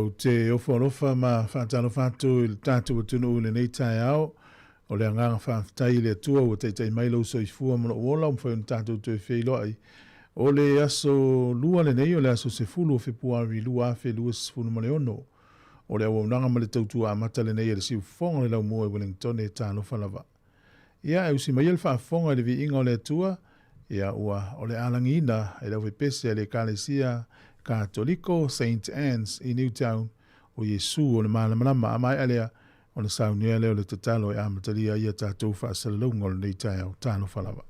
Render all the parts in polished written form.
Ou te ofo alofa ma faatalofa atu i le tatou atunuu i lenei taeao. O le agaga faafetai i le Atua ua taitai mai lou soifua ma lou ola ua mafai ona tatou toe feiloai. O le aso Lua lenei, o le aso 10 o Fepuari 2026. O le auaunaga ma le tautua amata lenei a le siufofoga o le laumua i Wellingtone, talofa lava. Ia, e usi maia le faafofoga i le viiga o le Atua, ia ua o le a lagiina e le aufepese a le Ekalesia Katoliko Saint Anne's i Newtown o Iesu o le Malamalama. A maea lea, ona saunia lea o le tatalo e amatalia ai a tatou faasalalauga o lenei taeao. Talofa lava.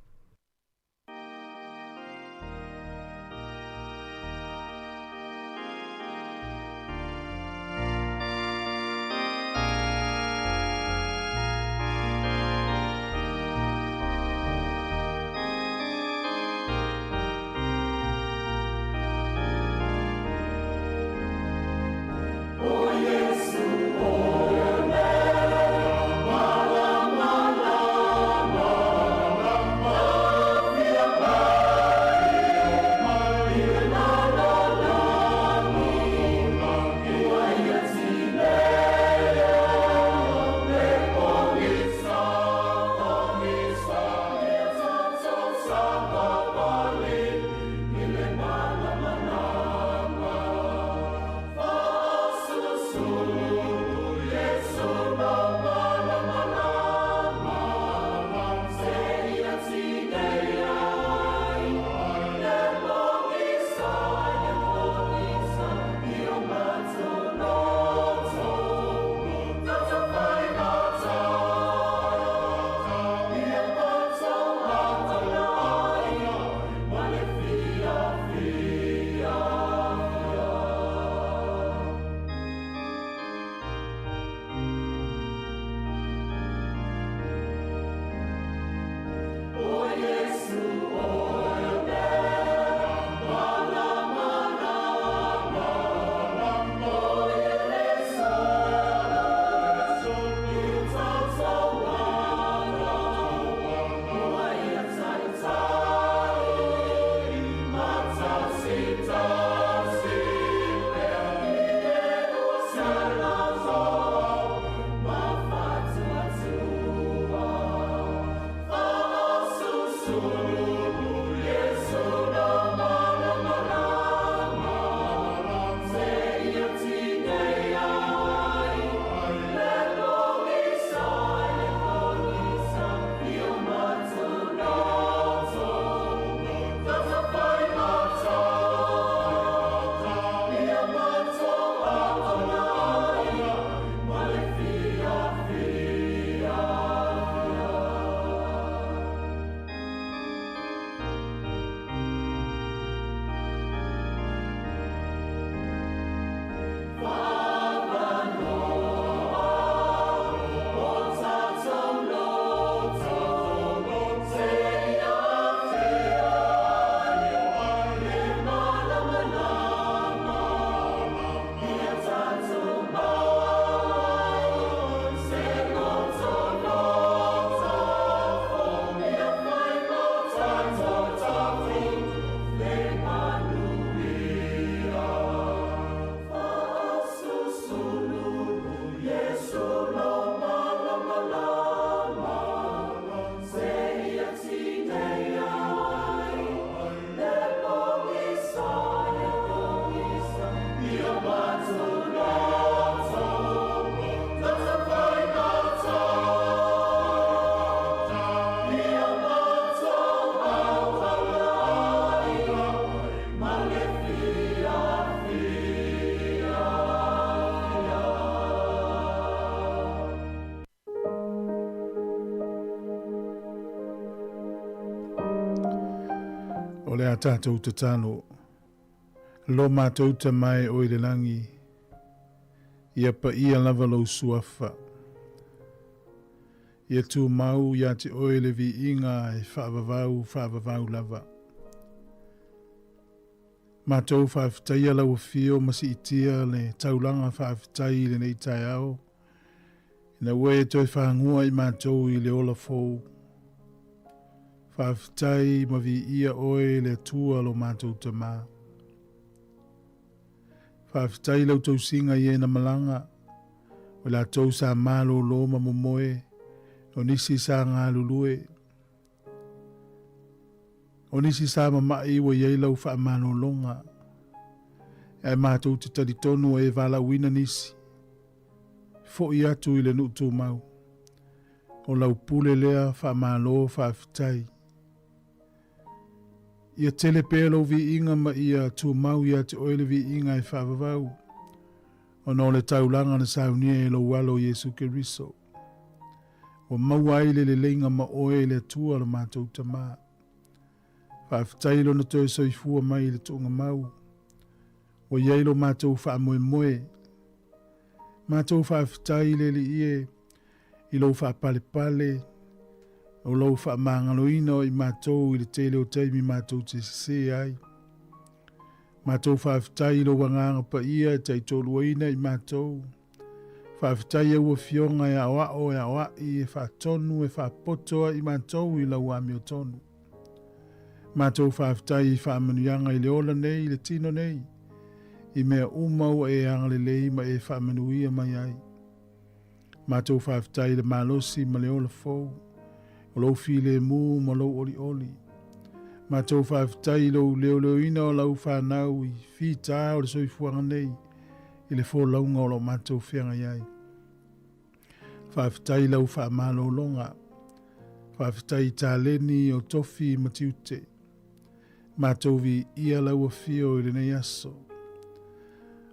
tatou tatalo. Lo matou Tama e o i le lagi, ia paia lava lou suafa. Ia tumau ia te oe le viiga e faavavau faavavau lava. Matou faafetaia lau afio ma siitia le taulaga faafetai i lenei taeao, ina ua e toe fagua i matou i le ola fou. Faafetai ma viia oe le Atua lo matou Tama. Faafetai i lau tausiga i e na malaga, o i latou sa malōlō ma momoe, o nisi sa galulue, o nisi sa mama'i ua i ai lau faamalologa, ae matou te talitonu ua e valaauina nisi, fo'i atu i le nuu tumau. O lau pule lea faamalo faafetai. Ia tele pea lou viiga ma ia tumau ia te oe le viiga e faavavau, ona o le taulaga na saunia e lou Alo Iesu Keriso. Ua maua ai le leleiga ma oe le Atua lo matou Tama. Faafetai lona toe soifua mai i le tuugamau. Ua i ai lo matou faamoemoe. Matou faafetai le Alii e i lou faapalepale, o lou faamagaloina o i matou i le tele o taimi matou te sesē ai. Matou faafetai i lou Agaga Paia e taitoaluaina i matou. Faafetai i au Afioga e aoao, e aoai, e faatonu, e faapoto ai i matou i lau amiotonu. Matou faafetai i faamanuiaga i le ola nei, i le tino nei, i mea uma ua e agalelei ma e faamanuia mai ai. Matou faafetai i le malosi ma le ola fou, o lou filemu ma lou olioli. Matou faafetai i lou leoleoina o lau fanau i fita o le soifuaga nei, i le folauga o lo o matou feagai ai. Faafetai i lau faamalologa. Faafetai i taleni o tofi ma tiute. Matou viia lau afio i lenei aso.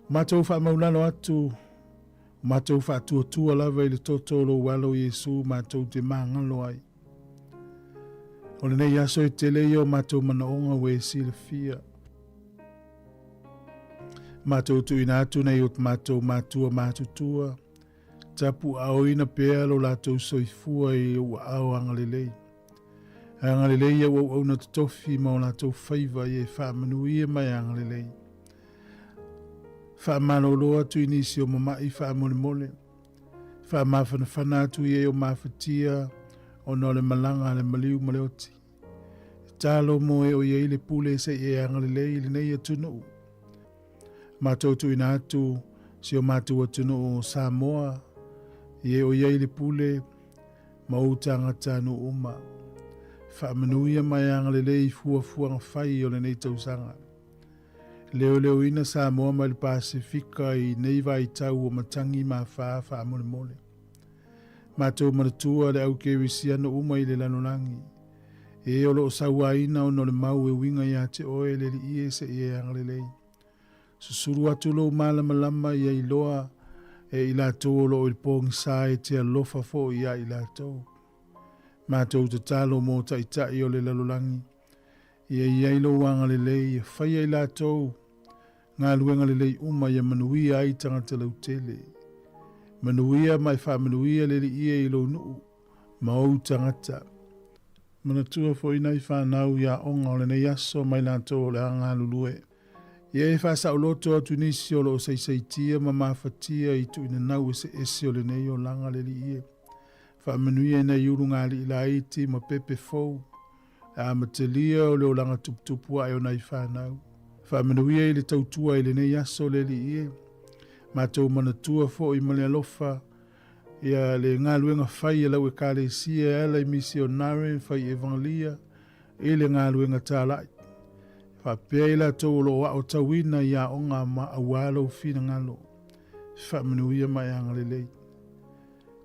Matou faamaulalo atu, matou faatuatua lava i le toto o lou Alo Iesu matou te magalo ai. O lenei aso e tele ia o matou manaoga ua e silafia. Matou tuuina atu nei o matou matua matutua, tapuaaoina pea lo latou soifua i ou aao agalelei. Agalelei au auauna totofi ma o latou faiva ia e faamanuia ma e agalelei. Faamalolo atu i nisi o mama'i faamolemole. Faamafanafana atu i e o mafatia ona o le malaga a le maliu ma le oti. Talo mo e o i ai le pule se i e agalelei i lenei atunuu. Matou tuuina atu si o matou atunuu o Samoa i e o i ai le pule ma ou tagata nuu uma. Faamanuia ma e agalelei i fuafuaga fai o lenei tausaga. Leoleoina Samoa mai le Pasefika i nei vaitau o matagi ma afa faamolemole. Matou manatua le au kerisiano uma i le lalolagi, e o lo o sauaina ona o le mau e uiga ia te oe le Alii e se i e agalelei. Susulu atu lou malamalama ia iloa e i latou o lo o i le pogisa e te alofa foi ia i latou. Matou tatalo mo taitai o le lalolagi, ia i ai lou agalelei e faia i latou galuega lelei uma ia manuia ai tagata lautele. Manuia ma e faamanuia le Alii e i lou nuu ma ou tagata. Manatua foi nai fanau i aoga o lenei aso ma i latou o le a galulue. Ia e faasaoloto atu nisi o lo o saisaitia ma mafatia i tuuinanau eseese o lenei olaga le Alii e. Faamanuia i nai ulugalii laiti ma pepe fou, le amatalia o le olaga tuputupu ae o nai fanau. Faamanuia i le tautua i lenei aso le Alii e. Matou manatua foi ma le alofa ia le galuega fai a lau Ekalesia e ala i misionare fai evangelia i le galuega talai. Faapea i latou o lo o aotauina i aoga ma auā lou finagalo. Faamanuia ma e agalelei.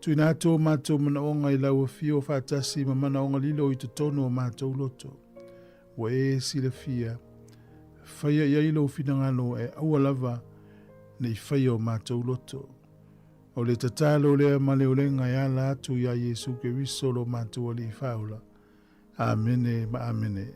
Tuuina atu o matou manaoga i lau afio faatasi ma manaoga lilo i totonu o matou loto. Ua e silafia, faia i ai lou finagalo e aua lava ne i faia o matou loto. O le tatalo lea ma le olega e ala atu iā Iesu Keriso lo matou Alii Faaola. Amene ma amene.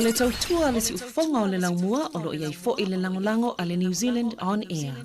O le tautua a le siufofoga o le laumua o lo o i ai foi le lagolago a le New Zealand On Air.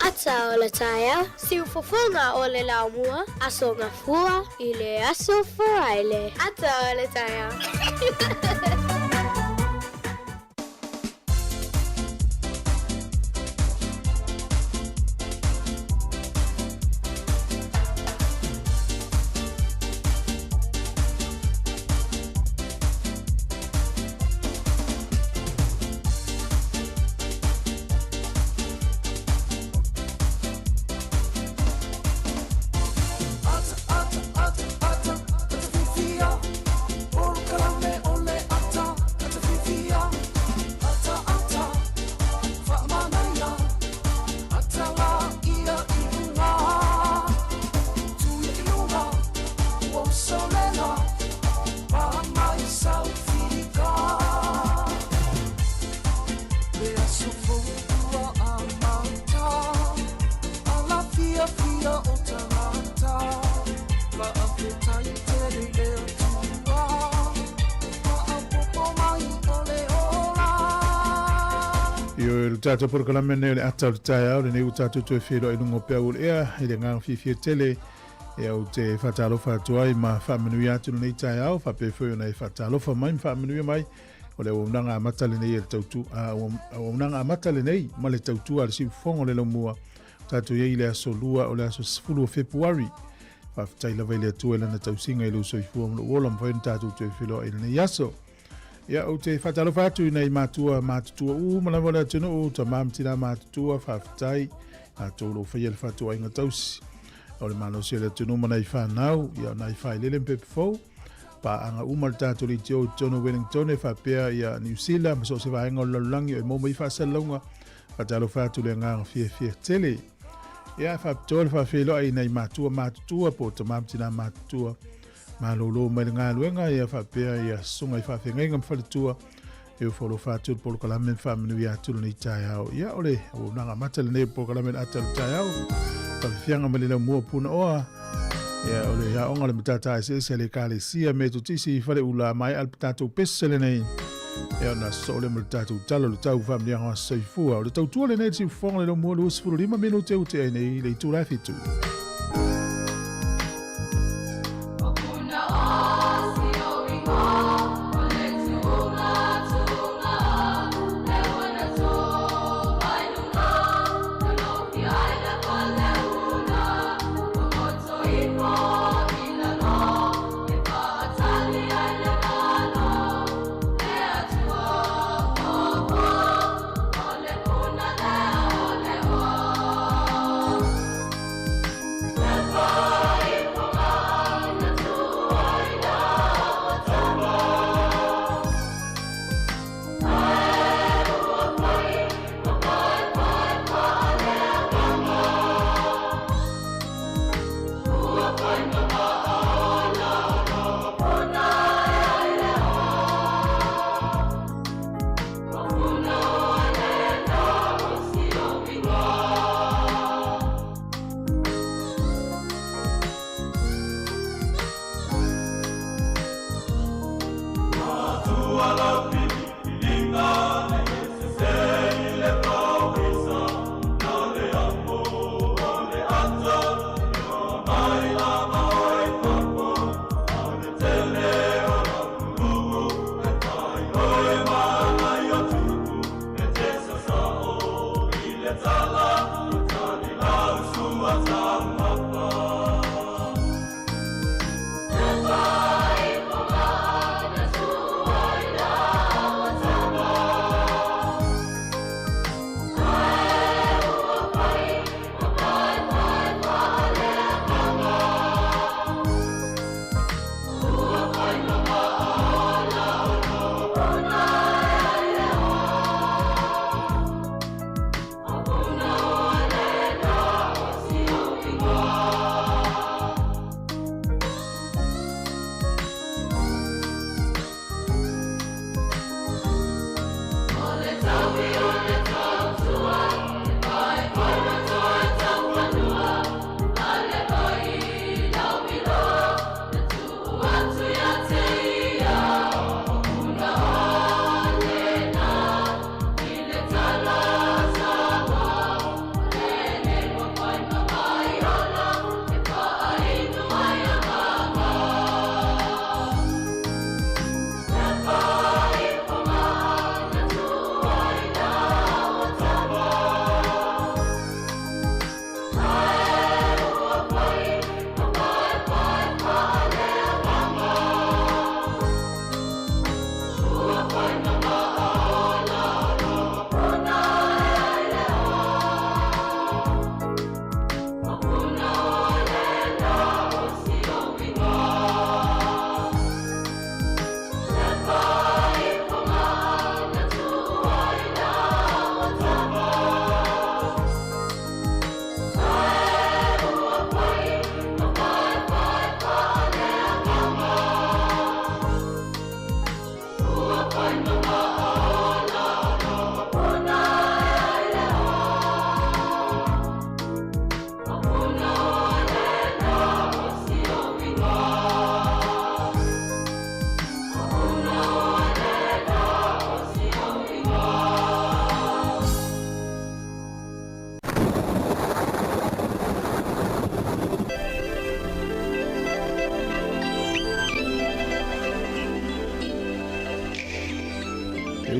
Ata o le taeao, siufofoga o le laumua, Aso Gafua i le Aso Faraile. Ata o le taeao. Ioe, o le tatou polokalame lenei o le ata o le taeao, lenei ua tatou toe feiloai i luga o peau o le ea, i le agaga fiafia tele, e ou te faatalofa atu ai ma faamanuia atu lenei taeao, faapea foi ona e faatalofa mai ma faamanuia mai, o le auaunaga amata lenei a le tautu, a, auaunaga amata lenei ma le tautua a le siufofoga o le laumua, tatou i ai i le aso 2 o le aso 10 o Fepuari. Faafetai lava i le Atua i lana tausiga i lou soifua ma lou ola, mafai ona tatou toe feiloai i lenei aso. Ia, ou te faatalofa atu i nai matua matutua uma lava o le atunuu, tama ma tina matutua, faafetai latou o lo o faia le fatuaiga tausi o le malosi o le atunuu ma nai fanau, ia nai failele ma pepe fou, paaga uma le tatou leitio i totonu o Wellington e faapea ia Niu Sila ma so o se vaega o le lalolagi o e maua mai faasalalauga. Faatalofa atu le agaga fiafia tele. Ia, faapitoa le faafeiloai i nai matua matutua po o tama ma tina matutua malolo mai le galuega, ia faapea ia susuga i faafeagaiga ma faletua e ofo atu le polokalame ma faamanuia atu lenei taeao. Ia, o le auaunaga amata lenei o le polokalame le ata o le taeao. Faafiafiaga ma le laumua Punaoa. Ia, o le aoga o le matata eseese a le Ekalesia Metotisi i Faleula, maea le tatou pese lenei. Ia, ona sosoo lea ma le tatou tala o le tau faamanuiaga o aso soifua. O le tautua lenei le siufofoga le laumua 25 minute ua tea ai nei le itula e 7.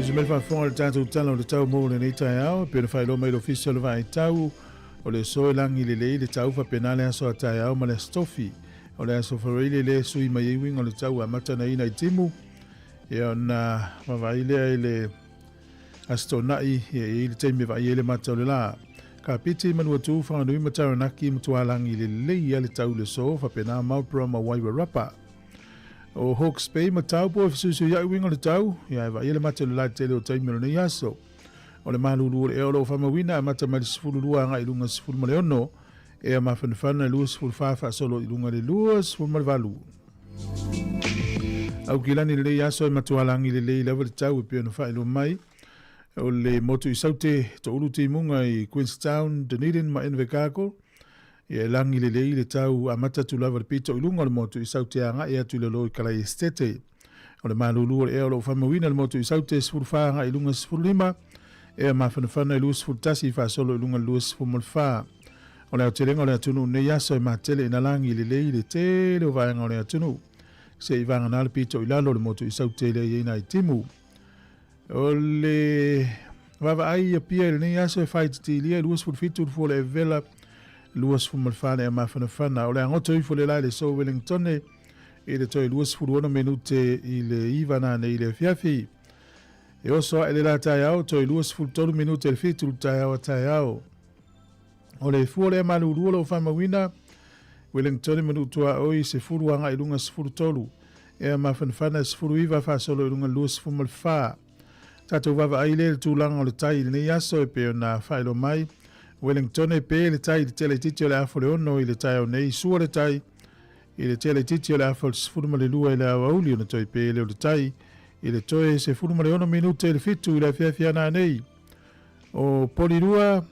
Tusi mai le faafofoga i le tatou Tala o le Tau mo lenei taeao, e pei ona faailoa mai e le Ofisa o le Vaai Tau, o le aso e lagi lelei le tau faapena le aso a taeao ma le aso Tofi. O le aso Faraile lea e sui mai ai uiga o le tau e amata ona ina i timu, ia ona vaavaai lea i le Aso Toonai, ia e i ai le taimi e vaai ai le mata o le la. Kapiti, Manuatū, Whanganui ma Taranaki, matua lagi lelei lava le tau i le aso, faapena Marlborough ma Wairarapa. O Hawke's Bay ma Taupo e fesuisuiaʻi uiga o le tau, ia e vaaia le mata o le la tele o taimi o lenei aso. O le malulu o le ea o lo o faamauina e amata mai le 12 agai i luga 16, ea mafanafana 24 faasolo i luga le 28. Aukilani i lenei aso e matua lagi lelei lava le tau e pei ona faailoa mai. O le motu i Saute, toulu timuga i Queenstown, Dunedin ma Invercargill. Ia e lagi lelei le tau amata atu lava i le pito i luga o le motu i Saute agai atu i lalo i Kalaesetete. O le malulu o le ea o lo o faamauina i le motu i Saute 14 agai i luga 15, ea mafanafana i 21 faasolo i luga i le 24. O le aotelega o le atunuu nei aso e matele ina lagi lelei le tele o vaega o le atunuu. Se i vagana le pito i lalo o le motu i Saute lea i ai nai timu. O le vaavaai i Apia i lenei aso e faaitiitilia e 27 le fua o le Evela, 24 le ea mafanafana. O le agoto ifo le la i le aso Wellingtone i le toe 26 minute i le 9 nanei i le afiafi. E oso ae le la taeao toe 23 minute i le 7 le taeao a taeao. O le fua o le ea malulu o lo o faamauina Wellingtone ma Nuu-tuaoi 10 agai i luga 13, ea mafanafana 19 faasolo i luga 24. Tatou vaavaai lea i le tulaga o le tai i lenei aso e pei ona faailoa mai Wellingtone pe le tai i le tele itiiti o le afa o le 6 i le taeao nei, sua le tai i le tele itiiti o le afa o le 12 i le aoauli ona toe pe lea o le tai i le toe 16 minute i le 7 i le afiafi ana nei. O Polirua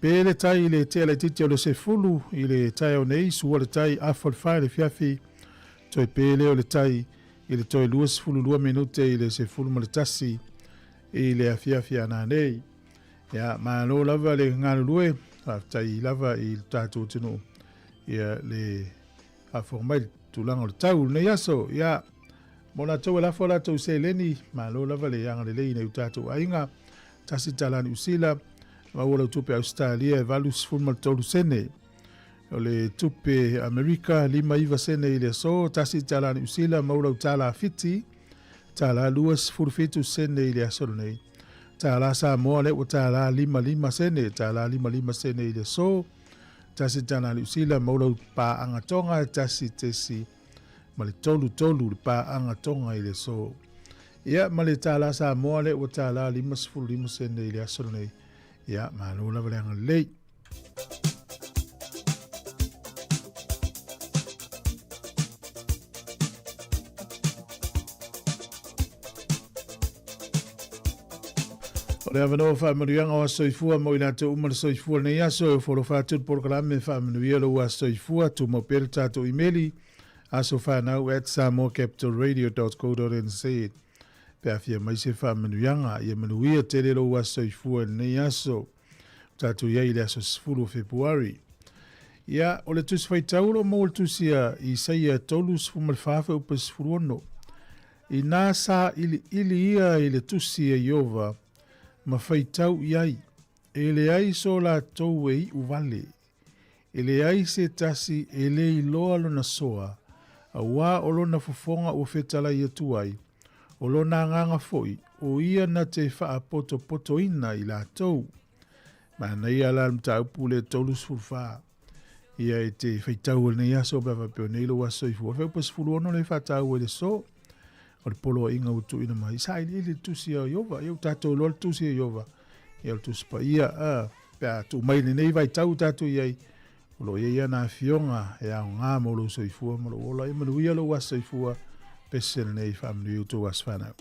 Pe le tai i le tea laitiiti o le 10 i le taeao nei, sua le tai afa o le 4 i le afiafi, toe pe lea o le tai i le toe 22 minute i le 11 i le afiafi a nanei. Ia, malo lava le galulue, faafetai lava i le tatou atunuu, ia le faafofoga mai le tulaga o le tau i lenei aso. Ia, mo latou e lafo a latou seleni, malo lava le agalelei i nai o tatou aiga. Tasi tala Niu Sila, maua lau tupe Ausetalia e 83 sene. O le tupe Amerika, 59 sene i le aso. Tasi tala Niu Sila, maua lau tala Fiti, tala 27 sene i le aso lenei. Tala Samoa lea ua tala 55 sene, tala 55 sene i le aso. Tasi tala Niu Sila, maua lau paaga Tonga, tasi tesi ma le tolu tolu le paaga Tonga i le aso. Ia, ma le tālā Samoa lea ua tālā 55 sene i le aso lenei. Ia, malo lava le agalelei. O le avanoa faamanuiaga o Aso Soifua mo i latou uma le soifua lenei aso e ofo alofa atu le polokalame faamanuia lou aso soifua tumau pea le tatou imeli asofanau@samoacapitalradio.co.nz pe a fia mai se faamanuiaga. Ia manuia tele lou aso soifua i lenei aso. Ua tatou i ai i le aso 10 o Fepuari. Ia, o le tusi faitau o lo o maua i le tusi a Isaia 34 fuaiupu 16. Inā sailiili ia i le tusi a Ieova ma faitau i ai, e leai so latou e iu wale. E leai se tasi e le iloa lona soa, auā o lona fofoga ua fetalai atu ai, o lona agaga foi, o ia na te faapotopotoina i latou. Manaia la le mataupu lea 34. Ia e te faitau i lenei aso pe a faapea o nei lou aso soifua. Fuaiupu 16 lea e faataua i le aso o le poloaiga ua tuuina mai. Sailiili le tusi a Ieova. Ia ua tatou iloa le tusi a Ieova. Ia o le tusi paia. A, pe a tuu mai lenei vaitau tatou i ai, o lo o i ai ana afioga e aoga mo lou soifua ma lou ola. Ia manuia lou aso soifua, pese lenei faamanuia i outou aso fanau.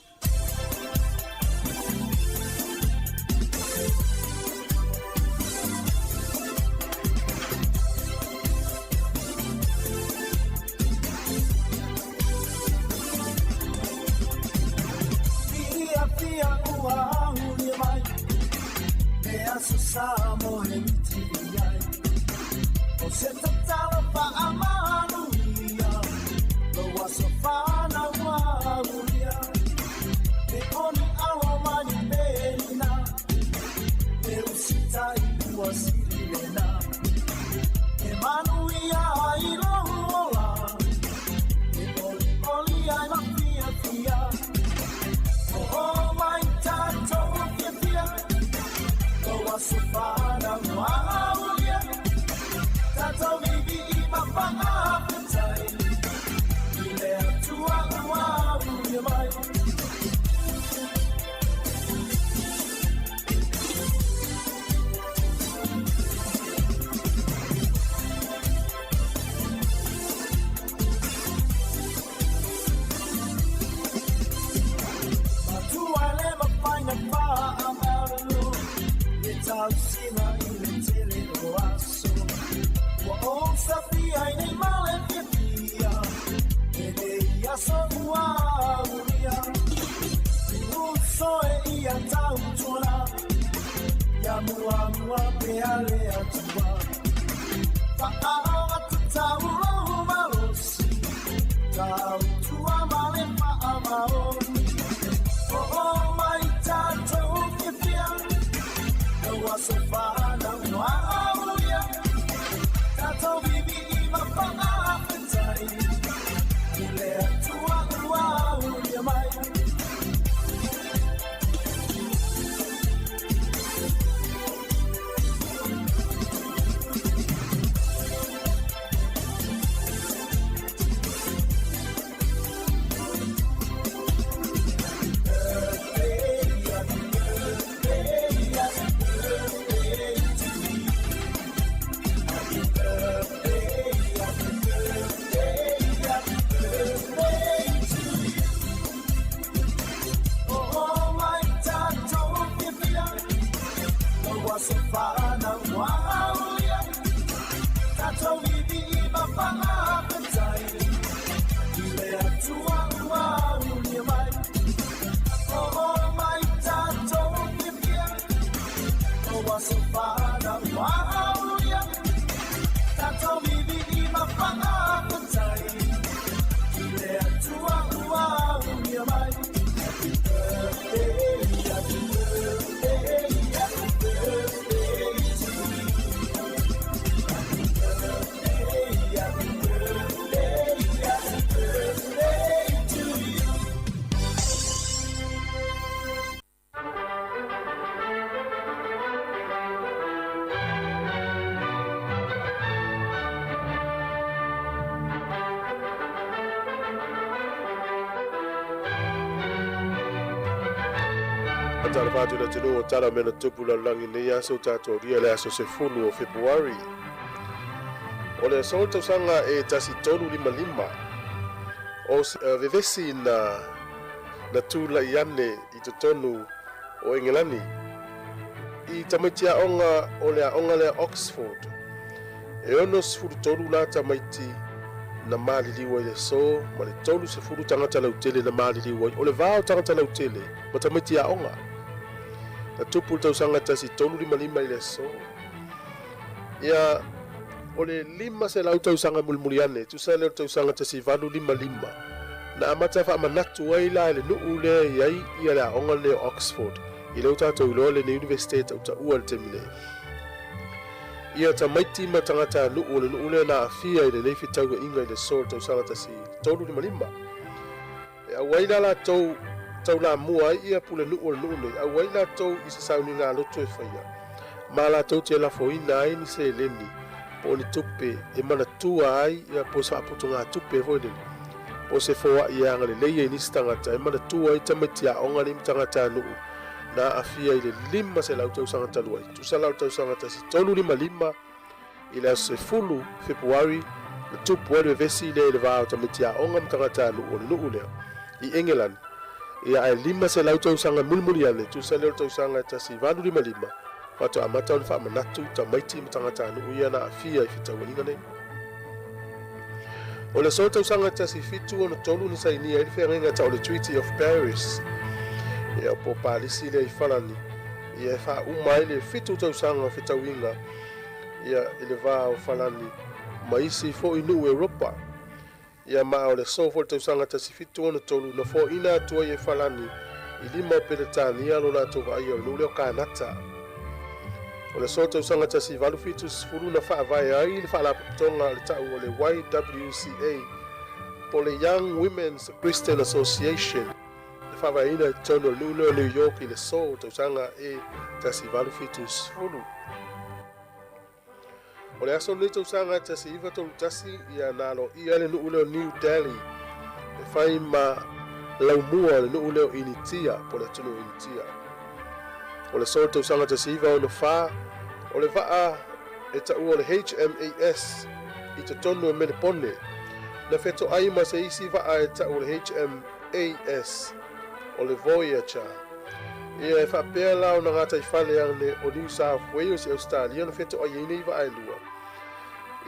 lena E manuia ai lou ola E olioli ai ma fiafia O mai tatou fiafia O aso fanau aulia Tatou viivii ma faafetai I le Atua ua aulia mai. Matua le mafai na faamalu E tausiga i le tele o aso Ua ou safia ai nei ma le fiafia E lenei aso ua aulia Uso e ia tautuana Ia muamua pea le Atua Faaogatataua lou malosi Tautua ma le faamaoni Oo mai tatou fiafia Lau aso fanau aulia Tatou viivii ma faafetai I le Atua ua aulia mai. Oo mai tatou fiafia Lau aso fanau aulia Tatou viivii ma faafetai I le Atua ua aulia mai Oo mai tatou fiafia Lau aso fanau aulia Tatou viivii ma faafetai I le Atua ua aulia mai. Happy birthday, happy birthday, happy birthday to you. Happy birthday, happy birthday, happy birthday to you. Talofa atu i le atunuu o tala o mea na tupu lalolagi i lenei aso tatou aulia le aso 10 o Fepuari. O le aso o le tausaga e 1355 o se vevesi na na tulai ane i totonu o Engelani i tamaiti aoga o le aoga lea Oxford. E 63 la tamaiti na maliliu ai i le aso ma le 30 tagata lautele na maliliu ai. O le va o tagata lautele ma tamaiti aoga na tupu i le tausaga 1355 i le aso. Ia, o le 500 tausaga mulimuli ane, tusa lea o le tausaga 1855, na amata faamanatu ai la e le nuu lea e i ai ia le aoga lenei o Oxford, i lea ua tatou iloa lenei Iunivesite e tautaua i le taimi nei. Ia tamaiti ma tagatanuu o le nuu lea na aafia i lenei fetauaiga i le aso o le tausaga 1355. E auai la latou taulamua ai ia pulenuu o le nuu nei, auai latou i se sauniga loto e faia, ma latou te lafoina ai ni seleni po o ni tupe e manatua ai ia po o se faaputugatupe foi lele, po o se foai e agalelei ai nisi tagata e manatua ai tamaiti aoga nei ma tagatanuu na aafia i le 500 tausaga talu ai, tusa la o le tausaga 1355 i le aso 10 Fepuari na tupu ai le vevesi lea i le va o tamaiti aoga ma tagatanuu o le nuu lea i Engelani. Ia ae 500 tausaga mulimuli ane, tusa lea o le tausaga e 1855, faatoa amata ona faamanatu tamaiti ma tagatanuu ia na aafia i fetauaiga nei. O le aso tausaga 1763 na sainia ai le feagaiga tau o le Treaty of Paris, ia po o Palisi lea i Farani, ia e faauma ai le 7 tausaga o fetauiga ia i le va o Farani ma isi foi nuu Europa. Ia ma o le aso foi le tausaga 1763 na foaiina atu ai e Farani i lima o Peretania lo latou vaaia o le nuu lea o Kanata. O le aso tausaga 1870 na faavae ai le faalapotopotoga o le tau o le YWCA po o le Young Women's Christian Association na faavaeina i totonu o le nuu lea o New York i le aso tausaga e 1870. O le aso lenei tausaga 1931 ia na aloaia ai le nuu lea o New Delhi e fai ma laumua o le nuu lea o Initia po o le atunuu o Initia. O le aso le tausaga 1964 o le vaa e taua o le HMAS i totonu o Melepone na fetoai ma se isi vaa e tau o le HMAS o le Voyager. Ia e faapea la ona gataifale ane o New South Wales i Ausetalia na fetoai ai nei vaa e lua.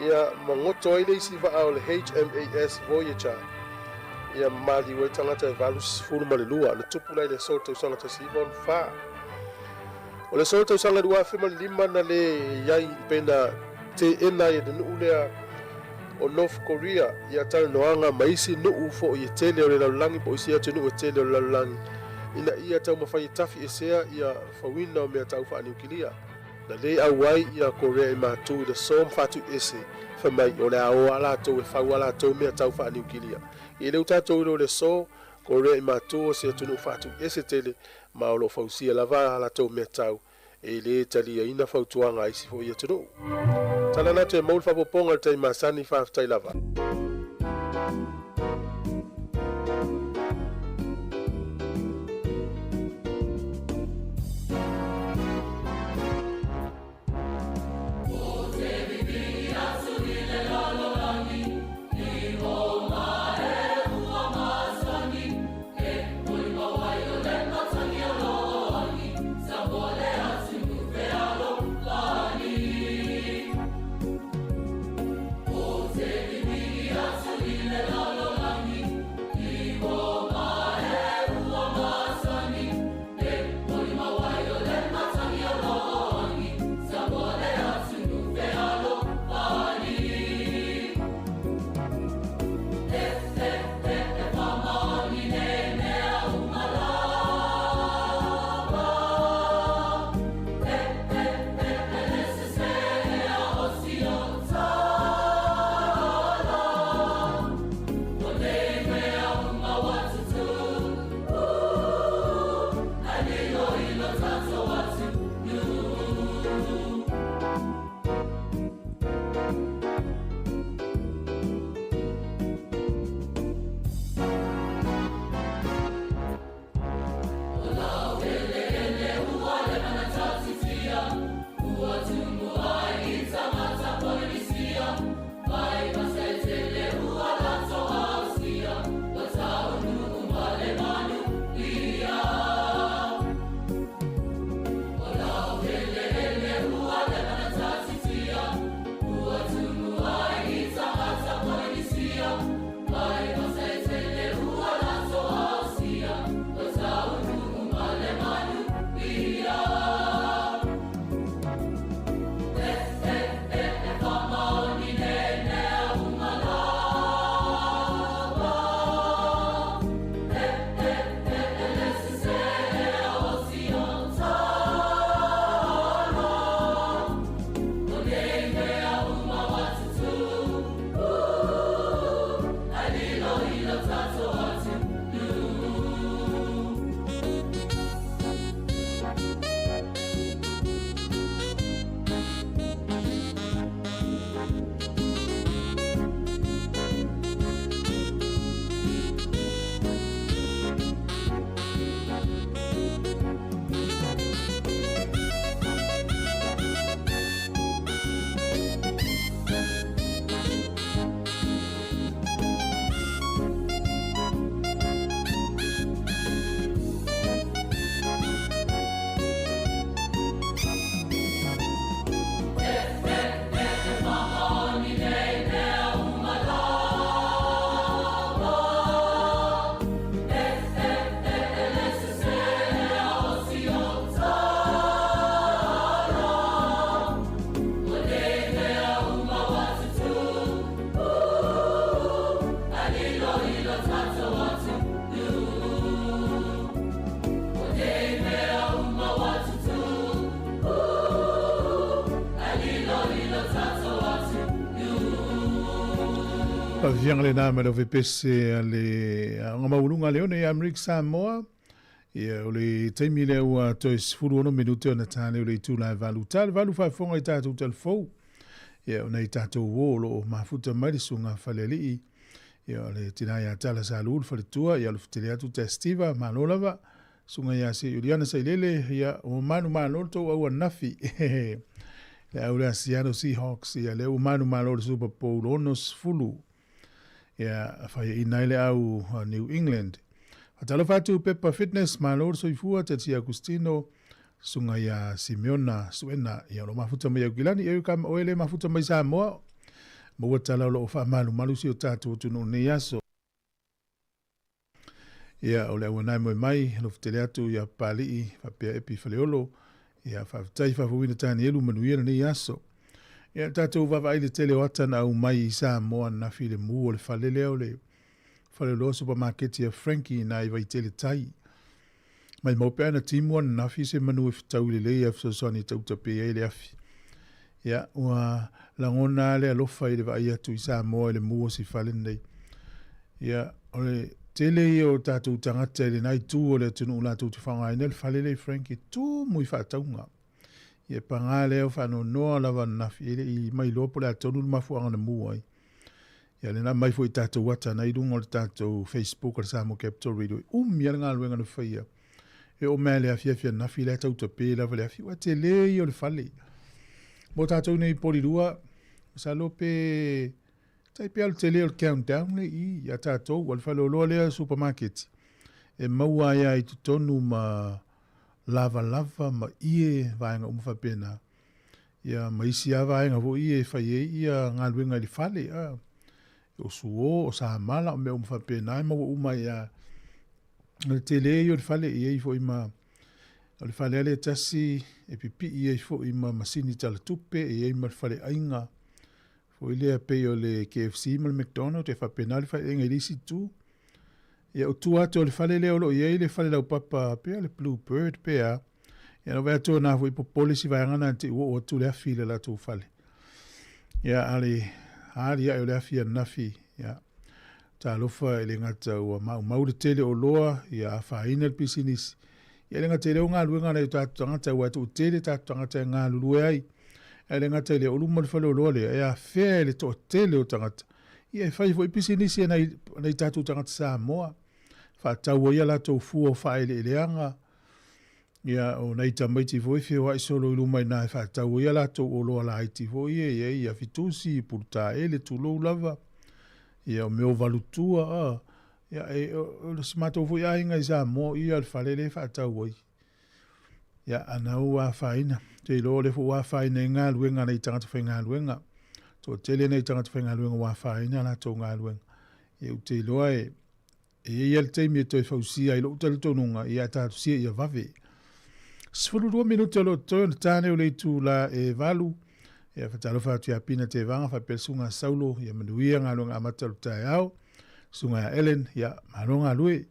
Ia ma goto ai le isi vaa o le HMAS Voyager. Ia ma maliu ai tagata e 82 na tupu la i le aso tausaga 1964. O le aso tausaga 2005 na le i ai pe na teena ai e le nuu lea o North Korea ia talanoaga ma isi nuu fo'i e tele o le lalolagi po o isi atunuu e tele o le lalolagi ina ia taumafai e tafiesea ia fauina o mea tau faaniukilia. Na lē auai ia Korea i matu i le aso ma faatuiese fai mai o le a o a latou e fau a latou mea tau faaniukilia. E le o tatou iloa i le aso Korea i matu o se atunuu faatuiese tele ma o loo fausia lava a latou mea tau e lē taliaina fautuaga a isi fo'i atunuu. Tala atu e maua le faaopoopoga i le taimi masani. Faafetai lava. Faafiafiaga lena ma le ofepese a le Aoga Maualuga a Leone ia Amerika Samoa. Ia, o le taimi lea ua toe 16 minute ona tale o le itula e 8. Ta le 8 faafofoga i tatou talafou. Ia, o nai tatou uo o lo o mafuta mai le susuga Falealii. Ia, o le tina ia Tala Salu le faletua. Ia, o le fetele atu Testiva, malo lava. Susuga ia Seiuliana Sailele, ia, ua manumalo le tou au ananafi. Le au lea Seattle Seahawks, ia, lea ua manumalo le Super Bowl 60. Ia, faiaina ai le au New England. Faatalofa atu Pepa Fitness, malo le soifua, Tati Agustino, Susuga ia Simeona Suena, ia, o lo mafuta mai Aukilani, ia, kama oe le mafuta mai Samoa. Maua tala o lo o faamalumalu si o tatou atunuu nei aso. Ia, o le auanae moe mai, alofa tele atu ia Papalii faapea Epi Faleolo. Ia, faafetai faafouina Tanielu manuia lenei aso. Ia, tatou vaavaai le tele o ata na aumai i Samoa ananafi i le mu o le fale lea o le faleoloa supamaketi a Frankie na i Vaitele Tai. Maimau pe ana timu ananafi se manu e fetaui lelei a fesoasoani e tautape ai le afi. Ia, ua lagona le alofa i le vaai atu i Samoa i le mu o si fale lenei. Ia, o le tele ia o tatou tagata i lena itu o le atunuu latou te faaaogaina le fale lea i Frank e tumu i faatauga. Ia, paga lea o faanoanoa lava ananafi e le i mailoa po o le a tonu le mafuaaga na mu ai. Ia, lena mai foi i tatou ata na i luga o le tatou Facebook o le Samoa Capital Radio. E umi lava le galuega na faia. E oo mai lava i le afiafi ananafi la e tautape lava le afi. Ua tele ia o le fale. Mo tatou nei i Polilua, masalo pe tai pea le tele o le countdown le i ia tatou, o le faleoloa lea supermarket e maua ai lava i totonu ma lavalava ma ie vaega uma faapena. Ia ma isi lava vaega foi ia e fai ai ia galuega i le fale, a. O suo, o samala, o mea uma faapena e maua uma ai lava. O le tele ia o le fale e i ai foi ma o le fale lava lea e tasi e pipii ai foi ma masini talatupe, e i ai ma le faleaiga foi lea pei o le KFC ma le McDonald, e faapena le faleaiga i le isi itu. Ia, o tua atu o le fale lea o lo o i ai le fale laupapa pea le Blue Bird pe a. Ia, na vaai atu na foi popole si vaega na te ua oo atu le afi i le latou fale. Ia, a le ali ae o le afi ananafi, ia, talofa e le gata ua maumau le tele o oloa, ia afaina le pisinisi. Ia e le gata i lea o galuega a nai o tatou tagata, aua e toatele tatou tagata e galulue ai. Ae le gata i lea, o luma o le faleoloa lea, e afea e le toatele o tagata. Ia e fai foi pisinisi a nai, nai tatou tagata Samoa, faatau ai a latou fua o faaeleeleaga, ia o nai tamaiti foi feoai solo i luma i ina e faatau ai a latou oloa laiti foi ia e i ai afi tusi, pulutaele, tulou lava, ia o mea o valutua, a, ia e, o, o si matou foi aiga i Samoa, ia le fale lea e faatau ai. Ia, ana ua afaina. Ou te iloa o lea foi ua afaina ai galuega a nai tagata faigaluega. Toatele nai tagata faigaluega ua afaina a latou galuega. Ia, ou te iloa e, e i ai lava le taimi e toe fausia ai lou talitonuga, ia talosia ia vave. 12 minute o lo o totoe ona ta nei o le itula e 8. Ia, faatalofa atu ia Pina Tevaga faapea le Susuga Saulo, ia manuia galuega amata o le taeao. Susuga ia Ellen, ia malo galue.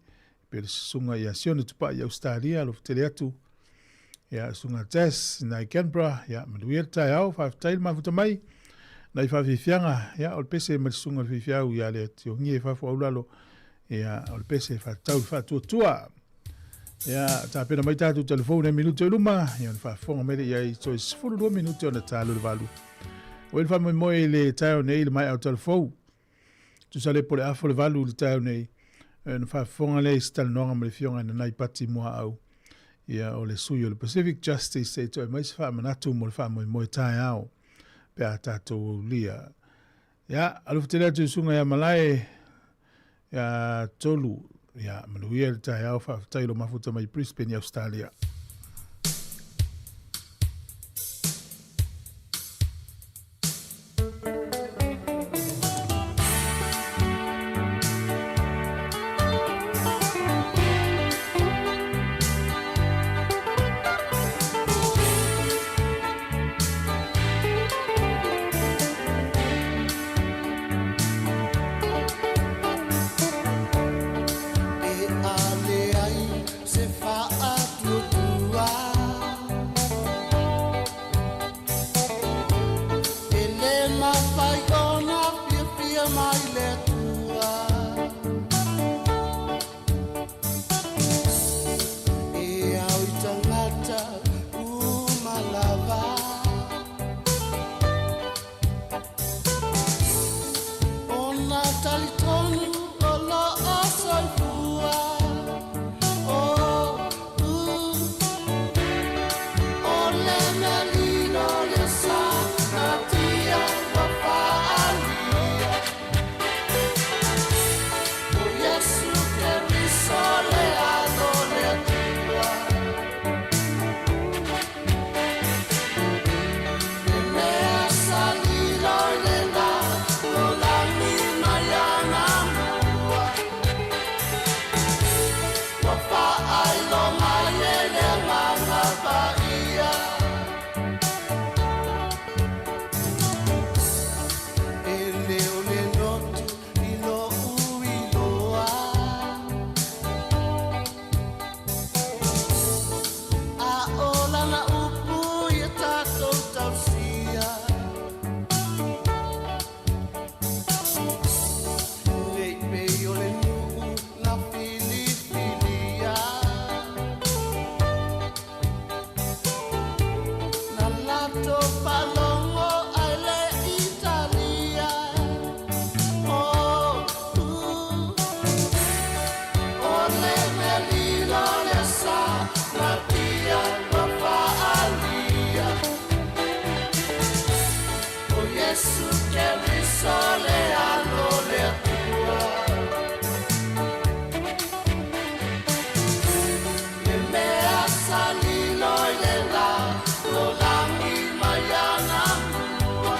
Pe le susuga ia Sione Tupai i Ausetalia, alofa tele atu. Ia, susuga Tess i Canberra, ia, manuia le taeao, faafetai le mafuta mai. Nai faafiafiaga, ia, o le pese mai le susuga i le faifeau ia le Tiongie fafo aulalo, ia, o le pese faatatau i le faatuatua. Ia, tapena mai tatou telefoni i minute o luma, ia, ona faafofoga mai lea i ai toe 12 minute ona ta le 8. O le faamoemoe i le taeao nei i le maea o telefou. Tusa le po le afa o le 8 i le taeao nei, ona faafofoga lea i se talanoaga ma le Afioga i Nanai Pati Muaau, ia o le sui o le Pacific Justice se i toe mai se faamanatu mo le faamoemoe taeao pe a tatou aulia. Ia, alofa tele atu i le susuga ia Malae, ia Tolu, ia manuia le taeao, faafetai lo mafuta mai Brisbane i Australia. E ale ai se faatuatua. Iesu Keriso le alo le Atua. Le mea sa lilo i le la, lo lagi mai ana mua.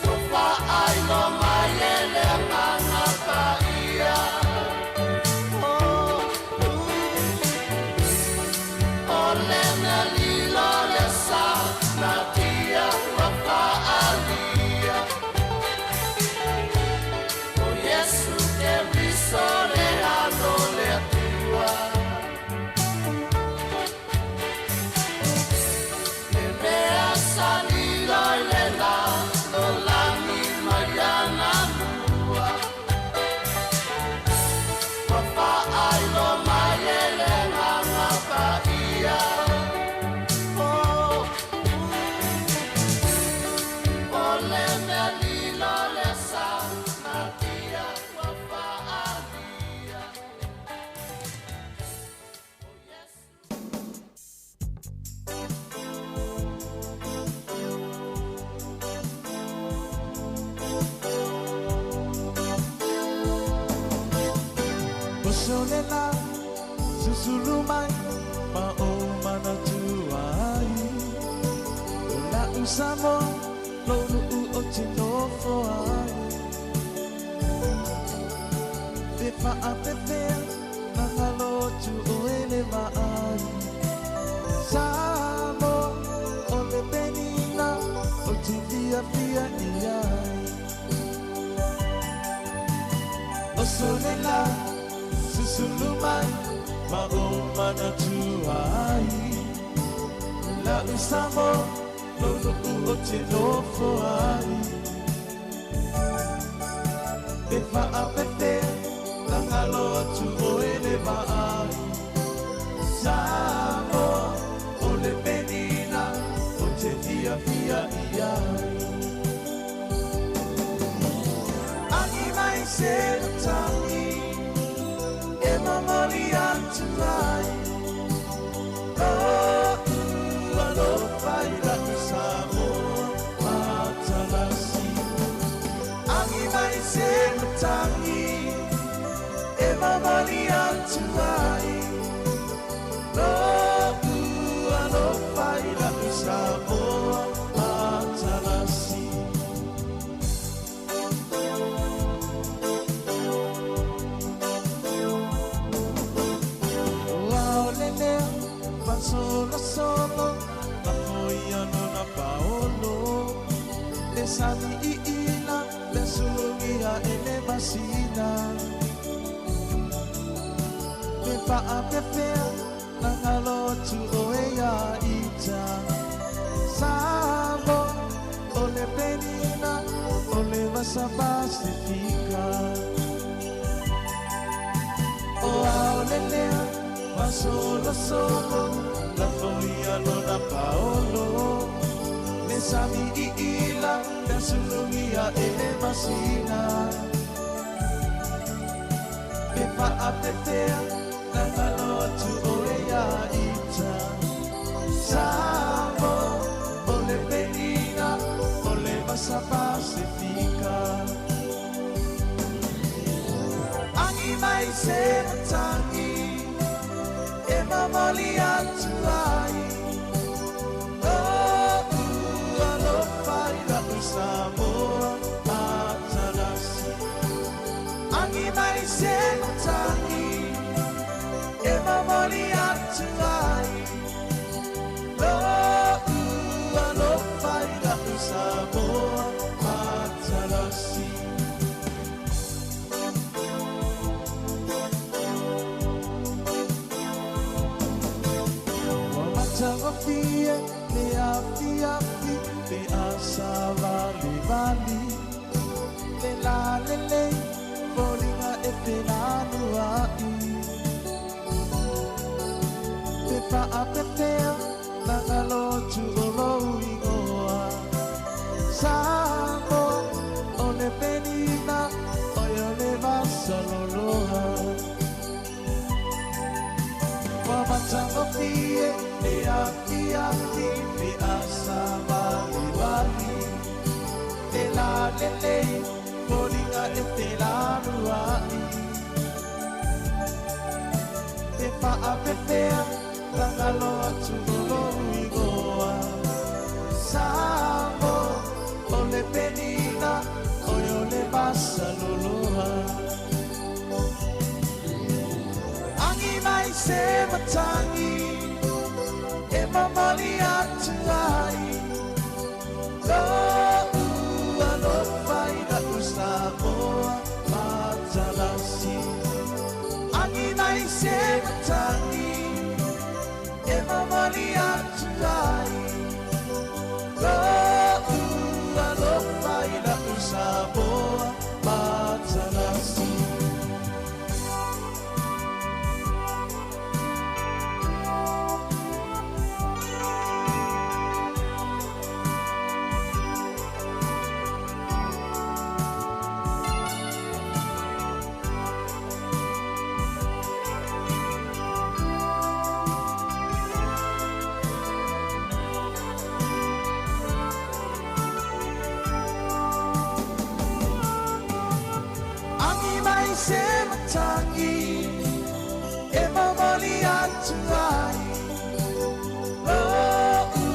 Ua faailoa mai e le Agaga Paia. Oh, o le mea lilo le sa natia ua faalia. O Iesu Keriso le alo le Atua. Le mea sa lilo i le la, lo lagi mai ana mua. Ua faailoa mai e le Agaga Paia. Oh, o le mea lilo le sa natia ua faalia. O Iesu. O solela susulu mai ma o manatua ai. O la usamo lo nuu o te nofo ai. Te whaapepea na ngalo tu o ele maai. Samo o le penina o te fia fia i ai. O solela susulu mai ma o manatua ai. La usamo lo nuu o te nofo ai. Te whaapepea na ngalo atu o ele maai. Samo o le penina o te fia fia i ai. Agi mai se tangi e mamali atu ai. Oh, alofa i lau Samoa matalasi. Agi mai se tangi e mamali atu ai. Oh, alofa i lau Samoa matalasi. Ua o le lea, solo solo, na foi ano na paolo. Le sami i ila, le sulungia e le masina. Le whaapepea, na ngalo atu o e ia ita. Samo, o le penina, o le vasa Pasifika. O ao le lea, ma solo solo, la foi alo na paolo. Le sami i ila, le sulungia e le masina. Le whaapepea, na ngalo atu o e ia ita. Samo, o le penina, o le vasa Pasifika. Agi mai se matangi, e mamali atu ai. Oh, alofa i lau Samoa matalasi. Agi mai se matangi, e mamali atu ai. Oh, alofa i lau Samoa matalasi. Ua matagofie le afiafi le asavalivali. Le lalelei foliga e felanuai. Te faapefea na galotu o lou igoa. Samoa o le penina o i o le vasaloloa. Ua matagofie le afiafi le asavalivali. lelei Foliga e felaluaʻi E faapefea Tagalo atu lou igoa Samo o le penina Oe o le masaloloa Agi mai se matagi E mamali atu ai Lo'u alofa i la'u Samoa matalasi Agi mai se matagi E mamali atu ai Lo'u alofa i la'u Samoa matalasi Agi mai se matagi E mamali atu ai Lo'u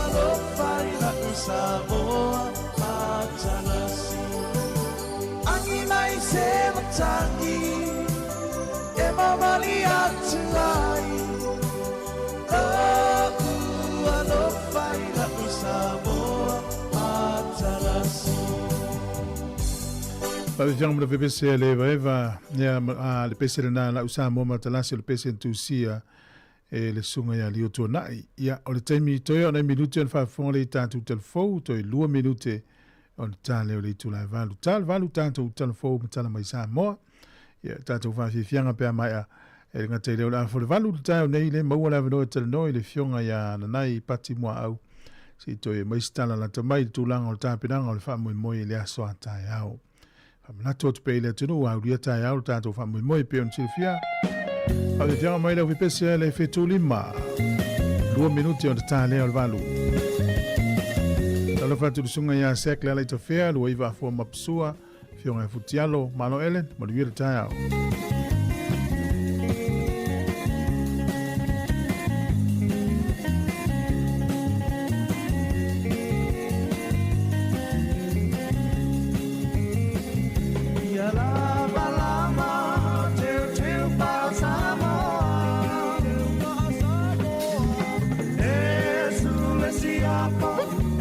alofa i la'u Samoa matalasi Agi mai se matagi E mamali atu ai Lo'u alofa i la'u Samoa matalasi Faafefiaga ma le pepese a le Evaeva, ia, a le pese lena lau Samoa matalasi o le pese na tusia e le susuga ia Lio Tuanai. Ia, o le taimi toe o nai minute ona faafofoga lea i tatou talafou, toe 2 minute ona ta lea o le itula e 8. Ta le 8 tatou talafou ma tala mai Samoa. Ia, tatou faafiafiaga pe a maea e le gata i lea o le a fo le 8 le taeao nei le maua le avanoa e talanoa i le afioga ia Nanai Pati Muaau se i toe aumai se tala lata mai i le tulaga o le tapenaga o le faamoemoe i le aso a taeao. Faamanatu atu pea i le atunuu ua aulia taeao le tatou faamoemoe pei ona silafia. Faafiafiaga mai le aufipese le 75. 2 minute ona ta lea o le 8. Talofa atu i le susuga ia Sek Lealaitafea, Luaiva Afua Mapusua, Afioga ia Futialo, Malo Ellen, manuia le taeao. Ia lava lava teuteu pa Samoa E sule siapo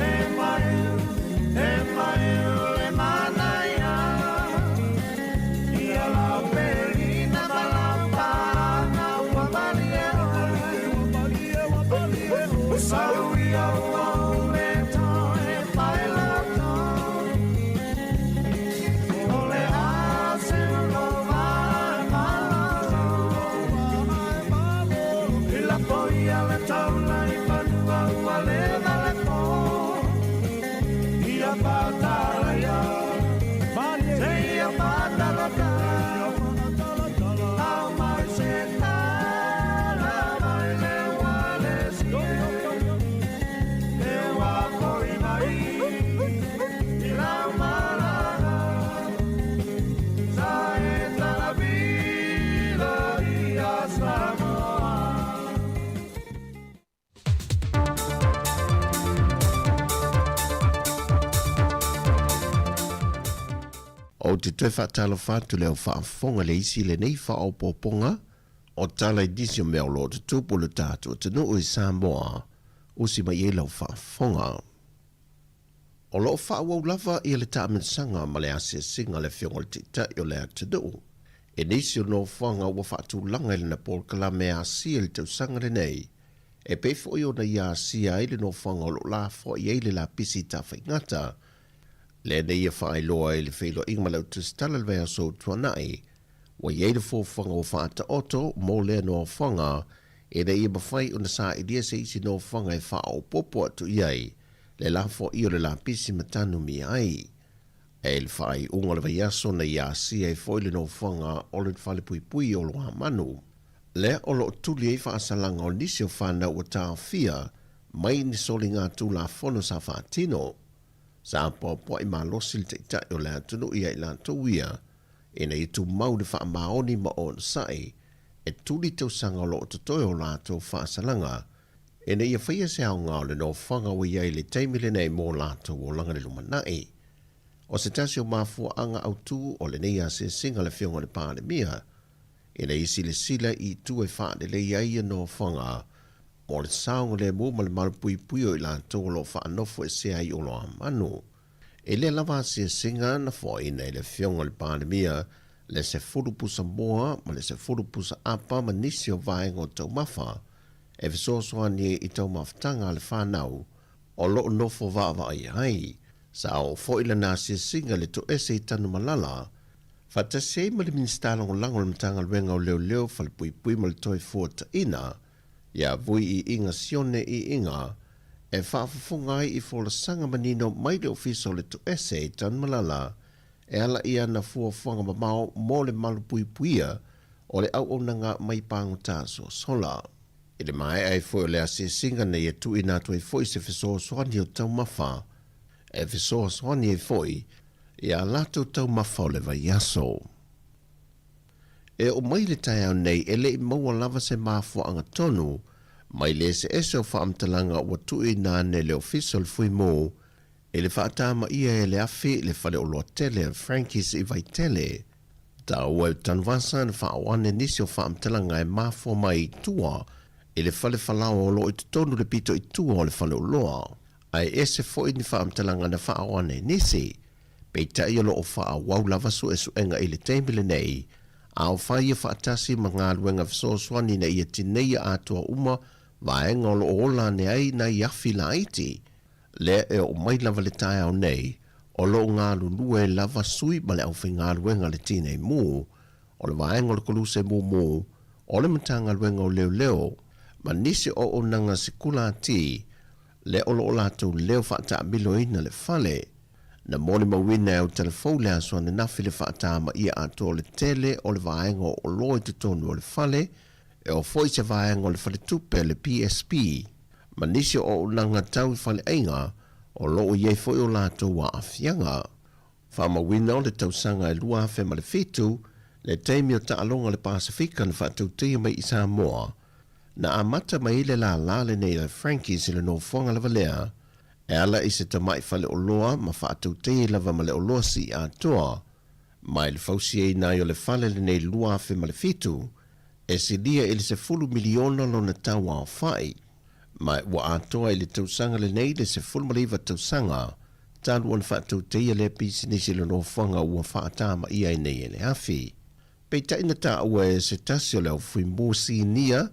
e maiu e maiu le manaia Ia lau pelina ma lau paaga ua malie oe Sau ia ua ou le toe pai loto O le asu lo vae malolo I lako ia le taula i fanua ua leva le po Ia patalaia Seia patalatala Au mai se tala mai le ualesi E ua foi mai i lau malaga Sa e talavila ia Samoa. Ou te toe faatalofa atu le au faafofoga i le isi lenei faaopoopoga o tala i nisi o mea o lo o tutupu i lo tatou atunuu i Samoa, usi mai ai lau faafofoga. O lo o faaauau lava ia le taamilosaga ma le asiasiga a le Afioga i le Taitai o le atunuu i nisi o nofoaga ua faatulaga i lana polokalame asia i le tausaga lenei, e pei foi ona ia asia ai le nofoaga o lo o lafoai ai le lapisi tafaigata. Lea nei ia faailoa i le feiloaiga ma le autusitala i le vaiaso ua tuanai, ua i ai le fuafuaga ua faataoto mo lea nofoaga ina ia mafai ona sailia se isi nofoaga e faaopoopo atu i ai le lafoai o le lapisi ma tanumia ai. I le faaiuga o le vaiaso na ia asia ai foi le nofoaga o le falepuipui o Luamanu, lea o lo o tuli ai faasalaga o nisi o fanau ua taofia mai ni soliga Tulafono sa faatino. Sa apoapoai malosi le Taitai o le atunuu ia i latou ia, ina ia tumau le faamaoni ma onosai e tuli tausaga o lo o totoe o latou faasalaga, ina ia faia se aoga o le nofoaga ua i ai i le taimi lenei mo latou olaga i le lumanai. O se tasi o mafuaaga autu o lenei asiasiga a le Afioga i le Palemia, ina ia silasila i itu e faalelei ai ia nofoaga mo le saogalemu ma le malupuipuia o i latou o lo o faanofo esea ai oloamanu. I lea lava asiasiga na foaina e le Afioga i le Palemia le 10 pusa moa ma le 10 pusa apa ma nisi o vaega o taumafa e fesoasoani ai i taumafataga a le fanau o lo o nofo vaavaai ai. Sa oo foi lana asiasiga i le toese i Tanumalala faatasi ai ma le Minisita Lagolago o le Matagaluega o Leoleo, Falepuipui ma le Toefuataiga, ia Vui Iiga Sione Iiga, e faafofoga ai i folasaga manino mai le Ofisa o le Toese i Tanumalala e ala i ana fuafuaga mamao mo le malupuipuia o le auaunaga mai pagota sosola. I le maea ai foi o le asiasiga nei e tuuina atu ai foi se fesoasoani o taumafa e fesoasoani ai foi i a latou taumafa o le vaiaso. E oo mai le taeao nei e le i maua lava se mafuaaga tonu mai le eseese o faamatalaga ua tuuina ane le Ofisa o le Fuimu i le faatamaia e le afi le faleoloa tele a Frankie's i Vaitele. Taua e Tanuvasa na faaoo ane nisi o faamatalaga e mafua mai i tua i le fale falaoa o lo o i totonu le pito i tua o le faleoloa, ae ese foi ni faamatalaga na faaoo ane nisi. Peitai o lo o faaauau lava suesuega i le taimi lenei, a o fai ia faatasi ma galuega fesoasoani ina ia tineia atoa uma vaega o lo o ola ane ai nai afi laiti. Lea e oo mai lava le taeao nei, o lo o galulue lava sui ma le aufaigaluega a le Tinei Mu, o le vaega o le Koluse Mumu, o le Matagaluega o Leoleo, ma nisi o auaunaga sikulati, lea o lo o latou leo faataamiloina le fale. Na molimauina e Autalafou le aso ananafi le faatamaia atoa o le tele o le vaega o oloa i totonu o le fale, e oo foi se vaega o le faletupe a le PSP, ma nisi o auaunaga tau i faleaiga o lo o i ai foi o latou aafiaga. Faamauina o le tausaga e 2007, le taimi o taaloga a le Pasefika na faatauteia mai i Samoa, na amata mai ai le lālā lenei a Frankies i le nofoaga lava lea e ala i se tamai faleoloa ma faatauteia lava ma le oloa sii atoa mai le fausiaina ai o le fale lenei 2007, e silia i le 10 miliona lona tau aofai. Ma ua atoa i le tausaga lenei le 19 tausaga talu ona faatauteia lea pisinisi i le nofoaga ua faatamaia ai nei e le afi. Peitai na taua e se tasi o le aufuimu sinia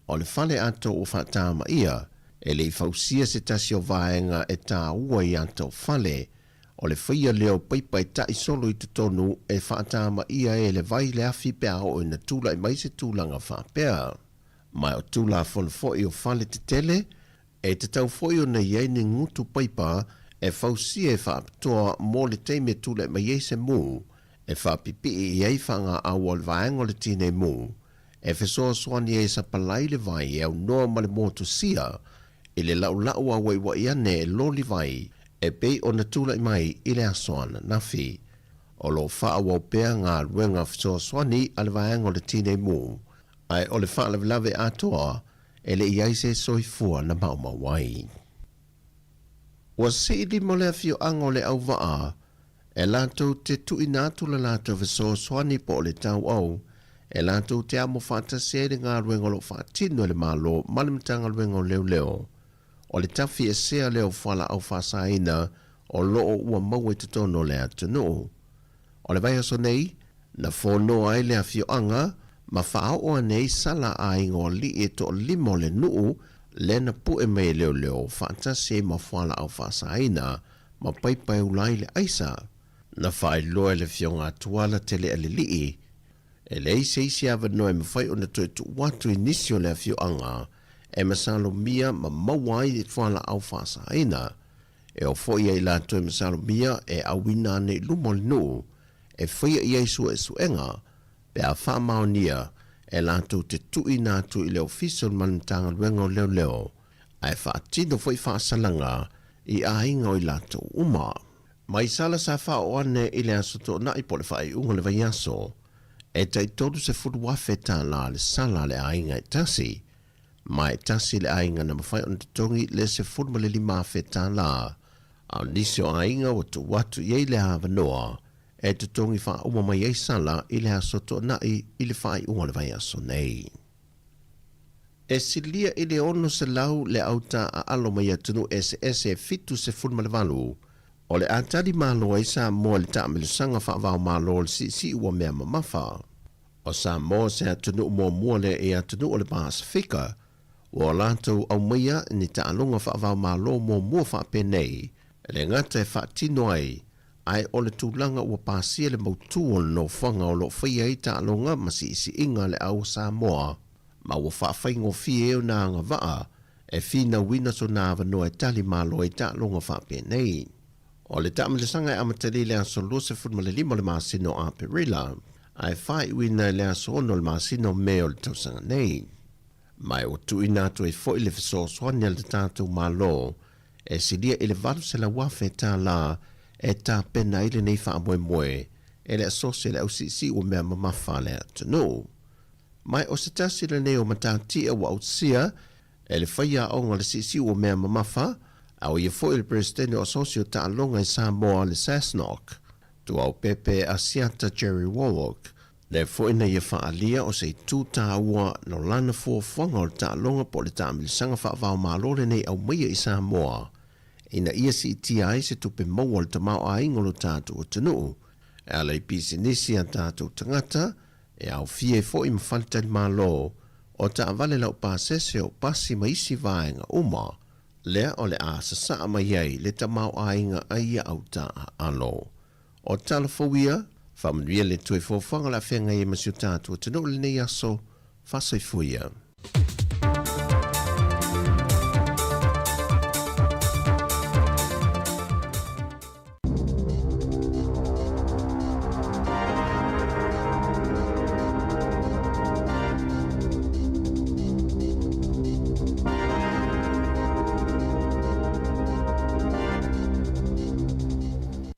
o le fale atoa ua faatamaia, e le i fausia se tasi o vaega e taua i ata o fale, o le faia lea o paipa e taʻi solo i totonu e faatamaia ai e le vai le afi pe a oo ina tulai mai se tulaga faapea. Ma o Tulafono foi o fale tetele, e tatau foi ona i ai ni gutu paipa e fausia e faapitoa mo le taimi e tulai mai ai se mū, e faapipii i ai faagaau o le vaega o le tinei mū, e fesoasoani ai e sapalai le vai e aunoa ma le motusia i le laʻulaʻu auaiuaʻi ane e loli vai e pei ona tulai mai i le aso ananafi. O lo o faaauau pea galuega fesoasoani a le vaega o le tinei mū, ae o le faalavelave atoa e le i ai se soifua na maumau ai. Ua sii lima o le afioaga o le auvaa e latou te tuuina atu le latou fesoasoani po o le tauau e latou te amo faatasi ai le galuega o lo o faatino e le Malo ma le Matagaluega o Leoleo o le tafi esea lea o fualaau faasaina o lo o ua maua i totonu o le atunuu. O le vaiaso nei, na fonoa ai le afioaga ma faaoo ane ai sala a aiga o alii e toalima o le nuu lea na pue mai e leoleo faatasi ai ma fualaau faasaina ma paipa e ula ai le aisa. Na faailoa e le Afioga a Tuala Telealelii, e leai se isi avanoa e mafai ona toe tuu atu i nisi o le afioaga e masalomia ma maua ai fualaau faasaina. E oo foi ia i latou e masalomia e auina ane i luma o le nuu e faia i ai suesuega pe a faamaonia e latou te tuuina atu i le Ofisa o le Matagaluega o Leoleo ae faatino foi faasalaga. i aiga o i latou uma. Mai sala sa faaoo ane i le Aso Toonai po o le faaiuga o le vaiaso, e tai $30,000 tālā le sala a le aiga e tasi, ma e tasi le aiga na mafai ona totogi le $15,000 tālā, a o nisi o aiga ua tuu atu i ai le avanoa e totogi faauma mai ai sala i le Aso Toonai i le faaiuga o le vaiaso nei. E silia i le 600 le au taaalo mai atunuu eseese e 78 o le a tali malo ai Samoa i le taamilosaga faava-o-Malo o le siisii ua mea mamafa. O Samoa se atunuu muamua lea i atunuu o le Pasefika ua latou aumaia ni taaloga faava-o-Malo muamua faapenei, e le gata e faatino ai, ae o le tulaga ua pasia le mautu o le nofoaga o lo o faia ai taaloga ma siisiiga a le au o Samoa, ma ua faafaigofie ai ona agavaa e finauina sona avanoa e tali malo ai taaloga faapenei. O le taamilosaga e amatalia i le aso 25 o le masina o Aperila, ae faaiuina i le aso 6 o le masina o Me o le tausaga nei. Ma e ua tuuina atu ai foi le fesoasoani a le tatou Malo e silia i le $800,000 tālā e tapena ai lenei faamoemoe e le asosi a le ausiisii ua mea mamafa a le atunuu. Ma o se tasi lenei o matatia ua ausia e le faiaoga o le siisii ua mea mamafa, a o ia foi le Peresetene o Asosi o Taaloga i Samoa le SASNOC, Tuaopepe Asiata Jerry Warwick, lea foi na ia faaalia o se itu tāua no lana fuafuaga o le taaloga po o le taamilisaga faava-o-Malo lenei aumaia i Samoa ina ia siitia ai se tupe maua o le tamaoaiga o lo tatou atunuu e ala i pisinisi a tatou tagata e aofia ai foi ma faletalimalo o taavale laupasese o pasi ma isi vaega uma lea o le a sasaa mai ai le tamaoaiga a ia au taaalo. O tala fou ia, faamanuia le toe foafoaga o le a feagai ai ma si o tatou atunuu i lenei aso, faasoifua ia.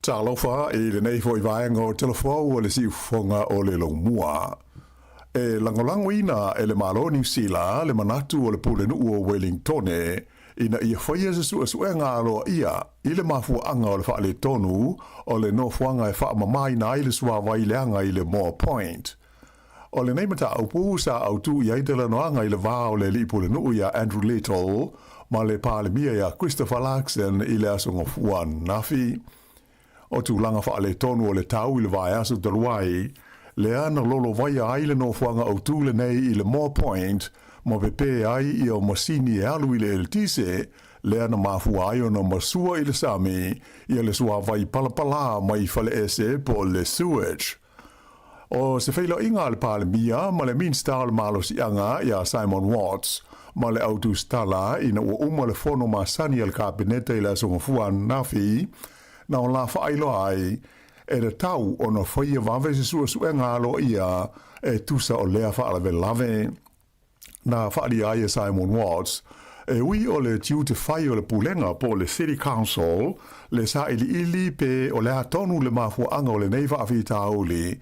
Talofa i lenei foi vaega o Telefou o le siufofoga o le Laumua. E lagolagoina e le Malo o Niu Sila le manatu o le Pulenuu o Welingtone ina ia faia se suesuega aloaia i le mafuaaga o le faaletonu o le nofoaga e faamamaina ai le suavai leaga i le Moa Point. O lenei mataupu sa autu i ai talanoaga i le va o le alii pulenuu iā Andrew Little ma le Palemia iā Christopher Luxon i le Aso Gafua ananafi. O tulaga faaletonu o le tau i le vaiaso talu ai, lea na lolovaia ai le nofoaga autu lenei i le Moa Point ma pepē ai ia masini e alu i le eletise, lea na mafua ai ona masua i le sami ia le suavai palapalā mai Faleese po o le sewage. O se feiloaiga a le Palemia ma le Minisita o le Malosiaga iā Simon Watts ma le au tusitala ina ua uma le fono masani a le Kapeneta i le Aso Gafua ananafi, na o la faailoa ai e tatau ona faia vave se suesuega aloaia e tusa o lea faalavelave. Na faaalia ai e Simon Watts, e ui o le tiute fai o le Pulega po o le City Council le sailiili pe o le a tonu le mafuaaga o lenei faafitauli,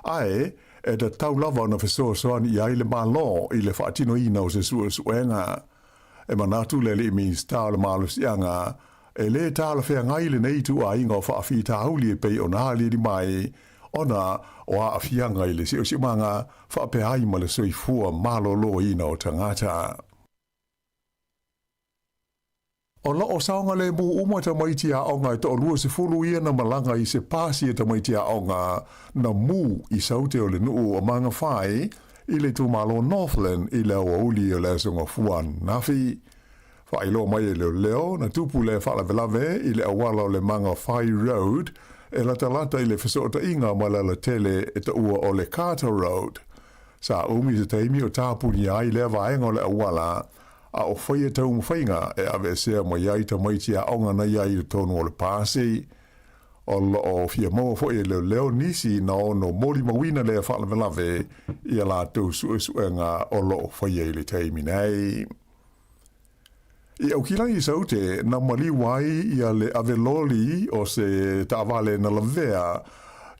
ae e tatau lava ona fesoasoani i ai le Malo i le faatinoina o se suesuega. E manatu le alii Minisita o le Malosiaga, e lē talafeagai lenei ituaiga o faafitauli e pei ona aliali mai ona o aafiaga i le siosiomaga faapea ai ma le soifua maloloina o tagata. O lo o saogalemu uma tamaiti aoga e toa-20 ia na malaga i se pasi a tamaiti aoga na mū i saute o le nuu o Mangawhai i le itumalo Northland i le aoauli o le Aso Gafua ananafi. Faailoa mai e leoleo na tupu lea faalavelave i le auala o le Mangawhai Road e latalata i le fesootaiga ma le alatele e taua o le Carter Road. Sa umi se taimi o tapunia ai lea vaega o le auala a o faia taumafaiga e aveesea mai ai tamaiti aoga na i ai i totonu o le pasi. O lo o fia maua foi e leoleo nisi na ono molimauina lea faalavelave i a latou suesuega o lo o faia i le taimi nei. I Aukilani i Saute, na maliu ai ia le ave loli o se taavale na lavea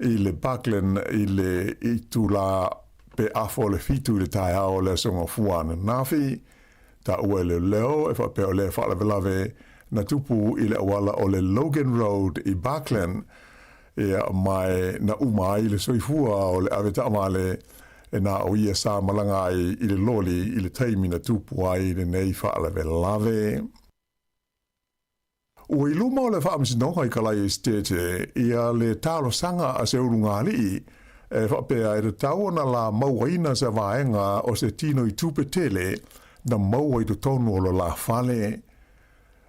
i le Parkland i le itulā pe afa o le fitu i le taeao o le Aso Gafua ananafi. Taua e leoleo e faapea o lea faalavelave na tupu i le auala o le Logan Road i Parkland, ia mae na uma ai le soifua o le ave taavale e na o ia sa malaga ai i le loli i le taimi na tupu ai lenei faalavelave. Ua i luma o le Faamasinoga i Kalaia Esetete ia le talosaga a se ulugalii e faapea e tatau ona la mauaina se vaega o se tino i tupe tele na maua i totonu o lo la fale.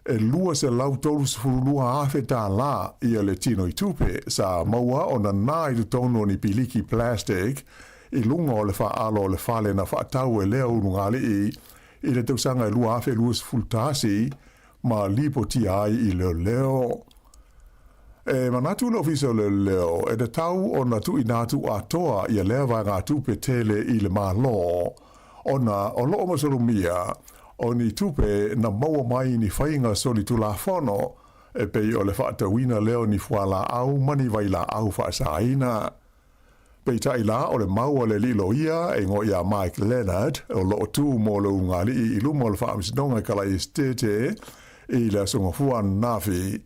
E 232 afe tālā ia le tino i tupe sa maua ona nā i totonu o ni piliki plastic i luga o le faaalo o le fale na faatau e lea ulugalii i le tausaga e 2021 ma lipotia ai i leoleo. E manatu le Ofisa o Leoleo e tatau ona tuuina atu atoa ia lea vaegatupe tele i le Malo, ona o loo masalomia o ni tupe na maua mai ni faiga solitulafono e pei o le faatauina lea o ni fualaau ma ni vailaau faasaina. Peitai la o le mau a le alii loia e igoa ia Mike Leonard o loo tu mo le ulugalii i luma o le Faamasinoga i Kalaia Esetete i le Aso Gafua ananafi,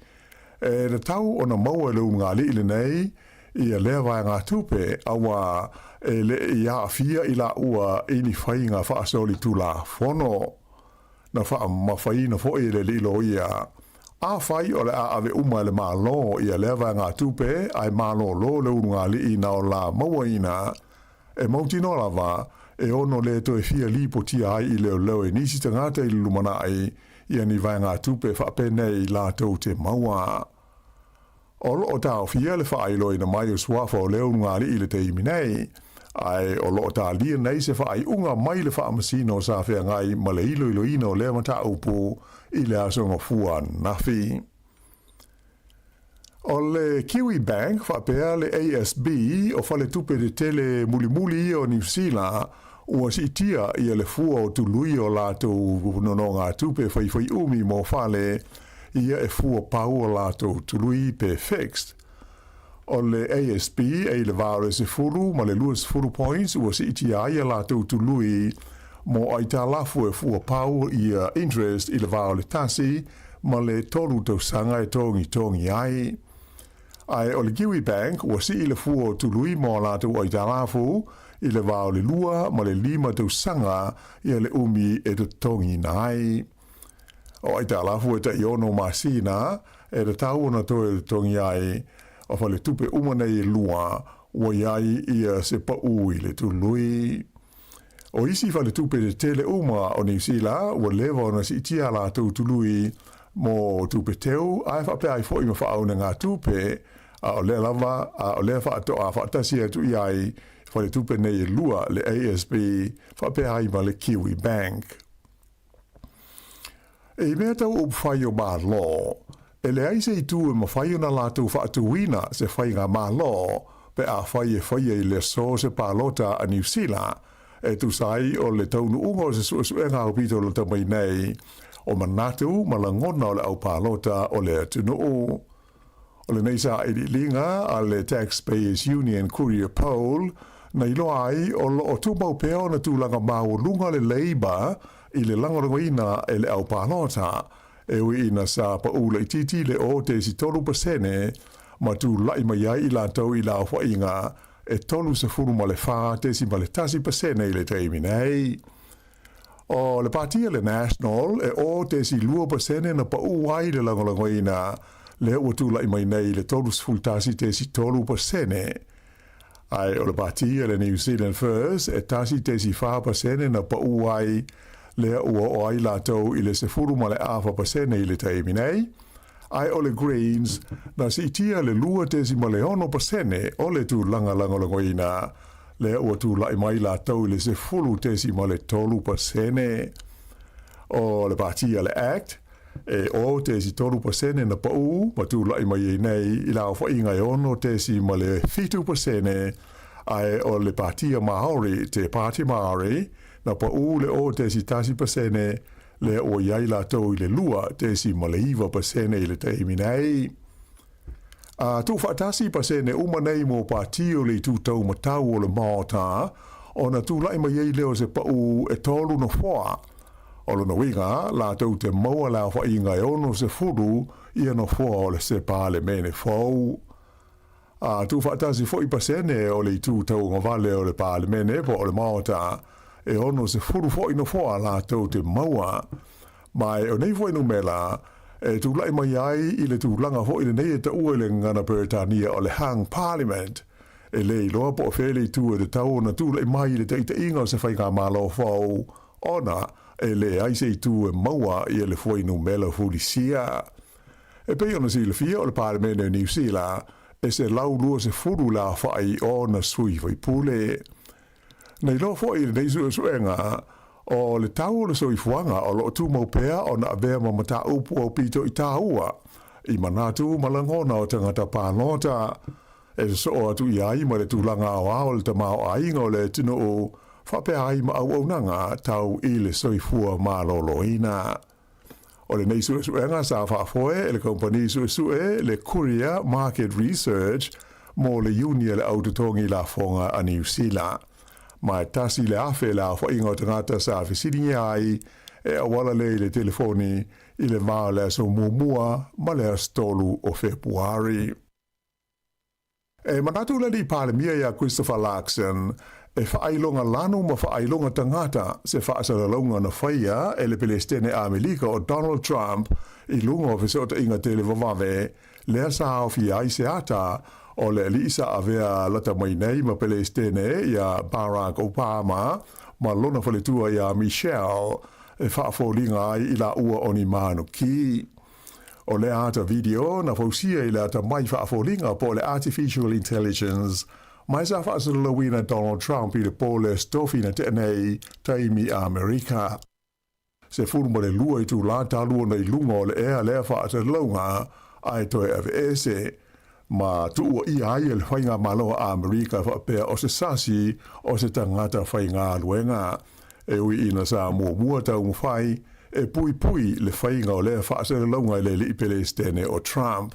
e tatau ona maua e le ulugalii lenei ia lea vaegatupe auā e le i aafia i laua i ni faiga faasolitulafono. Na faamamafaina foi e le alii loia, Afai o le a ave uma e le Malo ia lea vaegatupe ae malōlō le ulugalii na o la mauaina, e mautinoa lava e ono le toe fia lipotia ai i leoleo e nisi tagata i le lumanai ia ni vaegatupe faapenei latou te maua. O loo taofia le faailoaina mai o suafa o le ulugalii i le taimi nei, ae o loo talia nei se faaiuga mai le Faamasino sa feagai ma le iloiloina o lea mataupu i le Aso Gafua ananafi. O le Kiwi Bank faapea le ASB o faletupe tetele mulimuli ia o Niu Sila ua siitia ia le fua o tului o latou nonogatupe faifaiumi mo fale ia e fua pau o latou tului pe fixed. O le ASB e i le va o le 10 ma le 20 points ua siitia ai a latou tului mo aitalafu e fua pau ia interest i le va o le 1 ma le 3 tausaga e togitogi ai. Ae o le Kiwi Bank ua sii le fua o tului mo a latou aitalafu i le va o le 2 ma le 5 tausaga ia le umi e totogiina ai. O aitalafu e tai 6 masina e tatau ona toe totogi ai, o faletupe uma nei e lua ua i ai ia se paū i le tului. O isi faletupe tetele uma o Niu Sila ua leva ona siitia a latou tului mo tupe teu ae faapea ai foi ma faaunegatupe, a o lea lava a o lea faatoa faatasi atu i ai faletupe nei e lua le ASB faapea ai ma le Kiwi Bank. I mea tau upufai o Malo, e leai se itu e mafai ona latou faatuina se faiga Malo pe afai e faia i le aso se palota a Niu Sila e tusa ai o le taunuuga o se suesuega aupito lata mai nei o manatu ma lagona o le au palota o le atunuu. O lenei sailiiliga a le Taxpayers Union Courier Poll na iloa ai o loo tumau pea ona tulaga maualuga le Labour i le lagolagoina e le au palota, e ui ina sa paʻu laitiiti le 0.3% ma tulaʻi mai ai i latou i le aofaiga e 34.1% i le taimi nei. O le Pātia le National e 0.2% na paʻu ai le lagolagoina lea ua tulaʻi mai nei i le 31.3%. Ae o le Pātia le New Zealand First e 1.4% na paʻu ai lea ua oo ai latou i le 14% i le taimi nei. Ae o le Greens na siitia le 2.6% o le tulaga lagolagoina lea ua tulaʻi mai latou i le 10.3%. O le Pātia le Act e 0.3% na paʻu ma tulaʻi mai ai nei i le aofaiga e 6.7%, ae o le Pātia Māori, Te Pāti Māori, na paʻu le 0.1%, lea ua i ai latou i le 2.9% i le taimi nei. A tuufaatasi pasene uma nei mo pati o le itu taumatau o le Maota, ona tulai mai ai lea o se pau e tolu nofoa. O lona uiga, latou te maua le aofaiga e 60 ia nofoa o le se Palemene fou. A tuufaatasi foi pasene o le itu tauagavale o le Palemene po o le Maota, e 60 foi nofoa latou te maua. Ma o nei fuainumera, e tulai mai ai i le tulaga foi lenei e taua i le gagana Peretania o le Hung Parliament. E le iloa po o fea le itu e tatau ona tulai mai i le taitaiga o se faigamalo fou, ona e leai se itu e maua ia le fuainumera fulisia. E pei ona silafia o le Palemene o Niu Sila, e 120 le aofai o ona sui faipule. Na iloa foi i lenei suesuega, o le tau o le soifuaga o lo o tumau pea ona avea ma mataupu aupito i tāua i manatu ma lagona o tagata palota, e sosoo atu i ai ma le tulaga aoao o le tamaoaiga o le atunuu faapea ai ma auaunaga tau i le soifua maloloina. O lenei suesuega sa faafoe e le kamupani suesue le Courier Market Research mo le Iuni a le Au Totogi Lafoga a Niu Sila. Ma e 1,000 le aofaiga o tagata sa fesiligia ai e auala lea i le telefoni i le va o le aso muamua ma le aso 3 o Fepuari. E manatu le Alii Palemia iā Christopher Luxon e faailoga lanu ma faailoga tagata se faasalalauga na faia e le Pelesitene Amelika o Donald Trump i luga o fesootaiga televavave lea sa aofia ai se ata o le alii sa avea lata mai nei ma Pelesitene iā Barack Obama ma lona faletua iā Michelle e faafoliga ai i laua o ni manuki. O lea ata video na fausia i le atamai faafoliga po o le artificial intelligence ma e sa faasalalauina Donald Trump i le po le Aso Tofi na tea nei taimi Amerika. 12 itulā talu ona i luga o le ea lea faasalalauga ae toe aveese ma tuua ʻia ai e le Faigamalo a Amerika faapea o se sasi o se tagata faigaluega. E ui ina sa muamua taumafai e puipui le faiga o lea faasalalauga i le alii Pelesitene o Trump.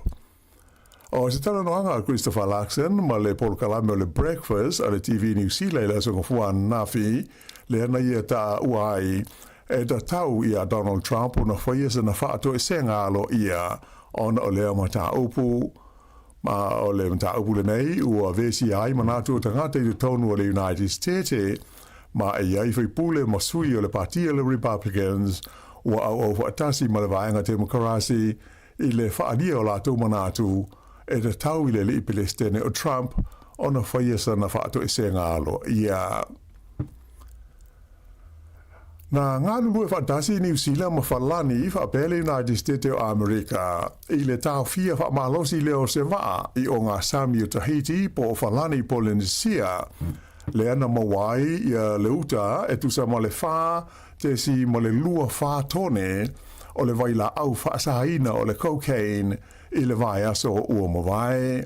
O se talanoaga a Christopher Luxon ma le polokalame o le Breakfast a le TV Niu Sila i le Aso Gafua ananafi, lea na ia taua ai e tatau iā Donald Trump ona faia sana faatoesega aloaia ona o lea mataupu. Ma o le mataupu lenei ua vesia ai manatu o tagata i totonu o le United States, ma e i ai faipule ma sui o le Pati o le Republicans ua auau faatasi ma le Vaega Temokarasi i le faaalia o latou manatu e tatau i le alii Pelesitene o Trump ona faia sana faatoesega aloaia. Na galulue faatasi Niu Sila ma Falani faapea le United States o Amerika i le taofia faamalosi lea o se vaa i o ngā sami o Tahiti po o Falani Polynesia, lea na maua ai ia le uta e tusa ma le 4.24 tone o le vailaau faasaina o le cocaine i le vaiaso ua mavae.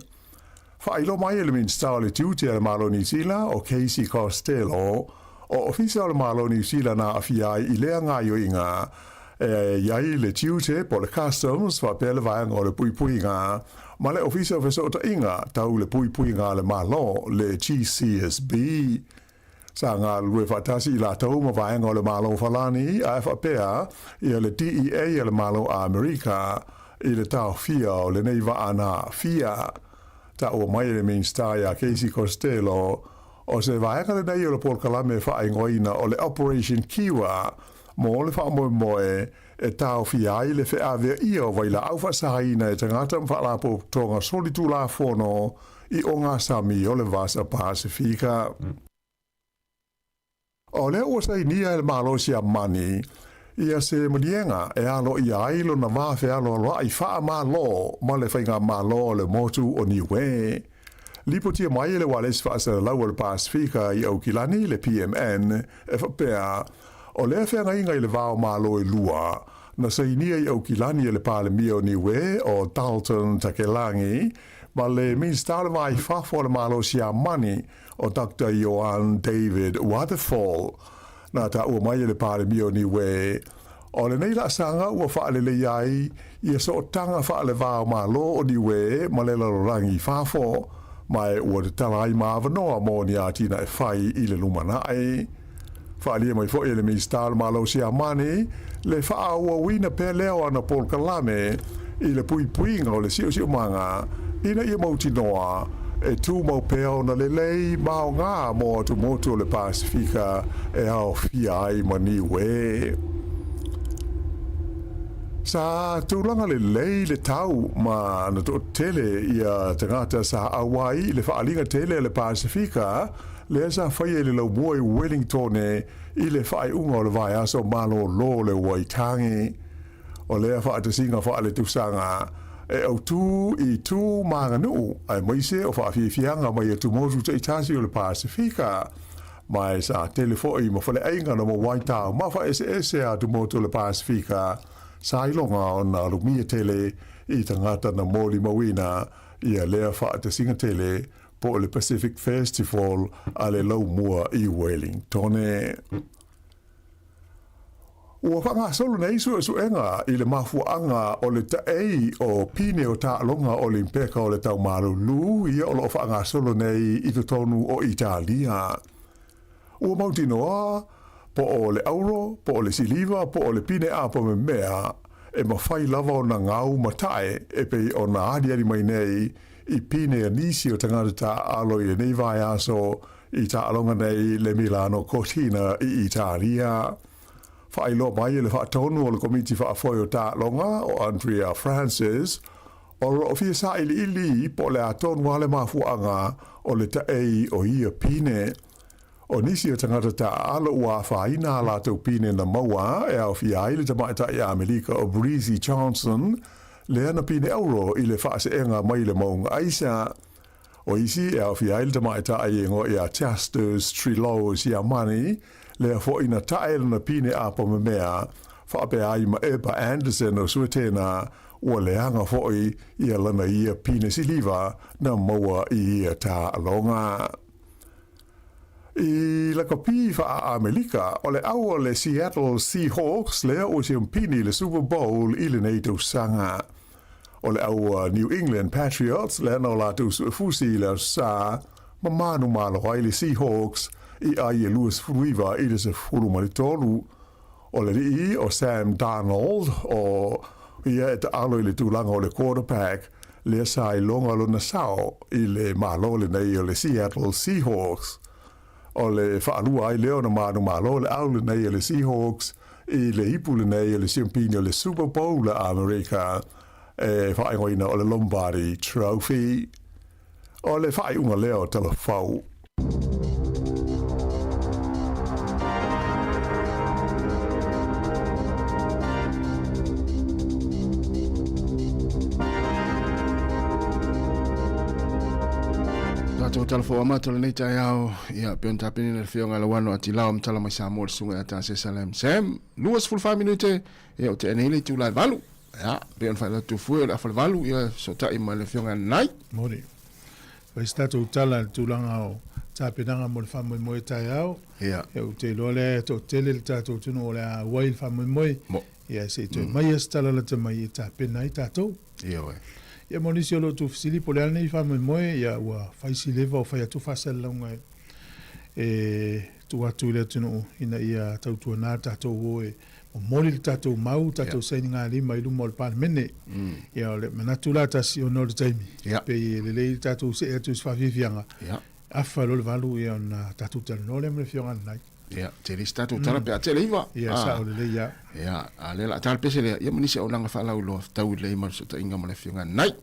Faailoa mai e le Minisita o le Tiute a le Malo o Niu Sila, o Casey Costello, o Ofisa o le Malo o Niu Sila na aafia ai i lea gaoioiga e i ai le tiute po o le Customs faapea le Vaega o le Puipuiga ma le Ofisa o Fesootaiga tau le Puipuiga a le Malo, le GCSB. Sa galulue faatasi i latou ma vaega o le Malo Falani ae faapea ia le DEA a le Malo a Amerika i le taofia o lenei vaa na aafia. Taua mai e le Minisita iā Casey Costello, o se vaega lenei o le polokalame faaigoaina o le Operation Kiwa mo le faamoemoe e taofia ai le feaveaia o vailaau faasaina e tagata ma faalapotopotoga solitulafono i ogasami o le Vasa Pasifika. O lea ua sainia e le Malo Siamani ia se maliega e aloaia ai lona va fealoaloaʻi faamalo ma le Faigamalo o le Motu o Niue. Lipotia mai e le Ualesi Faasalalau o le Pasifika i Aukilani, le PMN, e faapea, o lea feagaiga i le va o Malo e lua, na sainia i Aukilani e le Palemia o Niue o Dalton Takelagi ma le Minisita o le Va i Fafo o le Malo Siamani o Doctor Johan David Waterfall. Na taua mai e le Palemia o Niue, O lenei laasaga ua faaleleia ai ia sootaga faalevā o Malo o Niue ma le lalolagi i fafo, ma e ua tatala ai ma avanoa mo ni atinae fai i le lumanai. Faaalia mai foi e le Minisita o le Malo o Siamani le faaauauina pea lea o ana polokalame i le puipuiga o le siosiomaga ina ia mautinoa e tumau pea ona lelei ma aoga mo atumotu o le Pasefika e aofia ai ma Niue. Sa tulaga lelei le tau ma na toatele ia tagata sa auai i le faaaliga tele a le Pasefika lea sa faia i le laumua i Wellingtone i le faaiuga o le vaiaso malōlō o le Waitangi. O lea faatasiga faaletusaga e autū i tu ma aganuu aemaise o faafiafiaga mai atumotu taitasi o le Pasefika. Ma e sa tele foi ma faleaiga na maua ai taumafa eseese a atumotu o le Pasefika sa iloga ona alumia tele i tagata na molimauina ia lea faatasiga tele po o le Pacific Festival a le laumua i Wellingtone. Ua faagasolo nei suesuega i le mafuaaga o le taei o pine o taaloga Olimpeka o le tau malulu ia o lo o faagasolo nei i totonu o Italia. Ua mautinoa po o le auro, po o le siliva, po o le pine apo memea e mafai lava ona gau ma tae e pei ona aliali mai nei i pine a nisi o tagata taaalo i lenei vaiaso i taaloga nei le Milano Cortina i Italia. Faailoa mai e le faatonu o le Komiti Faafoe o Taaloga o Andrea Francis, o lo o fia sailiili po o le a tonu lava le mafuaaga o le taei o ia pine. O nisi o tagata taaalo ua afaina a latou pine na maua e aofia ai le tamaitai Amelika o Breezy Johnson, lea na pine auro i le faaseega mai le mauga aisa. O isi e aofia ai le tamaitai e igoa ia Justus Triloe Siamani, lea foi na tae lona pine apo memea, faapea ai ma Ebba Anderson o Suetena, ua leaga foi ia lana ia pine siliva na maua i ia taaloga. I lakapi faa-Amelika, o le au o le Seattle Seahawks lea ua siampini i le Super Bowl i lenei tausaga. O le au a New England Patriots lea na o latou suefusi i le Aso Sa ma manumalo ai le Seahawks i ai e 29 i le 13. O le alii o Sam Darnold o ia e taalo i le tulaga o le quarterback lea sa iloga lona sao i le malo lenei o le Seattle Seahawks. O le faalua ai lea ona manumalo le au lenei a le Seahawks i le ipu lenei o le siampini o le Super Bowl a Amerika e faaigoaina o le Lombardi Trophy. O le faaiuga lea o Talafou. Tatou talafou amata o lenei taeao, ia, pei ona tapenina le Afioga ia Lauano Atilao Matala mai Samoa le Susuga ia Tasesa Lam Sam. 24 minute, ia, o tea nei le itula e 8. Ia, pei ona faailoa atu fue o le afa le 8, ia, fesootai ma le Afioga ia Nanai. Moni. Fai se tatou tala i le tulaga o tapenaga mo le faamoemoe taeao. Ia. Ia, ou te iloa lea e toatele le tatou atunuu o le a auai i le faamoemoe. Mo. Ia, se i toe maia se tala lata mai e tapena ai tatou. Ioe. Ia mo nisi o lo o tuufesili po o le a lenei faamoemoe, ia ua fai si leva o fai atu faasalalauga e tuu atu i le atunuu ina ia tautuana tatou o e momoli le tatou mau, tatou sainigalima i luma o le Palemene. Ia o le manatu la tasi ona o le taimi, pei e lelei le tatou see atu i se faafiafiaga, afa loa le 8 ia ona tatou talanoa lea ma le Afioga Nanai. Ia, tele se tatou tala pe a tele iva. Ia, sao lelei lava. Ia, a lea o le a tala pese lea, ia ma nisi auaunaga faalauiloa fetaui lelei ma le fesootaiga ma le Afioga Nanai.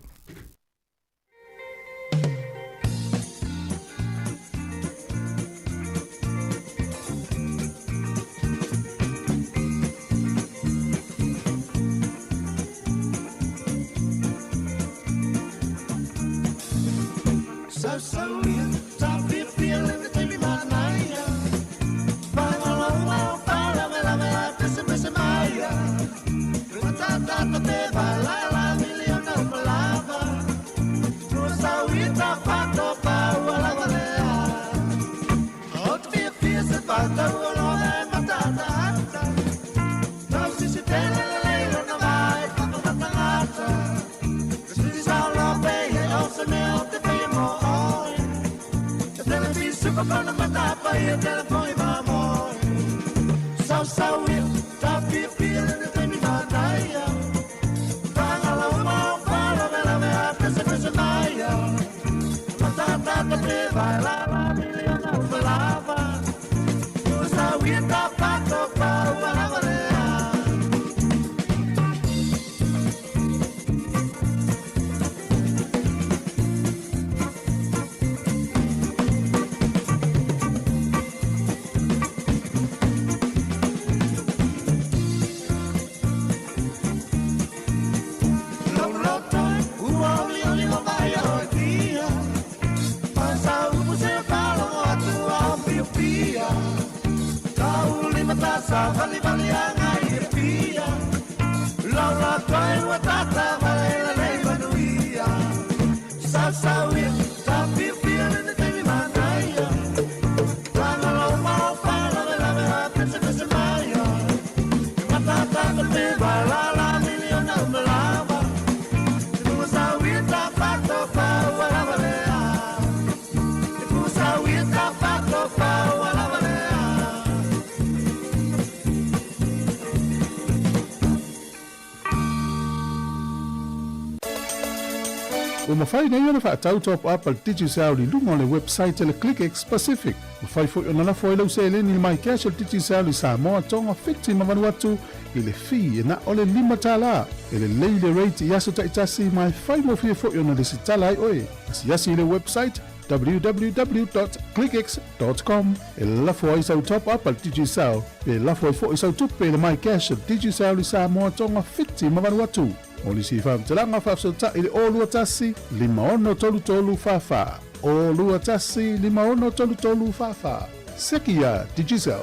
Ua mafai nei ona faatau top up a le Digicel i luga o le website a le ClickX Pacific. Mafai foi ona lafo ai lau seleni i le MyCash a le Digicel i Samoa, Tonga, Fiti ma Vanuatu i le fee e na o le $5. E lelei le rate i aso taitasi ma e faigofie foi ona lesitala ai oe. Asiasi i le website www.clickx.com e lafo ai sau top up a le Digicel pe lafo ai foi sau tupe i le MyCash a le Digicel i Samoa, Tonga, Fiti ma Vanuatu. Mo nisi faamatalaga faafesootai i le 021 5633 44. 021 5633 44. Seki iā Digicel.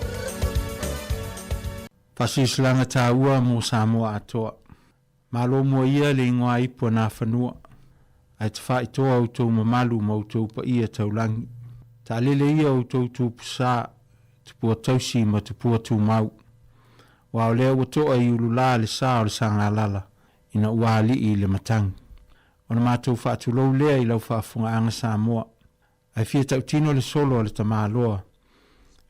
Faasilasilaga taua mo Samoa atoa. Malo mua ia le igoa ipu a Nafanua, ae tafaitoa outou mamalu ma outou paia taulagi. Taalele ia outou tupusa, tupua tausi ma tupua tumau. Aua o lea ua to'a i ululā le sa o le Sagalala ina ua alii i le matagi. Ona matou faatulou lea i lau faafofogaaga Samoa, ae fia tautino le solo a le tamaloa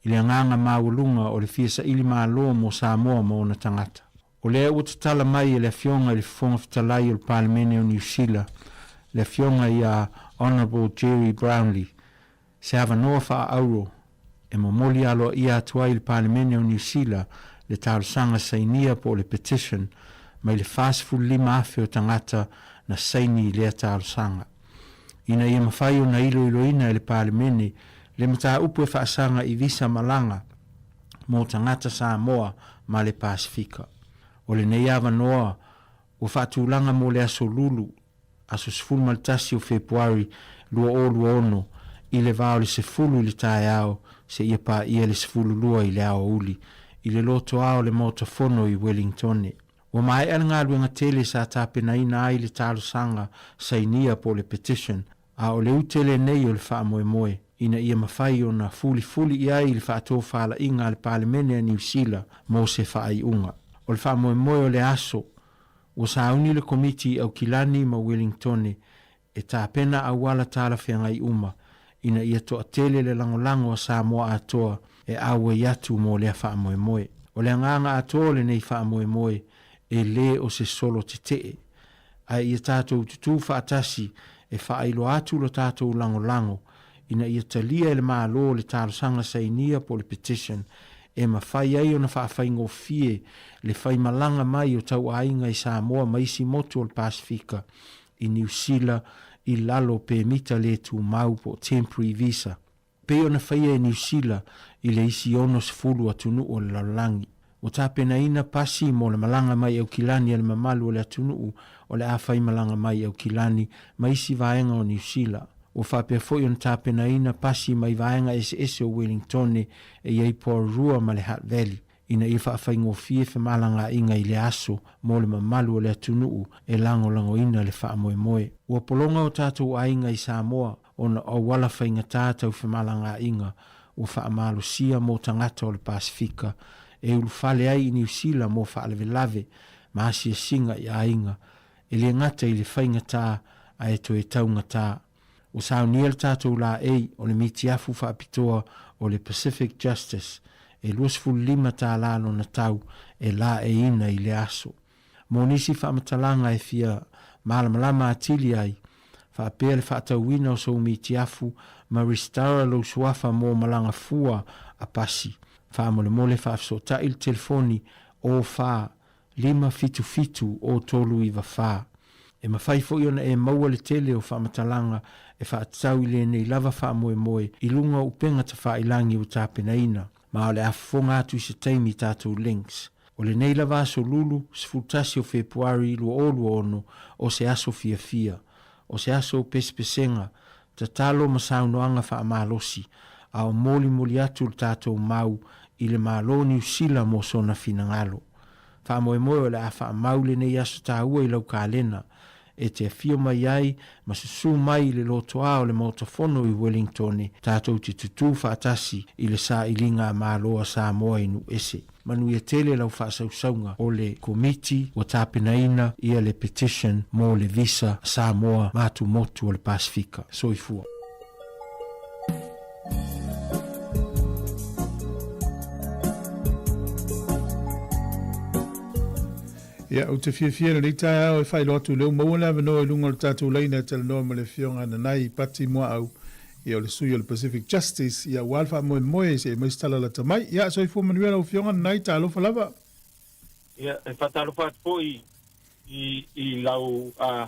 i le agaga maualuga o le fia saili malo mo Samoa ma ona tagata. O lea ua tatala mai e le Afioga i le Fofoga Fetalai o le Palemene o Niu Sila, le Afioga ia Honourable Gerry Brownlee, se avanoa faa-auro e momoli aloaia atu ai i le Palemene o Niu Sila le talosaga sainia po o le petition mai le 45,000 o tagata na saini i lea talosaga. Ina ia mafai ona iloiloina e le Palemene le mataupu e faasaga i visa malaga mo tagata Samoa ma le Pasefika. O lenei avanoa ua faatulaga mo le aso Lulu aso 11 o Fepuari 2026 i le va o le 10 i le taeao seia paia le 12 i le aoauli i le lotoa o le Maota Fono i Wellingtone. Ua maea le galuega tele sa tapenaina ai le talosaga sainia po o le petition, a o le ute lenei o le faamoemoe ina ia mafai ona fulifuli i ai le faatofalaiga a le Palemene a Niu Sila mo se faaiuga. O le faamoemoe o le aso Ua sauni le Komiti i Aukilani ma Wellingtone e tapena auala talafeagai uma ina ia toatele le lagolago a Samoa atoa e auai atu mo lea faamoemoe. O le agaga atoa o lenei faamoemoe e le o se solo tetee, ae ia tatou tutū faatasi e faailoa atu lo tatou lagolago ina ia talia e le Malo le talosaga sainia po o le petition e mafai ai ona faafaigofie le faimalaga mai o tauaiga i Samoa ma isi motu o le Pasefika i Niu Sila i lalo o pemita le tumau po o temporary visa, pei ona faia e Niu Sila i le isi 60 atunuu o le lalolagi. Ua tapenaina pasi mo le malaga mai Aukilani a le mamalu o le atunuu o le a faimalaga mai Aukilani ma isi vaega o Niu Sila. Ua faapea foi ona tapenaina pasi mai vaega eseese o Wellingtone e i ai Porirua ma le Hutt Valley ina ia faafaigofie femalagaaiga i le aso mo le mamalu o le atunuu e lagolagoina le faamoemoe. Ua pologa o tatou aiga i Samoa ona o auala faigata tau femalagaaiga ua faamalosia mo tagata o le Pasefika e ulufale ai i Niu Sila mo faalavelave ma asiasiga i aiga, e le gata i le faigata ae toe taugata. Ua saunia le tatou laei o le mitiafu faapitoa o le Pacific Justice e 25 tālā lona tau e laeiina i lea aso. Mo nisi faamatalaga e fia malamalama atili ai, faapea le faatauina o sou mitiafu ma resitala lou suafa mo malaga fua a pasi, faamolemole faafesootai le telefoni 04 577 o 394. E mafai foi ona e maua le tele o faamatalaga e faatatau i lenei lava faamoemoe i luga o upega tafailagi ua tapenaina, ma o le a fofoga atu i se taimi i tatou links. O lenei lava aso Lulu, 11 o Fepuari 2026, o se aso fiafia. O se aso o pesepesega, tatalo ma saunoaga faamalosi, a o molimoli atu le tatou mau i le Malo Niu Sila mo sona finagalo. Faamoemoe o le a faamau lenei aso taua i lau kalena, e te afio mai ai ma susū mai i le lotoā o le Maota Fono i Wellingtone tatou te tutū faatasi i le sailiga a Malo a Samoa i Nu'u-ese. Manuia tele lau faasausauga o le Komiti ua tapenaina ia le petition mo le visa a Samoa ma atumotu o le Pasefika. Soifua. Ia, ou te fiafia i lenei taeao e faailoa atu lea ua maua le avanoa i luga o le tatou laina e talanoa ma le Afioga Nanai Pati Muaau, ia o le sui o le Pacific Justice, ia aua le faamoemoe se i aumai se tala lata mai. Ia, soifua manuia lau Afioga Nanai, talofa lava. Ia, e faatalofa atu foi i, i lau uh,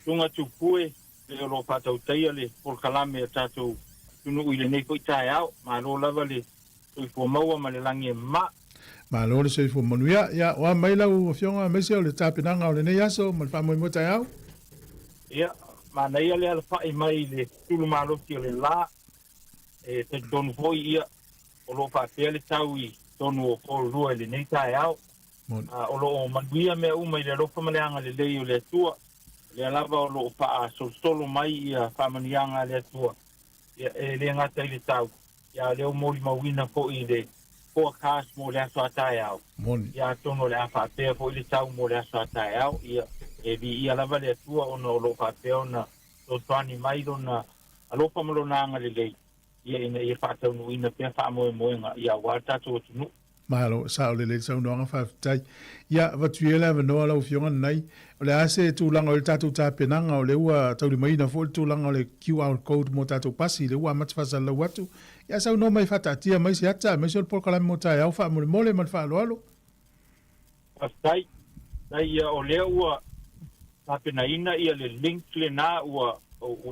luga tupue le o lo o faatautaia le polokalame a tatou atunuu i lenei foi taeao. Malo lava le soifua maua ma le lagi e mama. Malo le soifua manuia. Ia, o a mai lau Afioga aemaise o le tapenaga o lenei aso ma le faamoemoe taeao? Ia, manaia le alafa'i mai i le tulu malosi o le la. E talitonu foi ia o lo o faapea le tau i totonu o Porirua i lenei taeao. O lo o manuia mea uma i le alofa ma le agalelei o le Atua. O lea lava o lo o faasolosolo mai ia faamanuiaga a le Atua, ia, e le gata i le tau, ia a o lea ua molimauina foi i le forecast mo le aso a taeao. Ia atonu o le a faapea foi le tau mo le aso a taeao, ia, e viia lava le Atua ona o lo o faapea ona fesoasoani mai Lona alofa ma Lona agalelei, ia, ina ia faataunuuina pea faamoemoega, ia, aua le tatou atunuu. Malo, sao lelei le saunoaga, faafetai. Ia, avatu ia le avanoa lau Afioga lenei. O le a se tulaga o i le tatou tapenaga, o lea ua taulimaina foi le tulaga o le QR code mo tatou pasi, lea ua amata faasalalau atu. Ia, saunoa mai faataatia mai se ata, aemaise o le polokalame mo taeao faamolemole ma le faaaloalo. Faafetai. Faafetai ia, o lea ua tapenaina ia le link lena ua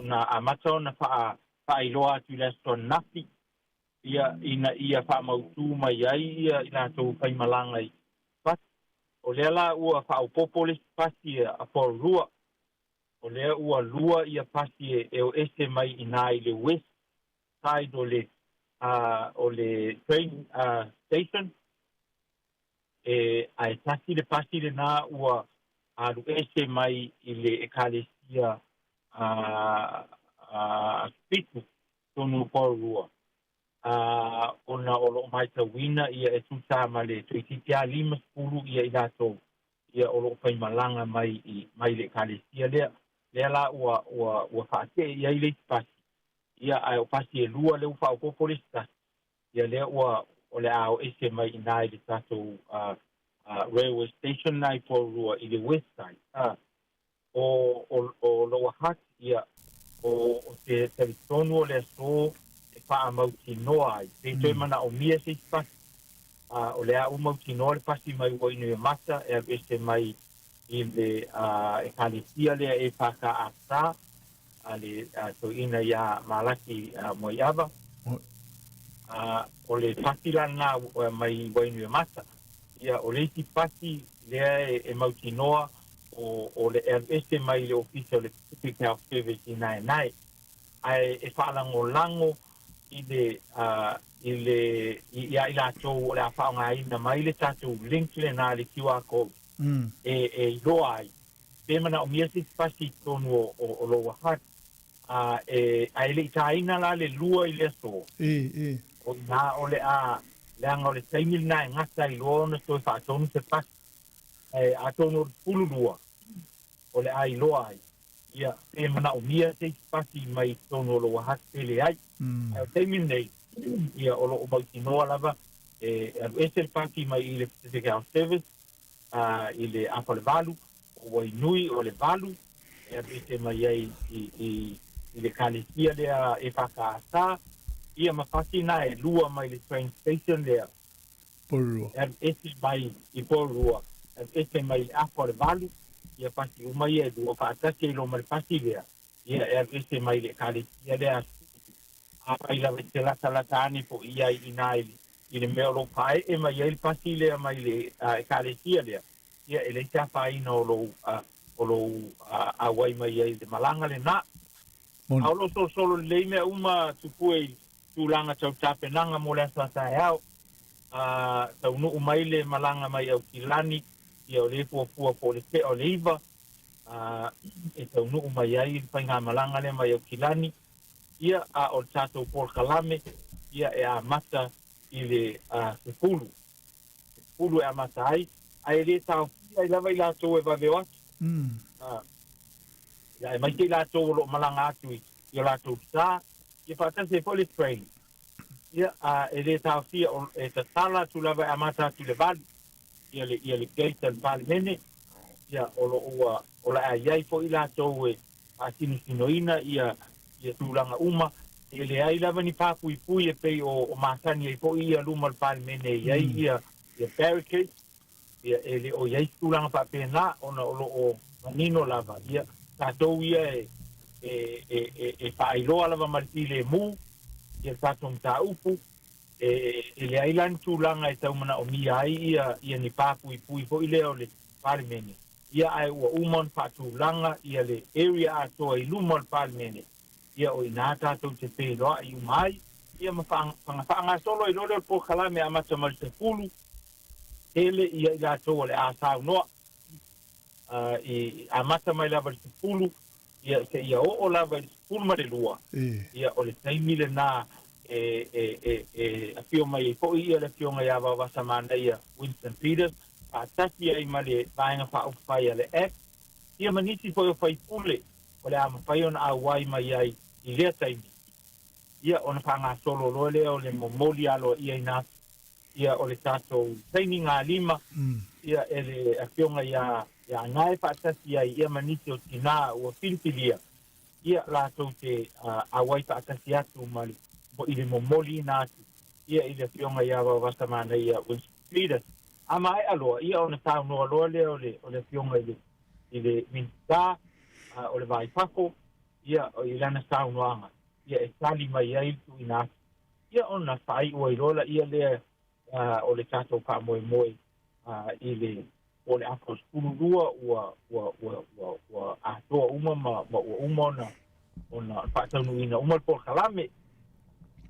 na amata ona faailoa atu i le Aso Toanafi. ia, ina ia faamautū mai ai ia i latou faimalaga i pasi. O lea la ua faaopoopo le isi pasi a Porirua, o lea ua lua ia pasi e o ese mai i ina i le west side o le, o le train station, e, ae tasi le pasi lena ua alu ese mai i le Ekalesia a Fitu tonu o Porirua, ā, ona o lo o matauina ia e tusa ma le toeitiiti lava 50 ia i latou ia o lo o faimalaga mai i mai le Ekalesia lea. Lea la ua ua ua faatee i ai le isi pasi, ia ae o pasi e lua lea ua faaopoopo le isi tasi, ia lea ua o le a o ese mai i ina i le tatou railway station lena i Porirua i le west side, ā. O, o, o Lower Hutt, ia, o, o te talitonu o le aso e faamautinoa ai, pe toe manaomia se isi pasi, a, o le a ua mautinoa le pasi mai Wainuiomata e alu ese mai i le a, Ekalesia lea EFKS a le a, toeaina iā Malaki a, Moaiava. A, o le pasi la lena mai Wainuiomata. Ia, o le isi pasi lea e, e mautinoa, o, o le alu ese mai le Ofisa o le Pacific Health Service i Naenae, ae e faalagolago i le, uh, i le, i, iā i latou o le a faaaogaina mai le tatou link lena, le QR code, mm. e, e iloa ai, pe manaomia se isi pasi i totonu o, o, o Lower Hutt, a, e, ae le i tāina la le lua i le aso. E, e. O inā o le a, leaga o le taimi lena e gata ai loa ona toe faatonu se pasi. Ae atonu o le 12 o le a iloa ai. Ia, pe manaʻomia se isi pasi mai totonu o lou ahatu pe leai. Ae o le taimi lenei, ia, o lo o mautinoa lava e alu ese le pasi mai i le Pacific Health Service i le afa o le valu, o Wainui o le valu, e alu ese mai ai i le Ekalesia lea EFKS, ia ma pasi na e lua mai le train station lea. Porirua. E alu ese mai i Porirua, e alu ese mai i le afa o le valu, ia pasi uma ia e lua faatasi ai loa ma le pasi lea, ia e alu ese mai i le Ekalesia lea a Susu. Afai lava e te latalata ane foi i ai inā i le mea o lo o pae'e mai ai le pasi lea mai le Ekalesia lea, ia e leai se afaina o lou o lou auai mai ai i le malaga lenā. A o lo o solosolo lelei mea uma tupue i tulaga tau tapenaga mo le aso a taeao, a taunuu mai le malaga mai Aukilani, ia o lea e fuafua po o le tea o le 9, a e taunuu mai ai le faigamalaga lea mai Aukilani, ia a o le tatou polokalame, ia e amata i le 10. 10 e amata ai, ae e le taofia ai lava i latou e vave o atu. Ia, aemaise i latou o lo o malaga atu i o latou sa, ia faatasi ai foi le train. Ia, a e le taofia, e tatala atu lava e amata atu i le 8, ia le, ia le gate a le Palemene, ia, o lo o ua, o le a i ai foi i latou e faasinosinoina ia, ia tulaga uma. E leai lava ni pāpuipui e pei o, o masani ai foi ia luma o le Palemene e i ai ia, ia barricades, Ia, e le o i ai se tulaga faapena ona o lo o manino lava, ia, tatou ia e, e, e, e, e faailoa lava ma le filemu ia le tatou mataupu, e, e leai la ni tulaga e tau manaomia ai ia, ia ni pā puipui foi lea o le Palemene, ia ae ua uma ona faatulaga ia le area atoa i luma o le Palemene, ia o i ina tatou te feiloai uma ai, ia ma faagasolo ai loa lea o le polokalame amata mai le 10, Tele ia i latou o le a saunoa, i amata mai lava i le 10, ia, seia oo lava i le 12, ia, o le taimi lenā e, e, e, e afio mai ai foi ia le Afioga ia Vaovasamanaia Winston Peters, faatasi ai ma le Vaega Faaupufai a le act, ia ma nisi foi o faipule o le a mafai ona auai mai ai i lea taimi, ia, ona faagasolo loa lea o le momoli aloaia ina atu. Ia o le tatou sainiga lima ia e le Afioga ia ia Anae faatasi ai ia ma nisi o tinā ua filifilia ia latou te auai faatasi atu ma le i le momoliina atu ia i le Afioga ia Vaovasamanaia Winston Peters. A maea loa ia ona saunoa loa lea o le o le Afioga i le i le Minisita o le Va i Fafo ia i lana saunoaga ia e tali mai ai le tuuina atu Ia ona faaiu ai loa laia lea o le tatou faamoemoe i le o le afa o le 12 ua ua ua ua ua atoa uma ma ma ua uma ona ona faataunuuina uma le polokalame.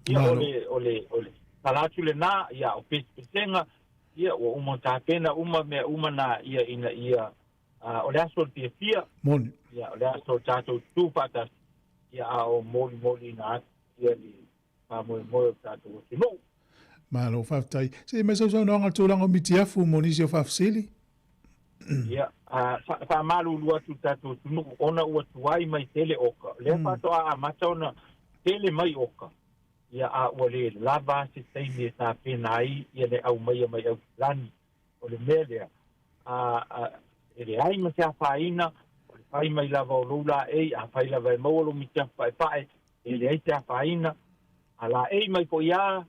Ia o le o le o le tala atu lenā, ia o pesepesega, ia ua uma ona tapena uma mea uma na ia ina ia o le aso o le fiafia. Moni. Ia o le aso o tatou tutu faatasi, ia a o molimoliina atu ia le faamoemoe o le tatou atunuu. Malo faafetai. Se i mai sau saunoaga i le tulaga o mitiafu mo nisi o faafesili. Ia, faamalulu atu i le tatou atunuu ona ua tuai mai tele oka. O lea faatoa amata ona tele mai oka, ia a ua le lava se taimi e tapena ai ia le aumaia mai Aukilani. O le mea lea, e leai ma se afaina, o le fai mai lava o lou laei, afai lava e maua lou mitiafu paepae, e leai se afaina. A laei mai foi lava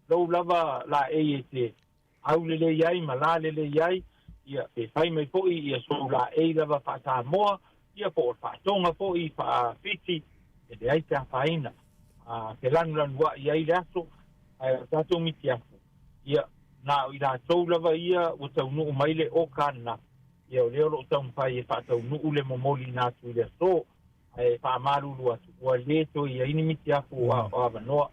lou lava laei e te aulelei ai ma lalelei ai, ia, pe fai mai foi ia sou laei lava faa-Samoa, ia po o le faa-Tonga foi, faa-Fiti, e leai se afaina. A felanulanuai ai le aso, ae o le tatou mitiafu, ia, na o i latou lava ia ua taunuu mai le oka ananafi, ia o lea o lo o taumafai e faataunuu le momoliina atu i le aso, ae faamalulu atu, ua le toe i ai ni mitiafu o avanoa,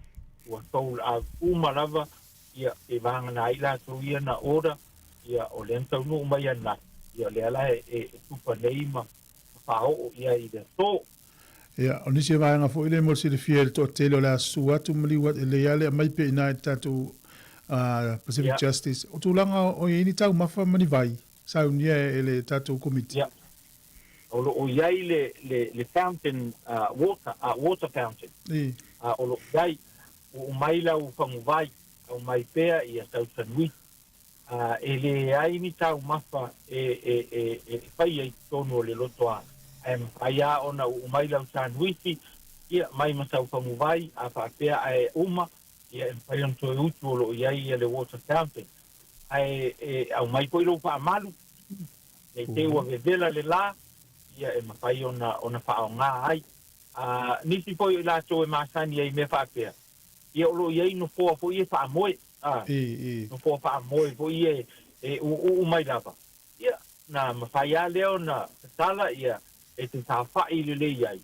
ua sold out uma lava, ia, pe vagana ai latou ia na order, ia, o lea na taunuu mai ananafi, ia o lea la e tupa nei ma faaoo i ai i le aso. Ia, o nisi vaega foi lea mo le silafia i le toatele o le a susu atu ma liu atu, e lelei lava le aumai pea i ina i le tatou Pacific Justice. O tulaga o i ai ni taumafa ma ni vai saunia e le tatou Komiti? Ia. O lo o i ai le, le, le fountain water, water fountain. O lo o i ai, uu mai lau faguvai, aumai pea ia sau sanuisi. E leai ni taumafa e, e, e, e faia i totonu o le lotoa, ae mafai lava ona uu mai lau sanuisi, ia, mai ma sau faguvai, a faapea ae uma, ia, e mafai ona toe utu o lo o i ai ia le water fountain. Ae e aumai foi lou faamalu, ne i te i ua vevela le la, ia, e mafai ona, ona faaaoga ai. A, nisi foi o i latou e masani ai i mea faapea, ia o lo o i ai nofoa foi ia e faamoe, a, nofoa faamoe foi ia e uu mai lava, ia, na mafai lava lea ona tatala, ia, e te saofai lelei ai,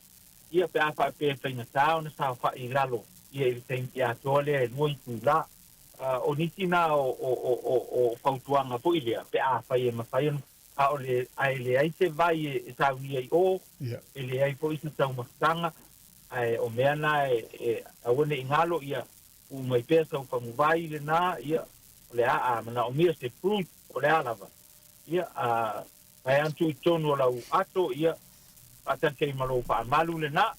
ia, pe a faapea e faigata ona saofai i lalo, ia, i le taimi atoa lea e 2 itula. A, o nisi na o, o, o, o, o fautuaga foi lea, pe afai e mafai ona, a o le, a e leai se vai e saunia i o, e leai foi se taumafataga, ae o mea na e aua ne i galo, ia, uu mai pea sau faguvai lena, ia, o le a, a manaomia se fruit, o le a lava, ia, a pae atu i totonu o lau ato, ia, faatasi ai ma lou faamalu lena.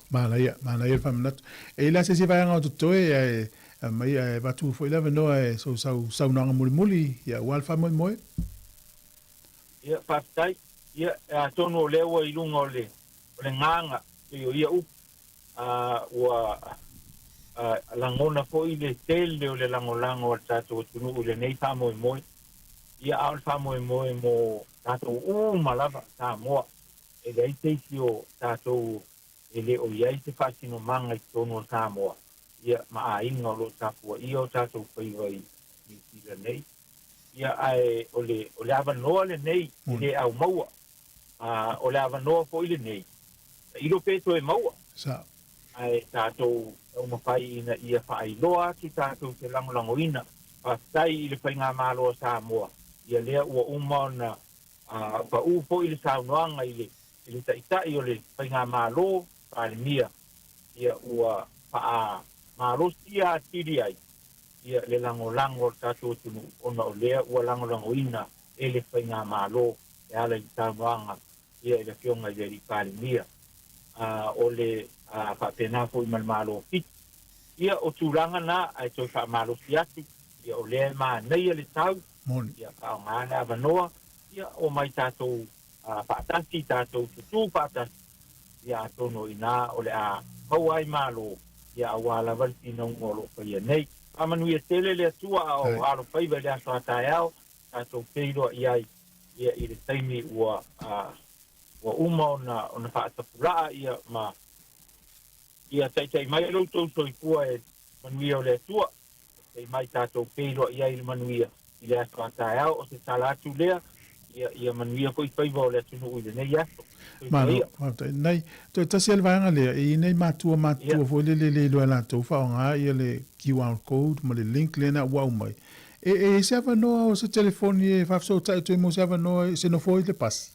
Manaia, manaia le faamanatu. E i ai la se isi vaega o totoe, ae aumai, ae avatu foi le avanoa e sou sau saunoaga mulimuli, ia, aua le faamoemoe. Ia, faafetai. Ia, atonu o lea ua i luga o le, o le gaga, pei o ia upu, a, ua a, lagona foi le tele o le lagolago a le tatou atunuu i lenei faamoemoe. Ia, a o le faamoemoe mo tatou uma lava, Samoa, e leai se isi o tatou e le o i ai se faasinomaga i totonu o Samoa, ia, ma aiga o lo o tapuaia o tatou faiva i Niu Sila nei. Ia, ae o le, o le avanoa lenei e le au maua, a o le avanoa foi lenei, tailo pe toe maua. Sa. Ae tatou taumafai ina ia faailoa atu tatou te lagolagoina. Faafetai i le Faigamalo a Samoa, ia lea ua uma ona pau foi le saunoaga i le i le Taitai o le Faigamalo, Palemia, ia ua faamalosia atili ai ia le lagolago a le tatou atunuu ona o lea ua lagolagoina e le Faigamalo e ala i le saunoaga ia i le Afioga i le Alii Palemia, a o le faapena foi ma le Malo o Fiti. Ia o tulaga na ae toe faamalosi atu, ia o lea e manaia le tau, ia faaaoga le avanoa, ia omai tatou faatasi, tatou tutū faatasi, ia atonu o i ina o le a maua ai malo, ia aua lava le finauga o lo o faia nei. Faamanuia tele le Atua a o alofaiva i le aso a taeao, tatou feiloai ai ia i le taimi ua ua uma ona ona faatapulaa ia ma ia taitai mai lo outou soifua e manuia o le Atua, taitai mai tatou feiloai ai i le manuia i le aso a taeao. O se tala atu lea, ia ia manuia foi faiva o le atunuu i lenei aso. Soifua Malo, ia. faafetai. Nai, toe tasi lava le vaega lea, e i ai nai matua matutua foi lele e le iloa e latou faaaoga ia le QR code ma le link lea na ua aumai. E, e i ai se avanoa o se telefoni e faafesootai atu ai mo se avanoa se nofoa i le pasi?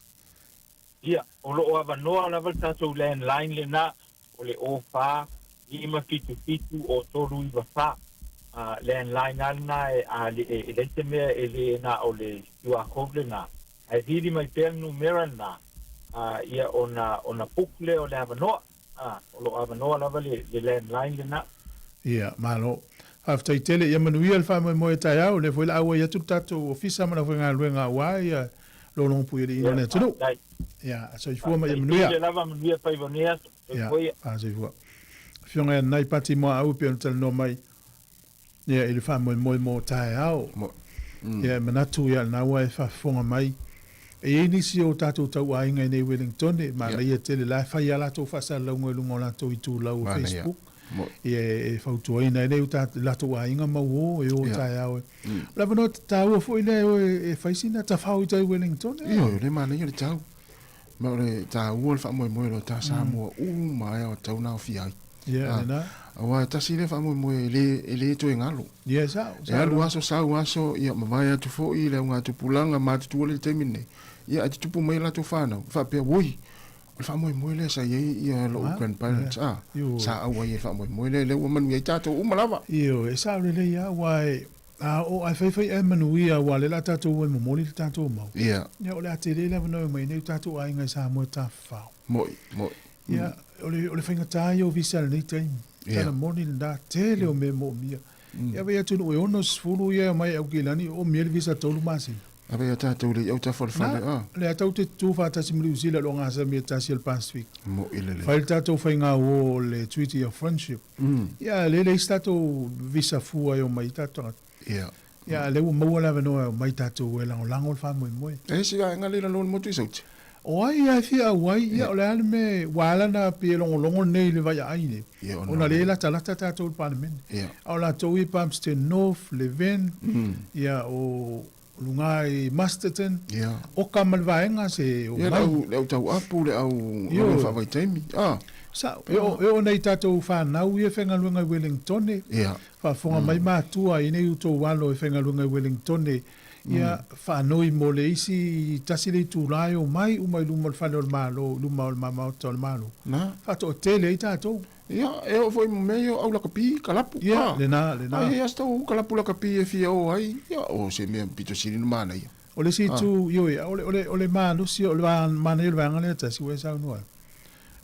Ia, o lo o avanoa lava le tatou landline lena, o le 04 577 0394. A, landline lava lena e, a, e, e leai se mea e le na o le QR code lena. Ae vili mai pea le numera lena, a, ia ona, ona book lea o le avanoa. A, o lo o avanoa lava le, le landline lena. Ia, malo. Faafetai tele. Ia manuia le faamoemoe e taeao. O lea foi o le a auai atu le tatou ofisa ma le aufaigaluega aua ia lologopuialiiga o le atunuu. Ia, soifua ma ia manuia. Faafetai tele lava, manuia faiva o lenei aso. Soifua ia. Ia, soifua. Afioga ia Nai Pati Moaau e pei ona talanoa mai ia i le faamoemoe mo taeao. Ia e manatu ia lena ua e faafofoga mai. E i ai nisi o tatou tauaiga i nei Wellingtone, manaia tele la e fai a latou faasalalauga i luga o latou itulau o Facebook. Ia e fautuaina ai nei latou aiga ma uo e o taeao. O le avanoa taua foi lea e o e fai sina tafao i tai Wellingtone. Ioe, o lea e manaia le tau. Ma o le taua o le faamoemoe o le ta Samoa uma e o tau na aofia ai. Ia, lena. Aua e tasi lea faamoemoe e le, e le toe galo. Ia, e sao, E alu aso sau aso, ia mavae atu foi le augatupulaga matutua lea i le taimi lenei, ia ae tutupu mai a latou fanau, faapea, oi, o le faamoemoe lea sa i ai ia lou grandparents, a, sa auai ai i le faamoemoe lea, lea ua manuia ai tatou uma lava. Ioe, e sao lelei lava, aua e. A o ae faifai ae manuia aua lea o le a tatou o e momoli le tatou mau. Ia. Ia o le a tele le avanoa e omai ai nei o tatou aiga i Samoa e tafafao. Mo'i, mo'i. Ia, o le faigata ia o visa i lenei taimi. Ia. Tala moni lena, tele o mea e moomia. Ia vaai atunuu e 60 ia e omai i Aukilani e oomia le visa 3 masina. Ave ia tatou le i autafa o le fale, Na, a. lea tatou te tutū faatasi ma Niu Sila i loo gasami e tasi o le Pacific. Mo'i lelei. Fai le tatou faigauō o le Treaty of Friendship. Ia, lea e leai se tatou visa fua e omai ai tatou tagata. Ia. Ia, a lea ua maua le avanoa e omai tatou e lagolago le faamoemoe. E isi vaega lea i lalo o le motu i Sauti. O ai lava e fia auai, ia, o le a le mea, ua ala ona pei e logologo nei i le vaiaai nei, Ia, ona ona lea e latalata tatou i le Palemene. Ia. A o latou ia i Palmerston North, Levin, ia, o luga i Masterton, Ia. oka ma le vaega se Ia, omai. le au, le au tauapu, le au Ioe. galuega faavaitaimi. A. Sa, e oo, e oo nei tatou fanau ia e faigaluega i Wellingtone, Ia. faafofoga mai matua i nei outou alo e faigaluega i Wellingtone, ia, faanoi mo le isi tasi le itula e omai uma i luma o le fale o le Malo, i luma o le Maota o le Malo. Na. Faatoatele ai tatou. Ia, e oo foi ma mea ia o au lakapi, kalapu. Ia, A. lena, lena. A i ai lava se tou kalapu lakapi e fia o ai, ia, o se mea pito sili ona manaia. O le isi itu, ioe, o le, o le, o le malosi, o le manaia o le vaega lea e tasi ua e saunoa ai,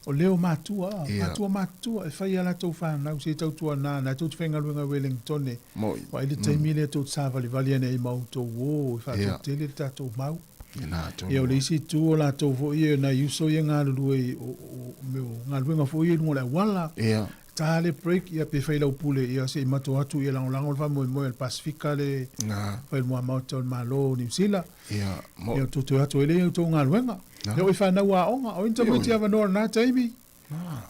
o leo matua, a, Ia. matua matutua e fai a latou fanau se i tautuana na tou te faigaluega i Wellingtone, Mo'i. aua i le taimi lea tou te savalivali ane ai ma outou uo e Ia. faatoatele le tatou mau. Lena tonu. Ia, o le isi itu o latou foi ia, nai uso ia e galulue i o, o, mea o galuega foi ia i luga o le auala. Ia. Ta le break, ia pe fai lau pule, ia se i mato atu ia lagolago le faamoemoe a le Pasefika le Na. fai le Muamaota o le Malo o Niu Sila. Ia, mo'i. Ia outou toe atu ai lea i outou galuega. Na. Ia o i fanau aoga, o ai ni tamaiti Ioe. avanoa i lena taimi.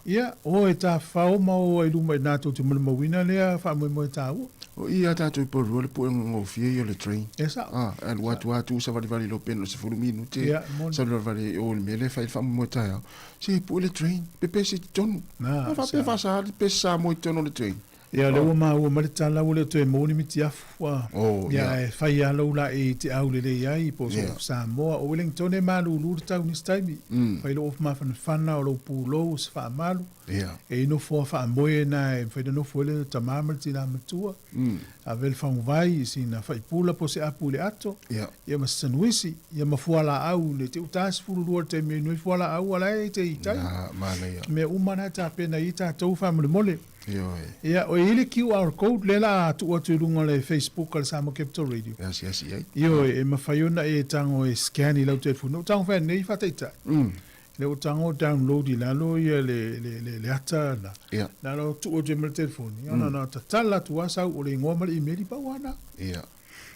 Ia, o e tafafao ma o ai luma i ina tou te molimauina lea faamoemoe taua. O i a tatou i Porirua le puega gofie ia o le train. E sao. A, e alu atu lava tu savalivali i lou peni o le 10 minute, Ia, e moni. savalivali i o i le mea lea e fai ai le faamoemoe taeao. Se e pue le train, pepesi i totonu. Na, A faapea sa. faasa le pesi Samoa i totonu o le train. Ia, o lea ua maua mai le tala ua le o toe maua ni mitiafu, a. Oh, Ia, ia. ae fai lava lou laei te au lelei ai, po o Ia. so Samoa. O Wellington e malulu le tau nisi taimi. Fai lou ofu mafanafana, o lou pulou, o se faamalu. Ia. E i nofoa faamoe na e mafai ona nofo ai le tama ma le tina matua. Ave le faguvai i sina faipula po o se apu i le ato. Ia. Ia ma se sanuisi, ia ma fualaau le te uta 12 le taimi e inu ai fualaau a la e te i tai. Na, manaia. Mea uma na e tapena i ai tatou faamolemole. Ioe. Ia, o i ai le QR code lea la a tuu atu i luga o le Facebook a le Samoa Capital Radio. E asiasi ai. Ioe, e mafai ona e tago e scan i lau telefoni. O tago fai nei faataitai. Lea ua tago download i lalo ia le, le, le, le ata na. Ia. Na lo tuu atu ai ma le telefoni. Ona na tatala atu lava sau o le igoa ma le email pau lava na. Ia.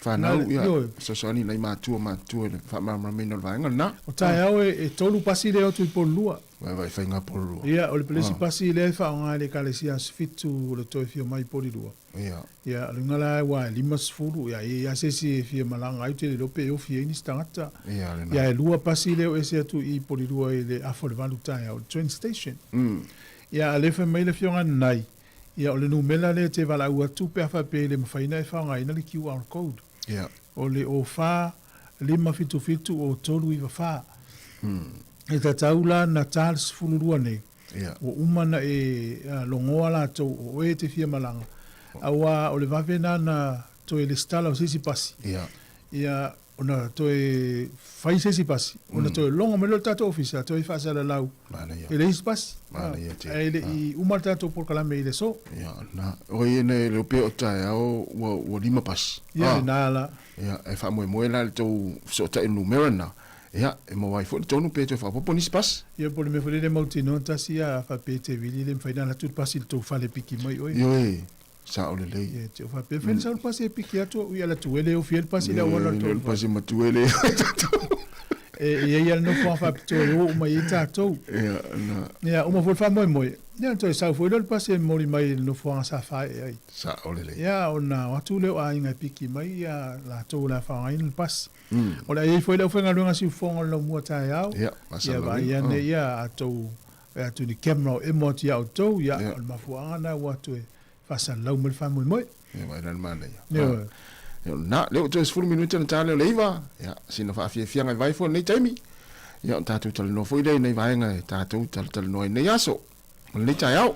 Fanau, Na, ia, ioe. fesoasoani nai matua matutua i le faamalamalamaina o le vaega lena. O taeao e, e tolu pasi lea o atu i Porirua. Vaevae faiga Porirua. Ia, o le isi pasi lea e faaaoga e le Ekalesia Aso Fitu o le toe fia mai i Porirua. Ia. Ia, o le uiga la aua e 50, ia, e i ai lava se isi e fia malaga ai, ou te le iloa pe ofi ai nisi tagata. Ia, lena. Ia, e lua pasi lea o ese atu i Porirua i le afa o le 8 taeao, le train station. Ia, a o lea e fai mai le Afioga Nanai, ia, o le numera lea e te valaau atu pe a faapea e le mafai ona e faaaogaina le QR code. Ia. O le 04 577 o 394. E tatau la na ta le 12 nei, Ia. ua uma ona e logoa latou o oe e te fia malaga, aua o le vave na na toe lesitala o se isi pasi. Ia. Ia, ona toe fai se isi pasi, ona toe logo mai lea o le tatou ofisa, toe faasalalau Manaia. e le isi pasi. Manaia tele. Ae le i uma le tatou polokalame i le aso. Ia, na, o ia nei le pea o taeao ua, ua lima pasi. Ia, Ah. lena la. Ia, e faamoemoe la i le tou fesootai i le numera lena. Ia, e maua ai foi le tonu pe toe faaopoopo nisi pasi. Ia, po o le mea foi lele e mautinoa tasi a faapea e te vili le mafai ona alu atu le pasi i le tou fale e piki mai oe. Ioe, sao lelei. Ia, te o faapea, fai le sau le pasi e piki atu au, ia alu atu ele e ofi ai le pasi i le auala o le Ioe, tou le pasi matua ele. E i ai lava le nofoaga faapitoa e o uma i ai tatou. Ia, na. Ia, uma foi le faamoemoe, ia ona toe sau foi lea o le pasi e momoli mai i le nofoaga sa faaee ai. Sao lelei. Ia, ona o atu lea o aiga e piki mai ia latou o le a faaaogaina le pasi. O le a i ai foi le aufaigaluega siufofoga o le laumua taeao. Ia, Ia, masalauina. vaai ane ia a tou e atu ni camera o emo atu ia outou, ia, Ia. o le mafuaaga lena ua atu e faasalalau mai le faamoemoe. Ia, vaai la le manaia. Ioe. Ia, na, lea ua toe 10 minute ona ta lea o le 9. Ia, sina faafiafiaga i vai foi lenei taimi. Ia, ona tatou talanoa foi lea i nai vaega e tatou talatalanoa ai nei aso ma lenei taeao.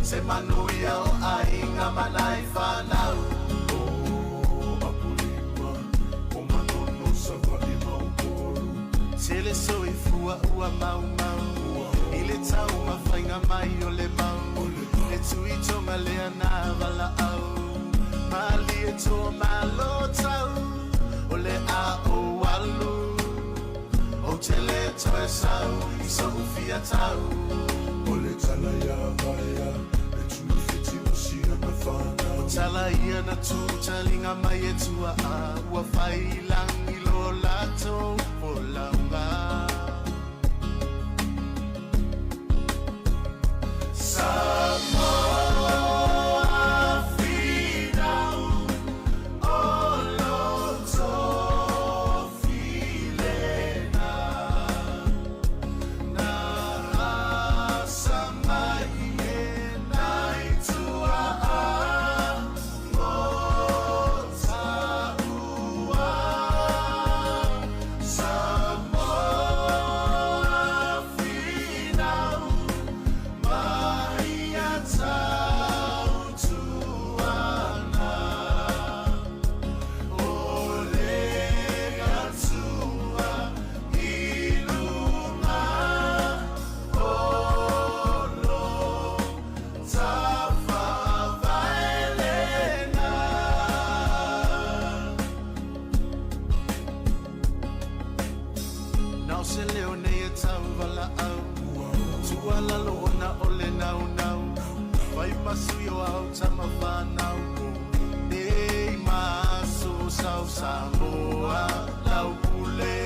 Se manuia o aiga ma nai fanau. O Apolima, o Manono, Savaii ma Upolu. Tele soifua ua maumau i le taumafaiga mai o le mau. Le tuitoga lea na valaau. Malie toa malo tau o le a ou alu. Ou te le toe sau i so'u fia tau. O le tala ia Vaea, le tuifiti o siana whanau. O tala ia na tū taliga mai e tua'a ua fai i lagi lo latou folauga. Samoa finau o lo tofilena na asa mai e nai tua'a mo ta'ua. Samoa finau mai ia tautuana o le Atua i luga o lo tafavaelena. Na o se leo nei e tauvalaau tualalo ona o le naunau fai masui o au tamafanau nei maso sau Samoa lau pule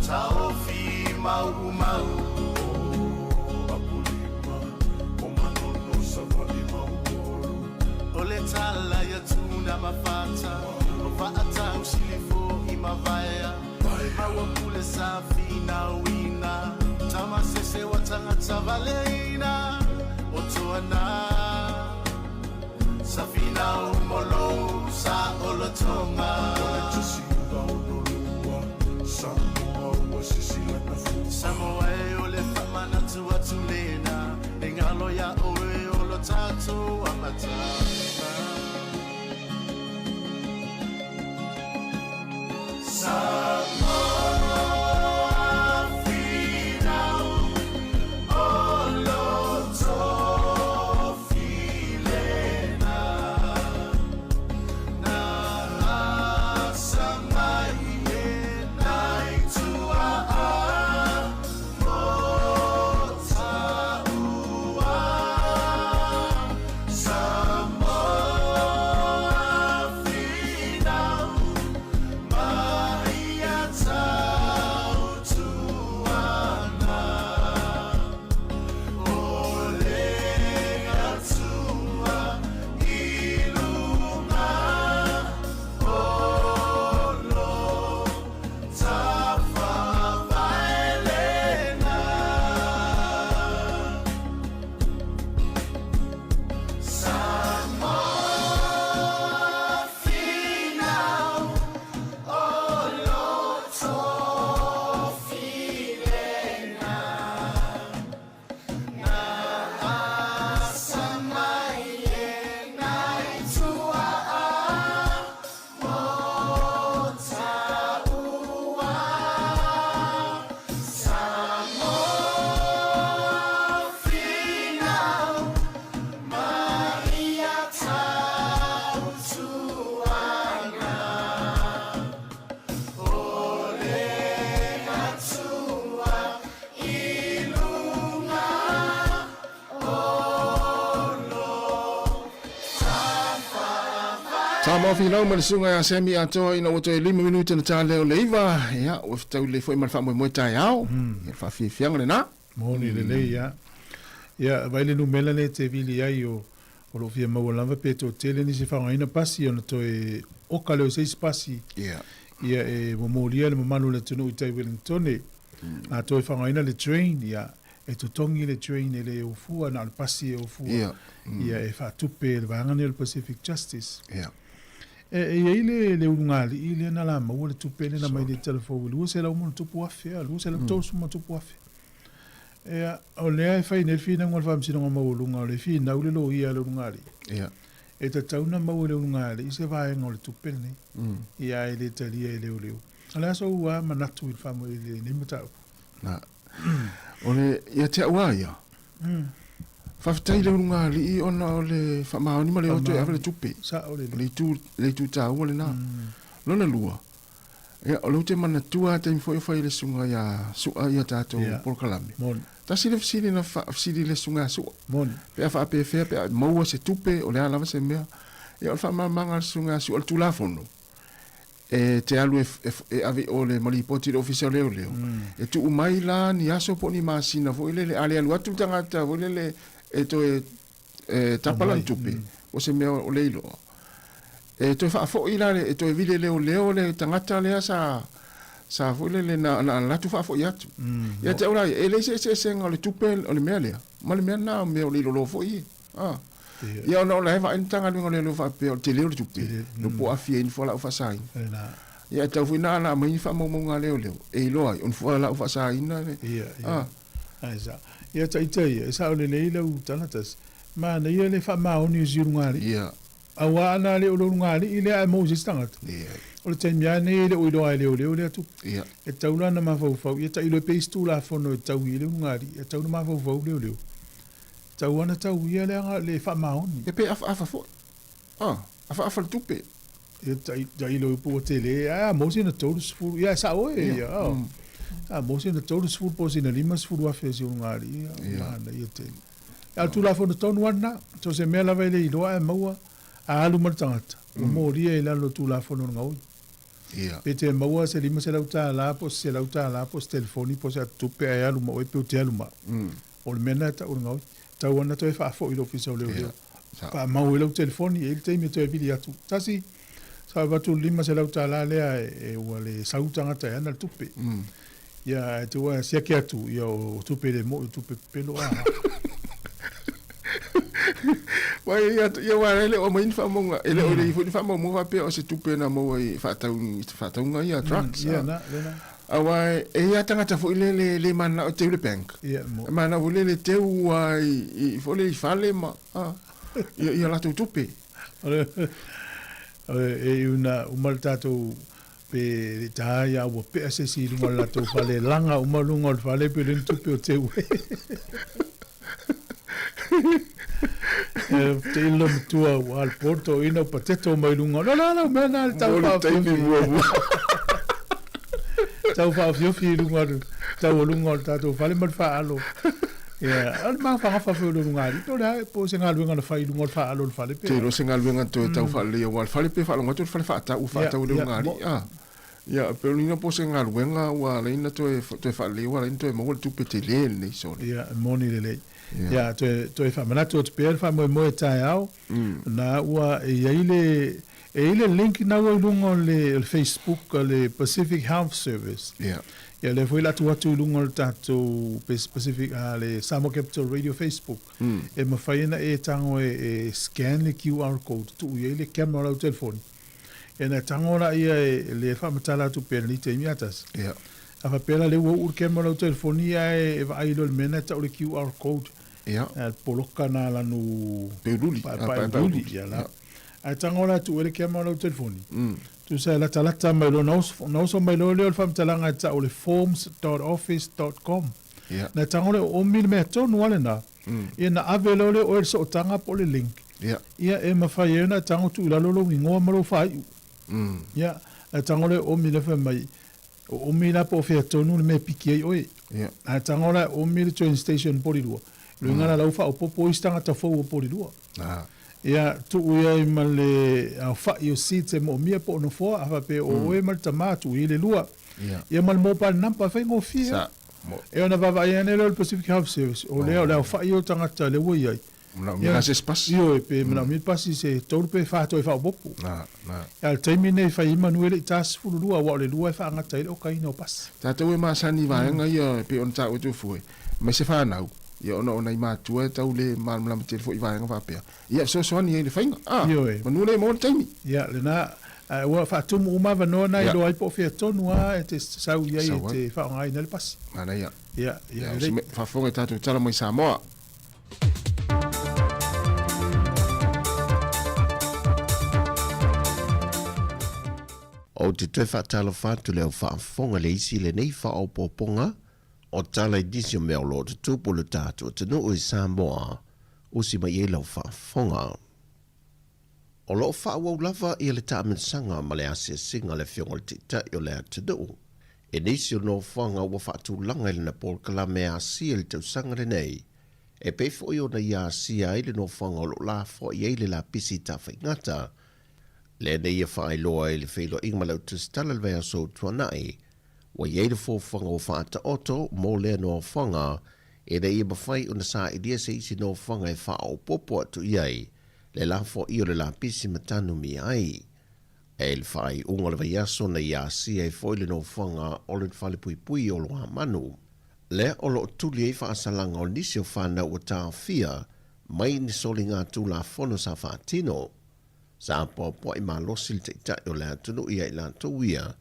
taofi mau mau. Apolima, o Manono, Savaii ma Upolu. O le tala ia tuna mafata o faatau silifo i mavaea maua pule sa finauina tamasese wa tagata valeina o toana safinau molou sa olotoga. O le tusi vaonolua, Samoa ua sisila na fua. Samoa e o le faamanatu atu lena e galo iā oe o lo tatou amataga. Samoa finau o lo tofilena na asa mai e nai tua'a mo ta'ua. Samoa finau mai ia tautuana o le Atua i luga o lo tafavaelena. Samoa finau o lo tofilena na asa mai e nai tua'a mo ta'ua. Samoa finau mai ia tautuana o le Atua i luga o lo Samoa finau ma le susuga ia Sammy atoa ina ua toe 5 minute na ta lea o le 9, ia ua fetau lelei foi ma le faamoemoe taeao. Ia le faafiafiaga lena. Moni lelei ia. Ia vai le numela lea e te vili ai o o loo fia maua lava pe toatele nisi e faaaogaina pasi ona toe oka lea o se isi pasi. Ia. Ia e momolia le mamalu o le atunuu i tai Wellingtone. A toe faaaogaina le train ia e totogi le train e le ofua na o le pasi e ofua. Ia. Ia e faatupe e le vaega lenei o le Pacific Justice. Ia. E e i ai le le ulugalii lea na la maua le tupe lea na mai le talafou e 200 ma ona tupu afe a 230 ma ona tupu afe. Ia, o lea e fai nei le finauga o le Faamasinoga Maualuga, o le finau le loia a le ulugalii. Ia. E tatau ona maua e le ulugalii se vaega o le tupe lenei. Ia, ae le talia e leoleo. O le a sou lava manatu i le faamoe i lenei mataupu? Na. O le, ia te au lava ia, faafetai i le ulugalii ona o le faamaoni ma le o toe ave le tupe. Sao lelei. O le itu, le itu taua lena. Lona lua, Ia, o lea ou te manatua lava taimi foi o fai le susuga ia Su'a ia tatou Ia. polokalame. Moni. Tasi le fesili na fesili i le susuga ia Su'a. Moni. Pe a faapefea pe a maua se tupe, o le a lava se mea. Ia, o le faamalamalamaga a le susuga ia Su'a, o le Tulafono, e te alu e, e, e ave i o le ma lipoti i le Ofisa o Leoleo, e tuu mai la ni aso po o ni masina foi lele, a le alu atu le tagata foi lele e toe e tapa lana tupe, o se mea o le iloa. E toe faafoi la, e toe vili e leoleo le tagata lea sa sa foi lele na na alu atu faafoi atu. Ia te au la ia, e leai se eseesega o le tupe o le mea lea ma le mea lena o mea o le ilolo foi ia. A. Ia ona o la e vaai le Matagaluega o Leoleo faapea o le tele o le tupe, le po aafia ai ni fualaau faasaina. Ia e tatau foi ona ala mai ni faamaumauga a leoleo e iloa ai o ni fualaau faasaina le. Ia, Ae sao. Ia ita ia, e sao lelei lau tala tasi. Manaia le faamaoni o si ulugalii. Ia. Aua ana le o le ulugalii lea ae maua i se isi tagata. Leai. O le taimi lava lenei e le o iloa ai e leoleo lea tupe. Ia. E tatau la ona mafaufau, ia tailo ai pea isi Tulafono e taui ai le ulugalii, e tatau ona mafaufau leoleo. E tatau lava ona tauia le le faamaoni. Ia pe afaafa foi. Ah, afaafa le tupe. Ia tailo ai po ua tele, ae a maua sina 30, ia e sao e ia. A maua sina 30 po o sina 50,000 a si ulugalii, ia, manaia tele. A o le Tulafono tonu lava lena, so o se mea lava e le iloa ae maua, a alu ma le tagata, ua molia i lalo o le Tulafono o le gaoi. Pe te maua se $500 po o se $100 po o se telefoni po o se ata tupe ae alu ma oe pe ou te alu ma au. O le mea lena e tau o le gaoi. Tau lava ona toe faafoi i le Ofisa o Leoleo. Faamau ai lau telefoni, e i ai le taimi e toe vili atu. Tasi, sa avatu le $500 lea e ua le sau tagata e ana le tupe. Ia, ae te ua siaki atu, ia o tupe le mo'i, o tupe pepelo a. Wai, ia, ia wa e le o mai ni whamonga, e le o le i ni whamonga faapea o se tupe na maua i whaatau, whaataunga ia drugs. Ia, na, le na. Aua e ia tagata foi le le le mana o teu le bank. Ia, mo. E mana foi le le teu a i, i foi le i fale ma, a, ia, ia latou tupe. O le, e una uma le tatou Pe le tā ia ua pea se isi i lunga o le latou fale, laga uma luga o le fale pe le ni tupe o teu ai. E te ilo matua ua al poto ina u pateto mai lunga. No la la mea na le tau whaawhiofi. Tau whaawhiofi i lunga, tau o lunga o le tātou fale ma le whaalo. Ia, o le mafangafa foi o le ulugalii, po o le a, po o se galuega na fai i luga o le faaalo o le fale pe. Te iloa se galuega toe tau faaleleia aua o le fale pe faalogo atu o le fale faatau, ua faatau e le ulugalii, a. Ia, pe o lona po o se galuega ua ala ai ona toe, toe faaleleia ua ala ai ona toe maua le tupe tele lenei sole. Ia, e moni lelei. Ia, toe, toe faamanatu atu pea le faamoemoe taeao, na ua e i ai le, E i ai le link na ua i luga o le, o le Facebook a le Pacific Health Service. Ia. Ia lea foi la tuu atu i luga o le tatou Pacific, le Samoa Capital Radio Facebook. E mafai ona e tago e, e scan le QR code, tuu i ai le camera o lau telefoni. Ia na tago laia e le faamatala atu pea i lenei taimi a tasi. Ia. A faapea la lea ua uu le camera o lau telefoni ae e vaai loa i le mea na e tau le QR code. Ia. A le poloka na lanu Peululi. Paepaeululi. Ia la. Ae tago la tuu ai le camera o lau telefoni. Tusa e latalata mai loa, ona oso mai loa lea o le faamatalaga e tau o le forms dot office dot com. Ia. Na tago lea o omi le mea tonu lava lena. Ia na ave loa lea o oe le sootaga po o le link. Ia. Ia e mafai ai ona e tago tuu i lalo lou igoa ma lou faaiu. Ia, na tago lea o omi lea fai mai, o omi la po o fea tonu le mea e piki ai oe. Ia. Ae tago la e omi le train station Porirua. Luiga la la ua faaopoopo isi tagata fou o Porirua. Ia, tuu i ai ma le aofai o seats e moomia po o nofoa, a faapea o oe ma le tama, tuu i ai le lua. Ia ma le mobile number, e faigofie lava. E ona vaavaai ane lea o le Pacific Health Service, o lea o le aofai o tagata lea ua i ai. Manaomia la se isi pasi. Ioe, pe manaomia le pasi se tolu pe fa toe faaopoopo. A o le taimi lenei e fai ai manu e le i ta 12, aua o le lua e faagata ai le okaina o pasi. Tatou e masani i vaega ia e pei ona taua atu fua, mai se fanau, ia ona o nai matua e tau le malamalama tele foi i vaega faapea, ia e fesoasoani ai i le faiga, a, Ioe. manu le maua le taimi. Ia, lena. Ae ua faatumu uma avanoa na e iloa ai po o fea tonu lava e te sau i ai e te faaaogaina ai le pasi. Manaia. Ia, ia lelei. Faafofoga i tatou tala mai Samoa. Ou te toe faatalofa atu i le au faafofoga i le isi lenei faaopoopoga o tala i nisi o mea o lo o tutupu i lo tatou atunuu i Samoa, usi mai ai lau faafofoga. O lo o faaauau lava ia le taamilosaga ma le asiasiga a le Afioga i le Taitai o le atunuu i nisi o nofoaga ua faatulaga i lana polokalame e asia i le tausaga lenei, e pei foi ona ia asia ai le nofoaga o lo o lafoai ai le lapisi tafaigata. Lea na ia faailoa ai le feiloaiga ma le autusitala i le vaiaso ua tuanai, ua i ai le fuafuaga ua faataoto mo lea nofoaga ina ia mafai ona sailia se isi nofoaga e faaopoopo atu i ai le lafoai o le lapisi ma tanumia ai. I le faaiuga o le vaiaso na ia asia ai foi le nofoaga o le falepuipui o Loamanu, lea o lo o tuli ai faasalaga o nisi o fanau ua taofia mai ni soliga Tulafono sa faatino. Sa poapoa'i malosi le Taitai o le atunuu ia i latou ia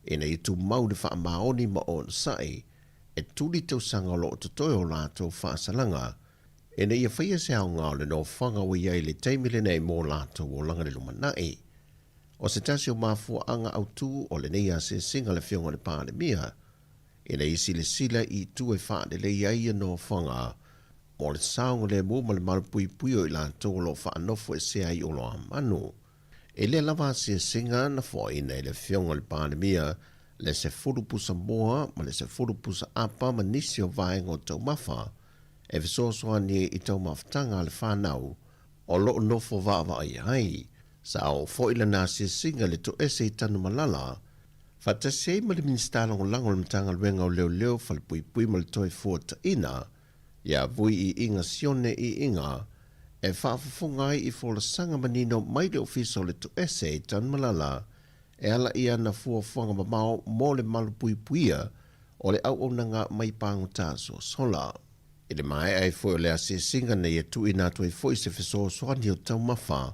ina ia tumau le faamaoni ma onosai e tuli tausaga o lo o totoe o latou faasalaga ina ia faia se aoga o le nofoaga ua i ai i le taimi lenei mo latou olaga le lumanai. O se tasi o mafuaaga autu o lenei asiasiga a le Afioga i le Palemia, ina ia silasila i itu e faalelei ai ia nofoaga mo le saogalemu ma le malupuipuia o i latou o lo o faanofo esea ai oloamanu. E le lava asiasiga na foaina e le Afioga i le Palemia le 10 pusa moa ma le 10 pusa apa ma nisi o vaega o taumafa e fesoasoani ai i taumafataga a le fanau o lo o nofo vaavaaia ai. Sa oo foi lana asiasiga i le toese i Tanumalala, faatasi ai ma le Minisita Lagolago o le Matagaluega o Leoleo, Falepuipui ma le Toefuataiga, ia Vui Iiga Sione Iiga, e faafofoga ai i folasaga manino mai le Ofisa o le Toese i Tanumalala e ala i ana fuafuaga mamao mo le malupuipuia o le auaunaga mai pagota sosola. I le maea ai foi o le asiasiga na ia tuuina atu ai foi se fesoasoani o taumafa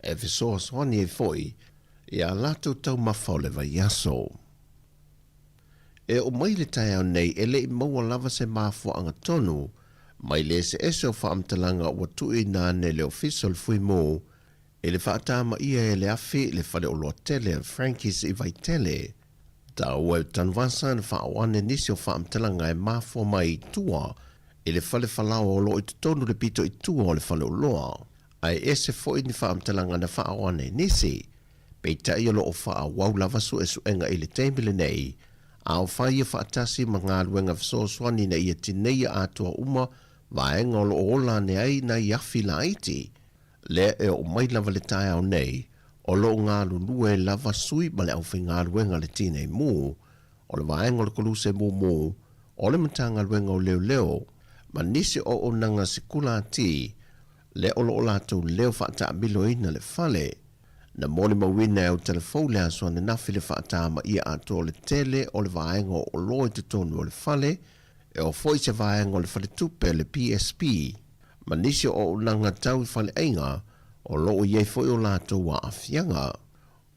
e fesoasoani ai foi i a latou taumafa o le vaiaso. E oo mai le taeao nei e le i maua lava se mafuaaga tonu mai le eseese o faamatalaga ua tuuina ane e le Ofisa o le Fuimu i le faatamaia e le afi le faleoloa tele a Frankie's i Vaitele. Taua e Tanuvasa na faaoo ane nisi o faamatalaga e mafua mai i tua i le fale falaoa o lo o i totonu le pito i tua o le faleoloa, ae ese foi ni faamatalaga na faaoo ane e nisi. Peitai o lo o faaauau lava suesuega i le taimi lenei, a o fai ia faatasi ma galuega fesoasoani ina ia tineia atoa uma vaega o lo o ola ane ai nai afi laiti. Lea e oo mai lava le taeao nei, o lo o galulue lava sui ma le aufaigaluega a le Tinei Mu, o le Vaega o le Koluse Mumu, o le Matagaluega o Leoleo, ma nisi o auaunaga sikulati, lea o lo o latou leo faataamiloina le fale. Na molimauina e Autalafou le aso ananafi le faatamaia atoa o le tele o le vaega o oloa i totonu o le fale, e oo foi se vaega o le faletupe a le PSP, ma nisi o auaunaga tau i faleaiga o lo o i ai foi o latou aafiaga.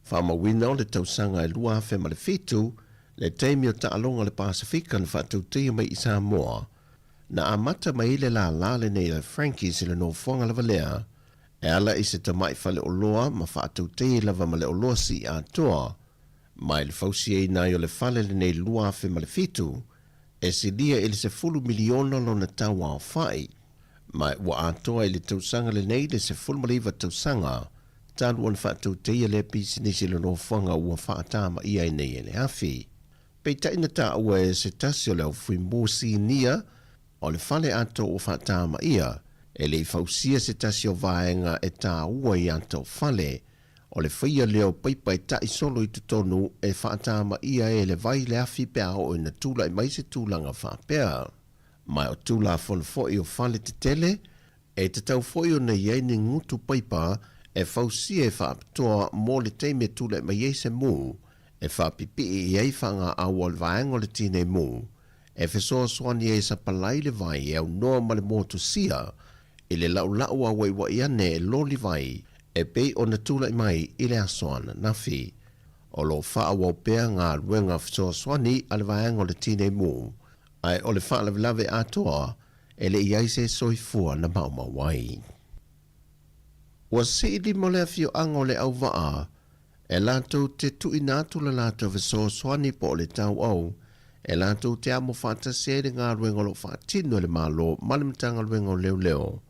Faamauina o le tausaga e 2007, le taimi o taaloga le Pasefika na faatautia mai i Samoa, na amata mai ai le lālā lenei a Frankies i le nofoaga lava lea e ala i se tamai faleoloa ma faatautia lava ma le oloa sii atoa mai le fausiaina ai o le fale lenei 2007, e silia i le 10 miliona lona tau aofai, ma ua atoa i le tausaga lenei le 19 tausaga talu ona faatautaia lea pisinisi i le nofoaga ua faatamaia ai nei e le afi. Peitai na taua e se tasi o le aufuimu sinia o le fale atoa ua faatamaia, e le i fausia se tasi o vaega e taua i ata o fale, O le faia lea o paipa e taʻi solo i totonu e faatamaia e le vai le afi pe a oo ina tulai mai se tulaga faapea. Ma o Tulafono foi o fale tetele, e tatau foi ona i ai ni gutu paipa e fausia e faapitoa mo le taimi e tulai mai ai se mū e faapipii i ai faagaau o le vaega o le tinei mū e fesoasoani ai e sapalai le vai e aunoa ma le motusia i le laʻulaʻu auaiuai ane e loli vai. e pei ona tulai mai i le aso ananafi. O lo o faaauau pea galuega fesoasoani a le Vaega o le Tinei Mu, ae o le faalavelave atoa e le i i ai se soifua na maumau ai. Ua sii lima o le afioaga o Leauvaa e latou te tuuina atu le latou fesoasoani po o le tauau e latou te amo faatasi ai le galuega o lo o faatino e le Malo ma le Matagaluega o Leoleo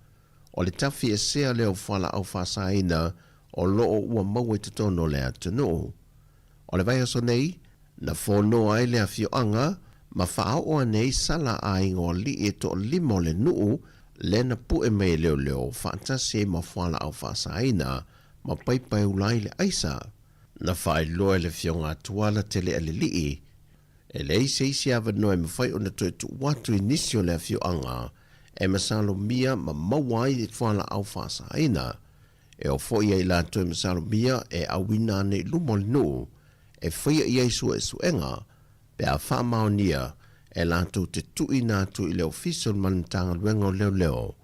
o le tafiesea lea o fualaau faasaina o lo o ua maua i totonu o le atunuu. O le vaiaso nei, na fonoa ai le afioaga ma faaoo ane ai sala a aiga o alii e toalima o le nuu lea na pue mai e leoleo faatasi ai ma fualaau faasaina ma paipai ula ai le aisa. Na faailoa e le Afioga a Tuala Telealelii, e leai se isi avanoa e mafai ona toe tuu atu i nisi o le afioaga e masalomia ma maua ai fualaau faasaina. E oo foi ia i latou e masalomia e auina ane i luma o le nuu e faia i ai suesuega pe a faamaonia e latou te tuuina atu i le Ofisa o le Matagaluega o Leoleo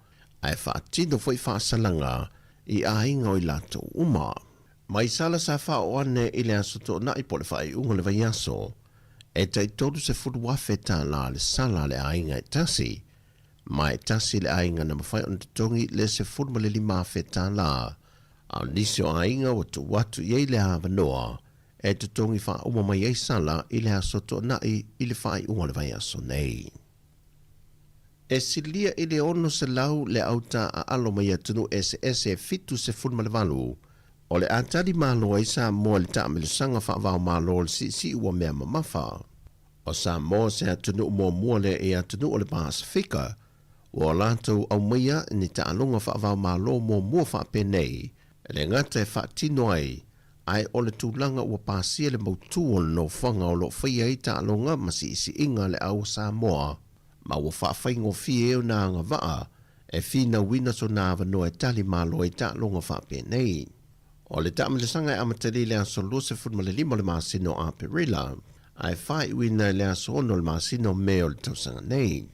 ae faatino foi faasalaga i aiga o i latou uma. Mai sala sa faaoo ane i le Aso Toonai po o le faaiuga o le vaiaso, e tai $30,000 le sala a le aiga e tasi, ma e tasi le aiga na mafai ona totogi le $15,000, a o nisi o aiga ua tuu atu i ai le avanoa e totogi faauma mai ai sala i le Aso Toonai i le faaiuga o le vaiaso nei. E silia i le 600 le au taaalo mai atunuu eseese e 78 o le a tali malo ai Samoa i le taamilosaga faava-o-Malo o le siisii ua mea mamafa. O Samoa se atunuu muamua lea i atunuu o le Pasefika ua latou aumaia ni taaloga faava-o-Malo muamua faapenei, e le gata e faatino ai ae o le tulaga ua pasia le mautu o le nofoaga o lo o faia ai taaloga ma siisiiga a le au o Samoa, ma ua faafaigofie ai ona agavaa e finauina sona avanoa e tali malo ai taaloga faapenei. O le taamilosaga e amatalia i le aso 25 o le masina o Aperila, ae faaiuina i le aso 6 o le masina o Me o le tausaga nei.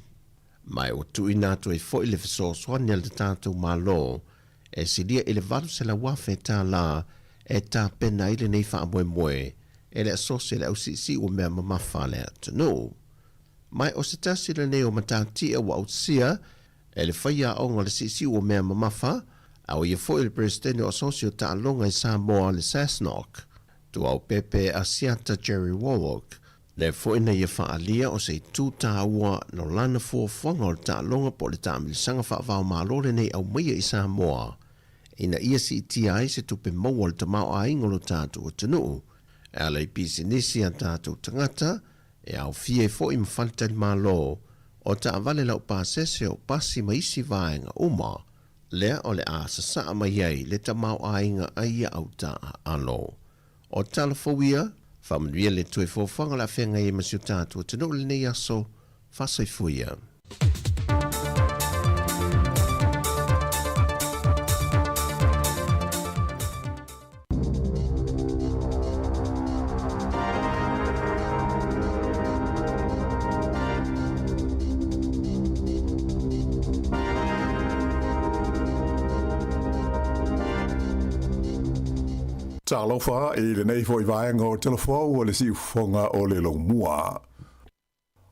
Ma ua tuuina atu ai foi le fesoasoani a le tatou Malo e silia i le $800,000 e tapena ai lenei faamoemoe e le asosi a le ausiisii ua mea mamafa a le atunuu. Ma o se tasi lenei o matatia ua ausia e le faiaoga o le siisii ua mea mamafa, a o ia foi o le Peresetene o Asosi o Taaloga i Samoa le SASNOC, Tuaopepe Asiata Jerry Warwick, Lea foi na ia faaalia o se itu taua no lana fuafuaga o le taaloga po o le taamilisaga faavaomalo lenei aumaia i Samoa ina ia siitia ai se tupe maua o le tamaoaiga o lo tatou atunuu e ala i pisinisi a tatou tagata e aofia ai foi ma faletalimalo o taavale laupasese o pasi ma isi vaega uma lea o le a sasaa mai ai le tamaoaiga a ia au taaalo. O tala fou ia, faamanuia le toe foafoaga o le a feagai ai ma si o tatou atunuu i lenei aso, faasoifua ia. Talofa i lenei foi vaega o Telefou o le siufofoga o le Lomua.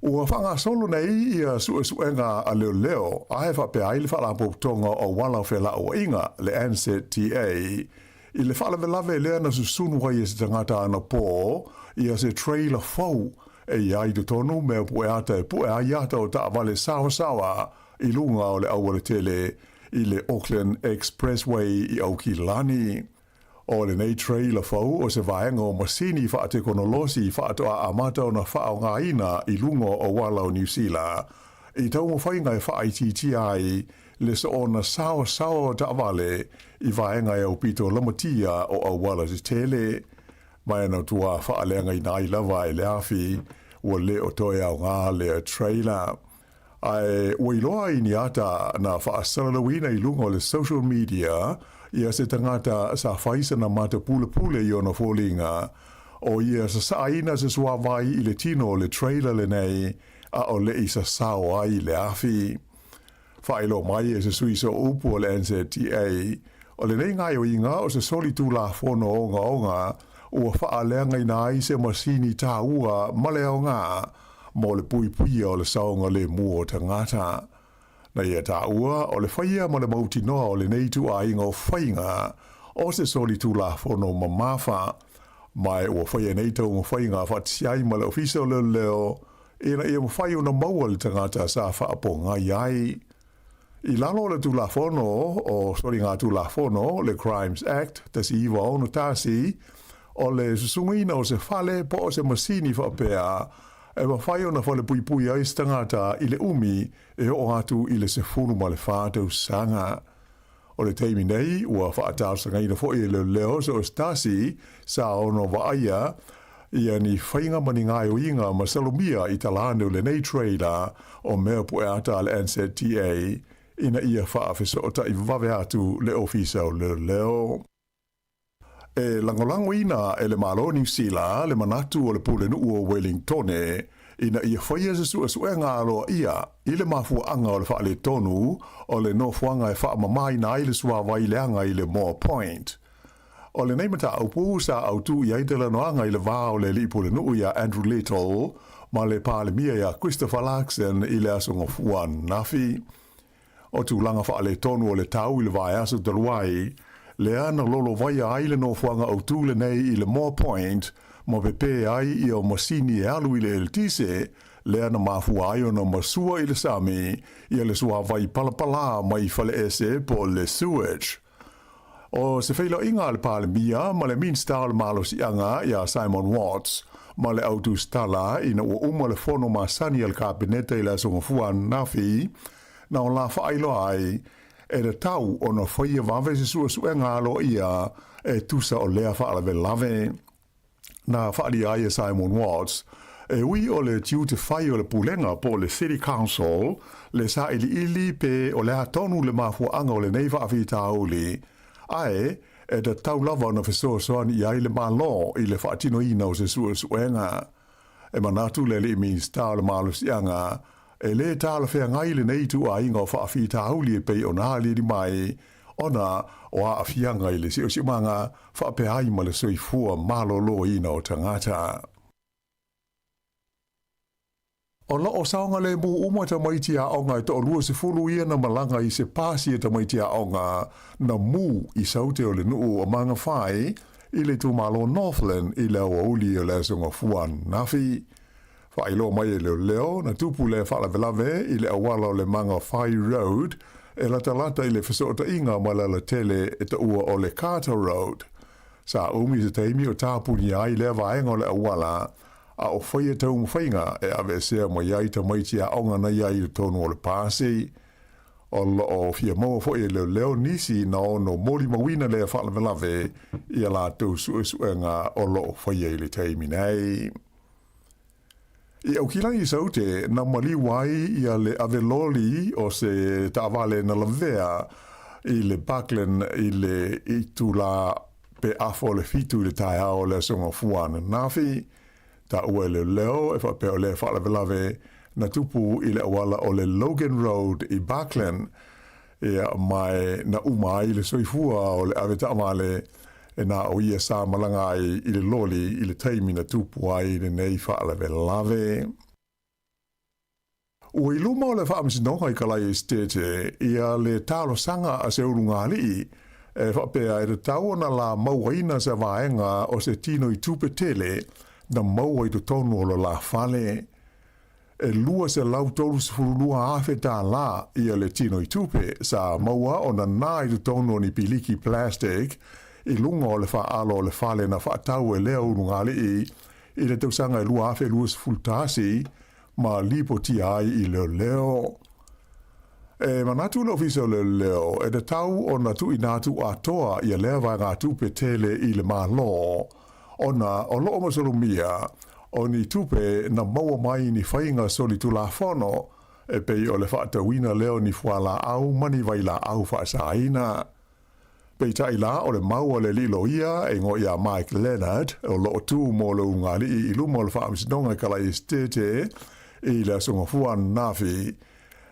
Ua faagasolo nei ia suesuega a leoleo ae faapea ai le Faalapotopotoga o Auala o Felauaiga, le NZTA, i le faalavelave lea na susunu ai e se tagata anapo ia se trailer fou e i ai i totonu mea pueata e pue ai ata o taavale sawasawa i luga o le aualatele i le Auckland Expressway i Aukilani. ʻO lenei trailer fou o se vaega o masini faatekonolosi faatoa amata ona faaaogaina i luga o auala o Niu Sila i taumafaiga e faaitiitia ai le soona saosaoa o taavale i vaega e aupito lamatia o auala tetele. Ma e na matua faaleagaina ai lava e le afi ua le o toe aoga lea trailer. Ae ua iloa ai ni ata na faasalalauina i luga o le social media ia se tagata sa fai sana mata pulepule i ona foliga, o ia sasaaina se suavai i le tino o le trailer lenei a o le i sasao ai le afi. Faailoa mai e se sui sooupu o le NZTA, O lenei gaoioiga o se solitulafono ogaoga ua faaleagaina ai se masini taua ma le aoga mo le puipuia o le saogalemu o tagata. Na ia taua o le faia ma le mautinoa o lenei ituaiga o faiga o se solitulafono mamafa, ma ua faia nei taumafaiga faatasi ai ma le Ofisa o Leoleo ina ia mafai ona maua le tagata sa faapogai ai. I lalo o le Tulafono o Soligatulafono, le Crimes Act 1961, o le susugaina o se fale po o se masini faapea e mafai ona falepuipui ai se tagata i le umi e oo atu i le 14 tausaga. O le taimi nei, ua faatalosagaina foi e leoleo so o se tasi sa ono vaaia ia ni faiga ma ni gaoioiga masalomia i talaane o lenei trailer o mea pueata a le NZTA ina ia faafesootai vave atu le Ofisa o Leoleo. E lagolagoina e le Malo o Niu Sila le manatu o le Pulenuu o Welingtone ina ia faia se suesuega aloaia i le mafuaaga o le faaletonu o le nofoaga e faamamaina ai le suavai leaga i le Moa Point. O lenei mataupu sa autū i ai talanoaga i le va o le alii pulenuu iā Andrew Little ma le Palemia iā Christopher Luxon i le Aso Gafua ananafi. O tulaga faaletonu o le tau i le vaiaso talu ai, lea na lolovaia ai le nofoaga autū lenei i le Moa Point ma pepē ai ia masini e alu i le eletise, lea na mafua ai ona masua i le sami ia le suavai palapalā mai faleese po o le sewage. O se feiloaiga a le Palemia ma le Minisita o le Malosiaga iā Simon Watts ma le au tusitala ina ua uma le fono masani a le Kapeneta i le Aso Gafua ananafi, na o la faailoa ai e tatau ona faia vave se suesuega aloaia e tusa o lea faalavelave. Na faaalia ai e Simon Watts, e ui o le tiute fai o le pulega po o le City Council le sailiili pe o le a tonu le mafuaaga o lenei faafitauli, ae e tatau lava ona fesoasoani i ai le Malo i le faatinoina o se suesuega. E manatu le alii Minisita o le Malosiaga, e lē talafeagai lenei ituaiga o faafitauli e pei ona aliali mai ona o aafiaga i le siosiomaga faapea ai ma le soifua maloloina o tagata. O lo o saogalemu uma tamaiti aoga e toa-20 ia na malaga i se pasi a tamaiti aoga na mū i saute o le nuu o Mangawhai i le itumalo Northland i le aoauli o le Aso Gafua ananafi. Faailoa mai e leoleo na tupu lea faalavelave i le auala o le Mangawhai Road e latalata i le fesootaiga ma le alatele e taua o le Carter Road. Sa umi se taimi o tapunia ai lea vaega o le auala, a o faia taumafaiga e aveesea mai ai tamaiti aoga na i ai i totonu o le pasi. O lo o fia maua foi e leoleo nisi na ono molimauina lea faalavelave i a latou suesuega o lo o faia i le taimi nei. I Aukilani i Saute, na maliu ai ia le ave loli o se taavale na lavea i le Buckland i le itulā pe afa o le 7 i le taeao o le Aso Gafua ananafi. Taua e leoleo e faapea o lea faalavelave na tupu i le auala o le Logan Road i Buckland, ia mae na uma ai le soifua o le ave taavale e na o ia sa malaga ai i le loli i le taimi na tupu ai lenei faalavelave. Ua i luma o le Faamasinoga i Kalaia Esetete ia le talosaga a se ulugalii e faapea e tatau ona la mauaina se vaega o se tino i tupe tele na maua i totonu o lo la fale. E 232 afe tālā ia le tino i tupe sa maua ona nā i totonu o ni piliki plastic i luga o le faaalo o le fale na faatau e lea ulugalii i le tausaga e 2021 ma lipotia ai i leoleo. E manatu le Ofisa o Leoleo e tatau ona tuuina atu atoa ia lea vaegatupe tele i le Malo, ona o lo o masalomia o ni tupe na maua mai ni faiga solitulafono e pei o le faatauina lea o ni fualaau ma ni vailaau faasaina. Peitai la o le mau a le alii loia e igoa iā Mike Leonard o lo o tū mo le ulugalii i luma o le Faamasinoga i Kalaia Esetete i le Aso Gafua ananafi,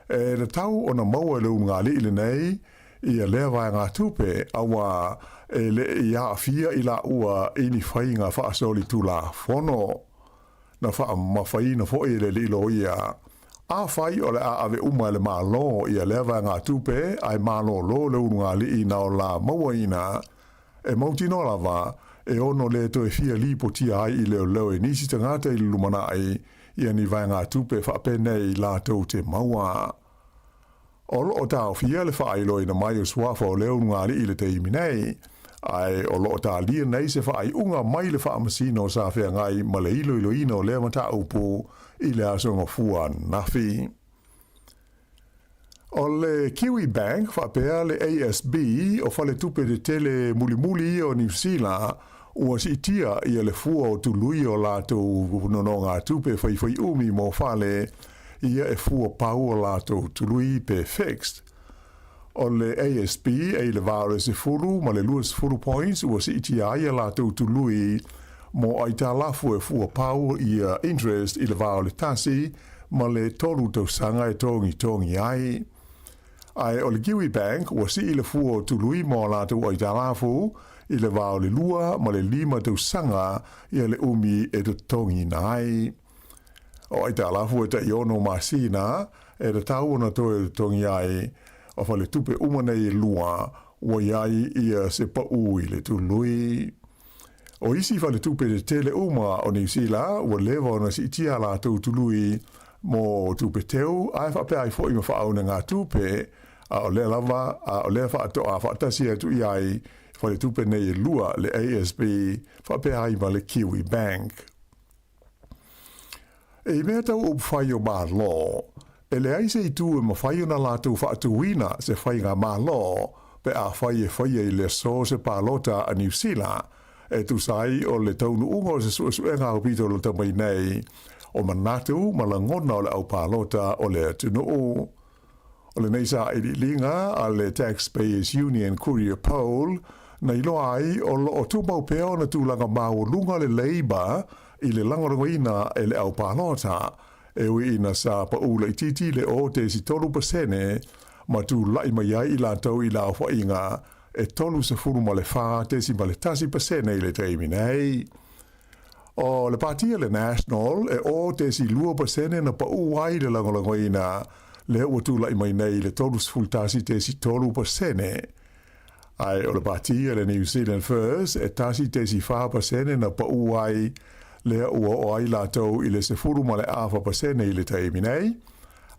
e tatau ona maua e le ulugalii lenei ia lea vaegatupe, auā e le i aafia i laua i ni faiga faasolitulafono. Na faamamafaina foi e le alii loia, Afai o le a ave uma e le Malo ia lea vaegatupe ae malolo le ulugalii na o la mauaina, e mautinoa lava e ono le toe fia lipotia ai i leoleo e nisi tagata i le lumanai ia ni vaegatupe faapenei latou te maua. O lo o taofia le faailoaina mai o suafa o le ulugalii i le taimi nei, ae o lo o talia nei se faaiuga mai le Faamasino sa feagai ma le iloiloina o lea mataupu i le Aso Gafua ananafi. O le Kiwi Bank faapea le ASB o faletupe tetele mulimuli ia o Niu Sila ua siitia ia le fua o tului o latou nonogatupe faifaiumi mo fale ia e fua pau o latou tului pe fixed. O le ASB e i le va o le 10 ma le 20 points ua siitia ai a latou tului mo aitalafu e fua pau ia interest i le va o le 1 ma le 3 tausaga e togitogi ai. Ae o le Kiwi Bank ua sii le fua o tului mo a latou aitalafu i le va o le 2 ma le 5 tausaga ia le umi e totogiina ai. O aitalafu e tai 6 masina e tatau ona toe totogi ai, o faletupe uma nei e lua ua i ai ia se pau i le tului. O isi faletupe tetele uma o Niu Sila ua leva ona siitia a latou tului mo tupe teu ae faapea ai foi ma faaunegatupe, a o lea lava a o lea faatoa faatasi atu i ai faletupe nei e lua, le ASB faapea ai ma le Kiwi Bank. I mea tau upufai o Malo, e leai se itu e mafai ona latou faatuina se faigamalo pe afai e faia i le aso se palota a Niu Sila e tusa ai o le taunuuga o se suesuega aupito lata mai nei o manatu ma lagona o le au palota o le atunuu. O lenei sailiiliga a le Taxpayers Union Courier Poll na iloa ai o lo o tumau pea ona tulaga maualuga le Labour i le lagolagoina e le au palota, e ui ina sa pau laitiiti le 0.3% ma tula'i mai ai i latou i le aofaiga e 34.1% i le taimi nei. O le pāti a le National e 0.2% na pau ai le lagolagoina lea ua tula'i mai nei i le 31.3%. Ae o le pāti a le New Zealand First e 1.4% na pau ai lea ua oo ai latou i le 10.4% i le taimi nei.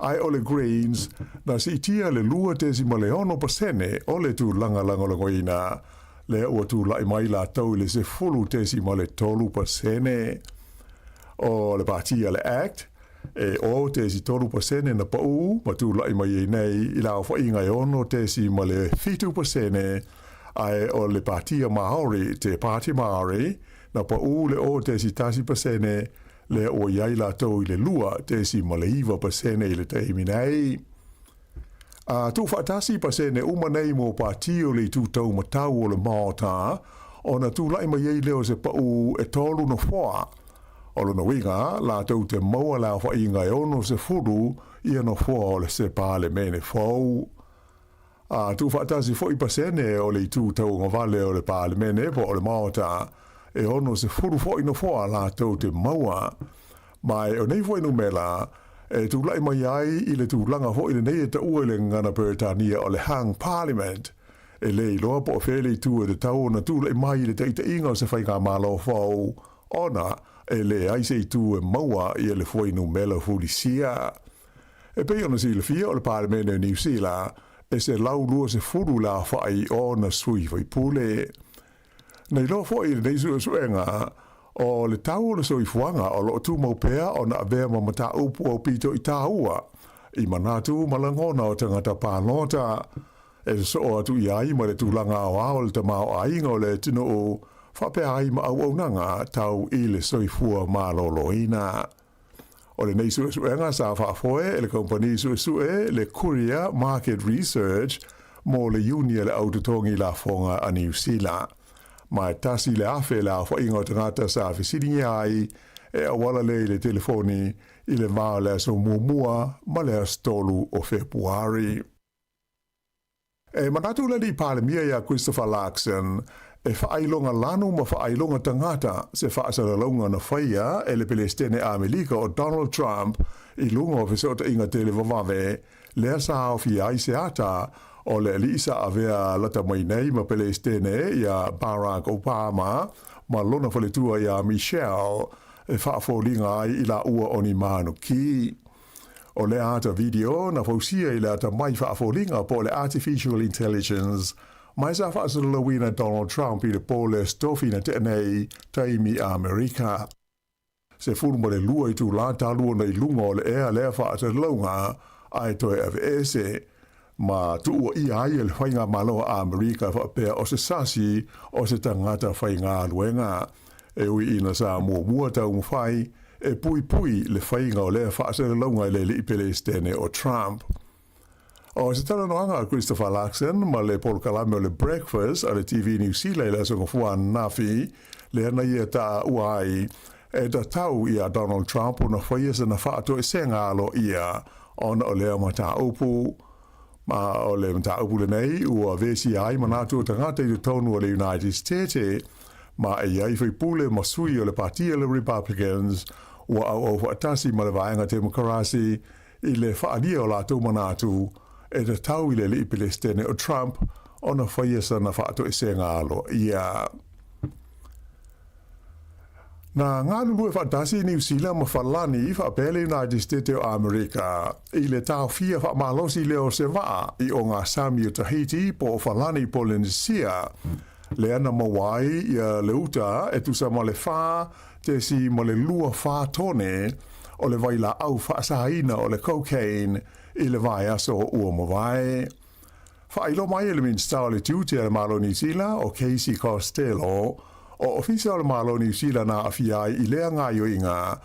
Ae o le Greens na siitia le 2.6% o le tulaga lagolagoina lea ua tula'i mai latou i le 10.3%. O le pāti a le act, e 0.3% na pa'ū ma tula'i mai ai nei i le aofaiga e 6.7%, ae o le pāti a Māori, Te Pāti Māori, na pa'ū le 0.1% lea ua i ai latou i le 2.9% i le taimi nei. A tuufaatasi pasene uma nei mo pāti o le itu taumatau o le Maota, ona tula'i mai ai lea o se pa'ū e tolu nofoa. O lona uiga, latou te maua le aofaiga e 60 ia nofoa o le se Palemene fou. A tuufaatasi foi pasene o le itu tauagavale o le Palemene po o le Maota, e 60 foi nofoa latou te maua. Ma o nei fuainumera, e tula'i mai ai i le tulaga foi lenei e taua i le gagana Peretania o le Hung Parliament. E le iloa po o fea le itu e tatau ona tula'i mai i le taitaiga o se faigamalo fou, ona e leai se itu e maua ia le fuainumera fulisia. E pei ona silafia o le Palemene o Niu Sila, e 120 le aofai o ona sui faipule. Na iloa foi i lenei suesuega, o le tau o le soifuaga o lo o tumau pea ona avea ma mataupu aupito i tāua i manatu ma lagona o tagata palota e sosoo atu i ai ma le tulaga aoao o le tamaoaiga o le atunuu faapea ai ma auaunaga tau i le soifua maloloina. O lenei suesuega sa faafoe e le kamupani suesue le Courier Market Research mo le Iuni a le Au Totogi Lafoga a Niu Sila. Ma e 1,000 le aofaiga o tagata sa fesiligia ai e auala lea i le telefoni i le va o le aso muamua ma le aso 3 o Fepuari. E manatu le Alii Palemia iā Christopher Luxon e faailoga lanu ma faailoga tagata se faasalalauga na faia e le Pelesitene Amelika o Donald Trump i luga o fesootaiga televavave lea sa aofia ai se ata o le alii sa avea lata mai nei ma Pelesitene iā Barack Obama ma lona faletua iā Michelle e faafoliga ai i laua o ni manuki. O lea ata video na fausia i le atamai faafoliga po o le artificial intelligence ma sa faasalalauina Donald Trump i le po le Aso Tofi na tea nei taimi Amerika. 12 itulā talu ona i luga o le ea lea faasalalauga ae toe aveese ma tuuaia ai e le Faigamalo a Amerika faapea o se sasi o se tagata faigaluega. E ui ina sa muamua taumafai e puipui le faiga o lea faasalalauga i le alii Pelesitene o Trump. O se talanoaga a Christopher Luxon ma le polokalame o le Breakfast a le TV Niu Sila i le Aso Gafua ananafi, lea na ia taua ai e tatau iā Donald Trump ona faia sana faatoesega aloaia ona o lea mataupu. Ma o le mataupu lenei ua vesia ai manatu o tagata i totonu o le United States, ma e i ai faipule ma sui o le Patia le Republicans ua auau faatasi ma le Vaega Temokarasi i le faaalia o latou manatu e tatau i le alii Pelesitene o Trump ona faia sana faatoesega aloaia. Na galulue faatasi Niu Sila ma Falani faapea le United States o Amerika i le taofia faamalosi lea o se vaa i ogasami o Tahiti po o Falani Polynesia lea na maua ai ia le uta e tusa ma le 4.24 tone o le vailaau faasaina o le cocaine i le vaiaso ua mavae. Faailoa mai e le Minisita o le Tiute a le Malo Niu Sila o Casey Costello, o Ofisa o le Malo Niu Sila na aafia ai i lea gaoioiga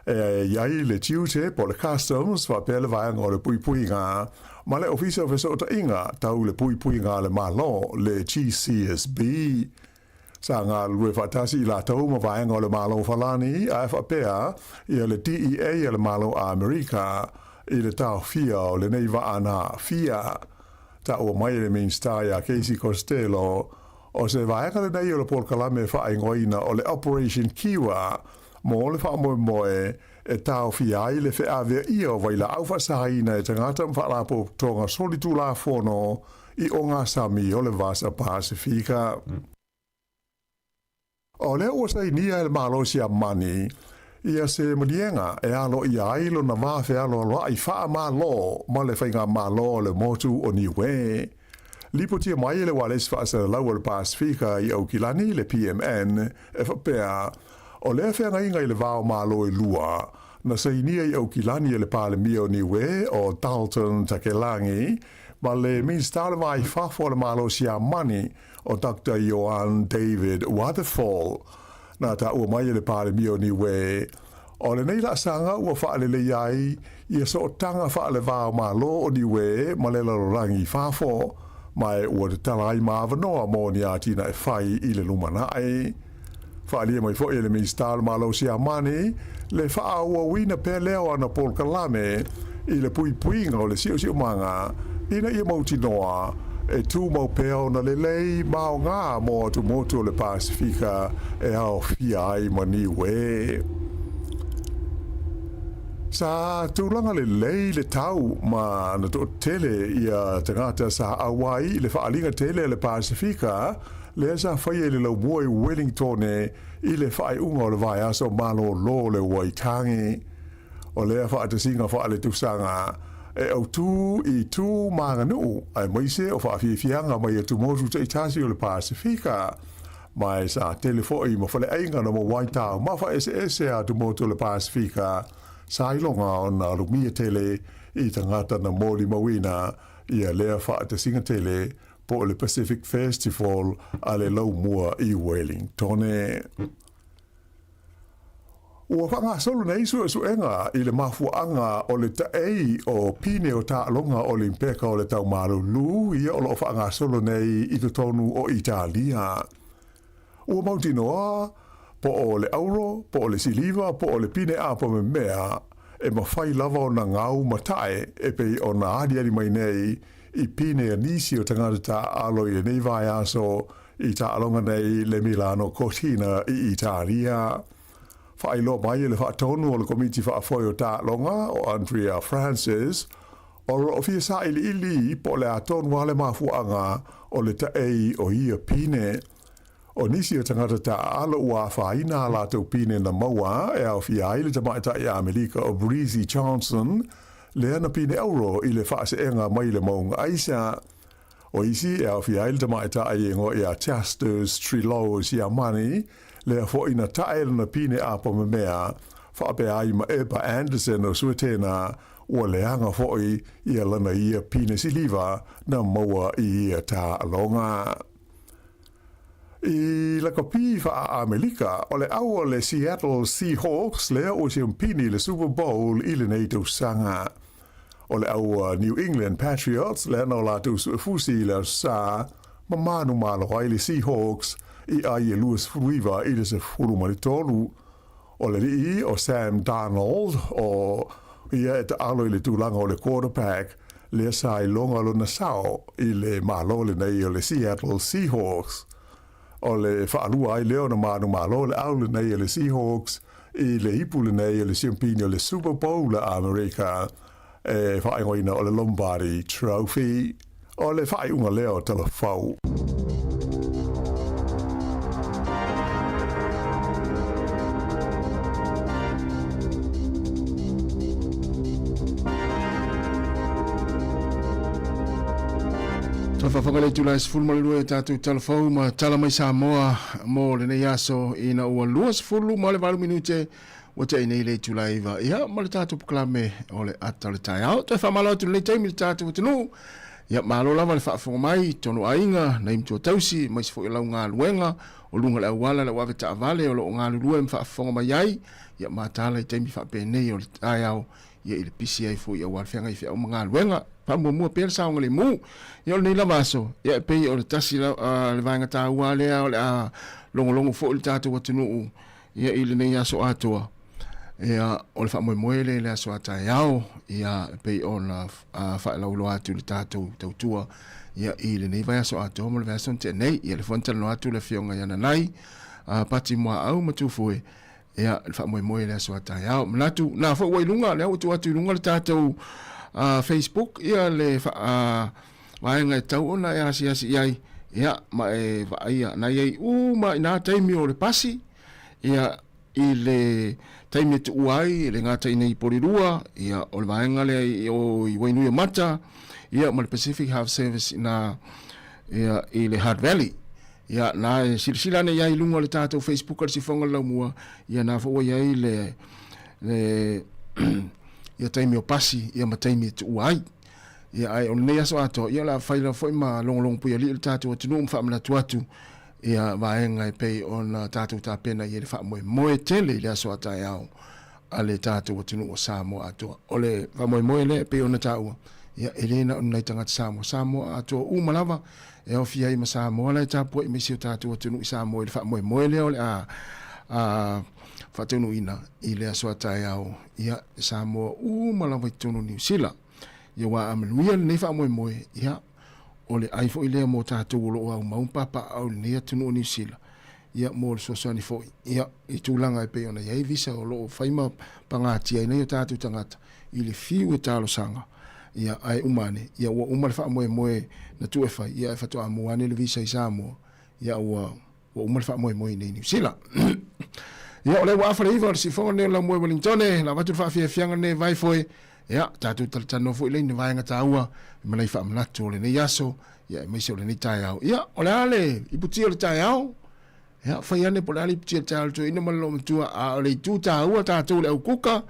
e i ai le tiute po o le Customs faapea le Vaega o le Puipuiga ma le Ofisa o Fesootaiga tau le Puipuiga a le Malo, le GCSB. Sa galulue faatasi i latou ma vaega o le Malo Falani ae faapea ia le DEA a le Malo Amerika i le taofia o lenei vaa na aafia. Taua mai e le Minisita iā Casey Costello, o se vaega lenei o le polokalame faaigoaina o le Operation Kiwa mo le faamoemoe e taofia ai le feaveaia o vailaau faasaina e tagata ma faalapotopotoga solitulafono i ogasami o le Vasa Pasifika. O lea ua sainia e le Malo Siamani ia se maliega e aloaia ai lona va fealoaloai faamalo ma le Faigamalo o le Motu o Niue. Lipotia mai e le Ualesi Faasalalau o le Pasifika i Aukilani, le PMN, e faapea, o lea feagaiga i le va o Malo e lua, na sainia i Aukilani e le Palemia o Niue o Dalton Takelagi ma le Minisita o le Va i Fafo o le Malo Siamani o Doctor Johan David Waterfall. Na taua mai e le Palemia o Niue, o lenei laasaga ua faaleleia ai ia sootaga faaleva o Malo o Niue ma le lalolagi i fafo, ma e ua tatala ai ma avanoa mo ni atinae fai i le lumanai. Faaalia mai foi e le Minisita o le Malo Siamani le faaauauina pea lea o ana polokalame i le puipuiga o le siosiomaga ina ia mautinoa e tumau pea ona lelei ma aoga mo atumotu o le Pasifika e aofia ai ma Niue. Sa tulaga lelei le tau ma na toatele ia tagata sa auai i le faaaliga tele a le Pasifika lea sa faia i le laumua i Wellingtone i le faaiuga o le vaiaso malōlō o le Waitangi. O lea faatasiga faaletusaga e autū i tu ma aganuu aemaise o faafiafiaga mai atumotu taitasi o le Pasifika, ma e sa tele foi ma faleaiga na maua ai taumafa eseese a atumotu o le Pasifika sa iloga ona alumia tele i tagata na molimauina ia lea faatasiga tele po o le Pacific Festival a le laumua i Wellingtone. Ua faagasolo nei suesuega i le mafuaaga o le taei o pine o taaloga Olimpeka o le tau malulu ia o lo o faagasolo nei i totonu o Italia. Ua mautinoa po o le auro, po o le siliva, po o le pine apo memea e mafai lava ona gau ma tae e pei ona aliali mai nei. i pine a nisi o tagata taaalo i lenei vaiaso i taaloga nei le Milano Cortina i Italia. Faailoa mai e le faatonu o le Komiti Faafoe o Taaloga o Andrea Francis, o lo o fia sailiili po o le a tonu lava le mafuaaga o le taei o ia pine. O nisi o tagata taaalo ua afaina a latou pine na maua e aofia ai le tamaitai Amelika o Breezy Johnson, lea na pine auro i le faaseega mai le mauga aisa. O isi e aofia ai le tamaitai e igoa ia Justus Triloz Yamani, lea foi na tae lana pine apamamea, faapea ai ma Ebba Andersson o Suetena, ua leaga foi ia lana ia pine siliva na maua i ia taaloga. I lakapi faa-Amelika, o le au o le Seattle Seahawks lea ua siampini i le Super Bowl i lenei tausaga. O le au a New England Patriots lea na o latou suefusi i le Aso Sa, ma manumalo ai le Seahawks i ai e 29 i le 13. O le alii o Sam Darnold, o ia e taalo i le tulaga o le quarterback, lea sa iloga lona sao i le malo lenei o le Seattle Seahawks. O le faalua ai lea ona manumalo le au lenei o le Seahawks i le ipu lenei o le siampini o le Super Bowl a Amerika e faaigoaina o le Lombardi Trophy. O le faaiuga lea o Talafou. Faafofoga le itula e 12 e tatou talafou ma tala mai Samoa mo lenei aso ina ua 28 minute ua tea nei le itula e 9 ia ma le tatou polokalame o le ata o le taeao. Toe faamalo atu lenei taimi i le tatou atunuu. Ia malo lava le faafofoga mai tonu aiga, nai matua tausi, aemaise foi o lau galuega, o luga o le auala, le au ave taavale o lo o galulue ma faafofoga mai ai. Ia mataala i taimi faapenei o le taeao ia i le pisi ai foi aua le feagai feau ma galuega. Faamuamua pea le saogalemu. Ia o lenei lava aso, ia e pei o le tasi le vaega taua lea o le a logologo foi le tatou atunuu ia i lenei aso atoa. Ia o le faamoemoe lea i le aso a taeao, ia e pei ona faailoiloa atu i le tatou tautua ia i lenei vaiaso atoa ma le vaiaso na tea nei. Ia le foi na talanoa atu le afioga ia Nanai, Pati Muaau ma Tufue, ia le faamoemoe i le aso a taeao. Manatu, na foi ua i luga, lea ua tuu atu i luga le tatou Facebook, ia le vaega e tatau ona e asiasi i ai, ia, ma e vaaia, na i ai uma i nā taimi o le pasi, ia, i le taimi e tuua ai e le gata i nei i Porirua, ia, o le vaega lea i o i Wainuiomata, ia, ma le Pacific Health Service i nā, ia, i le Hutt Valley. Ia, na e silasila ane i ai i luga o le tatou Facebook a le Sifoga o le Laumua, ia na foi ua i ai le, le, ia taimi o pasi, ia ma taimi e tuua ai. Ia, ae o lenei aso atoa, ia o le a fai lava foi ma logologo puialii le tatou atunuu ma faamanatu atu ia vaega e pei ona tatou tapena i ai le faamoemoe tele i le aso a taeao a le tatou atunuu o Samoa atoa. O le faamoemoe lea e pei ona taua, ia e le na o ni nai tagata Samoa, Samoa atoa uma lava e aofia ai ma Samoa la e tapuai mai si o tatou atunuu i Samoa i le faamoemoe lea o le a faataunuuina i le aso a taeao, ia Samoa uma lava i totonu o Niu Sila. Ia aua a manuia lenei faamoemoe, ia, o le ai foi lea mo tatou o lo o aumau ma papaaao i lenei atunuu o Niu Sila, ia, mo le fesoasoani foi, ia, i tulaga e pei ona i ai visa o lo o fai ma pagatia ai nai o tatou tagata i le fiu e talosaga, ia, ae uma ane, ia, ua uma le faamoemoe na tuu e fai, ia, ae faatoa mua ane le visa i Samoa, ia, ua. Ua uma le faamoemoe i nei Niu Sila. Ia, o lea ua afa le iva o le sifoga lenei o le laumua i Wellingtone, la avatu le faafiafiaga lenei e Vaefoe. Ia, tatou talatalanoa foi lea i ni vaega taua ma nai faamanatu o lenei aso, ia, aemaise o lenei taeao. Ia, o le a le iputi o le taeao? Ia, fai ane po o le a le iputi o le taeao i le toeaina ma le loomatua, a o le itu taua tatou le au kuka,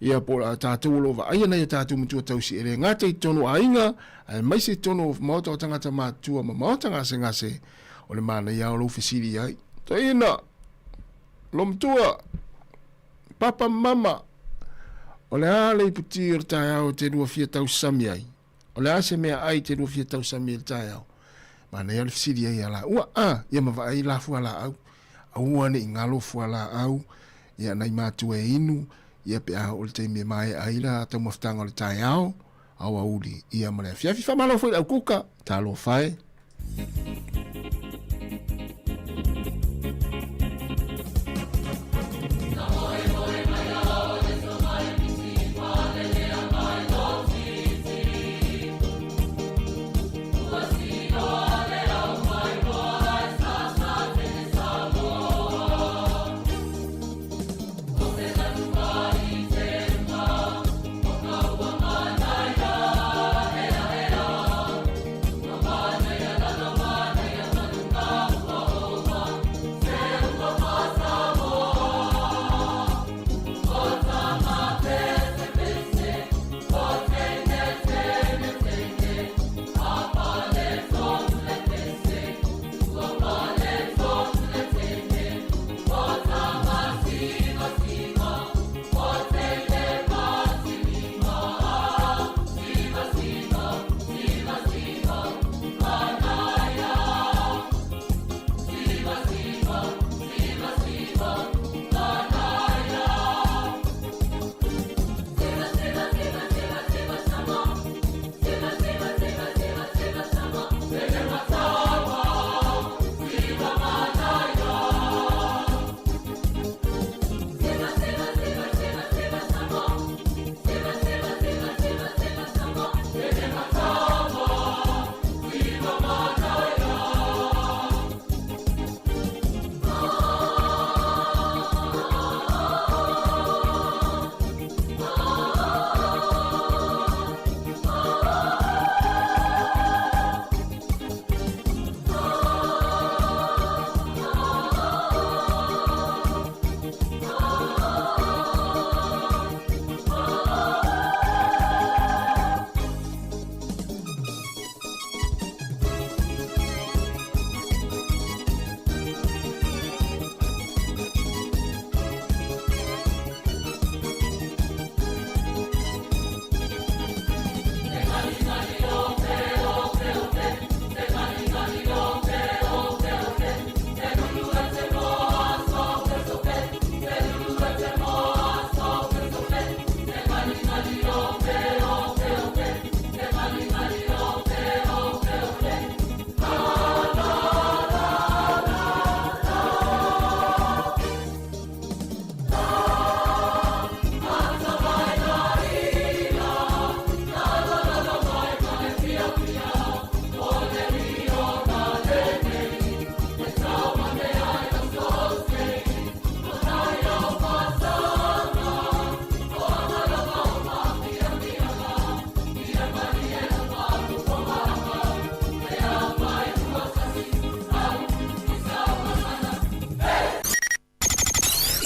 ia, po o tatou o lo o vaaia nai o tatou matua tausi e le gata i totonu o aiga, aemaise i totonu o maota o tagata matutua ma maota gasegase. O le manaia o lou fesili i ai. Toeaina, Lomatua, Papa ma Mama, o le a le iputi o le taeao e te lua fia tausami ai? O le a se mea ai te lua fia tausami ai i le taeao? Manaia o le fesili ai ia laua, a, ia ma vaai la fualaau. Aua ne i galo fualaau, ia nai matua e inu, ia pe a oo i le taimi e maea ai la taumafataga o le taeao. aoauli ia ma le afiafi. Faamalo foi i le au kuka, talofa e.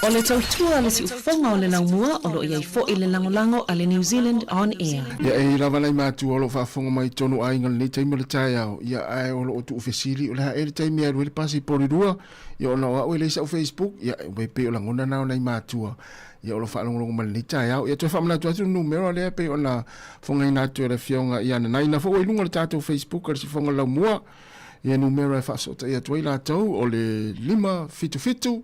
O le tautua a le siufofoga o le laumua o lo o i ai foi le lagolago a le New Zealand On Air. Ia e lava nai matua o lo o faafofoga mai i totonu o aiga i lenei taimi o le taeao, ia ae o lo o tuufesili o le a ea le taimi e alu ai le pasi i Porirua, ia ona o au e leai sau Facebook, ia e pei o lagona na o nai matua ia o lo o faalogologo mai i lenei taeao. Ia toe faamanatu atu le numera lea e pei ona fogaina atu e le Afioga ia Nanaina foi ua i luga o le tatou Facebook a le Siufofoga o le Laumua, ia numera e faafesootai atu ai latou o le 577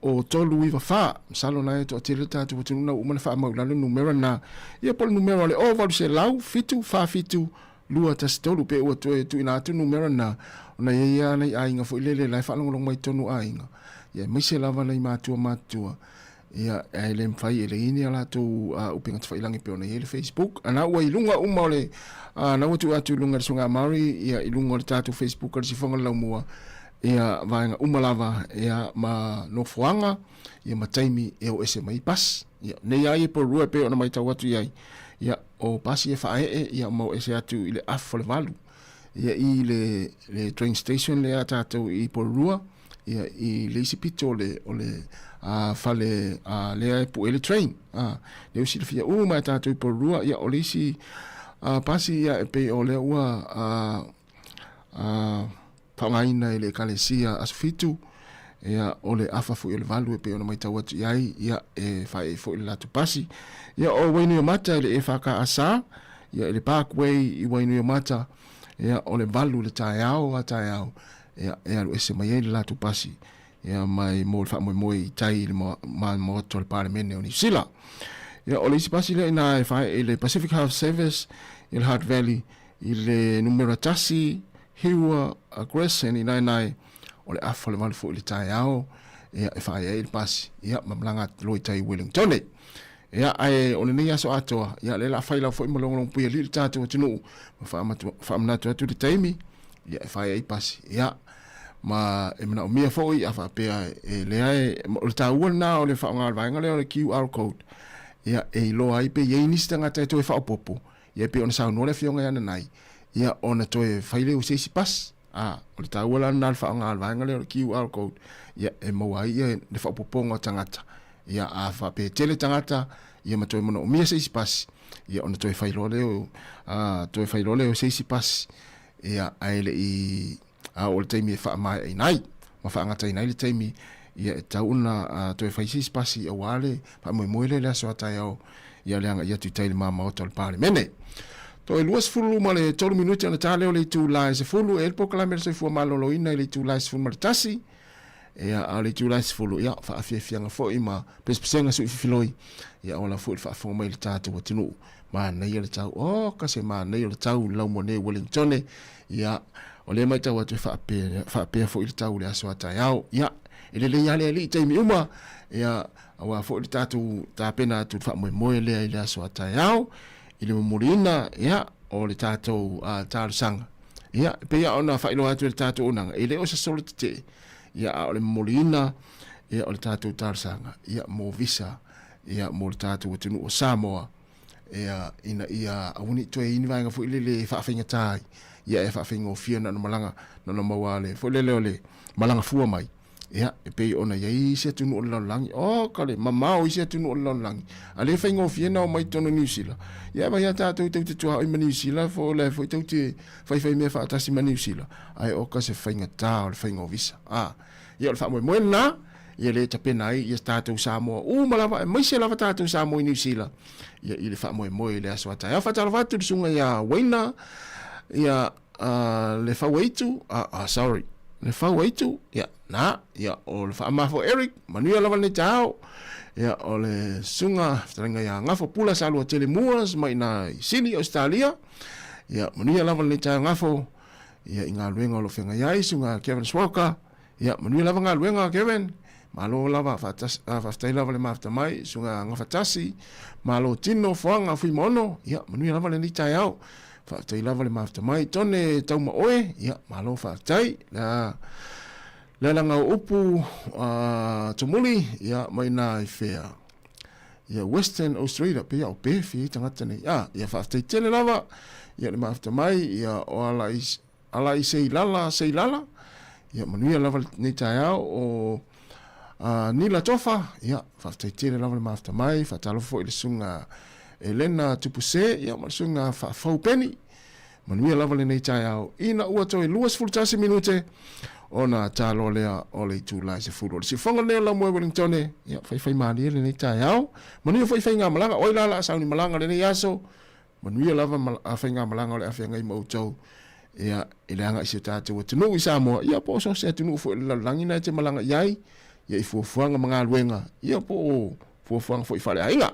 o 394. Masalo na e toatele le tatou atunuu na ua uma ona faamau i lalo numera na. Ia po o le numera o le o 800 7 47 213 pe ua toe tuuina atu numera na ona e i ai lava nai aiga foi lele la e faalogologo mai i totonu o aiga. Ia aemaise lava nai matua matutua ia ae le mafai e leai ni a latou upega tafailagi pei ona i ai le Facebook. A na ua i luga uma o le na ua tuu atu i luga e le Susuga Mari ia i luga o le tatou Facebook a le Sifoga o le Laumua ia vaega uma lava ia ma nofoaga ia ma taimi e o ese mai pasi. Ia nei lava ia Porirua e pei ona matau atu i ai ia o pasi e faaee ia ma o ese atu i le afa o le 8 ia i le le train station lea a tatou i Porirua ia i le isi pito o le o le fale lea e pue le train lea ua silafia uma e tatou i Porirua ia o le isi pasi ia e pei o lea ua faaaogaina e le Ekalesia Aso Fitu ia o le afa foi o le 8 e pei ona matau atu i ai ia e faaee foi le latou pasi. Ia o Wainuiomata i le EFKS ia i le Parkway i Wainuiomata ia o le 8 i le taeao a taeao ia e alu ese mai ai le latou pasi ia mai mo le faamoemoe i tai i le maota o le Palemene o Niu Sila. Ia, o le isi pasi lea ina e fae i le Pacific Health Service i le Hutt Valley i le numera 1 Hiwa Crescent ina e o le afa le 8 foi i le taeao ia e fae ai le pasi ia ma malaga atu loa i tai Wellington. Ia ae o lenei aso atoa ia lea la fai lau foi ma logologo pui alii le tatou atunuu ma faamanatu atu le taimi ia e fai ai pasi ia ma e manaomia foi a faapea e leai o le taua lena o le faaaoga o le vaega lea o le QR code ia e iloa ai pe i ai nisi tagata e toe faaopoopo ia e pei ona saunoa le afioga ia Nanai ia ona toe fai lea o se isi pasi a o le taua la lena o le faaaoga o le vaega lea o le QR code ia e maua ai ia le faaopoopoga o tagata ia a faapea e tele tagata ia ma toe manaomia se isi pasi ia ona toe fai loa lea o a toe fai loa lea o se isi pasi ia ae le i a oo le taimi e faamaeaina ai ma faagataina ai le taimi ia e tatau ona toe fai se isi pasi aua le faamoemoe lea i le aso a taeao ia le agai atu i tai i le ma maota o le Palemene. Toe 23 minute ona ta lea o le itula e 10 e le polokalame a le soifua maloloina i le itula e 11. Ia, a o le itula e 10, ia, faafiafiaga foi ma pesepesega sui fifiloi, ia, ola foi le faafofoga mai i le tatou atunuu. Manaia le tau, oh, ka se manaia o le tau i laumua nei Wellingtone, ia, o lea matau atu e faapea, faapea foi le tau i le aso a taeao, ia, e lelei lava le alii i taimi uma, ia, aua foi le tatou tapena atu i le faamoemoe lea i le aso a taeao, i le momoliina, ia, o le tatou talosaga. Ia, e pei lava ona faailoa atu e le tatou auaunaga, e le o se solo tetee, ia, a o le momoliina, ia, o le tatou talosaga, ia, mo visa, ia, mo le tatou atunuu o Samoa, ia, ina ia aua ne i toe i ai ni vaega foi lele e faafaigata ai, ia, e faafaigofie na ona malaga, na ona maua le, foi lele o le malaga fua mai. Ia, e pei ona i ai isi atunuu o le lalolagi, o ka le mamao isi atunuu o le lalolagi, a le faigofie na omai totonu o Niu Sila. Ia, vai a tātou tau te tuaoi ma Niu Sila, fo o lea foi tau te faifai mea faatasi ma Niu Sila, ae o ka se faigata o le faiga o visa. A, ia o le faamoemoe lena, ia le tapena ai ia tātou Samoa uma lava, aemaise lava tātou Samoa i Niu Sila, ia i le faamoemoe i le aso a taeao. Faatalofa atu i le susuga ia Waina, ia, le Fauaitu, sorry, le Fauaitu, ia, na, ia, o le Faamafo Eric, manuia lava lenei taeao, ia, o le susuga fetalaiga ia Gafo Pula Salua Tele Moores mai ina i Sini, Ausetalia, ia, manuia lava lenei taeao Gafo, ia, i galuega o lo o feagai ai, susuga Kevin Swalker, ia, manuia lava galuega Kevin, malo lava, faafetai lava le mafuta mai, susuga Gafatasi, malo tino, Foaga, Fuimaono, ia, manuia lava lenei taeao. Faafetai lava le mafuta mai. Tone tauma oe, ia, malo faafetai. La, le alaga o upu a Tumuli, ia, mai nā i whea. Ia, Western Australia, pei o Perth i tangata nei. Ah, ia, faafetai tele lava, ia, le mafuta mai, ia, o ala i, ala i Seilala, Seilala, ia, manuia lava lenei taeao o Nila Tofa, ia, faafetai tele lava le mafuta mai, faatalofa foi i le susuga Elena Tupuse, ia, ma le susuga Faafou Peni. Manuia lava lenei taeao ina ua toe 21 minute ona taloa lea o le itula e 10. O le siufofoga lenei o Laumua Wellingtone, ia, faifai malie lenei taeao. Manuia foi faigamalaga, o ai la o le a sauni malaga lenei aso, Manuia lava faigamalaga o le a feagai ma outou ia i le agai i si o tatou atunuu i Samoa, ia po o so o se atunuu foi o le lalolagi na e te malaga i ai, ia i fuafuaga ma galuega, ia po o fuafuaga foi faaleaiga.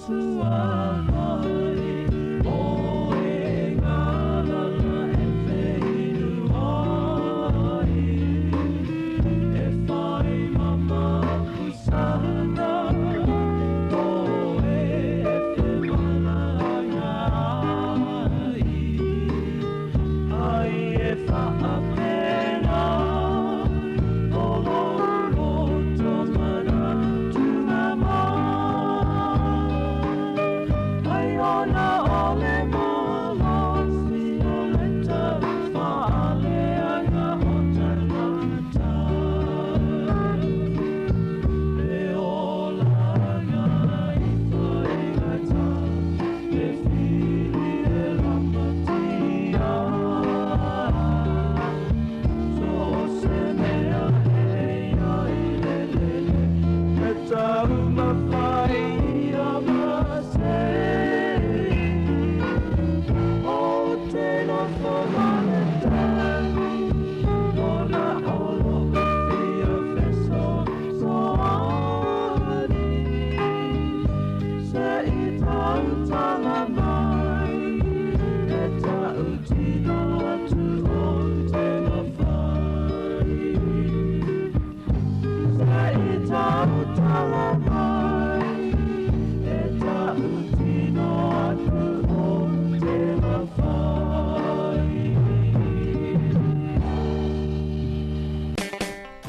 Po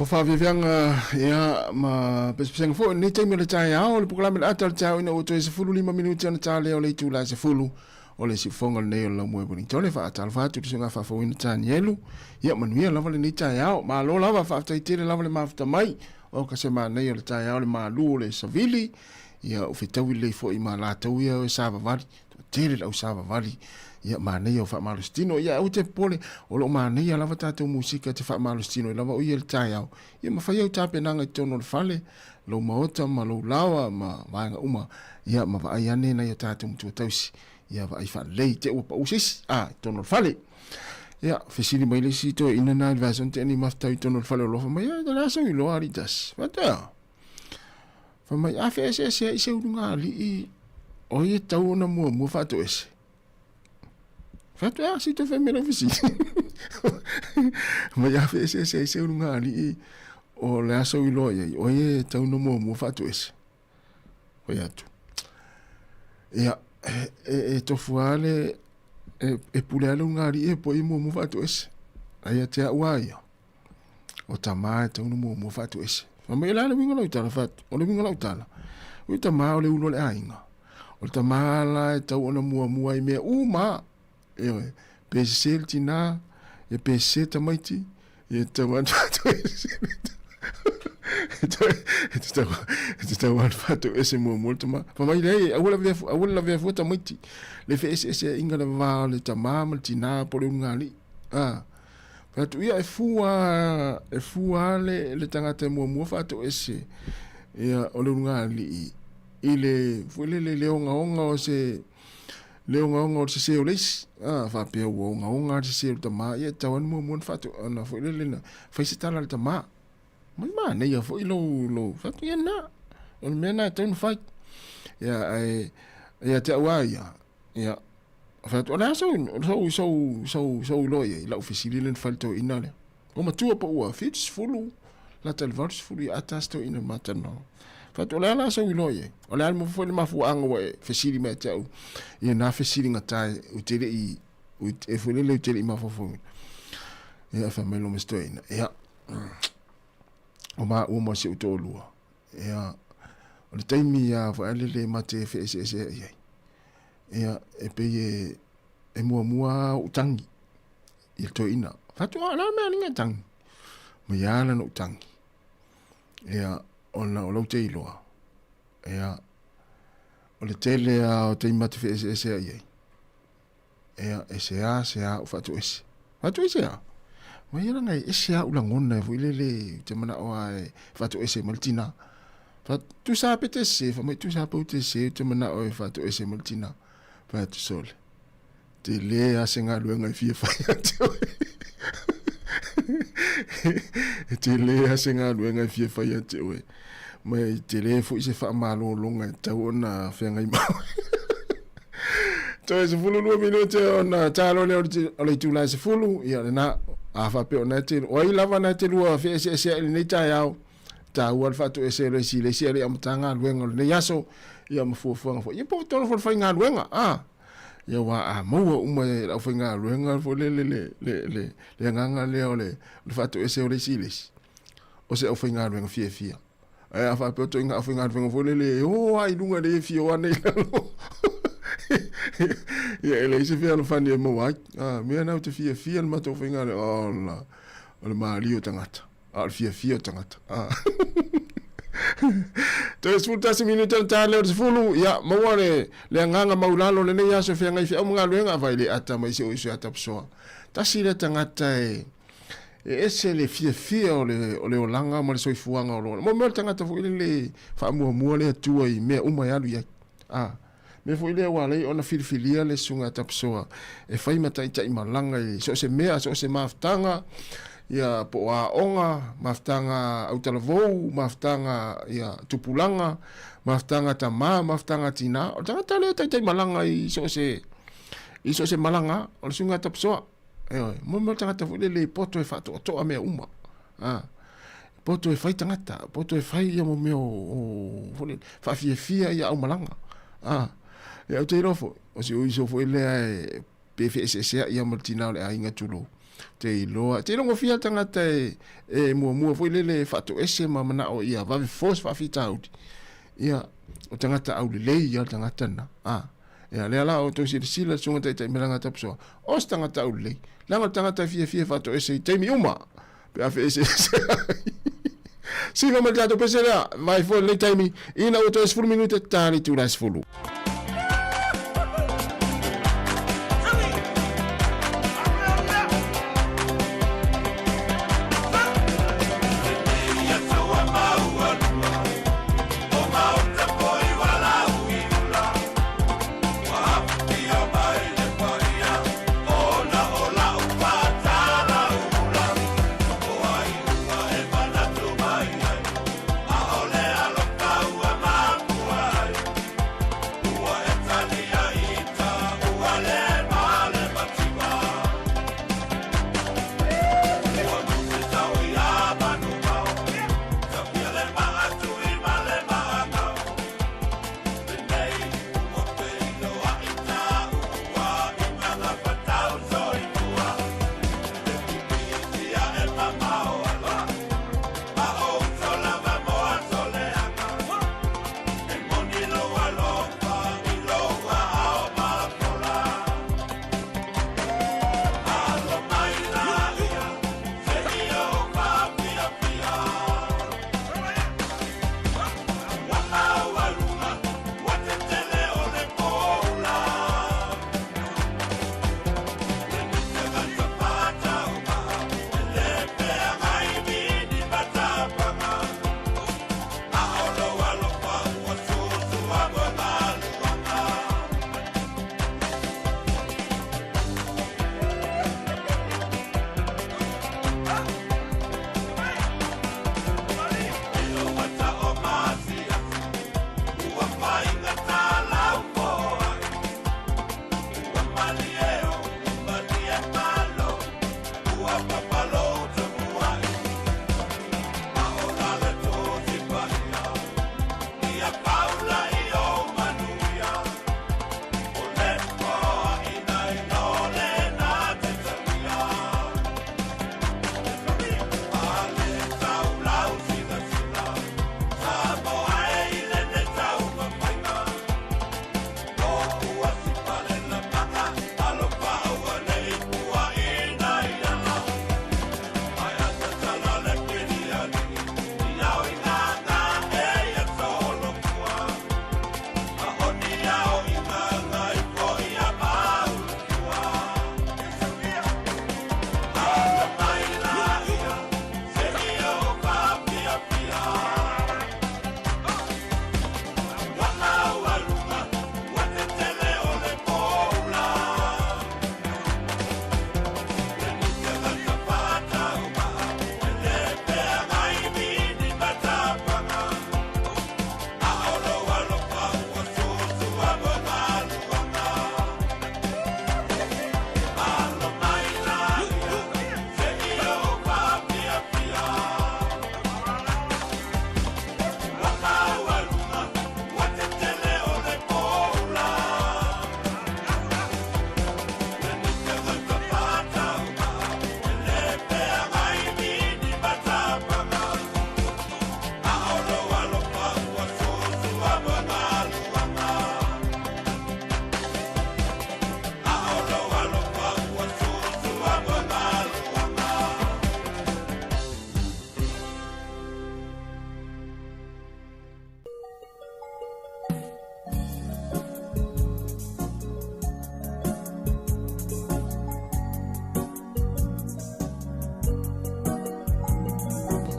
faafiafiaga ia ma pesepesega foʻi lenei taimi o le taeao o le pokalame le ata o le taeao ina ua toe 15 minute ona ta lea o le itula e 10 o le siufofoga lenei o le laumua e Wellington e faatalofa atu i le susuga faafouina Tanielu ia manuia lava lenei taeao malo lava faafetai tele lava le mafuta mai o ka se manaia o le taeao le malu o le savili ia o fetaui lelei foi ma latou ia o e savavali toatele le au savavali ia manaia o faamalositino ia aua te popole o lo o manaia lava tatou musika e te faamalositino ai lava o ia i le taeao ia ma fai au tapenaga i totonu o le fale lou maota ma lou laoa ma vaega uma ia ma vaai ane nai o tatou matua tausi ia vaai faalelei te ua pau se isi a i totonu o le fale ia fesili mai le isi toeaina na i le vaiaso na tea nei mafutau i totonu o le fale o Alofa mai e le aso iloa alii tasi faatoa Fai mai, a feeseese ai se ulugalii o ai e tatau ona muamua faatoese? Fai atu, a si toe fai mai lau fesili. Mai a feeseese ai se ulugalii o le aso i loa i ai, o ai e tatau ona muamua faatoese? Fai atu, ia, e tofu lava le, e pule lava le ulugalii e po i muamua faatoese. Ae ia te au lava ia, o tamā e tatau ona muamua faatoese. Fai mai, o le a le uiga o lau tala? Fai atu, o le uiga o lau tala, o le tamā o le ulu o le aiga. O le tamā la e tatau ona muamua i mea uma. Ioe, pe sese le tinā, ia pe sese tamaiti, ia tatau ona faatoese. E tatau ona faatoese muamua le tamā. Fai mai, leai, aua le aua le lavea fua tamaiti. Le feeseeseaiga le va o le tamā ma le tinā po o le ulugalii. Ah. Fai atu, ia e fua, e fua le, le tagata e muamua faatoese ia o le ulugalii i le foi lele le ogaoga o se le ogaoga o le sese o le isi. A faapea ua ogaoga le sese o le tamā, ia e tatau lava ona muamua ona faato ona foi lele na fai se tala a le tamā. Mai manaia foi lou lou fai atu, ia na, o le mea na e tatau ona fai. Ia ae ia te au lava ia, ia Fai atu, o le a sou, sou, sou, sou, sou iloa i ai, lau fesili lea na fai i le toeaina lea. Ua matua po ua 70, lata i le 80 ia ata si toeaina ma talanoa. Fai atu, o le a la sou iloa i ai? O le a le foi le mafuaaga ua e fesili mai ia te au i na fesili gata ou te le i, e foi lele ou te le i mafaufauina. Ia, fai mai loa ma si toeaina, ia, o maua ma si ou toalua, ia, o le taimi lava foi lele ma te feeseeseai ai. Ia, e pei e, e muamua lava ou tangi i le toeaina. Fai atu, o le a le mea alii e tangi? Ma ia ala na ou tangi. Ia, ona o lau te iloa. Ia, o le tele lava o taimi ma te feeseeseai ai. Ia, e seasea ou faatoese. Faatoese a? Ma ia langa e ese lava ou lagona e foi lele te manao lava e faatoese mai le tina. Fa tusa pe te sese, fa mai tusa pe te sese, te manao e faatoese mai le tina. Fai atu sole. Te le a se galuega e fia fai ia te oe. E te le a se galuega e fia fai ia te oe. Ma e tele fo'i se faamalologa e tatau ona feagai ma Toe 12 minute ona talo lea o le itula e 10, ia lena, a faapea o na e te, o ai lava na e te lua feeseesea'i i lenei taeao, taua le faatoese o le isi i le isi a le i amata galuega o lenei aso, ia ma fuafuaga foi, ia po o tonu foi le faigaluega, a, ia aua a maua uma e le aufaigaluega foi le, le, le, le, le, le agaga lea o le, o le faatoese o le isi i le isi, o se aufaigaluega fiafia. Ae a faapea o ituaiga aufaigaluega foi lele e o lava i luga e le fia o ane i lalo. Ia e leai se fealofani e maua ai. A mea na ou te fiafia le matou faigaluega. Ola, o le malie o tagata, a o le fiafia o tagata. A. Toe 11 minute ona ta lea o le 10, ia maua le, le agaga maulalo o lenei aso e feagai feau ma galuega, vai le ata mai se o iso ata pasoa. Tasi lea tagata e, E ese le fiafia o le, o le olaga ma le soifuaga o lo o Mo mea o le tagata foi lele e faamuamua le Atua i mea uma e alu i ai. A, mea foi lea ua ala ai ona filifilia le Susuga a Tapasoa e fai ma taitai malaga i so o se mea, so o se mafutaga, ia, po o aoga, mafutaga autalavou, mafutaga, ia, tupulaga, mafutaga tama, mafutaga tina. O le tagata lea e taitai malaga i so o se, i so o se malaga, o le Susuga a Tapasoa. Ioe, mo mea o le tagata foi lele e poto e faatoatoa mea uma. A, poto e fai tagata, poto e fai ia mo mea o, foi lele, faafiafia ia aumalaga. A, ia ou te iloa foi, o si ou uso foi lea e pe feeseeseai ia ma le tina o le aiga tulou. Te iloa, te iloa gofie le tagata e, e muamua foi lele e faatoese ma manao ia vave fofo se faafitauli. Ia, o tagata aulelei ia le tagata lena. A, Ia, lea la o outou silasila le susuga taitai malaga tapusoa, o se tagata aulelei, leaga o le tagata e fiafia e faatoese i taimi uma, pe a feeseese ai. Siva ma le tatou pese lea, vai foi lenei taimi, ina ua toe 10 minute, ta le itula e 10.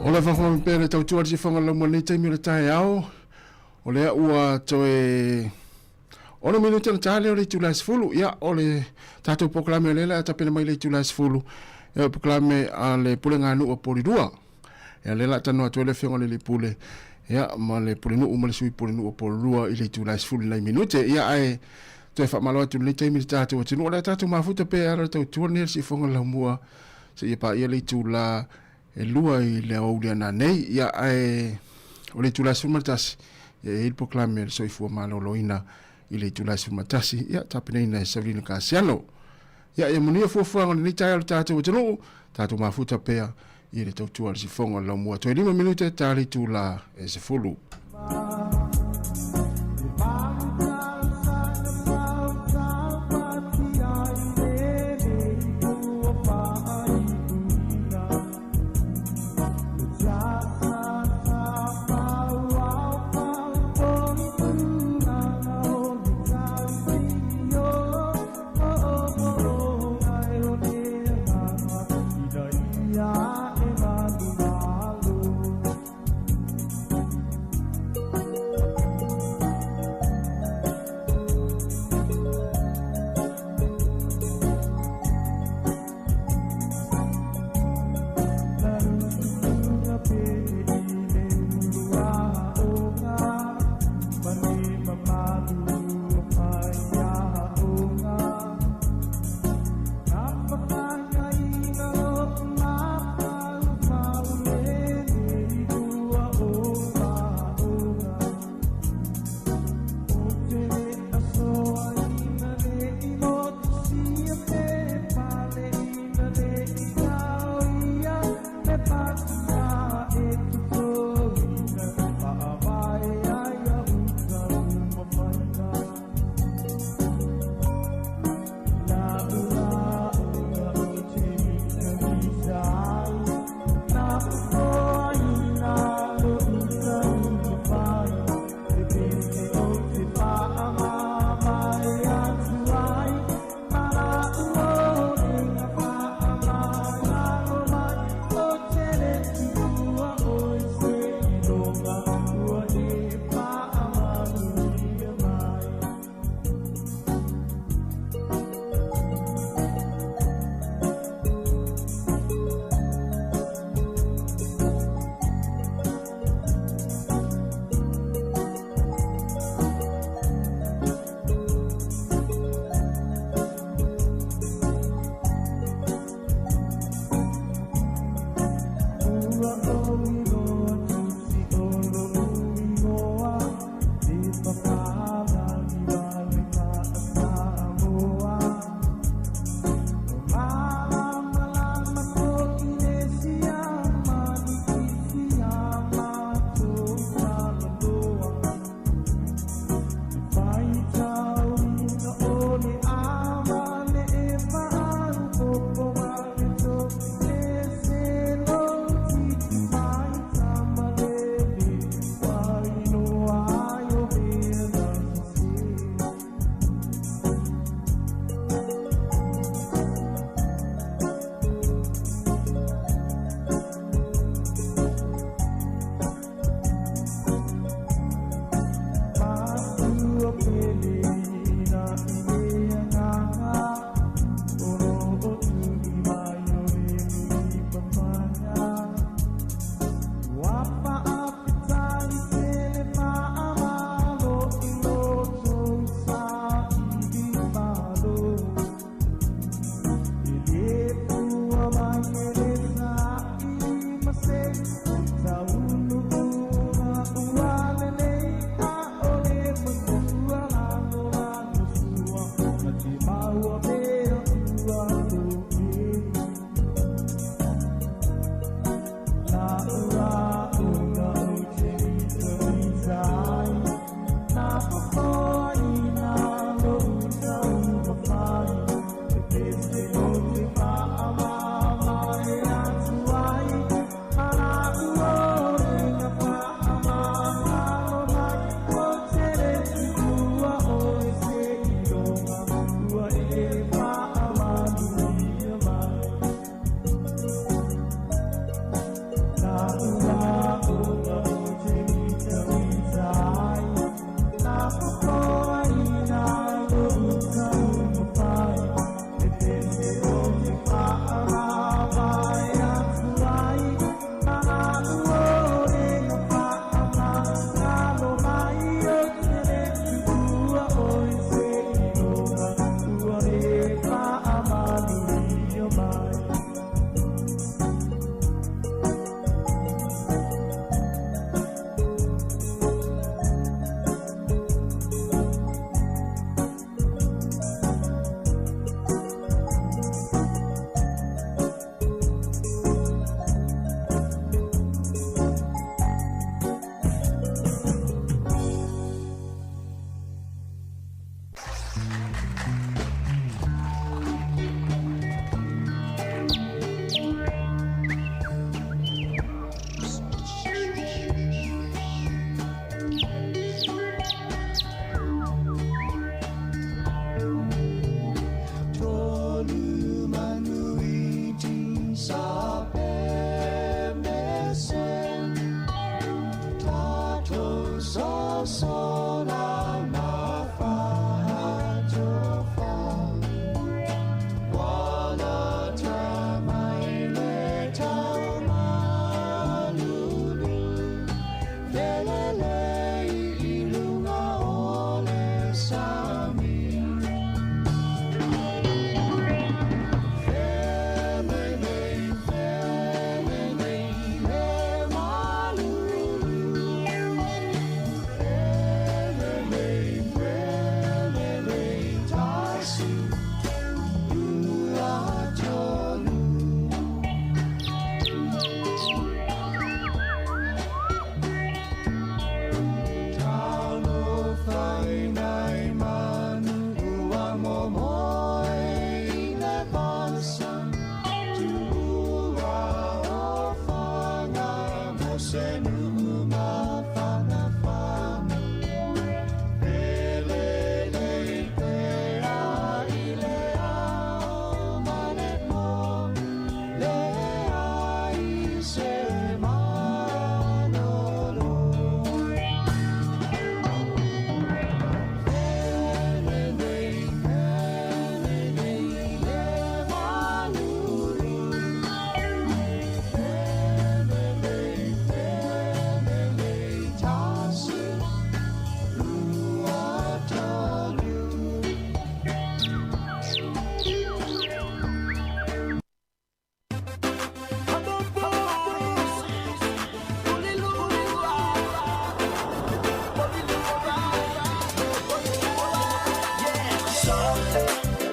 O le faafofoga pea le tautua le sifoga laumua lenei taimi o le taeao. O lea ua toe 6 minute na ta lea o le itula e 10. Ia, o le tatou polokalame o lea o le a tapena mai le itula e 10. Ia, o le polokalame a le Pulega a Nuu o Polilua. Ia, lea o le a talanoa atu ai le Afioga i le Alii Pule, ia, ma le Pulenuu ma le Sui Pulenuu o Polilua i le itula e 10 nai minute. Ia, ae toe faamalo atu i lenei taimi i le tatou atunuu. O le a tatou mafuta pea e ala le tautua lenei a le siufofoga laumua seia paia le itula e 2 i le aoauli a nanei. Ia, ae o le itula e 11, ia, e i ai le polokalame a le Soifua Maloloina i le itula e 11, ia, tapenaina e Saulina Kasiano. Ia, ia manuia fuafuaga o lenei taeao i le tatou atunuu, tatou mafuta pea i le tautua a le sifoga o le laumua. Toe 5 minute ta le itula e 10.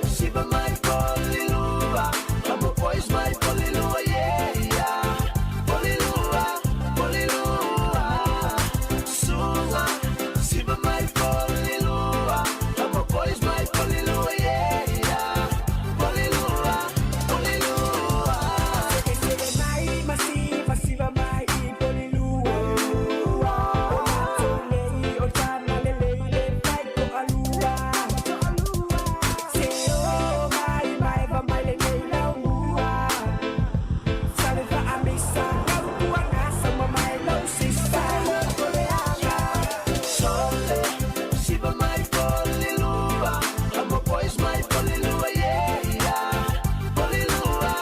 Siva mai Polilua, Amo boys mai Polilua, yeah, yeah. Polilua, Polilua. Sunga, siva mai Polilua, Amo boys mai Polilua, yeah, yeah. Polilua, Polilua. Mai masiva siva mai Polilua. O matou nei o tana lelei le fai ko alua. Se o mai mai va mai le nei lau mua. Sale fa amisa kau kuanga sama mai lau sista. Sole, siva mai Polilua, Amo boys mai Polilua, yeah, yeah. Polilua,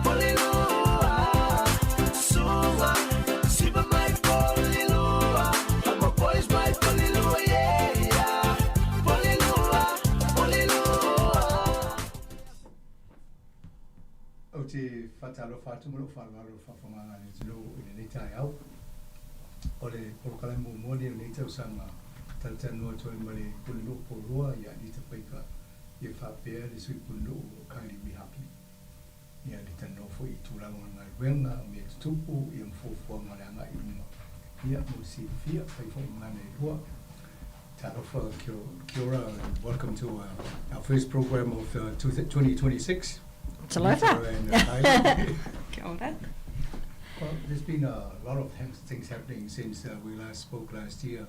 Polilua. Sunga, siva mai Polilua, Amo boys mai Polilua, yeah, yeah. Polilua, Polilua. Ou te faatalofa atu ma lou faaaloalo i le faafofogaaga a le atunuu i lenei taeao. O le polokalame muamua lenei o lenei tausaga talatalanoa atu ai ma le Pulenuu Pourua ia Anita Baker ia faapea le Sui Pulenuu o Kylie Wihapi. Ia le talanoa foi i tulaga o le galuega, o mea tutupu, ia ma fuafuaga o le agai i luma. Ia mo le silafia, fai foi ma gana e lua. Talofa, kia ora, and welcome to our first program of 2026. Talofa. And Kylie. Kia ora. Well, there's been a lot of things happening since we last spoke last year.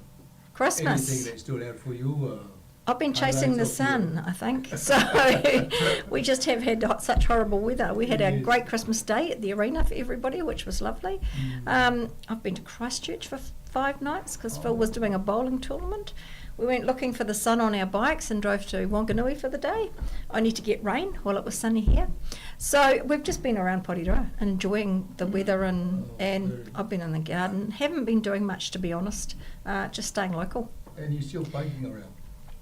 Christmas. Anything that stood out for you? I've been chasing the highlights of your- sun, I think. So we just have had such horrible weather. We had a Yes. great Christmas day at the arena for everybody, which was lovely. I've been to Christchurch for 5 nights because Phil was doing a bowling tournament. We went looking for the sun on our bikes and drove to Wanganui for the day, only to get rain while it was sunny here. So we've just been around Porirua enjoying the weather and very. I've been in the garden. Haven't been doing much, to be honest, just staying local. And you're still biking around?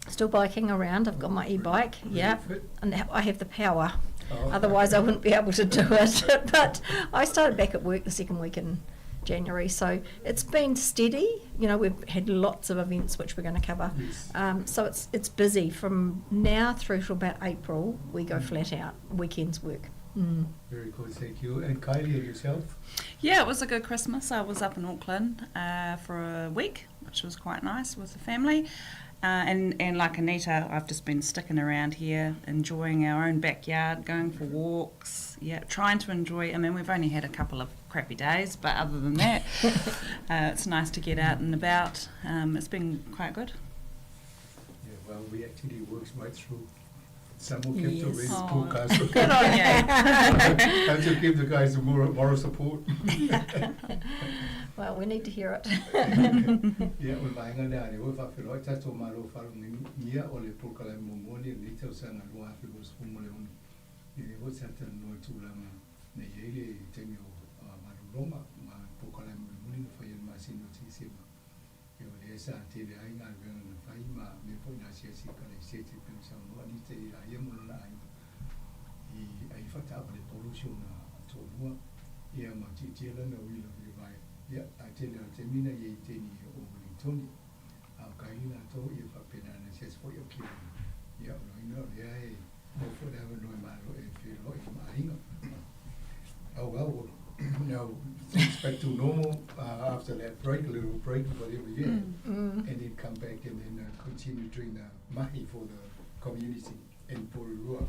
Still biking around. I've got my e-bike, Really yeah, fit? and I have the power. Oh. Otherwise, I wouldn't be able to do it. But I started back at work the second week in January, so it's been steady. You know, we've had lots of events which we're going to cover. Yes. So it's busy from now through to about April. We go flat out. Weekends work. Very good, thank you. And Kylie, and yourself? Yeah, it was a good Christmas. I was up in Auckland for a week, which was quite nice with the family. And like Anita, I've just been sticking around here, enjoying our own backyard, going for walks, yeah, trying to enjoy. I mean, we've only had a couple of crappy days, but other than that, it's nice to get out and about. It's been quite good. Yeah, well, we actually worked right through. Some kept already Oh, broadcast. good on you. Have to give the guys the moral support. Well, we need to hear it. Ia, o le vaega lea a le ua faafeiloai tatou malo faalogogia o le polokalame muamua lenei o lenei tausaga 2026. Ia lea foi sa talanoa i tulaga na i ai le taimi o malologa ma le polokalame mulimuli na faia i le masina o Tesema. Ia o lea sa tele ai galuega na fai ma mea foi na asiasi i ekalesia e pei ona saunoa Anita ia ia ma lona aiga i ai faataavale polo si ona toalua ia ma tietie lana uila i le vae. Ia, ae tele o le taimi na i ai i teini o Wellingtoni. A o Kylie latou ia faapena na asiasi foi o Kiona. Ia, o lona o lea e maua foi le avanoa e malo e feiloai ma aiga. Oh, well, now things back to normal after that break, a little break, whatever, yeah. And then come back and then continue doing the mahi for the community in Porirua.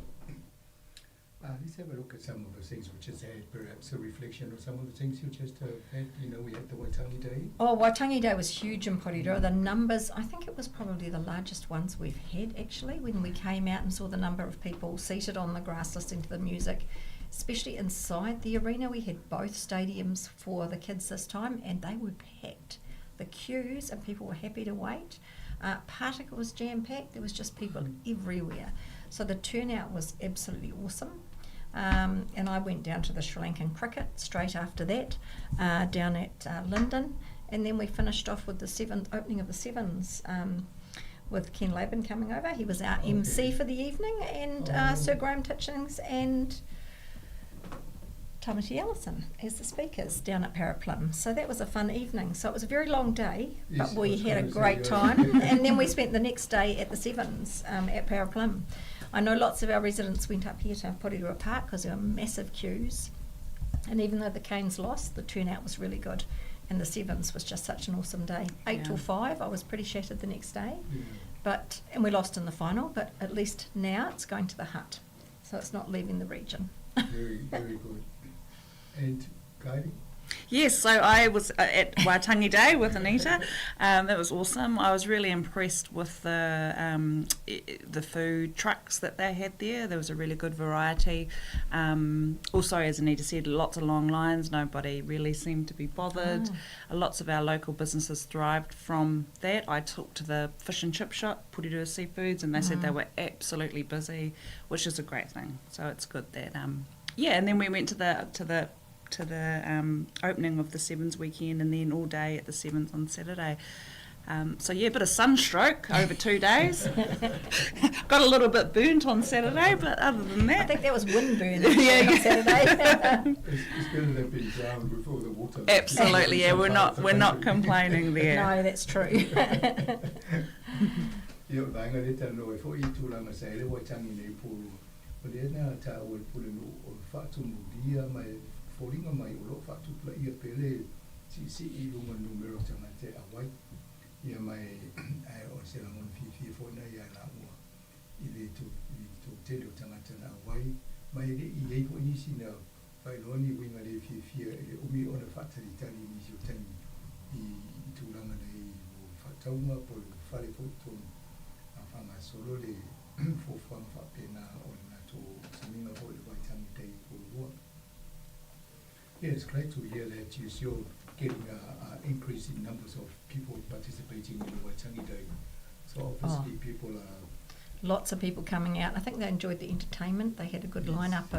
Let's have a look at some of the things we just had, perhaps a reflection of some of the things you just had. You know, we had the Waitangi Day. Oh, Waitangi Day was huge in Porirua. The numbers, I think it was probably the largest ones we've had, actually, when we came out and saw the number of people seated on the grass listening to the music, especially inside the arena. We had both stadiums for the kids this time, and they were packed. The queues, and people were happy to wait. Pātaka was jam-packed. There was just people everywhere. So the turnout was absolutely awesome. And I went down to the Sri Lankan cricket straight after that, down at Linden. And then we finished off with the opening of the sevens, with Ken Laban coming over. He was our MC for the evening, and Sir Graham Titchings and Tamati Ellison as the speakers down at Paraplum. So that was a fun evening. So it was a very long day, Yes, but we I was had a going to say, great yeah. time. And then we spent the next day at the Sevens at Paraplum. I know lots of our residents went up here to Porirua Park because there were massive queues. And even though the Canes lost, the turnout was really good. And the Sevens was just such an awesome day. 8 till 5, I was pretty shattered the next day. And we lost in the final, but at least now it's going to the Hutt. So it's not leaving the region. Very, very good. And Kylie? Yes, so I was at Waitangi Day with Anita. It was awesome. I was really impressed with the food trucks that they had there. There was a really good variety. Also, as Anita said, lots of long lines. Nobody really seemed to be bothered. Lots of our local businesses thrived from that. I talked to the fish and chip shop, Porirua Seafoods, and they said they were absolutely busy, which is a great thing. So it's good that, yeah. And then we went to the opening of the Sevens weekend, and then all day at the Sevens on Saturday. A bit of sunstroke over 2 days. Got a little bit burnt on Saturday, but other than that... I think that was windburn on Saturday. It's better than being drowned with all the water. Absolutely, yeah, we're not complaining there. No, that's true. Ia, vaenga le tano e fo i tūranga sa ele Waitangi nei pōrua. O le nā tā o le pule no o whaatumulia mai fōringa mai o lo whaatupula ia pele si si i lunga numero tanga te awai. Ia mai ai o se langon fifi fo na ia la ua. I le tu i tu tele o tangata na awai. Mai le i ei fo nisi na whailoni winga le fifi e le umi o na whaatalitali nisi o tangi i tūranga nei o whaataunga po le whare fo i tonu. A whanga solo le fōfuanga whapena o le ngā saminga fo le Waitangi Day Porirua. Yeah, it's great to hear that you're still getting an increase in numbers of people participating in the Waitangi Day. So obviously people are... Lots of people coming out. I think they enjoyed the entertainment. They had a good lineup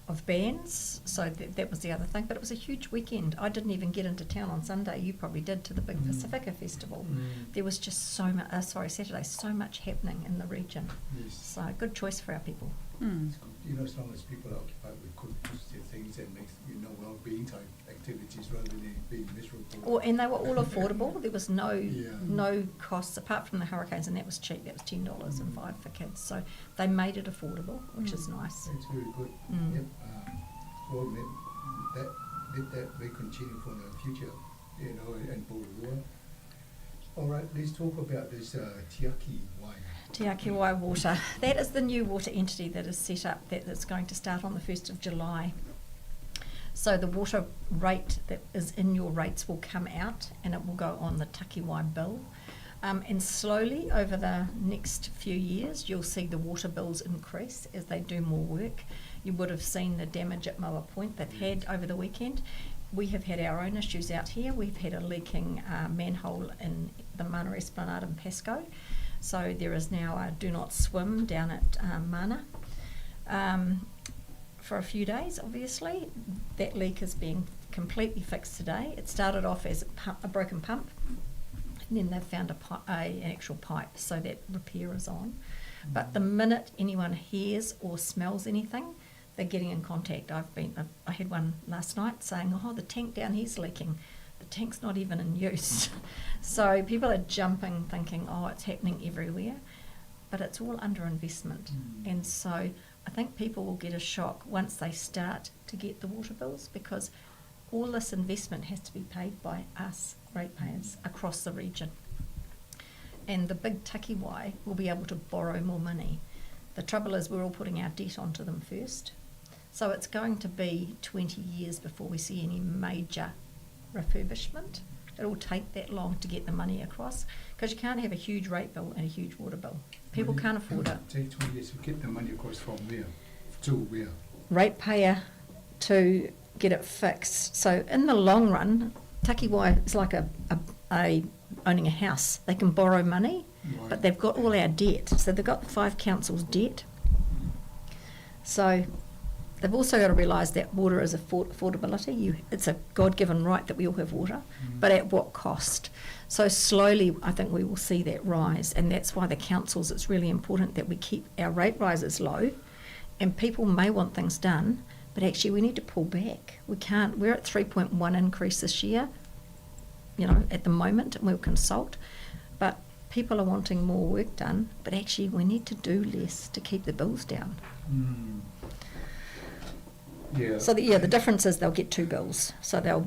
of bands, so that was the other thing. But it was a huge weekend. I didn't even get into town on Sunday. You probably did, to the big Pacifica Festival. There was just so Saturday, so much happening in the region. So good choice for our people. It's good. As long as people are occupied with good positive things and makes, well-being type activities rather than being miserable. Oh, and they were all affordable. There was no costs apart from the Hurricanes, and that was cheap. That was $10 and $5 for kids. So they made it affordable, which is nice. It's very good. Yep. Well, let that may continue for the future, and Porirua. All right, let's talk about this Tiaki Wai. Tiaki Wai Water. That is the new water entity that is set up that's going to start on the 1st of July. So the water rate that is in your rates will come out and it will go on the Takiwai bill. And slowly over the next few years, you'll see the water bills increase as they do more work. You would have seen the damage at Moa Point they've had over the weekend. We have had our own issues out here. We've had a leaking manhole in the Mana Esplanade in Pascoe. So there is now a do not swim down at Mana. For a few days, obviously. That leak is being completely fixed today. It started off as a broken pump, and then they've found an actual pipe, so that repair is on. But the minute anyone hears or smells anything, they're getting in contact. I had one last night saying, oh, the tank down here's leaking. The tank's not even in use. So people are jumping, thinking, oh, it's happening everywhere. But it's all under investment. And so I think people will get a shock once they start to get the water bills, because all this investment has to be paid by us, ratepayers, across the region. And the big Takiwai will be able to borrow more money. The trouble is we're all putting our debt onto them first. So it's going to be 20 years before we see any major refurbishment. It'll take that long to get the money across, because you can't have a huge rate bill and a huge water bill. People can't afford it. Take 20 years to get the money across from where to where? Ratepayer to get it fixed. So in the long run, Takiwai is like a owning a house. They can borrow money, but they've got all our debt. So they've got the 5 councils' debt. So they've also got to realise that water is affordability. It's a God-given right that we all have water, but at what cost? So slowly, I think we will see that rise, and that's why the councils, it's really important that we keep our rate rises low, and people may want things done, but actually we need to pull back. We can't, we're at 3.1 increase this year, at the moment, and we'll consult, but People are wanting more work done, but actually we need to do less to keep the bills down. Yeah. So the difference is they'll get 2 bills. So they'll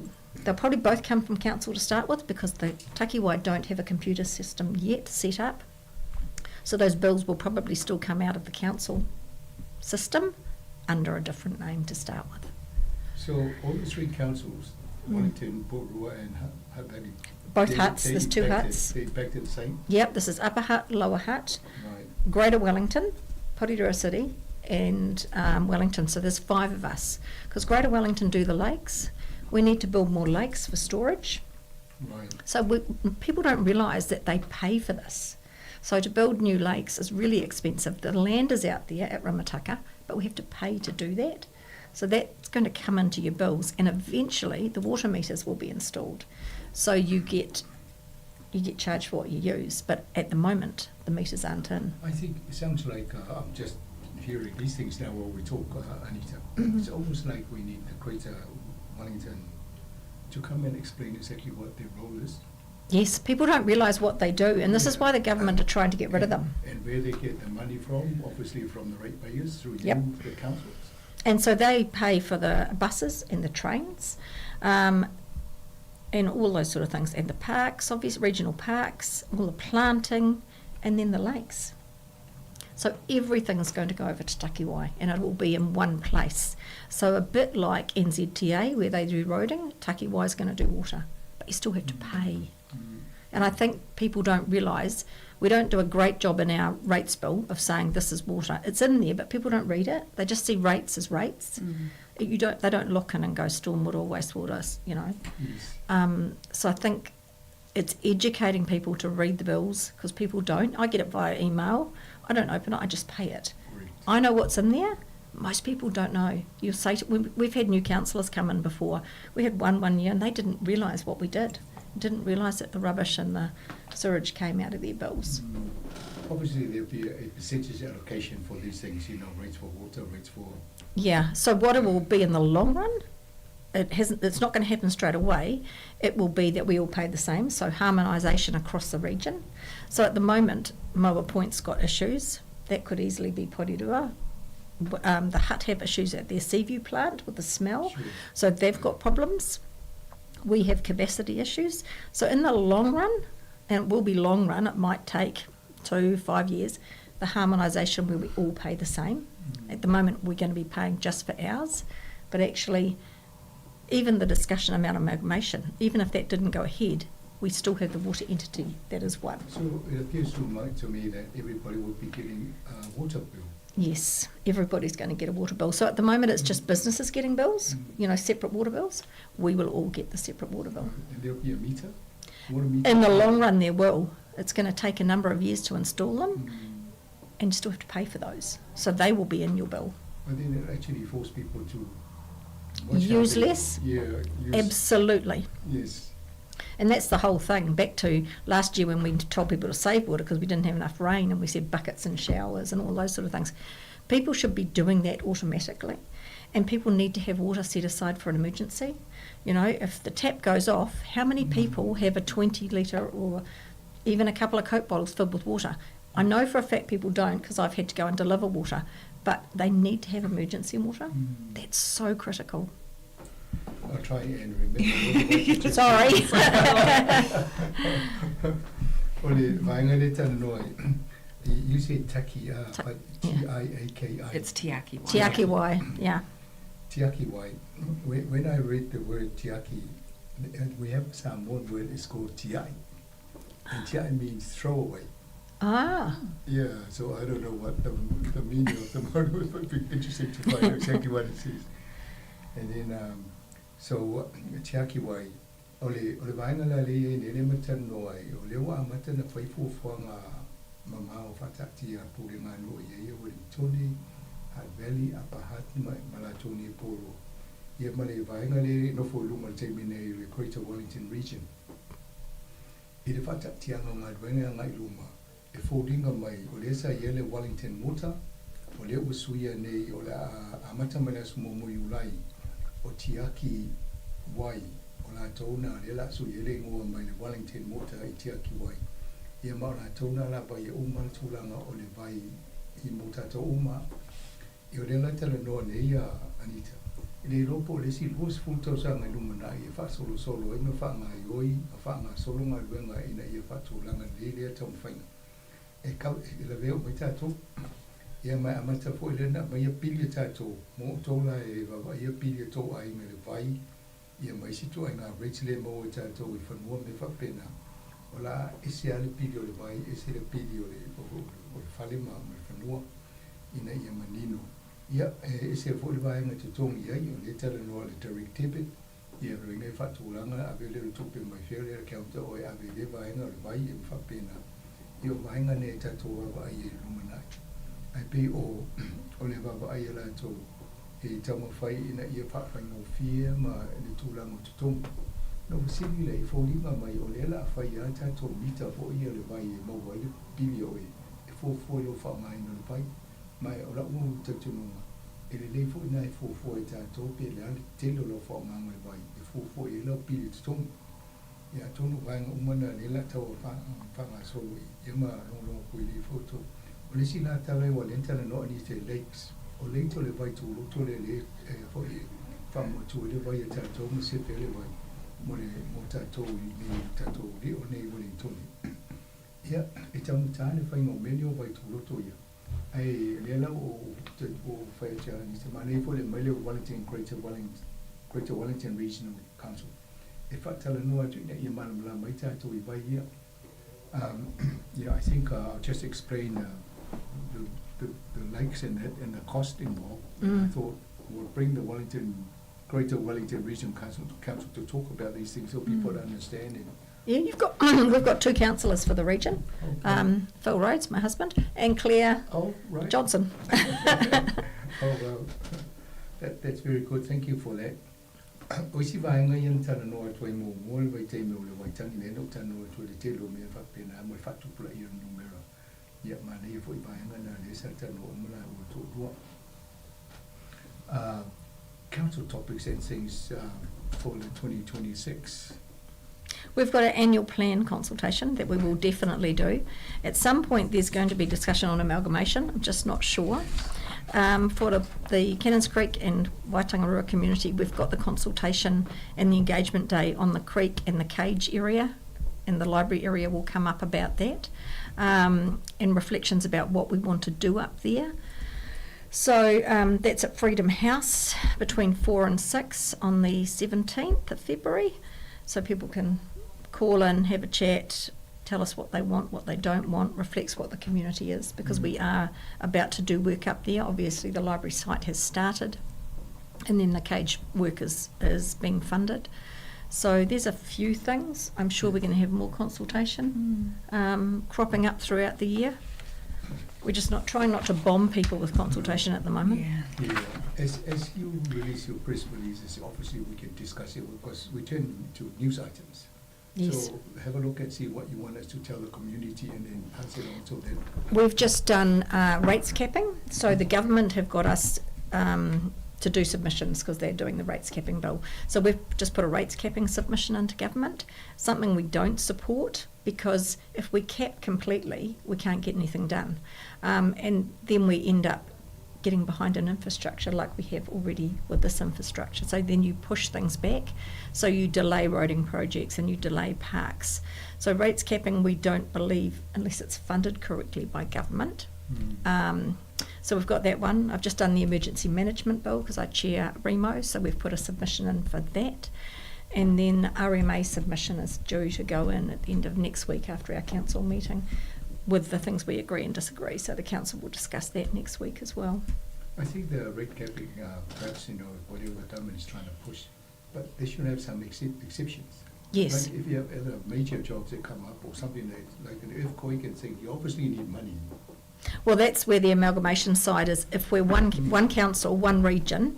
probably both come from council to start with, because the Takiwai don't have a computer system yet set up. So those bills will probably still come out of the council system under a different name to start with. So all the 3 councils, Wellington, Porirua and Hutt Valley. Both Hutts, there's 2 Hutts. They back to the same? Yep, this is Upper Hutt, Lower Hutt, Greater Wellington, Porirua City and Wellington. So there's 5 of us. Because Greater Wellington do the lakes. We need to build more lakes for storage. So people don't realise that they pay for this. So to build new lakes is really expensive. The land is out there at Rimutaka, but we have to pay to do that. So that's going to come into your bills, and eventually the water meters will be installed. So you get charged for what you use, but at the moment the meters aren't in. I think it sounds like I'm just hearing these things now while we talk, Anita. It's almost like we need the Greater Wellington to come and explain exactly what their role is. Yes, people don't realise what they do, and this is why the government are trying to get rid of them. And where they get the money from, obviously from the ratepayers through you, the councils. And so they pay for the buses and the trains, and all those sort of things, and the parks, obviously, regional parks, all the planting, and then the lakes. So everything's going to go over to Takiwai, and it will be in one place. So a bit like NZTA, where they do roading, Takiwai is going to do water, but you still have to pay. And I think people don't realise we don't do a great job in our rates bill of saying this is water. It's in there, but people don't read it. They just see rates as rates. You don't. They don't look in and go stormwater or wastewater. So I think it's educating people to read the bills, because people don't. I get it via email. I don't open it. I just pay it. I know what's in there. Most people don't know. You say to, we've had new councillors come in before. We had one year and they didn't realise what we did. Didn't realise that the rubbish and the sewage came out of their bills. Obviously, there'll be a percentage allocation for these things, rates for water, rates for... Yeah, so what it will be in the long run, it hasn't. It's not going to happen straight away. It will be that we all pay the same, so harmonisation across the region. So at the moment, Moa Point's got issues. That could easily be Porirua. The Hutt have issues at their Seaview plant with the smell, so they've got problems. We have capacity issues. So in the long run, and it will be long run, it might take 2-5 years, the harmonisation where we all pay the same. At the moment, we're going to be paying just for ours, but actually, even the discussion about amalgamation, even if that didn't go ahead, we still have the water entity that is one. So it appears to me that everybody would be getting a water bill. Yes, everybody's going to get a water bill. So at the moment it's just businesses getting bills, separate water bills. We will all get the separate water bill. And there'll be a meter? Water meter? In the long run there will. It's going to take a number of years to install them, and you still have to pay for those. So they will be in your bill. But then it actually forces people to watch how Use they less? Yeah, use Absolutely. Yes. And that's the whole thing. Back to last year when we told people to save water because we didn't have enough rain, and we said buckets and showers and all those sort of things. People should be doing that automatically. And people need to have water set aside for an emergency. If the tap goes off, how many people have a 20-litre or even a couple of Coke bottles filled with water? I know for a fact people don't, because I've had to go and deliver water, but they need to have emergency water. That's so critical. I'll try and remember. What you just Sorry. said. Ole, vaenga le tana noa. You say taki, but T-I-A-K-I. It's Tiaki Wai. Tiaki Wai, yeah. Tiaki Wai. When I read the word tiaki, we have a Samoan word, it's called tiai. And tiai means throwaway. Yeah, so I don't know what the meaning of the word was, but it'd be interesting to find out exactly what it says. And then, so Tiaki Wai, ole vaenga la le e nele matana noa e, o leo a matana whaifu whanga mamao whatati a pure ngā noa i e Wellingtone, Hutt Valley, Upper Hutt, Malatone, Poro. Ia male vaenga le nofo luma le taimi nei le Greater Wellington Region. I le whatati anga ngā duenga ngā iluma, e fōringa mai, o le sa i ele Wellington Water, o le ua suia nei, o le a mata mai le aso momo i ulai, o Tiaki Wai, o la tōna, le la sui ele ngoa mai le Wellington Water i Tiaki Wai. Ia ma o latou na lava ia uma le tulaga o le vai i mo tatou uma. Ia o lea la e talanoa nei a Anita, e le iloa po o le isi 20 tausaga i lumanai e faasolosolo ai ma faagaoioi ma faagasolo galuega ina ia faatulaga lelei lea taumafaiga e kau e lavea uma ai tatou. Ia ma e amata foi lea na aumaia pili a tatou mo outou la e vaavaaia pili a tou aiga i le vai ia ma isi ituaiga rates lea e maua e tatou i fanua ma mea faapena, o le a ese lava le pili o le vai, ese le pili o le o le fale ma le fanua ina ia manino. Ia, e ese foi le vaega e totogi ai, o lea e talanoa i le direct debit, ia o lona uiga e faatulaga, ave lea o le tupe mai fea lea i le counter oe ave i lea vaega o le vai ia ma faapena. Ia o vaega nei e tatou vaavaai ai i le lumanai. Ae pei o o le vaavaai a latou e taumafai ina ia faafaigofie ma le tulaga o totonu. Na ou fesili lea, i foliga mai o lea o le a fai lava tatou mita foi ia o le vai e maua ai le pili o oe e fuafua i lou faaaogaina o le vai. Ma o la'u talitonuga, e lelei foi na e fuafua e tatou pe le a le tele o lau faaaogaga o le vai e fuafua i ai lau pili i totonu. Ia atonu o vaega uma na lea o le a tau faagasolo i ia ma logologo puilii foi outou. O le isi la tala ua lea na talanoa nisi e lakes. O lakes o le vai tūloto lea lea e foi e faamuatua ai le vai a tatou ma sefe ai le vai mo le mo tatou i nei tatou lio nei i Wellingtone. Ia e taugata le faiga o mea nei o vai tūloto ia. Ae lea la ua ou fai atu ia nisi, manaia foi le aumai lea o Wellington Greater Wellington Greater Wellington Regional Council e faatalanoa atu ina ia malamalama ai tatou i vai ia. Um, yeah, I think I'll just explain the, the, the lakes and that and the cost involved. I thought we'll bring the Wellington Greater Wellington Regional Council, Council to talk about these things so people understand it. Yeah, you've got we've got two councillors for the region, Okay. Phil Rhodes, my husband, and Claire Oh, right. Johnson. Oh, well, that's very good. Thank you for that. O isi vaega ia na talanoa atu ai muamua le vaitaimi o le Waitangi lea na ou talanoa atu ai i le tele o mea faapena mo le faatupulaia o le numera. Ia, manaia foi vaega na lea sa talanoa uma laua toalua. Council topics and things for the 2026. We've got an annual plan consultation that we will definitely do. At some point, there's going to be discussion on amalgamation. I'm just not sure. For the Cannons Creek and Waitangirua community, we've got the consultation and the engagement day on the creek and the cage area, and the library area will come up about that, and reflections about what we want to do up there. So that's at Freedom House between 4 and 6 on the 17th of February. So people can call in, have a chat, tell us what they want, what they don't want, reflects what the community is, because we are about to do work up there. Obviously, the library site has started, and then the cage work is being funded. So there's a few things. I'm sure we're going to have more consultation cropping up throughout the year. We're just not trying not to bomb people with consultation at the moment. Yeah. Yeah, as you release your press releases, obviously we can discuss it because we turn to news items. Yes. So have a look and see what you want us to tell the community and then pass it on to them. We've just done rates capping. So the government have got us to do submissions because they're doing the rates capping bill. So we've just put a rates capping submission into government, something we don't support because if we cap completely, we can't get anything done. And then we end up getting behind in infrastructure like we have already with this infrastructure. So then you push things back. So you delay roading projects and you delay parks. So rates capping, we don't believe, unless it's funded correctly by government. So we've got that one. I've just done the emergency management bill because I chair REMO, so we've put a submission in for that. And then RMA submission is due to go in at the end of next week after our council meeting with the things we agree and disagree. So the council will discuss that next week as well. I think the rate capping, perhaps, whatever the government is trying to push, but they should have some exceptions. Yes. Like if you have other major jobs that come up or something that, like an earthquake and thing, you obviously need money. Well, that's where the amalgamation side is. If we're one council, one region,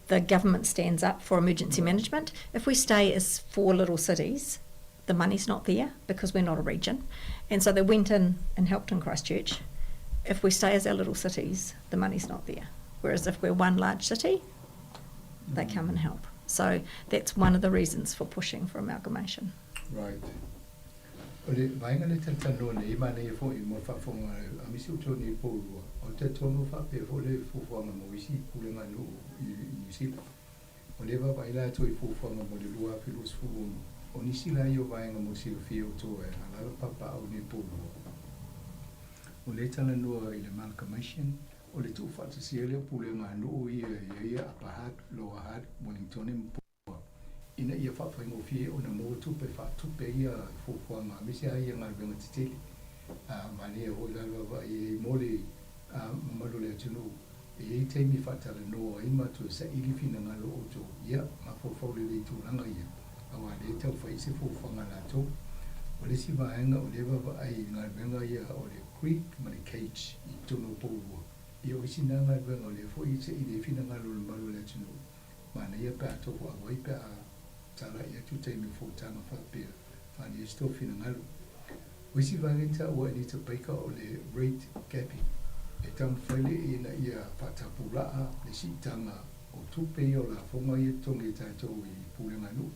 the government stands up for emergency management. If we stay as 4 little cities, the money's not there because we're not a region. And so they went in and helped in Christchurch. If we stay as our little cities, the money's not there. Whereas if we're one large city, they come and help. So that's one of the reasons for pushing for amalgamation. Right. O le vaega lea e talatalanoa nei, manaia foi mo le faafofoga a misi outou nei poulua, o le talitonu faapea foi le fuafuaga mo isi pulega nuu i Niu Sila. O lea e vaavaai latou i fuafuaga mo le 2026. O nisi la ia o vaega mo le silafia e outou e alaala papaau nei poulua. O lea e talanoa i le amalgamation, o le tuufaatasia lea o pulega a nuu ia e i ai Upper Hutt, Lower Hutt, Wellingtone ma Poua, ina ia faafaigofie ona maua tupe faatupe ia fuafuaga aemaise lava ia galuega tetele. Manaia foi la le vaavaai i ai mo le mamalu o le atunuu, e i ai taimi e faatalanoa ai ma toe saili finagalo o outou, ia mafaufau lelei i tulaga ia, aua o lea e tau fai se fuafuaga a latou. O le isi vaega o lea e vaavaai i galuega ia o le Creek ma le Cage i totonu o Poulua, ia o isi na galuega o lea foi e saili ai finagalo o le mamalu o le atunuu, manaia pe a tou auai pe a talai atu taimi o fonotaga faapea, faaalia ai se tou finagalo. O isi vaega i taua e Anita Baker o le rate capping, e taumafai le ina ia faatapulaa le siitaga o tupe ia o lafoga ia totogi e tatou i pulega nuu.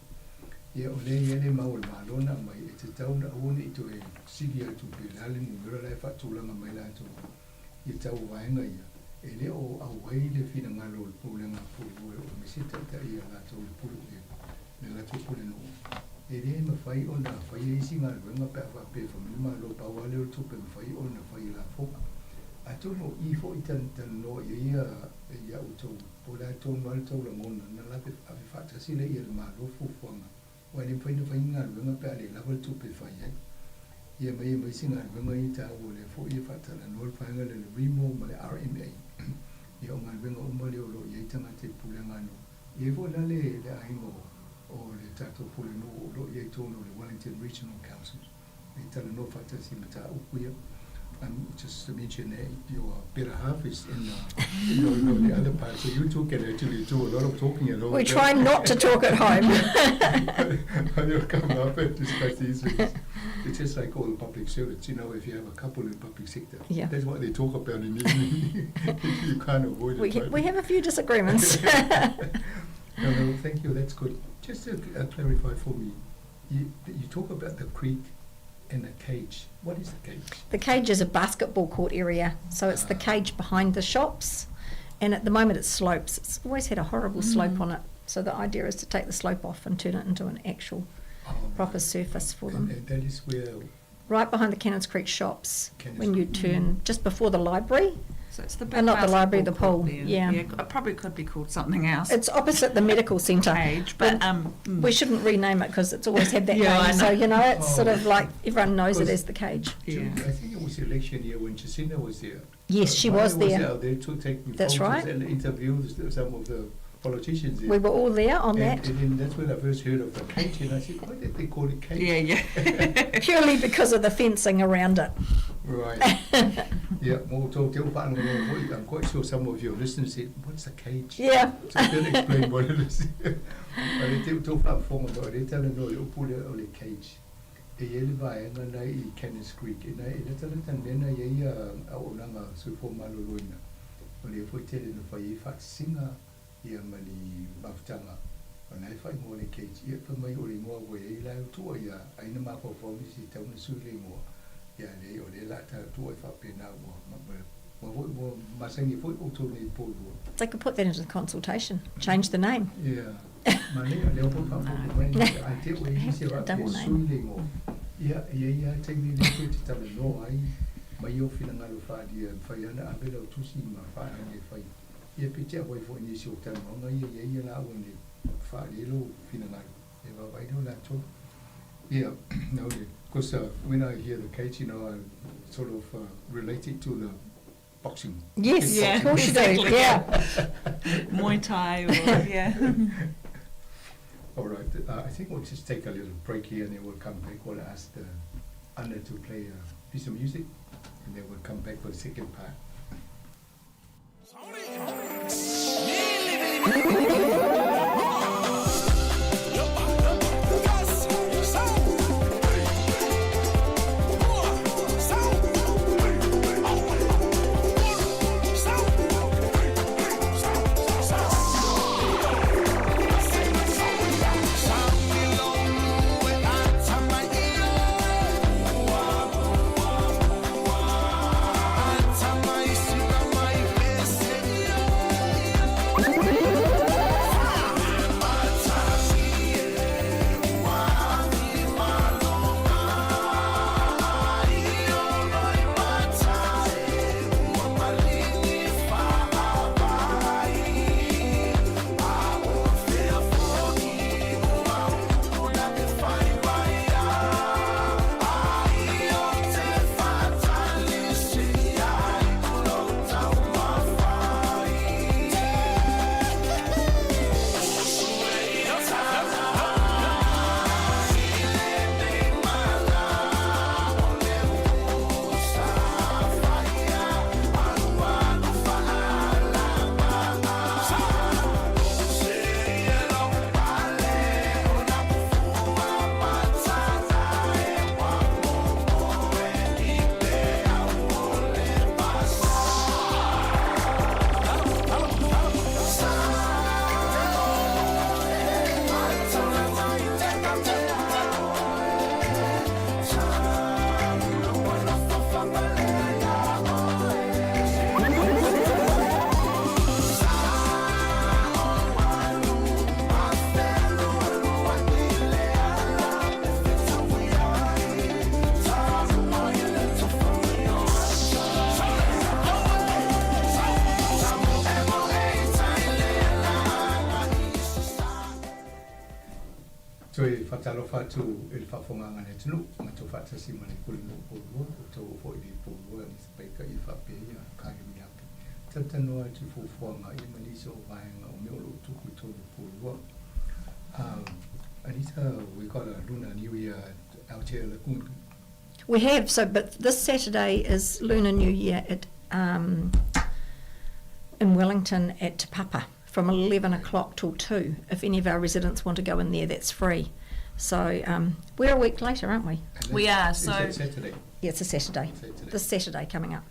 Ia o lea e i ai le mau a le Malo na aumai e tatau ona aua ne i toe sili atu pe le a le numera la e faatulaga mai latou ia tau o vaega ia, e le o auai le finagalo o le pulega a Pulue o aemaise taitai a latou i le le latou pulenuu. E le mafai ona faia isi galuega pe a faapea e fai mai le Malo pau lava lea o le tupe e mafai ona fai e lafoga. Atonu o i foi talanoa i ai ia outou po o le a tonu lava le tou lagona ona ave faatasi lea i le Malo fuafuaga aua e le mafai ona fai ni galuega pe a le lava le tupe e fai ai. Ia ma ia ma isi galuega ia taua lea foi e faatalanoa le vaega lea o le REMO ma le RMA. Ia o galuega uma lea o lo o i ai tagata i pulega nuu. E i ai foi la le le aiga o o le tatou pulenuu o lo o i ai tonu o le Wellington Regional Council e talanoa faatasi i mataupu ia. Just to mention that your better half is in the other part, so you two can actually do a lot of talking at home. We try not to talk at home. You'll come up and discuss these things. It's just like all the public servants, you know, if you have a couple in the public sector, Yeah. that's what they talk about in the evening. You can't avoid it. We, right? we have a few disagreements. No, no, thank you, that's good. Just to clarify for me, you talk about the creek and the cage. What is the cage? The cage is a basketball court area, so it's the cage behind the shops, and at the moment it slopes. It's always had a horrible slope on it, so the idea is to take the slope off and turn it into an actual proper surface for them. And that is where... Right behind the Cannons Creek shops, Cannons when you Creek. turn just before the library. So it's the big not the library, the basketball pool. court there. Yeah. Yeah, it probably could be called something else. It's opposite the medical centre. Cage, but, We shouldn't rename it because it's always had that Yeah, I name. So, know. you know, it's sort of Oh. like everyone knows it Because as the cage. I think it was election year when Jacinda was there. Yes, she Maya was there. out there to taking That's photos right. and interviewed some of the politicians there. We were all there on and, that. And then that's when I first heard of the cage, and I said, why did they call it cage? Yeah, yeah. Purely because of the fencing around it. Right. Yeah, well, I'm quite sure some of your listeners said, what's a cage? Yeah. So they'll explain what it is. O le te tō whaafonga mai, o le tala no le upu lea o le cage. E i ai le vaega na i Cannons Creek, e na e latalata nena i ai ia auaunaga soifua maloloina. O lea foi tele na fai ai faatasiga ia ma ni mafutaga, o na e faaigoa le cage. Ia fai mai o le igoa ua i ai la e tua ia, ai na mafaufau nisi e tau na sui le igoa. Ia leai o lea la a tatou ai faapena ua ua foi ua masani foi outou nei poulua. They could put that into the consultation, change the name. Yeah. Manaia lea foi faafofoga mai ni ai te oe i se Double e name. sui le igoa. Ia e i ai lava taimi lea toe te talanoa ai mai o finagalo faaalia e mafai lava ona ave lau tusi ma faaagi e fai. Ia pe te auai foi nisi o talanoaga ia i ai ia laua nei faaalia lou finagalo e vaavaai lea o latou. Yeah, no, because when I hear the cage, you know, I sort of relate it to the boxing. Yes, Yeah, of course you do. exactly. Yeah. Muay Thai or, yeah. All right, I think we'll just take a little break here and then we'll come back. We'll ask the Anna to play a piece of music and then we'll come back for the second part. Toe faatalofa atu i le faafofogaaga a le atunuu, matou faatasi ma le Pulenuu Poulua, outou oo foi i le Poulua Anita Baker ia faapea ia Kylie Wiape. Talatalanoa atu i fuafuaga ia ma nisi o vaega o mea o lo o tupu i totonu o Poulua. Anita, we got a Lunar New Year at Aotea Lagoon. We have, so but this Saturday is Lunar New Year at um, in Wellington at Te Papa from 11 o'clock till 2. If any of our residents want to go in there, that's free. So um, we're a week later, aren't we? We are. So Saturday? Yeah, it's a Saturday. Saturday. This Saturday coming up.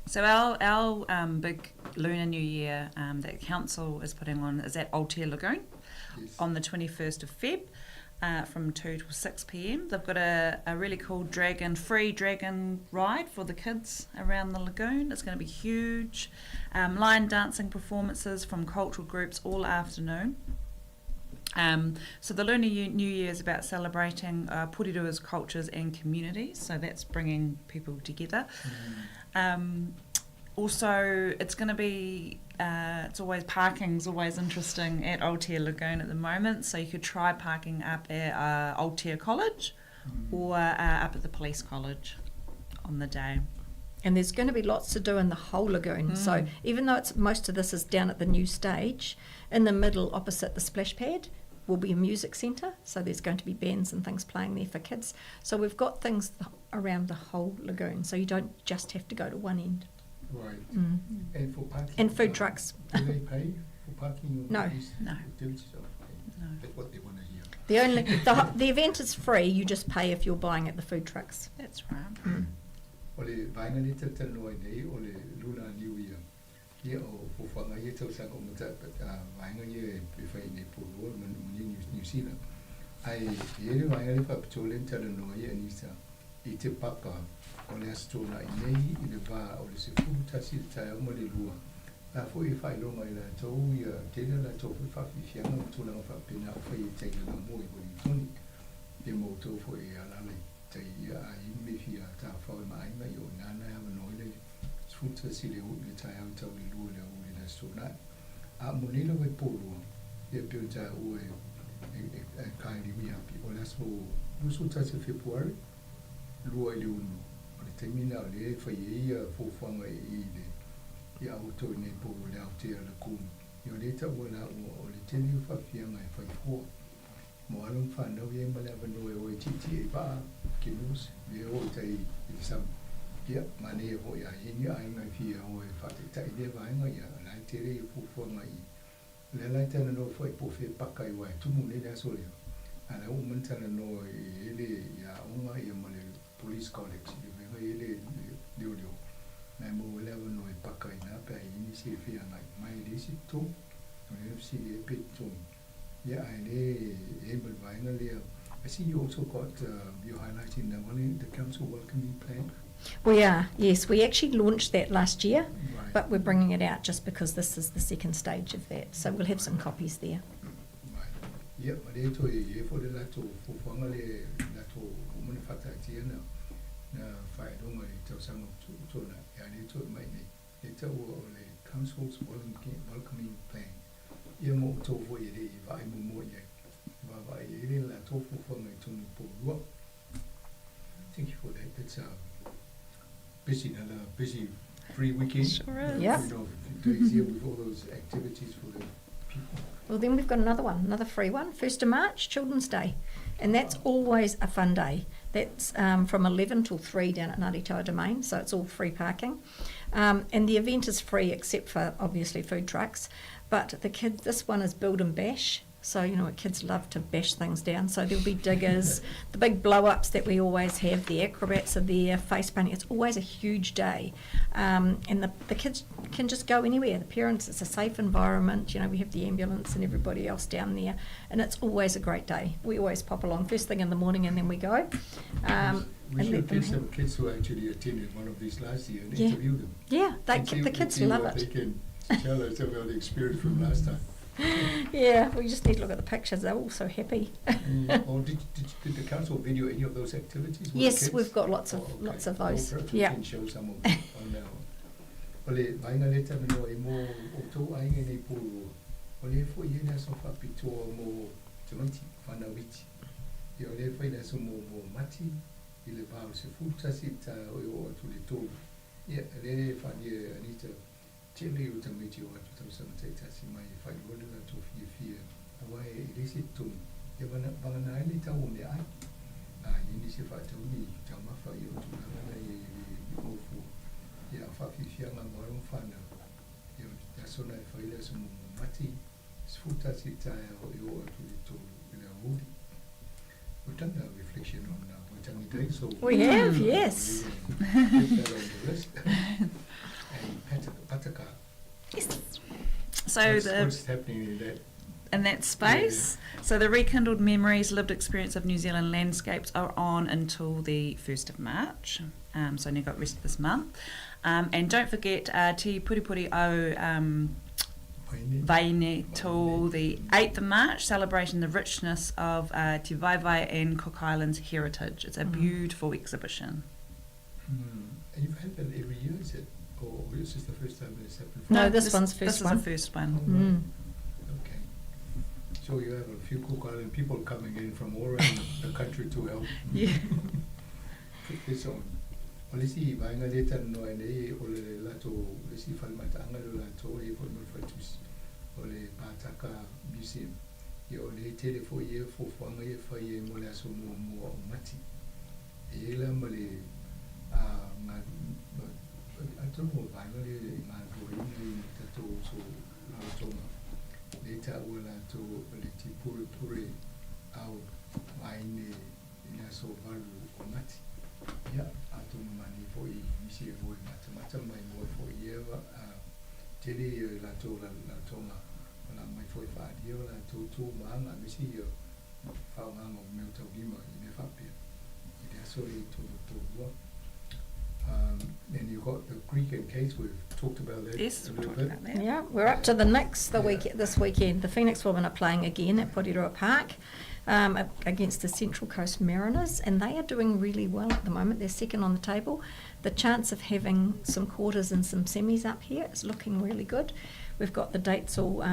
So our our um, big Lunar New Year um, that council is putting on is at Aotea Lagoon yes. on the 21st of Feb. Uh, from 2 to 6 p.m. They've got a, a really cool dragon, free dragon ride for the kids around the lagoon. It's going to be huge. Um, line dancing performances from cultural groups all afternoon. Um, so the Lunar New Year is about celebrating uh, Porirua's cultures and communities, so that's bringing people together. Mm. Um, also, it's going to be uh, it's always parking's always interesting at Aotea Lagoon at the moment, so you could try parking up at uh, Aotea College mm. or uh, up at the Police College on the day. And there's going to be lots to do in the whole lagoon. Mm. So even though it's most of this is down at the new stage, in the middle opposite the splash pad will be a music centre. So there's going to be bands and things playing there for kids. So we've got things around the whole lagoon. So you don't just have to go to one end. Right. Mm. And for parking. And food trucks. Do they pay for parking? No. No. Activities? Okay. No. That's what they want to hear. The only the, the event is free. You just pay if you're buying at the food trucks. That's right. Mm. O le vaega lea talatalanoa ai nei o le Lunar New Year, ia o fuafuaga ia tausaga uma vaega ia e fai i nei Poulua ma New, New Zealand. Ae e i ai le vaega lea faapitoa lea na talanoa ai Anita i Te Papa o le Aso Toonai nei i le va o le 11 i le taeao ma le 2 la foi e faailoga i latou ia tele a latou foi faafiafiaga ma tulaga faapena o fai e tai le laumua i Wellingtoni pe ma outou foi e alaala i tai ia a i me fia tafao e ma aiga i o ina na e avanoa ai le 11 i le i le taeao i tau le 2 i le aoauli i le Aso Toonai. A mo nei lava i Poulua, ia pei ona taua e e e Kylie Wiapi, o le aso 21 o Fepuari, 2 i le 6, o le taimi lena o lea e fai ai ia fuafuaga i i le i a outou i nei Poulua i le Aotea Lagoon. Ia o lea e taua laua o le tele o faafiafiaga e fai fua mo alo ma fanau i ai ma le avanoa e o e tietie i vaa, canoes, me o i tai i le sami. Ia, manaia foi a i ai ni aiga e fia o e faataitai lea vaega, ia, o la e tele ia fuafuaga i lea la e talanoa foi po o fea paka i Waetumu nei le aso lea, a la ua uma ona talanoa i ele i aoga ia ma le Police College i le vaega i ele leoleo, na e maua ai le avanoa e paka i ina pe a i ai nisi e feagai mai e le isi totogi, o le fesili ai pe totogi. Ia, ae le e ai ma le vaega lea. I see you also got, uh, you're highlighting the, the council welcoming plan. We are, yes. We actually launched that last year, right. but we're bringing it out just because this is the second stage of that. So we'll have some copies there. Right. Ia, ma le toe i e fo le latou fuafuaga le latou uma na faataatia na na faailoga i tausaga ua tuanai, a le toe mai nei, le taua o le Council's Welcoming Plan. Ia mo outou foi e le i vaai muamua i ai, vaavaai ai le latou fuafuaga i totonu o Poulua. Thank you for that. That's a busy, another busy free weekend. Sure is. Yeah. You know, few days here with all those activities for the people. Well, then we've got another one, another free one, 1st of March, Children's Day. And that's always a fun day. That's um, from 11 till 3 down at Ngāti Toa Domain, so it's all free parking. Um, and the event is free except for obviously food trucks. But the kids, this one is build and bash. So, you know, kids love to bash things down. So there'll be diggers, the big blow ups that we always have, the acrobats are there, face painting. It's always a huge day. Um, and the, the kids can just go anywhere. The parents, it's a safe environment. You know, we have the ambulance and everybody else down there. And it's always a great day. We always pop along first thing in the morning and then we go. Um, we should get some kids who actually attended one of these last year and yeah. interview them. Yeah, they, see, the kids love it. They can tell us about the experience from last time. Yeah, we just need to look at the pictures. They're all so happy. mm, or did, did, did the council video any of those activities? Yes, we've got lots of oh, okay. lots of those. Oh, perhaps we yeah. can show some of them on our. O le vaega lea talanoa ai mo outou aiga i nei Poulua, o lea foi e i ai le aso faapitoa mo tamaiti, whanau iti. Ia o lea e fai le aso muamua o Mati i le va o le 11 i le taeao e oo atu i le tolu. Ia, o lea e faaalia e Anita tele o tamaiti o atu tausaga taitasi mai e faailoa le latou fiafia aua e leai se totogi. Ia vagana ai le tau o meaai. A i ai nisi e faatau ni taumafa ia o tulaga na ia e le maufua. Ia a o faafiafiaga mo alo ma fanau, ia o le aso na e fai le aso muamua o Mati, 11 i le taeao e oo atu i le tolu i le aoauli. We've done a reflection on Waitangi Day, so We have, yes. Put that on the list. And Pataka. Yes. So What's the happening in that? in that space. So the Rekindled Memories, Lived Experience of New Zealand Landscapes are on until the 1st of March. So only got rest of this month. And don't forget Te Puripuri o Vaine till the 8th of March, celebrating the richness of Te Vaivai and Cook Islands heritage. It's a beautiful exhibition. And you've had that every year, is it? Or is this the first time it's happened? No, this one's first This is one. the first one. Oh, right. Okay. So you have a few Cook Island people coming in from all around the country to help put this on. O le isi vaega lea e talanoa ai nei o le latou, le isi falemataaga lea o latou e i ai foi ma le faletusi, o le Pātaka Museum. Ia o lea e tele foi ia fuafuaga ia e fai ai mo le aso muamua o Mati. E i ai la ma le atonu o le vaega lea e galuluaina i tatou uso Rarotonga, lea e taua latou o le Tipurepure au Vaine i le aso 8 o Mati. Ia, atonu mani foi i nisi e moe matamata mai moe foi ia tele ia i latou Rarotonga o la mai foi faaalia o latou tu ma aga aemaise ia faaaogaga o mea o taulima i mea faapea i le aso lea i tonu o Porirua. And you've got the Greek and Case, we've talked about that Yes, a we've little talked bit. about that. Yeah, we're up to the Knicks this weekend. The Phoenix women are playing again at Porirua Park against the Central Coast Mariners, and they are doing really well at the moment. They're second on the table. The chance of having some quarters and some semis up here is looking really good. We've got the dates all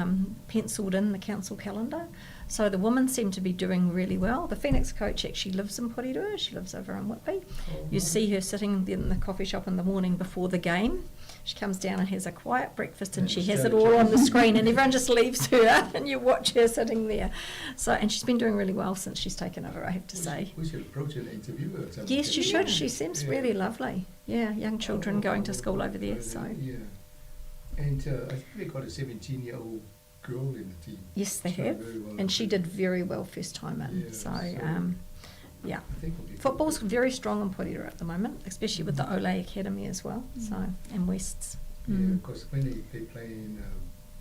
penciled in the council calendar. So the women seem to be doing really well. The Phoenix coach actually lives in Porirua. She lives over in Whitby. You see her sitting in the coffee shop in the morning before the game. She comes down and has a quiet breakfast, and she has it all on the screen, and everyone just leaves her, and you watch her sitting there. And she's been doing really well since she's taken over, I have to say. We should approach her and interview her at some Yes, you point. should. She seems really lovely. Yeah, young children going to school over there. Yeah. And I think they got a 17-year-old girl in the team. Yes, they She's done have. very well. And she did very well first time in. Yeah, so I think it'll be good. Football's very strong in Porirua at the moment, especially with the Olay Academy as well. And Wests. Yeah, because when they play in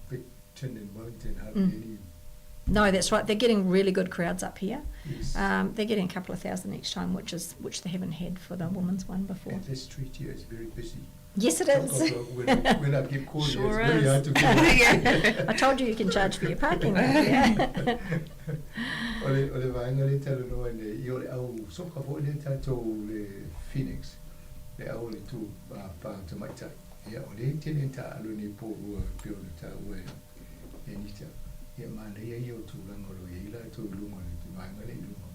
Big Tin in Wellington, hardly any. No, that's right. They're getting really good crowds up here. Yes. They're getting a couple of thousand each time, which they haven't had for the women's one before. And this street here is very busy. Yes, it Talk is. about when I get called, Sure it's very is. hard to get. I told you can charge for your parking. Yeah. O le vaega le talanoa nei, i o le au soka foi le tātou le Phoenix, le au le tū pa tamaitai. Ia, o le tele tā alu nei Porirua pei ona tāua e Anita. Ia, manaia ia o tūlanga o lo iai lātou i lunga o le vaega le i lunga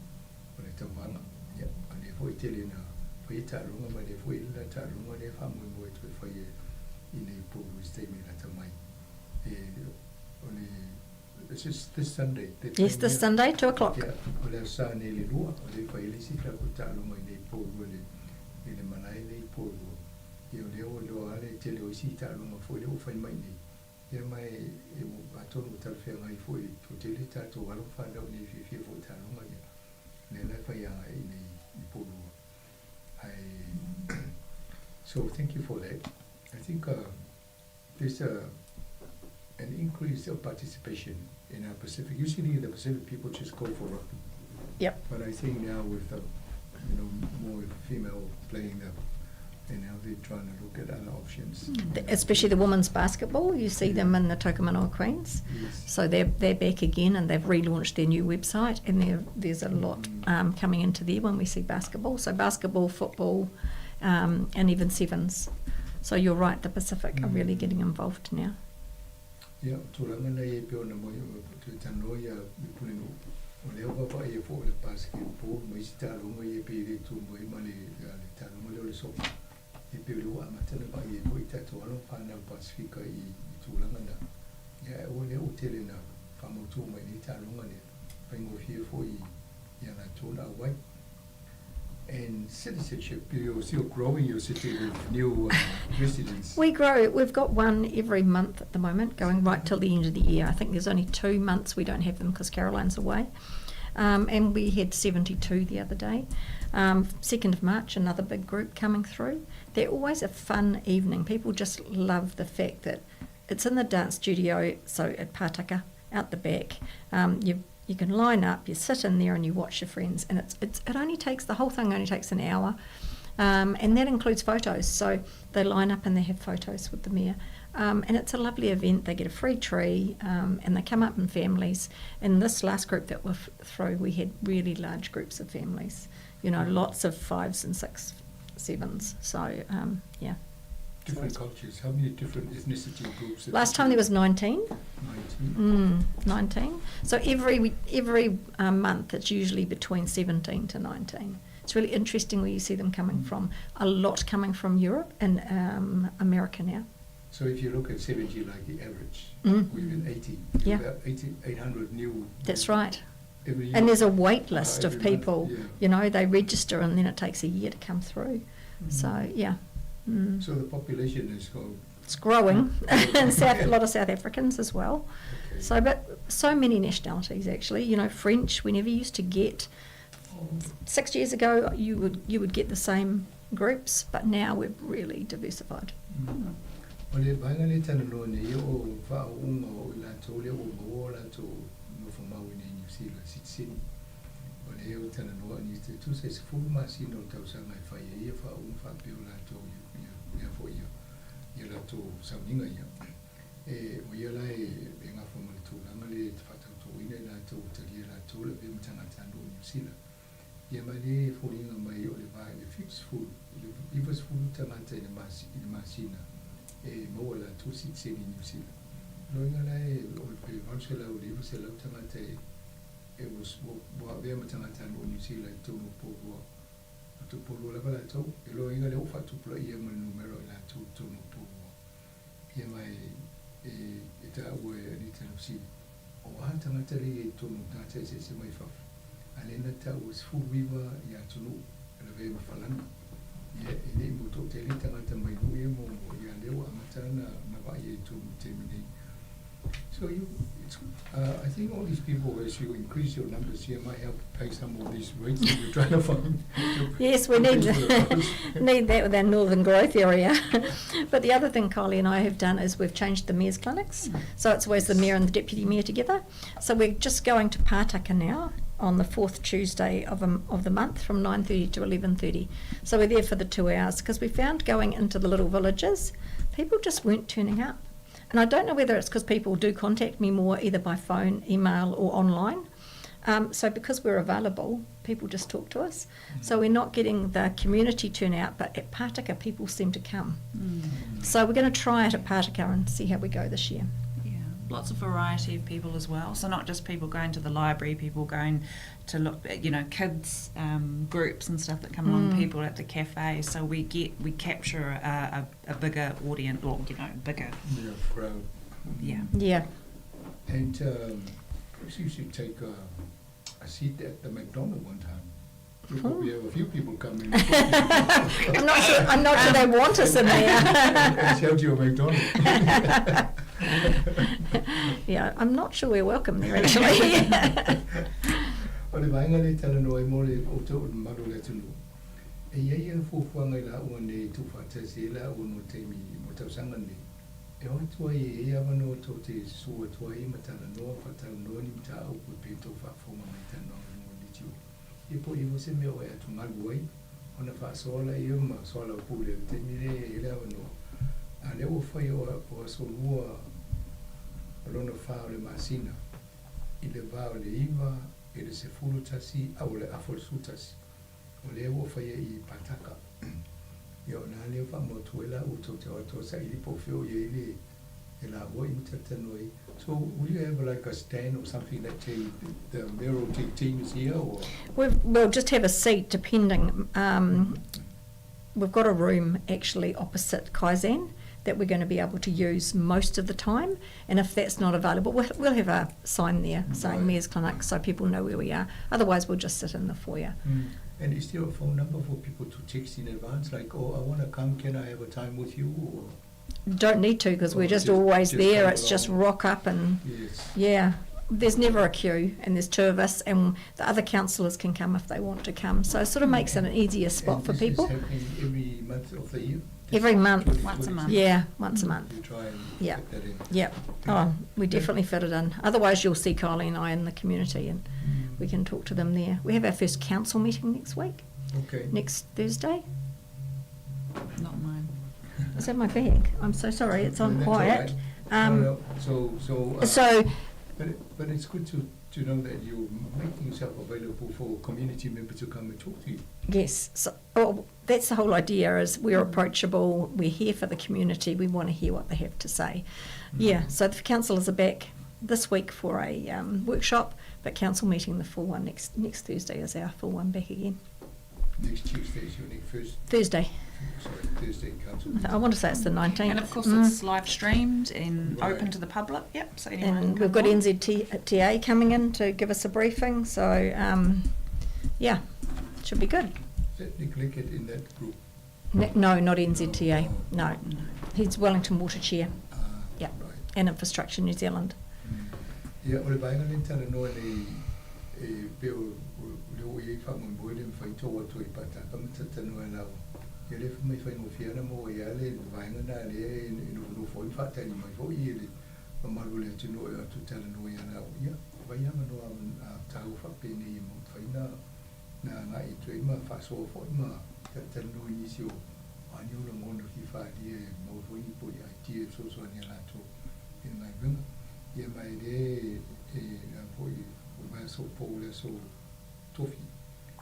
o le tauvaga. Ia, o le foi tele na fai e tālunga ma le foi la tālunga le whamoemoe toe fai e i nei Porirua se taimi lata mai. E, o le, this is this Sunday. They Yes, play this here. Sunday, 2 o'clock. Yeah, o le aso nei le lua, o le fai le isi la ko tālunga i nei Porirua i le malae le i Porirua. Ia, o le o loa le tele o isi tālunga foi le o fai mai nei. Ia mai e o atonu o talawhea ngai foi, tō tele tātou alo whanau nei whiwhia foi tālunga ia. Le lai fai anga i nei i Porirua. So thank you for that. I think there's an increase of participation in our Pacific. Usually in the Pacific, people just go for rugby. But I think now with the, more female playing them, and now they're trying to look at other options. Especially the women's basketball, you see them in the Tokomanawa Queens. Yes. So they're back again, and they've relaunched their new website, and there's a lot coming into there when we see basketball. So basketball, football, and even sevens. So you're right, the Pacific are really getting involved now. Yeah, tūranga nei e peo na moi, o te tanoa ia me pune no. O lea ua vaavaai ai foi o le basketball ma isi taaloga ia pei e le tumu ai ma le le taaloga lea o le soccer. Ia pei o lea ua amata ona vaai ai foi i tatou alo ma fanau Pasifika i i tulaga na. Ia ae aua lea ua tele ina faamautu mai nei taaloga lea, faigofie foi i a latou ona auai. And citizenship, you're still growing your city with new residents. We grow. We've got one every month at the moment, going right till the end of the year. I think there's only two months we don't have them because Caroline's away. Um, and we had 72 the other day. Um, 2nd of March, another big group coming through. They're always a fun evening. People just love the fact that it's in the dance studio, so at Pātaka, out the back. Um, you you can line up, you sit in there and you watch your friends, and it's, it's it only takes the whole thing only takes an hour. Um, and that includes photos. So they line up and they have photos with the mayor. Um, and it's a lovely event. They get a free tree um, and they come up in families. And this last group that were through, we had really large groups of families, you know, lots of fives and six, sevens. So, um, yeah. Different cultures. How many different ethnicity groups? Last time there was 19. 19. Mm, 19. So every every um, month it's usually between 17 to 19. It's really interesting where you see them coming mm. from. A lot coming from Europe and um, America now. So if you look at 70 like the average, mm. or even 80, yeah. about 80, 800 new. That's right. Every year. And there's a wait list uh, of people. Month, yeah. You know, they register and then it takes a year to come through. Mm. So, yeah. Mm. So the population is going. It's growing, and South, a lot of South Africans as well. Okay. So, but so many nationalities actually. You know, French. We never used to get. Six years ago, you would you would get the same groups, but now we've really diversified. Mm. O le vaega lea e talanoa nei o faauuga o i latou lea ua maua o latou nofomau i nei Niu Sila, sitiseni. O lea ua talanoa i nisi e tusa e 10 masina o le tausaga e fai ai ia faauuga faapea o latou ia foi ia ia latou sauniga ia. E o ia la e e gafa ma le tulaga lea e faatautoina i latou ua talia e latou le avea ma tagatanuu o Niu Sila. Ia ma le foliga mai o le va i le 70, i le 90 tagata i le i le masina e maua latou sitiseni i Niu Sila. O lona uiga la e o le pe 800 i le 900 tagata e e ua ua avea ma tagatanuu o Niu Sila i totonu o Pourua. O Pourua lava latou, e lona uiga lea ua faatupulaia ma le numera o i latou i totonu o Pourua. Ia ma e e e taua e Anita Lusili, o a tagata lea e i ai i totonu o tagata eseese mai fafo, a lea na taua e 19 i atunuu e lavea ma Falani. Ia, e le i motoʻotele tagata mai nuu ia muamua, ia lea ua amata ona na vaai ai i totonu i le taimi nei. So you, it's, uh, I think all these people, as you increase your numbers here, might help pay some of these rates that you're trying to find. Yes, we need need that with our northern growth area. But the other thing Kylie and I have done is we've changed the mayor's clinics. So it's always the mayor and the deputy mayor together. So we're just going to Pātaka now on the fourth Tuesday of, um, of the month from 9:30 to 11:30. So we're there for the two hours because we found going into the little villages, people just weren't turning up. And I don't know whether it's because people do contact me more either by phone, email, or online. Um, so because we're available, people just talk to us. Mm. So we're not getting the community turnout, but at Pātaka, people seem to come. Mm. So we're going to try it at Pātaka and see how we go this year. Yeah, lots of variety of people as well. So not just people going to the library, people going to look at, you know, kids um, groups and stuff that come mm. along, people at the cafe. So we get, we capture a, a, a bigger audience, or, you know, bigger. Yeah, crowd. Yeah. Yeah. And um, perhaps you should take a, a seat at the McDonald's one time. We probably have a few people coming. I'm not sure. I'm not sure they want us in there. and shout you a McDonald's. yeah, I'm not sure we're welcome there actually. O le vaega lea e talanoa ai mo le outou o le mamalu o le atunuu, e i ai ia fuafuaga i laua nei e tuufaatasi ai laua mo taimi mo tausaga nei, e o atu ai e i ai avanoa tou te susu atu ai ma talanoa, faatalanoa ni mataupu e pei ona tou faafofoga mai i talanoaga i luga o le leitio. Ia po o i ai foi se mea o e atugalu ai ona faasoa laia ma soalaupule i le taimi lea e i ai le avanoa, a o lea ua fai o aso lua o lona fa o le masina i le va o le 9 i le 11 a o le afa o le 11, o lea ua faia i Pātaka. Ia ona lea faamautu ai la outou te o atu o saili po o fea o i ai le e la ua i matatanoa ai. So will you have like a stand or something that say the mayoralty team is here or? We've, we'll just have a seat depending. We've got a room actually opposite Kaizen that we're going to be able to use most of the time. And if that's not available, we'll have a sign there saying Mayor's Clinic so people know where we are. Otherwise, we'll just sit in the foyer. And is there a phone number for people to text in advance? Like, oh, I want to come, can I have a time with you? Or? Don't need to, because we're Oh, just always just there. come It's just along. rock up and yeah, there's never a queue, and there's two of us, and the other councillors can come if they want to come. So it sort of makes it an easier spot And for this is people. happening every month of the year? Every month. Once a month. Yeah, once a month. You try and fit that in. Yeah. Oh, we definitely fit it in. Otherwise, you'll see Kylie and I in the community, and we can talk to them there. We have our first council meeting next week. Next Thursday. Not mine. Is that my bag? I'm so sorry. It's on That's all quiet. right. No, no. So, so but it's good to know that you're making yourself available for community members to come and talk to you. Yes. So, oh, that's the whole idea, is we're approachable, we're here for the community, we want to hear what they have to say. Yeah, so the councillors are back this week for a workshop, but council meeting, the full one, next Thursday is our full one back again. Next Tuesday is your next first... Thursday. Sorry, Thursday council I want to say it's the 19th. And of course it's live streamed and open to the public. Yep, so anyone And can we've come got along. NZTA coming in to give us a briefing, so yeah, should be good. Is that Nick Lickett in that group? No, not NZTA, no. He's Wellington Water Chair, yeah, and Infrastructure New Zealand. Yeah, o le vaega lea na talanoa nei e pei o le o i ai faamoemoe le mafai ona atu ai paataka ma talatalanoa e laua. Ia lea fai mai faigofie ana mo ia le vaega na lea e nofonofo ai ma faatali mai foi i le mamalu o le atunuu e atu talanoa ia laua. Ia, vai avanoa taua faapenei e mafai na na agai atu ai ma faasoa foi ma talatalanoa i nisi o ani o lagona fia faaalia e maua foi ni po'i idea e fesoasoani ia latou i le galuega. Ia ma e lea e foi o le vaiaso po o le aso Tofi.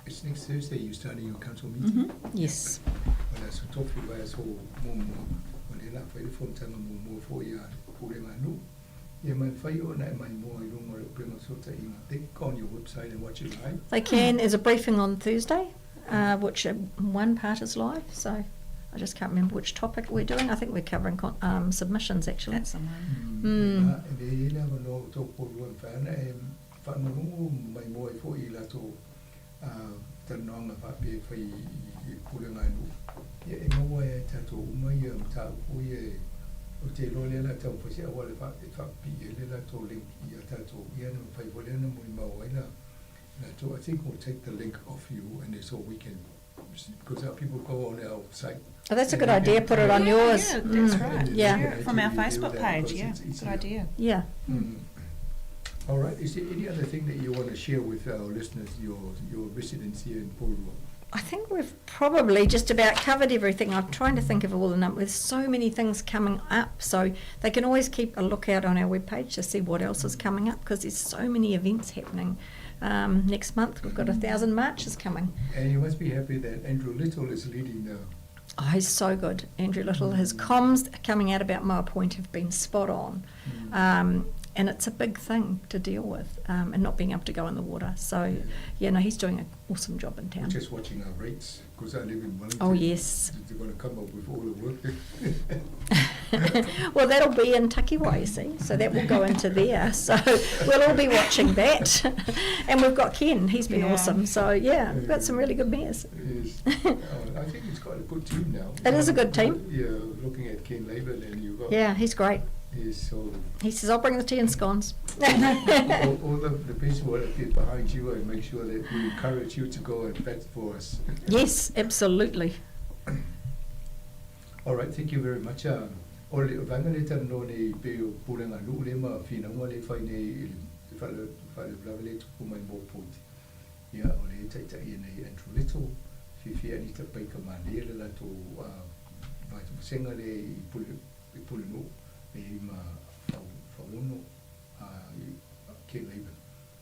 It's next Thursday you're starting your council meeting? Yes. O le aso Tofi vaiaso muamua, o lea o le a fai le fonotaga muamua foi a le pulega a nuu. Ia ma e mafai ona e maimoa i luga o le upega fesootaiga. They can go on your website and watch it live. They can. There's a briefing on Thursday, which one part is live, so I just can't remember which topic we're doing. I think we're covering submissions, actually. That's the one. E le i le avanoa o tau pourua e mafai ona e faalogologo maimoa ai foi i latou talanoaga faapea e fai i pulega a nuu. Ia e maua ai e tatou uma ia mataupu ia e o te iloa lea o le a taumafai se auala e faapipii ai le latou link ia tatou ia na mafai foi lea ona molimau ai la latou. I think we'll take the link off you and so we can, because our people go on our site. Oh, that's a good idea. Put it on yours. Yeah, that's right. Yeah. From our Facebook page, Because yeah. it's Good easier. idea. Yeah. All right. Is there any other thing that you want to share with our listeners, your residents here in Porirua? I think we've probably just about covered everything. I'm trying to think of all the numbers. There's so many things coming up, so they can always keep a lookout on our webpage to see what else is coming up, because there's so many events happening. Next month we've got 1,000 marches coming. And you must be happy that Andrew Little is leading the... Oh, he's so good, Andrew Little. His comms coming out about Moa Point have been spot on. And it's a big thing to deal with, and not being able to go in the water. So, yeah, no, he's doing an awesome job in town. We're just watching our rates, because I live in Wellington. Oh, yes. They're going to come up with all the work. Well, that'll be in Takiwai, you see, so that will go into there. So we'll all be watching that. And we've got Ken, he's been awesome. So, yeah, we've got some really good mayors. Yes. Oh, I think it's quite a good team now. It is a good team. Yeah, looking at Ken Laban and you've got... Yeah, he's great. Yes, so... He says, I'll bring the tea and scones. All the people will be behind you and make sure that we encourage you to go and bet for us. Yes, absolutely. All right, thank you very much. O le vaega lea talanoa nei pei o pulega nuu lea ma finauga lea e fai nei i le faalavelave lea e tupu mai Moa Point. Ia, o le taitai nei Andrew Little, fiafia Anita Baker Manaia le latou vasega lea i pule, i pulenuu, e i ma fauono Ken Laban.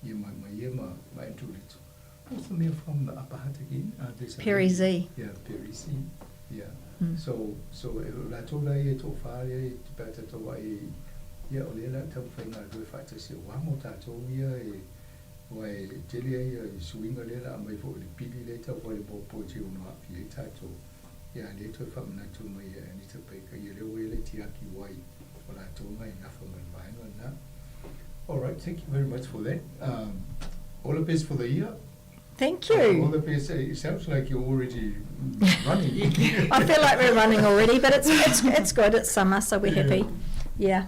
Ia ma ia ma Andrew Little. What's the mayor from the Upper Hutt again? There's a Perry lady. Z. Yeah, Perry Z. Yeah. So e latou la ia e toafa lea e te pea tatou ai Ia, o lea o le a taumafai e galulue faatasi aua mo tatou ia e, aua e tele ai ia suiga lea o le a aumai foi o le pili lea e tau fale poiti e ono aafia ai tatou. Ia, a o lea e toe faamanatu mai e Anita Baker, ia lea ua i ai le tiaki uai o latou na e nafa ma le vaega lena. All right, thank you very much for that. All the best for the year. Thank you. All the best. It sounds like you're already running. I feel like we're running already, but it's good. It's summer, so we're happy. Yeah.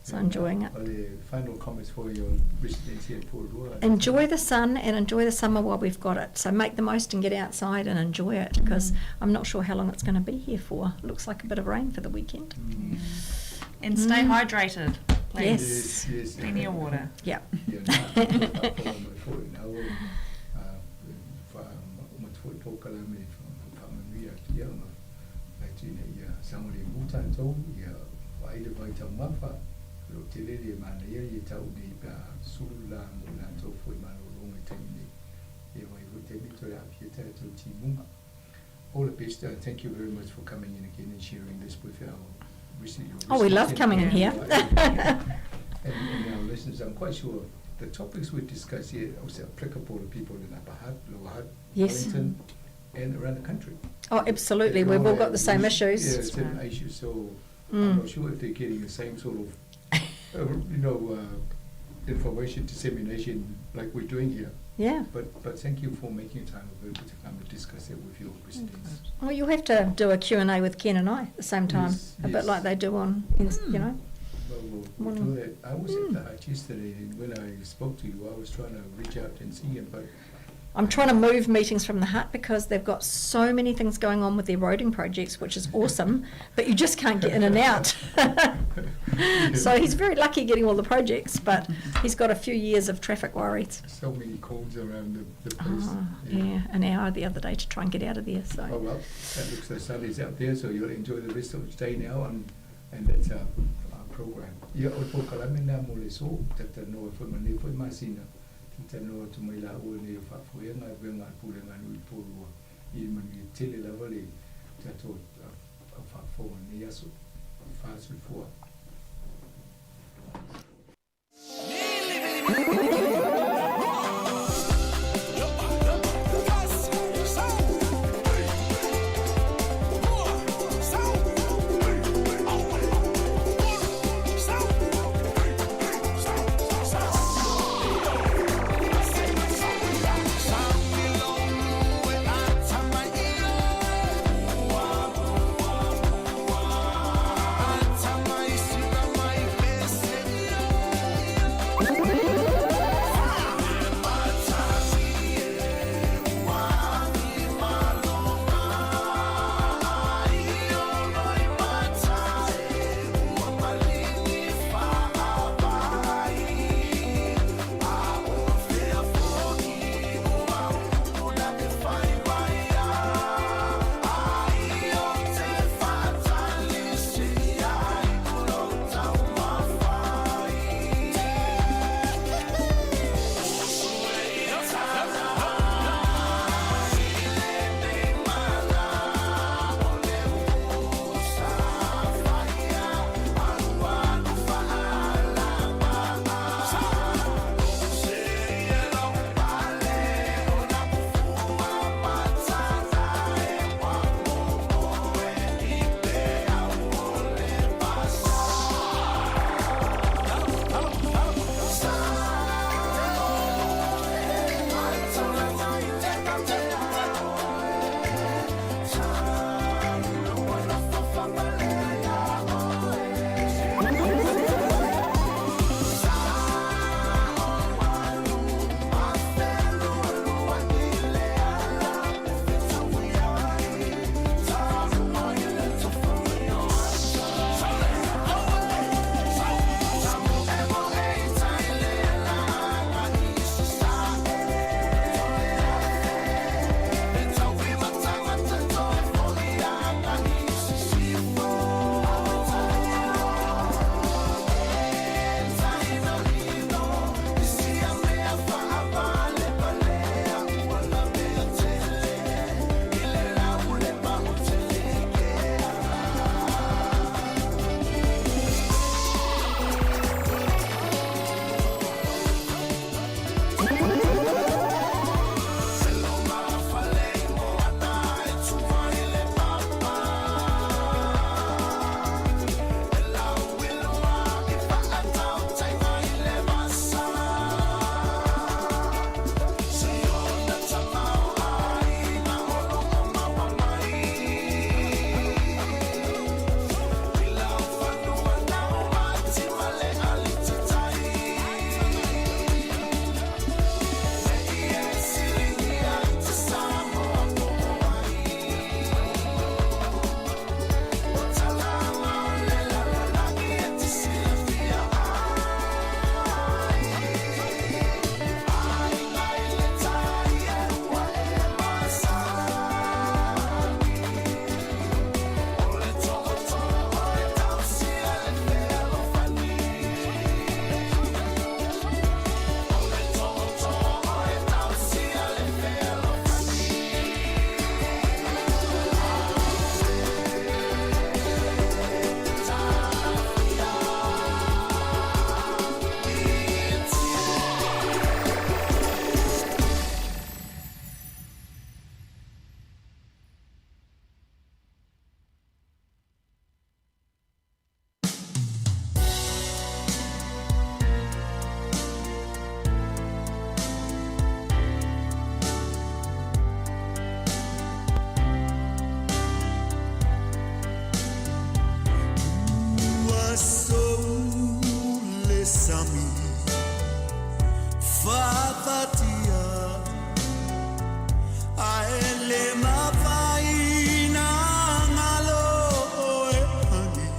So enjoying it. Well, the final comments for your residents here in Porirua. Enjoy the sun and enjoy the summer while we've got it. So make the most and get outside and enjoy it, because I'm not sure how long it's going to be here for. Looks like a bit of rain for the weekend. And stay hydrated, please. Yes. Yes, yes. Plenty of water. Yeah. Yeah, no, All the best. Thank you very much for coming in again and sharing this with our recent. Oh, we love coming in here. And our listeners, I'm quite sure the topics we discuss here are also applicable to people in Upper Hutt, Lower Hutt, Wellington, and around the country. Oh, absolutely. They We've all all got the same have issues. Yeah, same issues. So I'm not sure if they're getting the same sort of, information dissemination like we're doing here. But thank you for making time available to come and discuss it with your residents. Well, you'll have to do a Q&A with Ken and I at the same time, a bit like they do on, you know. Well, we'll do that. I was at the Hutch yesterday, and when I spoke to you, I was trying to reach out and see him, but I'm trying to move meetings from the hut because they've got so many things going on with their roading projects, which is awesome, but you just can't get in and out. So he's very lucky getting all the projects, but he's got a few years of traffic worries. So many cones around the place. Oh, yeah, an hour the other day to try and get out of there. So. Oh, well, that looks like sun is out there, so you'll enjoy the rest of the day now, and that's our program. Ia, o tō kalamena mo le so, tata noa whai mane whai masina. Tata noa tu mai la ua nei o whaafuenga, e wenga a pūrenga nui pōrua. I manu i tele lava le tato a whaafonga nei aso, whaasu fua. Fafatia Ae le mafai na ngalo oe honey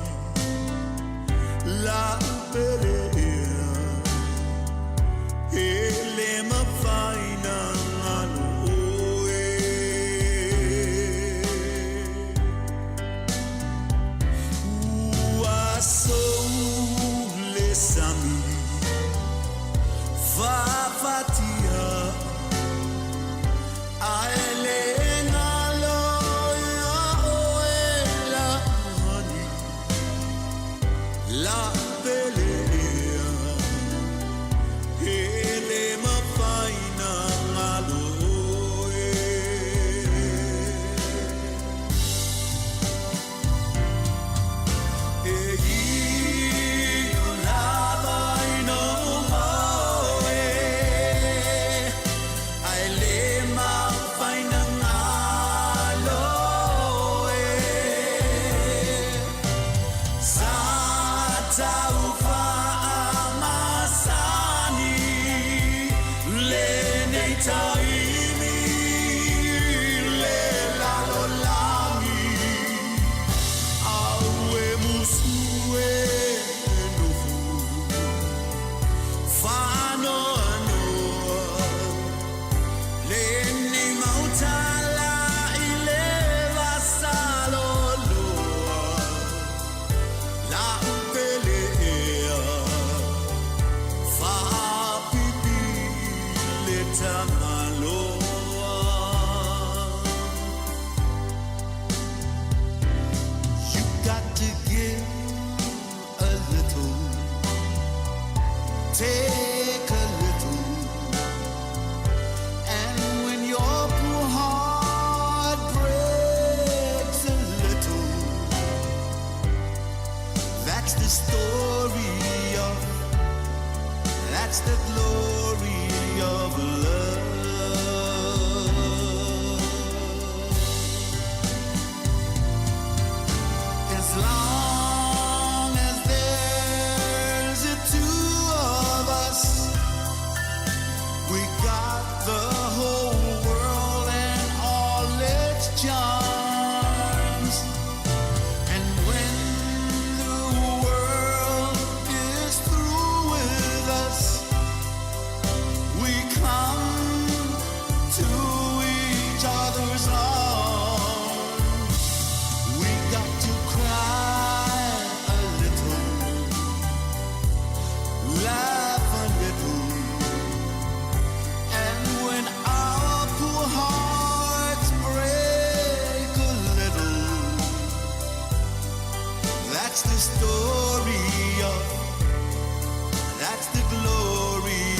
La upele ea E le mafai na ngalo oe Ua sou le sami Fafatia Ae le ngalo ia oe la honey La pele ea E le mafai na ngalo oe. E inu lava i lou moe Ae le mafai na ngalo oe. Sa tau faamasani lenei taimi le lalolagi Au e musu e nofo faanoanoa Lenei mautala i le vasaloloa La upele ea Faapipi le tamaloa. You got to give a little, take a little, and when your poor heart breaks a little, that's the story of, that's the glory of love. As long as there's the two of us, we got the whole world and all its charms. And when the world is through with us, we come to each other's arms. We got to cry a little, laugh a little, and when our poor hearts break a little, that's the story of, that's the glory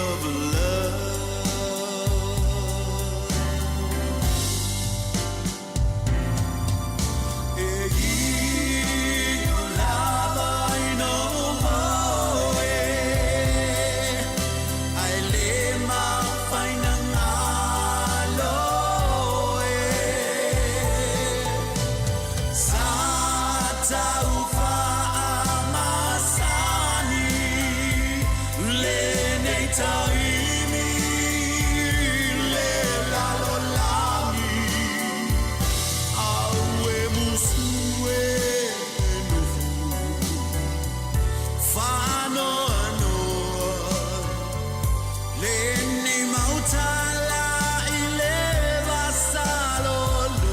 of love. E inu lava i lou moe Ae le mafai na ngalo oe. Sa tau faamasani lenei taimi le lalolagi Au e musu e nofo faanoanoa Lenei mautala i le vasaloloa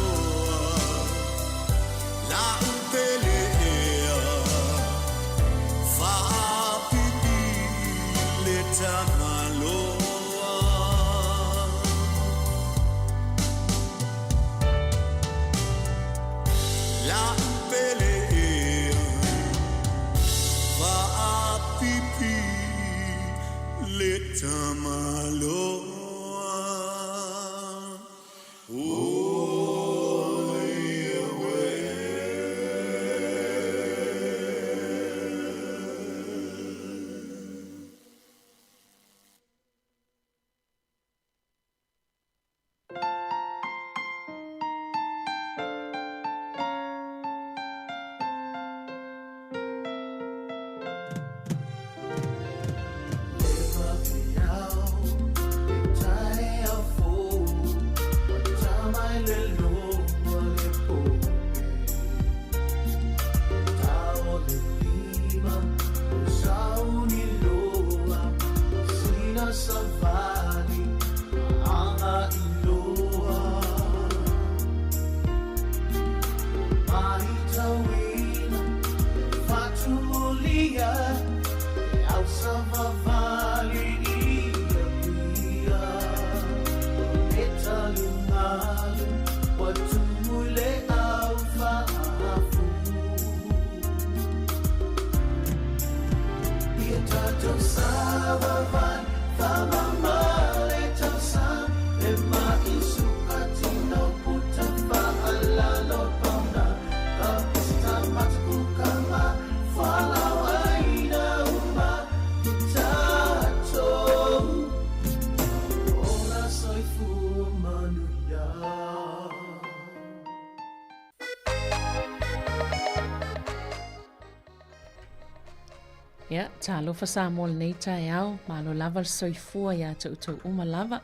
La upele ea Faapipi le tamaloa. La upele ea Faapipi le tamaloa. Oh, yeah. faatumulia e ausavavali i apia o le talugalu ua tumu i le au faafu ia tatou savavali faamama le tausaga e ma'i sukatino puta faalalo pauna ka pista matakukama fualauaina uma i tatou ola soifua manuia. Ia, talofa Samoa lenei taeao, malo lava le soifua iā te outou uma lava.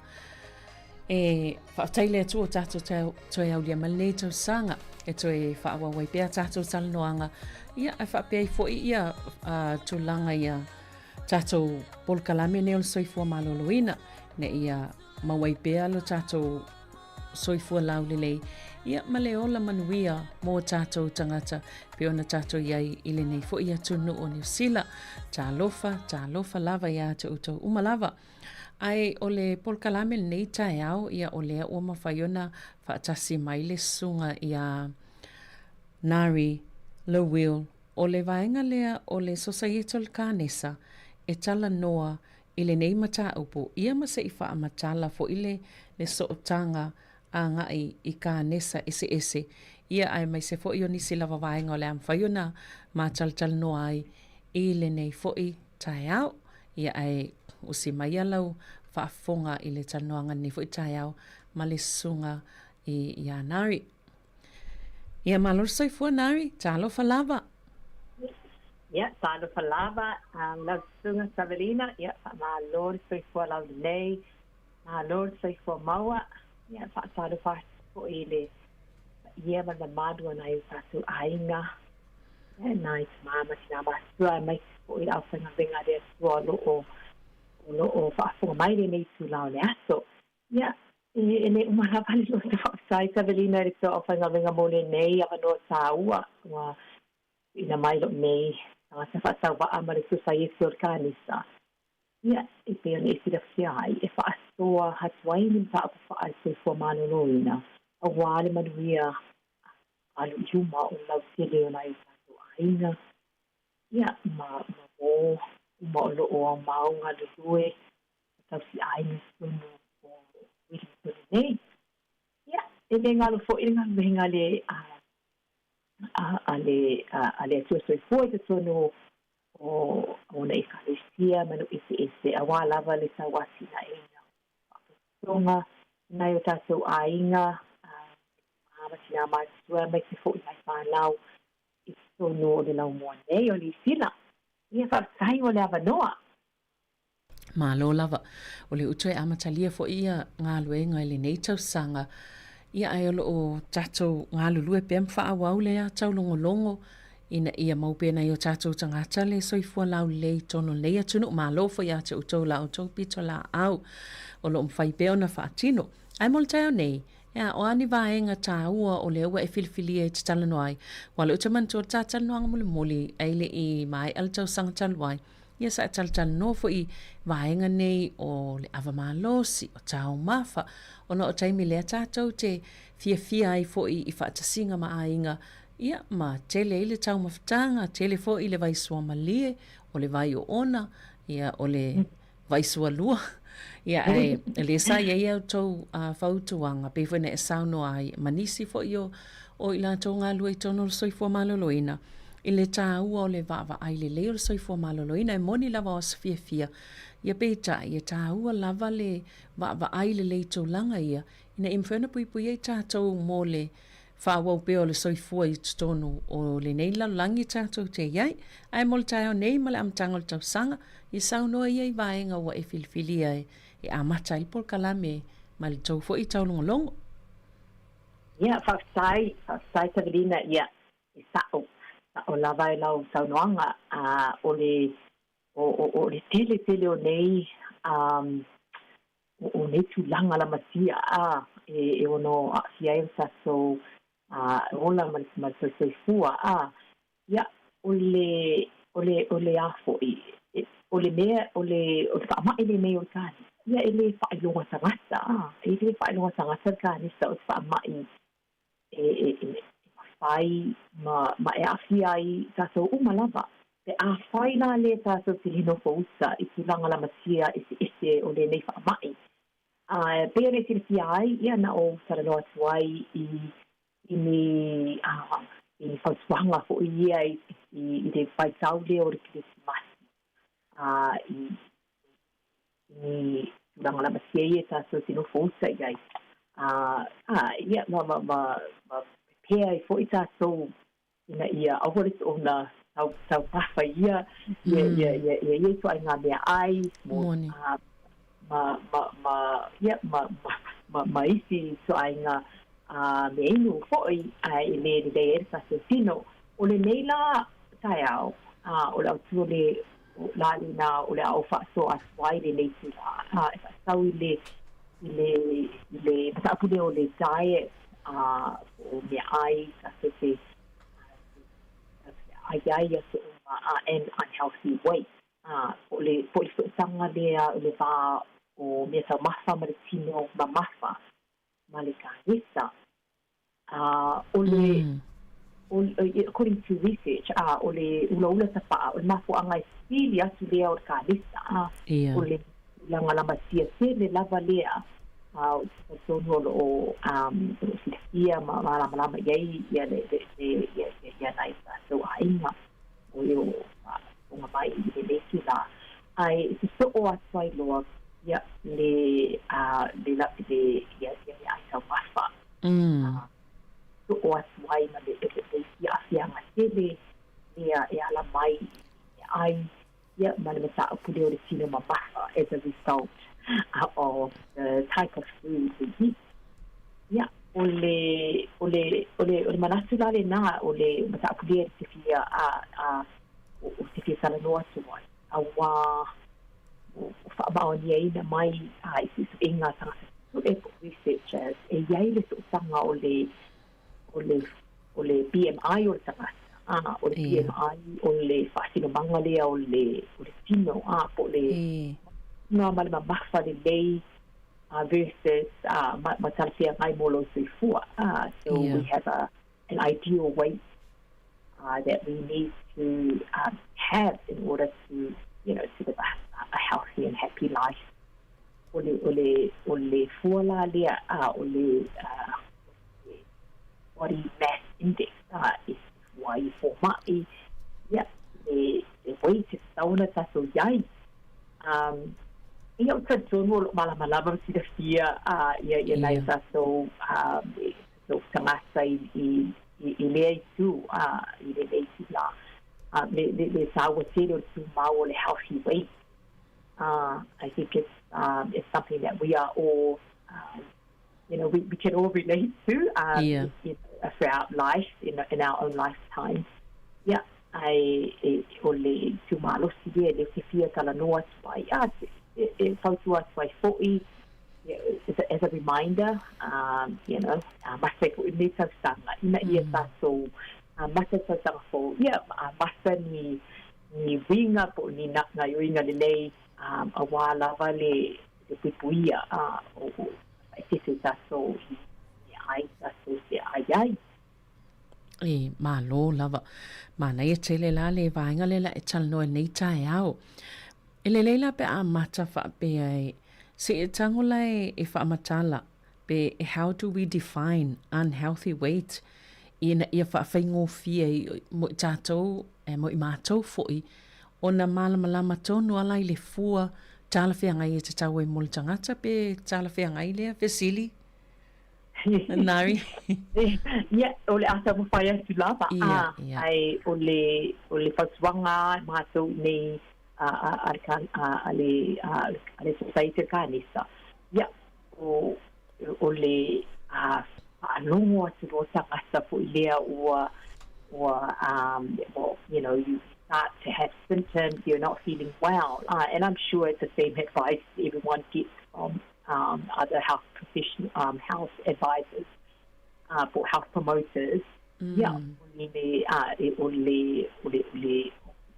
E faafetai le Atua o tatou toe aulia mai lenei tausaga e toe faaauau ai pea tatou talanoaga, ia ae faapea ai foi ia tulaga ia tatou polokalame nei o le soifua maloloina ina ia maua ai pea lo tatou soifua laulelei, ia ma le ola manuia mō tātou tagata pei ona tātou i ai i lenei foi atunuu o Niu Sila. Talofa, talofa lava iā te outou uma lava. Ae o le polokalame lenei taeao, ia o lea ua mafai ona faatasi mai le susuga iā Nari Lowell o le vaega lea o le Sosaiete o le Kanesa e talanoa i lenei mataupu, ia ma se i faamatala foi le le sootaga agai i kanesa eseese, ia aemaise foi o nisi lava vaega o le a mafai ona matalatalanoa ai i lenei foi taeao. Ia ae usi mai ia lau faafofoga i le talanoaga i lenei foi taeao ma le susuga i iā Nari. Ia malo le soifua Nari, talofa lava. Ia, talofa lava, lau susuga Savelina, ia faamalo le soifua laulelei, malo le soifua maua, ia faatalofa atu foi i le paia ma le mamalu o nai o tatou aiga, ia nai tama ma tina matutua aemaise foi le aufaigaluega a le Atua o lo o o lo o faafofoga mai i lenei itula o le aso. Ia, e le uma lava le loto faafetai Savelina i le toa aufaigaluega mo lenei avanoa taua ua tuuina mai lou nei tagata faatauvaa ma le Sosaiete o le Kanisa. Ia, e pei ona e silafia ai, e faasoa atu ai ni mataupu faale-soifua maloloina auā le manuia alu i luma o le lautele o nai o tatou aiga, ia, ma ma mō uma o lo o aumau galulue ma tausiaiga i totonu o Wellington nei. Ia, e le galo foi le galuega a le a le a le Atua Soifua i totonu o ona Ekalesia ma nuu eseese auā lava le tauatiaeina o faapotopotoga i nai o tatou aiga, tama ma tinā matutua aemaise foi nai fanau i totonu o le laumua nei o Niu Sila. Ia, faafetai mo le avanoa. Malo lava. O le utu e amatalia foi ia galuega i lenei tausaga, ia ae o lo o tatou galulue pea ma faaauau lea taulogologo ina ia mau pea nai o tatou tagata le soifua laulelei i totonu o lenei atunuu. Malo foi ia te outou la outou pitolaau o lo o mafai pea ona faatino. Ae mo le taeao nei, ea, o a ni vaega taua o lea ua e filifilia e te talanoa ai? Aua o lea ou te manatua le ta talanoaga mulimuli ae le i maea le tausaga talu ai, Ia sa e talatalanoa foi i vaega nei o le ava malosi, o taumafa, ona o taimi lea tatou te fiafia ai foi i faatasiga ma aiga, ia ma tele ai le taumafataga, tele foi le vai suamalie, o le vai oona, ia o le vai sualua. Ia ae lea sa i ai a outou fautuaga, pei foi ona e saunoa ai ma nisi foi o o i latou galulue i totonu o le soifua maloloina, i le taua o le vaavaai lelei o le soifua maloloina. E moni lava o aso fiafia, ia peitai, e taua lava le vaavaai lelei i tulaga ia, ina ia mafai ona puipuia i tatou mo le faaauau pea o le soifua i totonu o lenei lalolagi tatou te i ai. Ae mo le taeao nei ma le amataga o le tausaga, ia saunoa ia i vaega ua e filifilia e amata ai le polokalame ma le tou foi taulogologo. Ia, faafetai, faafetai Savelina, ia, e sa'o, sa'o lava i lau saunoaga, a, o le, o, o, o le tele tele o nei, a, o, o nei tulaga lamatia, a, e, e ono aafia ai o tatou, a, ola ma le, ma le soisoifua, a, ia, O le, o le, o le a foi, o le mea, o le, o le faama'i lenei o le kanesa, ia e le faailoga tagata, a, e le faailoga tagata le kanesa o se faama'i e, e, e mafai ma, ma e aafia ai tatou uma lava. Pe afai la lea tatou te le nofo uta i tulaga lamatia eseese o lenei faama'i, a, e pei ona e silafia ai, ia na ou talanoa atu ai i i ni, a, i ni fautuaga foi ia i, i, i le vaitau lea o le Kerisimasi, a, i, i ni tulaga lamatia ia tatou te nofo uta i ai. A, a, ia, ma, ma, ma, ma pepea ai foi tatou ina ia aua le ona tau, taumafa ia, ia, ia, ia, ia, ia ituaiga meaai, mo, Moni. a, ma, ma, ma, ia, ma, ma, ma, ma isi ituaiga a, mea inu foi, a e le lelei ai le tatou tino. O lenei la taeao, a, o le autū o le la lena o le a ou faasoa atu ai lenei itulā, a, e faatatau i le, i le, i le mataupu lea o le diet, a, po o meaai tatou te, tatou te ai ai i aso uma, a, and unhealthy weight. A, po o le, po o le sootaga lea o le va o meataumafa ma le tino mamafa ma le kanesa. A, o le, o, according to research, a, o le ulaula tapa'a, o le mafuaaga e sili atu lea o le kanesa, a, o le tulaga lamatia tele lava lea, a, ou te talitonu o lo o, um, o lo o silafia ma malamalama i ai ia le, le, le, ia, ia, ia nai o tatou aiga o e o lo o faafofoga mai i lenei itulā. Ae sosoo atu ai loa, ia, le, a, le, le, ia, ia meaai taumafa. Sosoo atu ai ma le, le, le isi aafiaga tele lea e ala mai i meaai, ia, ma le mataupu lea o le tino mamafa as a result of the type of food we eat. Ia, o le, o le, o le, o le manatu la lenā, o le mataupu lea ou te fia, a, a, ou te fia talanoa atu ai, auā ua faamaoniaina mai i suesuega a tagata susue po o researchers, e i ai le sootaga o le, o le, o le BMI o le tagata, a, o le BMI o le faasinomaga lea o le, o le tino, a, po o le tino ma le mamafa lelei, a, versus, a, ma, ma talafeagai mo lou soifua, a, so we have a, an ideal weight uh, that we need to um, have in order to, you know, to live a, a healthy and happy life. O le, o le, o le fua la lea, a, o le, uh, body mass index, a, e fua ai i fōma'i, ia, le, le weight e tatau ona tatou i ai. Um, ia, ou te talitonu o lo o malamalama ma silafia, a, ia, ia nai o tatou, um, tatou tagata i, i, i, i lea itu, a, i lenei itulā. A, le, le, le taua tele o le tumau o le healthy weight. I think it's, um, it's something that we are all, um, you know, we, we can all relate to um, yeah. in, throughout life, in, in our own lifetime. Yeah, ai, e, o le tūmalosi lea, le te fia talanoa atu ai, a, e, e fautua atu ai fo'i, as a, as a reminder, um, you know, amata ai fo'i lenei tausaga, ina ia tatou amata le tausaga fou, ia, amata ni, ni uiga po o ni gaoioiga lelei, um, auā lava le, le puipuia, a, o, o, faaeteete tatou i meaai tatou te ai ai. E malo lava. Manaia tele la le vaega lea la e talanoa i lenei taeao. E lelei la pe a amata faapea e se e tango la e, e faamatala pe how do we define unhealthy weight ina ia faafaigofie i mo i tatou e mo i matou foi ona malamalama tonu ala i le fua talafeagai e tatau ai mo le tagata pe talafeagai lea fesili Nari. Ia, o le a taumafai atu lava, a, ae o le, o le fautuaga a matou i nei a, a, a le, a, a le, a, a le Society o le Kanesa, ia, o, o le a, faalogo atu loa tagata foi lea ua, ua, um, well, you know, you start to have symptoms, you're not feeling well, uh, and I'm sure it's the same advice everyone gets from um, other health professional, um, health advisors, uh, po o health promoters. Ia, o le, a, e, o le, o le, o le,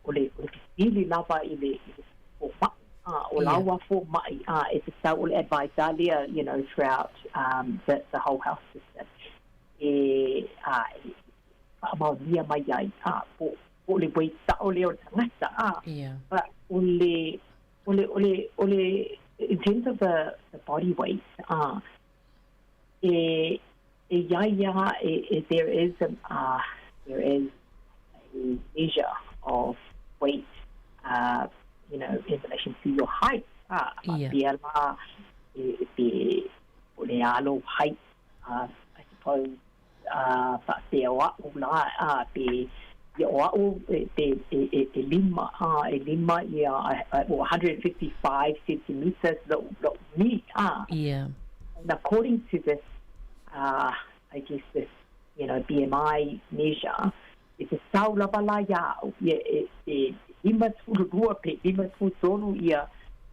o le, o le fesili lava i le, i le fomai, a, o lau a fomai, a, e tatau o le advice a lea, you know, throughout um, the, the whole health system, e, a, e faamaonia mai ai, a, po, po o le weight sao lea o le tagata, a, but o le, o le, o le, o le, in terms of the, the body weight, a, e, e iai a, e, e, there is a, uh, there is a measure of weight, uh, you know, in relation to your height, a, yeah. la, e, pe, o le alo height, uh, I suppose, uh, faapea o a'u la, a, pe, ia o a'u e, pe, e, e, e lima, a, e lima ia, or 155 centimeters lo'u, lo'u umi, a. Yeah. And according to this, uh, I guess this, you know, BMI measure, e tatau lava la iā a'u, ia e, e 52 pe 53 ia,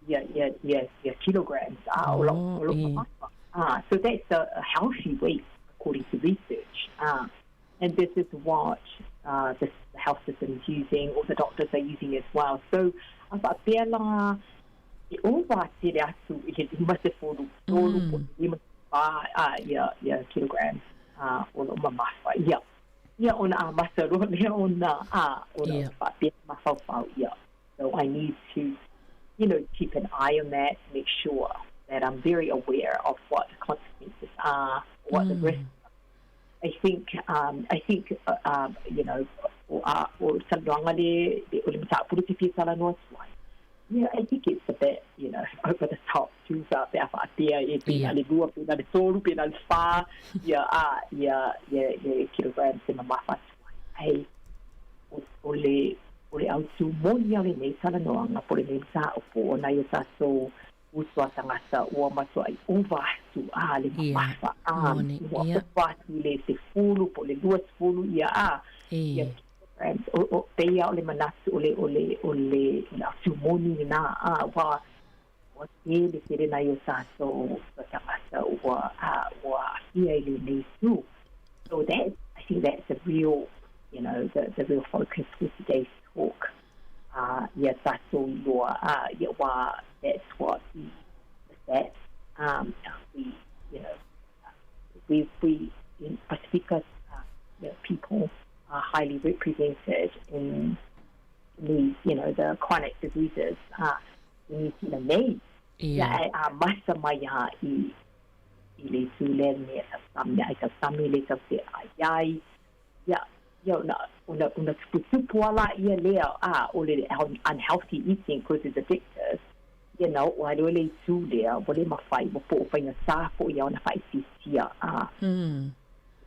ia, ia, ia, ia kilograms, a, o lo'u, o lo'u mamafa. Ah, so that's a, a healthy weight according to research. Ah, and this is what uh, the, the health system is using, or the doctors are using as well. So, a faapea la, e ova tele atu i le 53 po o le 54 ah, ia, ia kilograms ah, o lo'u mamafa. Ia, ia ona amata loa lea ona, ah, ona yeah. faapea mafaufau, ia. So I need to, you know, keep an eye on that, make sure that I'm very aware of what the consequences are, what the risks are. I think, um, I think, uh, um, you know, o, a, o talanoaga le, o le mataupu lea ou te fia talanoa atu ai. Yeah, I think it's a bit, you know, over the top tusa pe a faapea e pena le lua, pena le tolu, pena le whā, ia, a, ia, ia, ia kilograms e mamafa atu ai. Hei, o, o le, o le autū moni a lenei talanoaga po o lenei mataupu o nai o tātou uso a tagata ua matuai ova atu a le mamafa a ua ova atu i le sefulu po o le 20 ia a ia kilograms. O, o, pei lava o le manatu o le, o le, o le, o le autū moni lenā a ua ua tele tele nai o tātou tagata ua a ua aafia i lenei itu. So that, I think that's the real, you know, the, the real focus with today's talk. Uh, ia tātou iloa, uh, ia wā, that's what the, the stats, um, we, you know, we, we in Pasifika, uh, you know, people are highly represented in these, you know, the chronic diseases, uh, i New Zealand nei. Ia, e amata mai a i, i le itu lea le mea tau sami, ai tau sami le tau te ai ai. Ia, ia ona, ona, ona tuputupu ala ia lea, a, o le unhealthy eating because it's addictive. Ia na oo ai loa le itu lea, ua le mafai, ua po o faigata foi ia ona faaitiitia, a.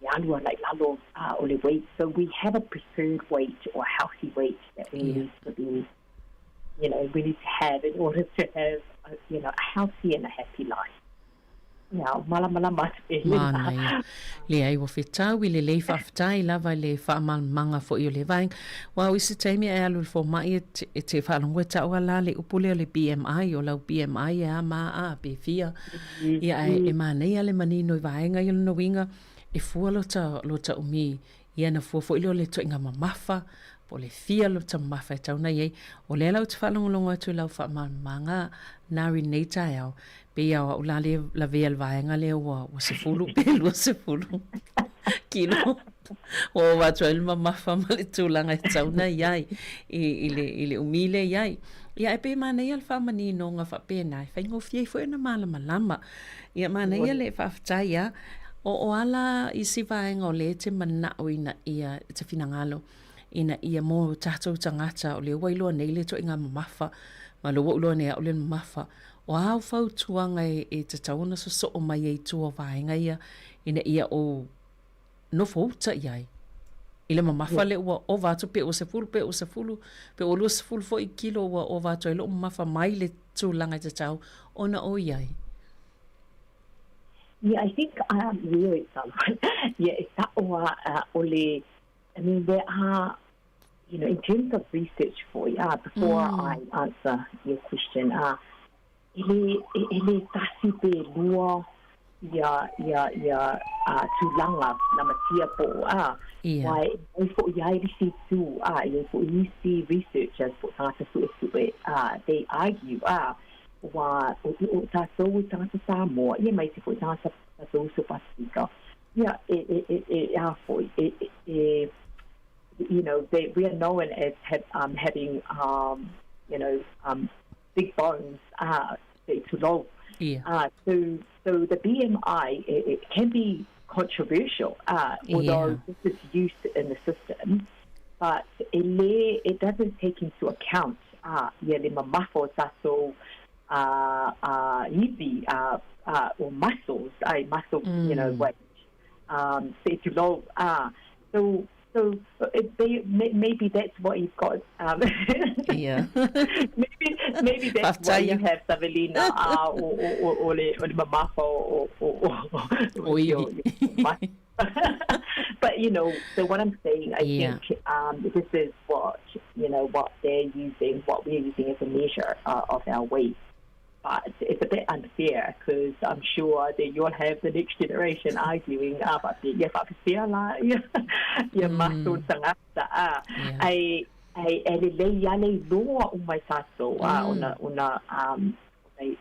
E alu ana i lalo, a, o le weight. So we have a preferred weight or a healthy weight that we need to be, you know, we need to have in order to have, a, you know, a healthy and a happy life. Ia, o malamalama atu e lena. Manaia. Leai, ua fetau i lelei faafetai lava i le faamalamalamaga foi o le vaega. Aua o isi taimi e alu i le fomai e te, e te faalogo e tau a la le upu lea o le BMI, o lau BMI e a ma a pe fia. Ia, ae e manaia le manino i vaega ia o lona uiga, e fua lota, lota umi Ia na fua foi lea o le ituaiga mamafa, po o le fia lota mamafa e tau ona i ai. O lea la ou te faalogologo atu i lau faamalamalamaga Nari i lenei taeao, pei lava o au la lea e lavea i le vaega lea ua 10 pe 20 kilo ua ova atu ai le mamafa ma le tulaga e tau ona i ai i le, i le umi lea i ai. Ia, ae pei e manaia le faamaninoga faapena e faigofie ai foi ona malamalama. Ia, manaia le faafetai a. O, o a la isi vaega o lea e te manao ina ia, te finagalo, ina ia mō tātou tagata o lea ua iloa nei le ituaiga mamafa, ma o lea ua ou iloa nei au le mamafa, o a au fautuaga e, e tatau ona sosoo mai ai i tua o vaega ia ina ia ou nofo uta i ai i le mamafa lea ua ova atu pe ua 10 pe ua 10 pe ua 20 foi kilo ua ova atu ai lo'u mamafa mai le tulaga e tatau ona o i ai. Yeah, I think um, really, yeah, e sa'o a uh, o le, I mean, there are, you know, in terms of research for you, uh, before I answer your question, uh, e le, e, e le tasi pe lua. ia ia ia tulaga lamatia po o a aua e i ai foʻi lava le isi itu a e i ai foʻi isi researchers po o tagata suʻesuʻe a they argue a ua o tatou i tagata Samoa ia ma isi foʻi tagata tatou uso Pasifika ia e e e e a foʻi e e you know they we are known as have um having um you know um big bones a se i tulou so so the BMI it, it can be controversial although this is used in the system but e lē it doesn't take into account ia le mamafa o tatou ivi or muscles ai muscle you know weight se i tulou so So they, maybe that's what you've got. Um, yeah. maybe maybe that's what you have, Savelina, o, o, o, o, le, o le mamafa o, o, o, o, o, But you know, so what I'm saying, I yeah. think um, this is what you know what they're using, what we're using as a measure of our weight. But it's a bit unfair because I'm sure that you'll have the next generation arguing a faapea, ia faapefea la ia, ia matou tagata a. Ai, ai, e lelei lava le iloa uma e tatou a, ona, ona, um,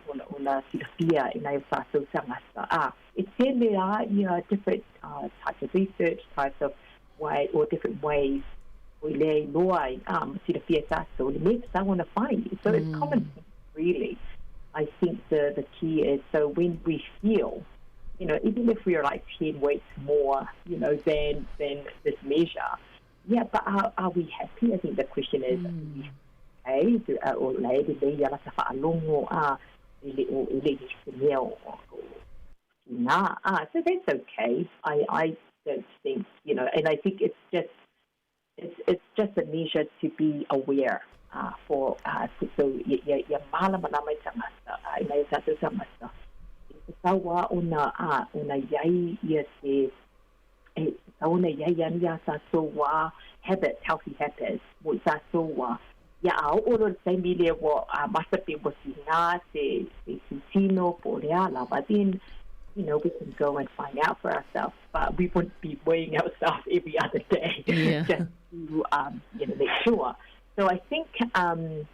ona, ona silafia e nai o tatou tagata a. E tele lava ia different uh, types of research, types of way, or different ways o i lea iloa ai, a, ma silafia e tatou, le mea e tatau ona fai. So it's common sense, really. I think the, the key is, so when we feel, you know, even if we are like 10 weights more, you know, than, than this measure, yeah, but are, are we happy? I think the question is, mm. okay, do, o lei, le lei ala ta whaalongo, a, e le o, e le i se mea o, o, nā, ah, so that's okay. I, I don't think, you know, and I think it's just, it's, it's just a measure to be aware uh, for, uh, so ia, ia, ia mālamalama i tagata, uh, i nai o tātou tagata. E tatau lava ona, ā, ona i ai ia te, e tatau ona i ai ani ā tātou wā habits, healthy habits, mō i tātou wā. Ia a oo loa le taimi lea ua amata pe ua tigā te, te tūtino po o le a lava, then, you know, we can go and find out for ourselves, but we wouldn't be weighing ourselves every other day yeah. just to, um, you know, make sure. So I think, um,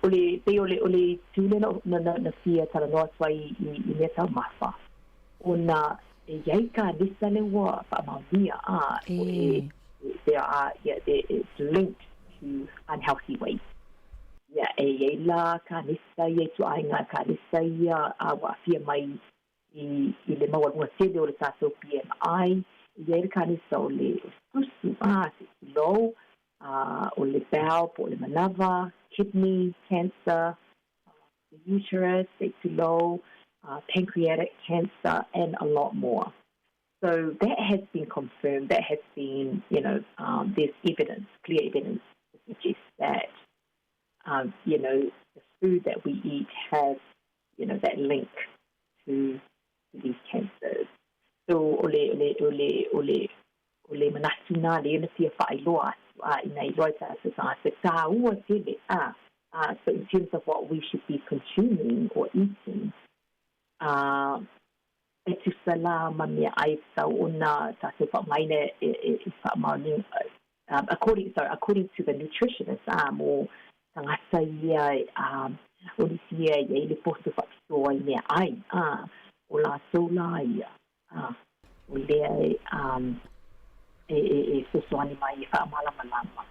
o le, pei o le, o le itu lea na, na, na, na fia talanoa atu ai i, i mea taumafa, ona e i ai kanisa lea ua faamaonia, ā, e, there are, yeah, there, it's linked to unhealthy weight. Ia, e i ai la kanisa ia i tuaiga kanisa ia a ua aafia mai i, i le maualuga tele o le tatou BMI. E i ai le kanisa o le susu, ā, se tulou, ā, o le bowel po o le manava, kidney cancer, the uterus, se tulou, pancreatic cancer and a lot more. So that has been confirmed, that has been, you know, um, there's evidence, clear evidence to suggest that, um, you know, the food that we eat has, you know, that link to, to these cancers. So o le, o le, o le, o le, o le manatu nā lea na fia whaailoa atu, a ina iloa i tātou tagata, tāua tele, a, a, so in terms of what we should be consuming or eating, uh, E tusa la ma mea ai tatau ona tatou faaaogaina e e faamaoni um according sorry according to the nutritionist a mo tagata ia um o nisi ia e i ai le poto faapitoa i mea ai a o latou la ia a o lea e um e e e fesoasoani mai e faamalamalama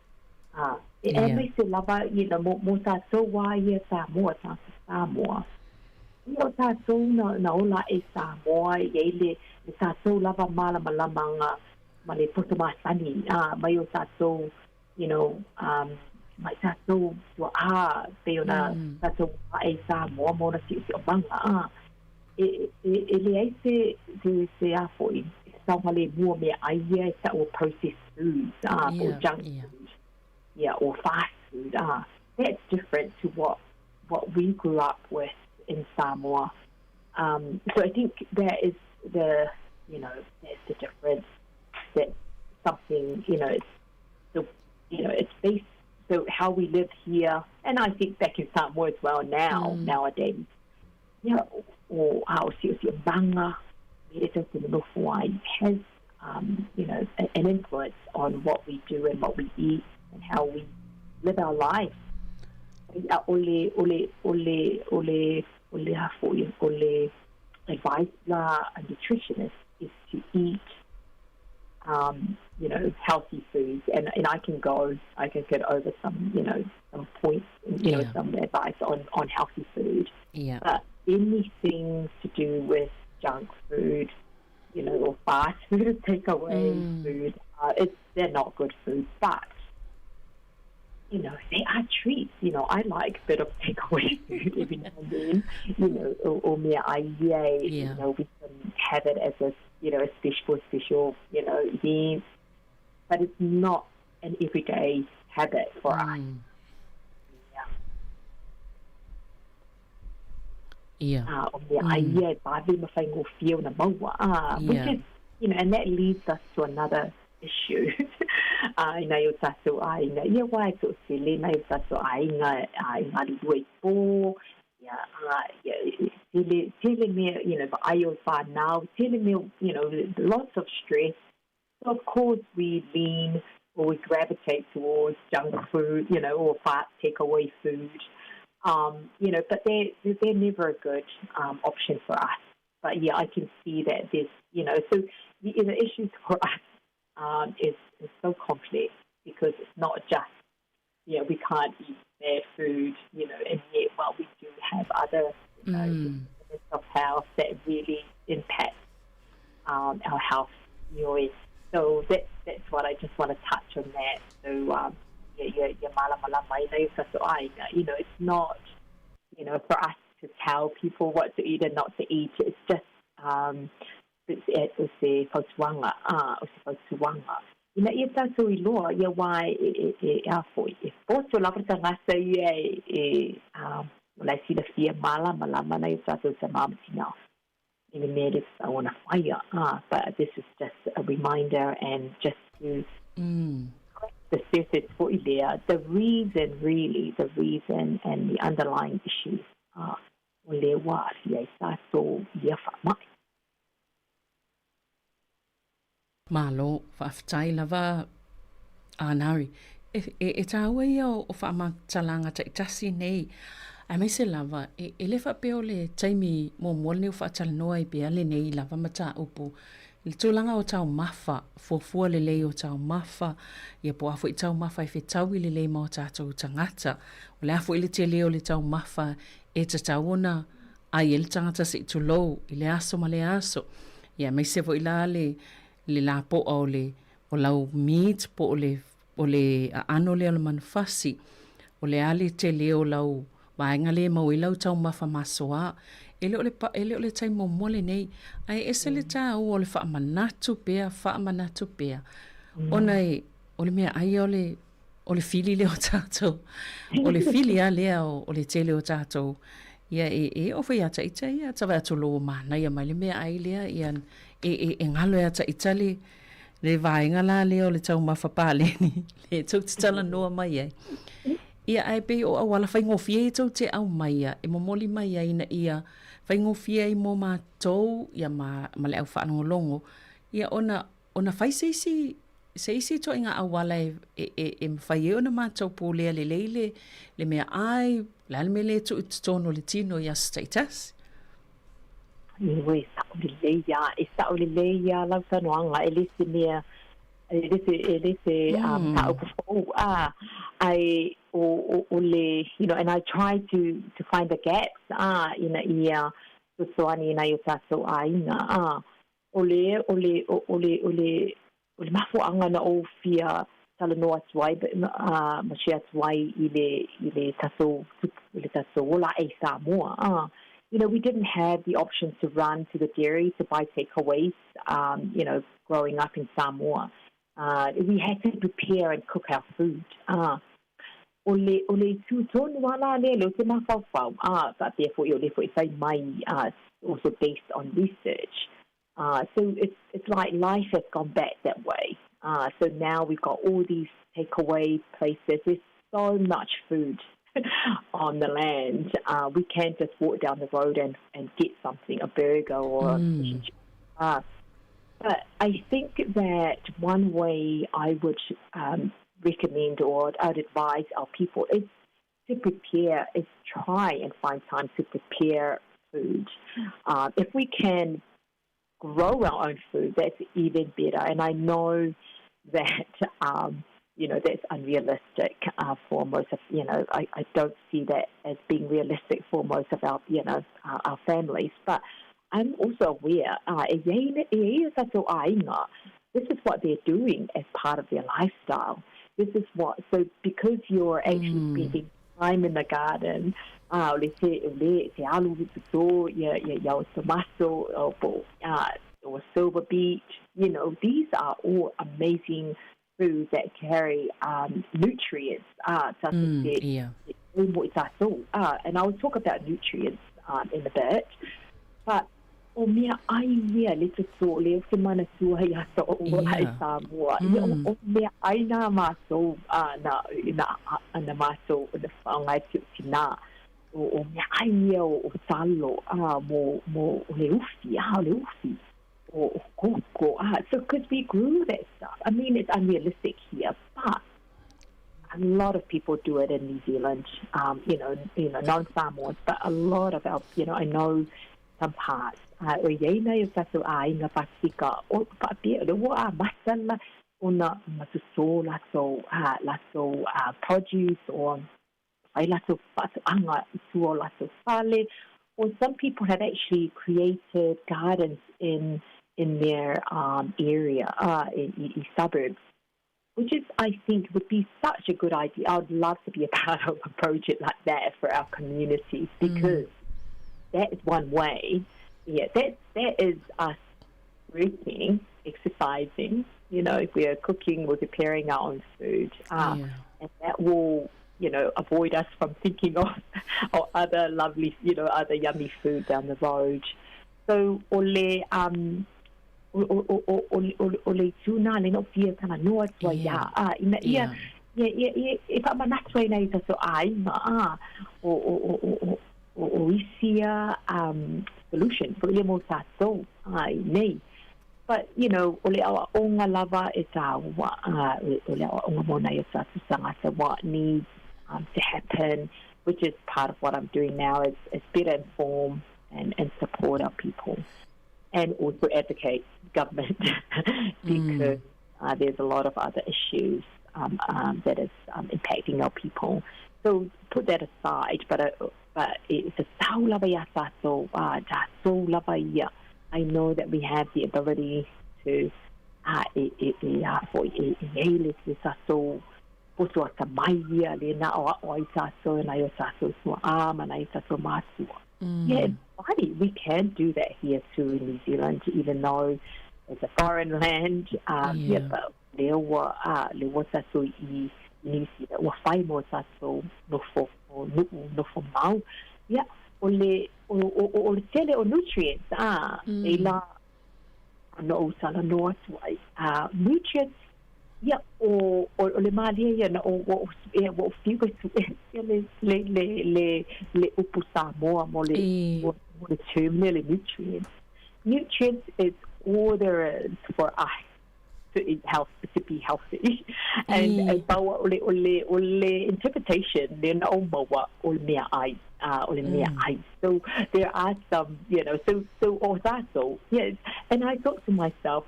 a e aemaise lava you know mo mo tatou a ia Samoa tagata Samoa Ia o tatou na, na ola aʻe i Samoa, e i ai le, le tatou lava malamalamanga ma le poto masani, a, mai o tatou, you know, um, mai tatou tuaʻā, pei ona mm. tatou aʻe i Samoa ma ona siosiomaga, a, e, e, e leai se, se, se a foʻi, e saogalemu o meaʻai ia e taʻu o processed foods, a, po o junk food, yeah, or fast food, a, that's different to what what we grew up with in Samoa. Um, so I think that is the, you know, that's the difference. That's something, you know, it's the, you know, it's based, so how we live here, and I think back in Samoa as well now, mm. nowadays. Yeah, o a o si o si manga, e tou te nonofo ai has um, you know, an influence on what we do and what we eat and how we live our life. ʻAʻole, ʻole, ʻole, ʻole, ʻole a foʻi, ʻole advice la a nutritionist is to eat um, you know, healthy foods. And, and I can go, I can get over some, you know, some points, you know, some advice on, on healthy food. Yeah. But anything to do with junk food, you know, or fast food, takeaway mm. food, uh, it's, they're not good food. But you know, they are treats. You know, I like a bit of takeaway food every now and then, you know, or, or mea ai yeah. you know, we can have it as a, you know, a special, special, you know, event. But it's not an everyday habit for mm. us. Yeah. Yeah. Uh, o mea ai ia e vave ma whaingofie o na maua. Uh, yeah. Which is, you know, and that leads us to another issue. uh, i nai o tātou āinga. Ia wā e toʻatele nai o tātou āinga uh, i galulue i pō, ia, uh, ia, tele, tele mea, you know, vaai o whānau, tele mea, you know, lots of stress. So of course we lean or we gravitate towards junk food, you know, or fast takeaway food. Um, you know, but they're, they're never a good um, option for us. But yeah, I can see that there's, you know, so the, the issues for us um, is, is so complex because it's not just, you know, we can't eat bad food, you know, and yet, well, we do have other, you know, mm. of health that really impact um, our health. You know, so that, that's what I just want to touch on that. So, um, yeah, yeah, yeah, you know, it's not, you know, for us to tell people what to eat and not to eat. It's just, um, it's, o se fautuaga, a, o se fautuaga. Ina ia tātou iloa, ia wā e, e, e, e a foi, e poto lava le tagata ia e, e um, o la e silafia malamalama nai o tātou tamā ma tinā i le mea le tatau ona whaia. Ah, but this is just a reminder and just to mm. the surface fo'i lea, the reason really, the reason and the underlying issues ah, o le wā awhia i tātou ia whaamai. Malo, faafetai lava a Nari. E, e, e tāua ia o, o faamatalaga taitasi nei, aemaise lava, e, e le faapea o le taimi muamua lenei o faatalanoa ai pea lenei lava mataupu i le tulaga o taumafa, fuafua lelei o taumafa, ia po o a foi taumafa e fetaui lelei ma o tatou tagata. O le a foi le tele o le taumafa e tatau ona ai e le tagata se i tulou i le aso ma le aso. Ia aemaise foi la le le lapoa o le o lau meat po o le o le aano lea o le manufasi. O le a le tele o lau vaega lea e maua ai lau taumafa masoa. E le o le e le o le taimi muamua lenei, ae ese le taua o le faamanatu pea, faamanatu pea. Ona e o le meaai ia o le o le fili lea o tatou, o le fili a lea o, o le tele o tatou. Ia e, e oo foi ia ita ia, ta vaai atu loa ua manaia mai le meaai lea, ia e, e, e galo ia ita le, le vaega la lea o le taumafa paleni, le tou te talanoa mai ai. Ia ae pei o auala faigofie ia tou te aumaia, e momoli mai ai ina ia faigofie ai mo matou, ia ma, ma le au faalogologo, ia ona ona fai se isi se isi ituaiga auala e, e, e, e mafai ai ona matou pulea lelei le, le meaai, o le a le mea lea e tuu i totonu o le tino i aso taitasi? Ioe, e sa'o lelei a, e sa'o lelei a lau saunoaga, e le se mea, e le se, e le se um, mataupu fou, a, ae o, o, o le, you know, and I try to, to find the gaps, a, ina ia fesoasoani i nai o tātou āiga, a, O le, o le, o le, o le, o le mafuaaga na ou fia talanoa atu ai, a, ma share atu ai i le, i le tatou tupu, i le tatou ola ae i Samoa, a, you know, we didn't have the option to run to the dairy to buy takeaways, um, you know, growing up in Samoa. Uh, we had to prepare and cook our food. Uh, o le, o le itu tonu a la lea, lea ou te mafaufau, a, faapea foi o lea foi e fai mai, uh, also based on research. Uh, so it's, it's like life has gone back that way. Uh, so now we've got all these takeaway places. There's so much food on the land. Uh, we can't just walk down the road and, and get something, a burger or mm. But I think that one way I would recommend or I'd advise our people is to prepare, is try and find time to prepare food. If we can grow our own food, that's even better. And I know that, you know, that's unrealistic for most of, you know, I, I don't see that as being realistic for most of our, you know, our families. But I'm also aware, this is what they're doing as part of their lifestyle. This is what, so because you're actually. spending time in the garden, o le se, o le, se alu ia o tomato, o, po, or silver beet, you know, these are all amazing foods that carry nutrients. And I'll talk about nutrients in a bit. But o mea ai ia le toto le o te manatua ia to o ai Samoa. O mea ai nā mātou, na, na, na mātou o na whaongai te o tina. O mea ai ia o talo, mo o le ufi, o le ufi. O koko. So because we grew that stuff. I mean, it's unrealistic here, but a lot of people do it in New Zealand, non-Samoans, but a lot of our, you know, I know some parts. O iei nei o tātou āinga Pasifika, o whaapea, o le ua a masala o na matuso latou, latou produce or whai latou whaatoanga i tua o latou fale. Or some people have actually created gardens in their area, i suburbs, which is, I think, would be such a good idea. I would love to be a part of a project like that for our communities because that is one way. Yeah, that is us working, exercising. You know, if we are cooking, we're preparing our own food, and that will, you know, avoid us from thinking of or other lovely, you know, other yummy food down the road. So, ole o le tuna le no fia kana noa tua ia a ina ia ia ia ia e whamanatu ai nei tato āinga a o isia solution for ia mo tātou ai nei. But, you know, o le awa onga lava e tāua, o le awa onga mona i o tātou tangata, what needs to happen, which is part of what I'm doing now, is better inform and support our people. And also advocate government because there's a lot of other issues that is impacting our people. So put that aside, but it's a lava ia tātou, tātou lava ia. I know that we have the ability to e a fo e eile te tātou poto ata mai ia le na o o ai tātou na i o tātou sua a mana i tātou mātua. Yeah, it's funny. We can do that here too in New Zealand, even though it's a foreign land. Yeah, but le ua, le ua tātou i New Zealand, ua whai mo tātou nofo o nu'u, nofo mau. Yeah, o le, o le tele o nutrients, e la, no o tala no atu ai. Nutrients, ia, o le malia ia na o, e, o fiu e tu e, le upu Samoa mo le term le nutrients. Nutrients is all there is for us to eat health, to be healthy. And e paua o le interpretation le na o maua o le mea ai. O le mea ai. So there are some, you know, so o tātou, yes. And I thought to myself,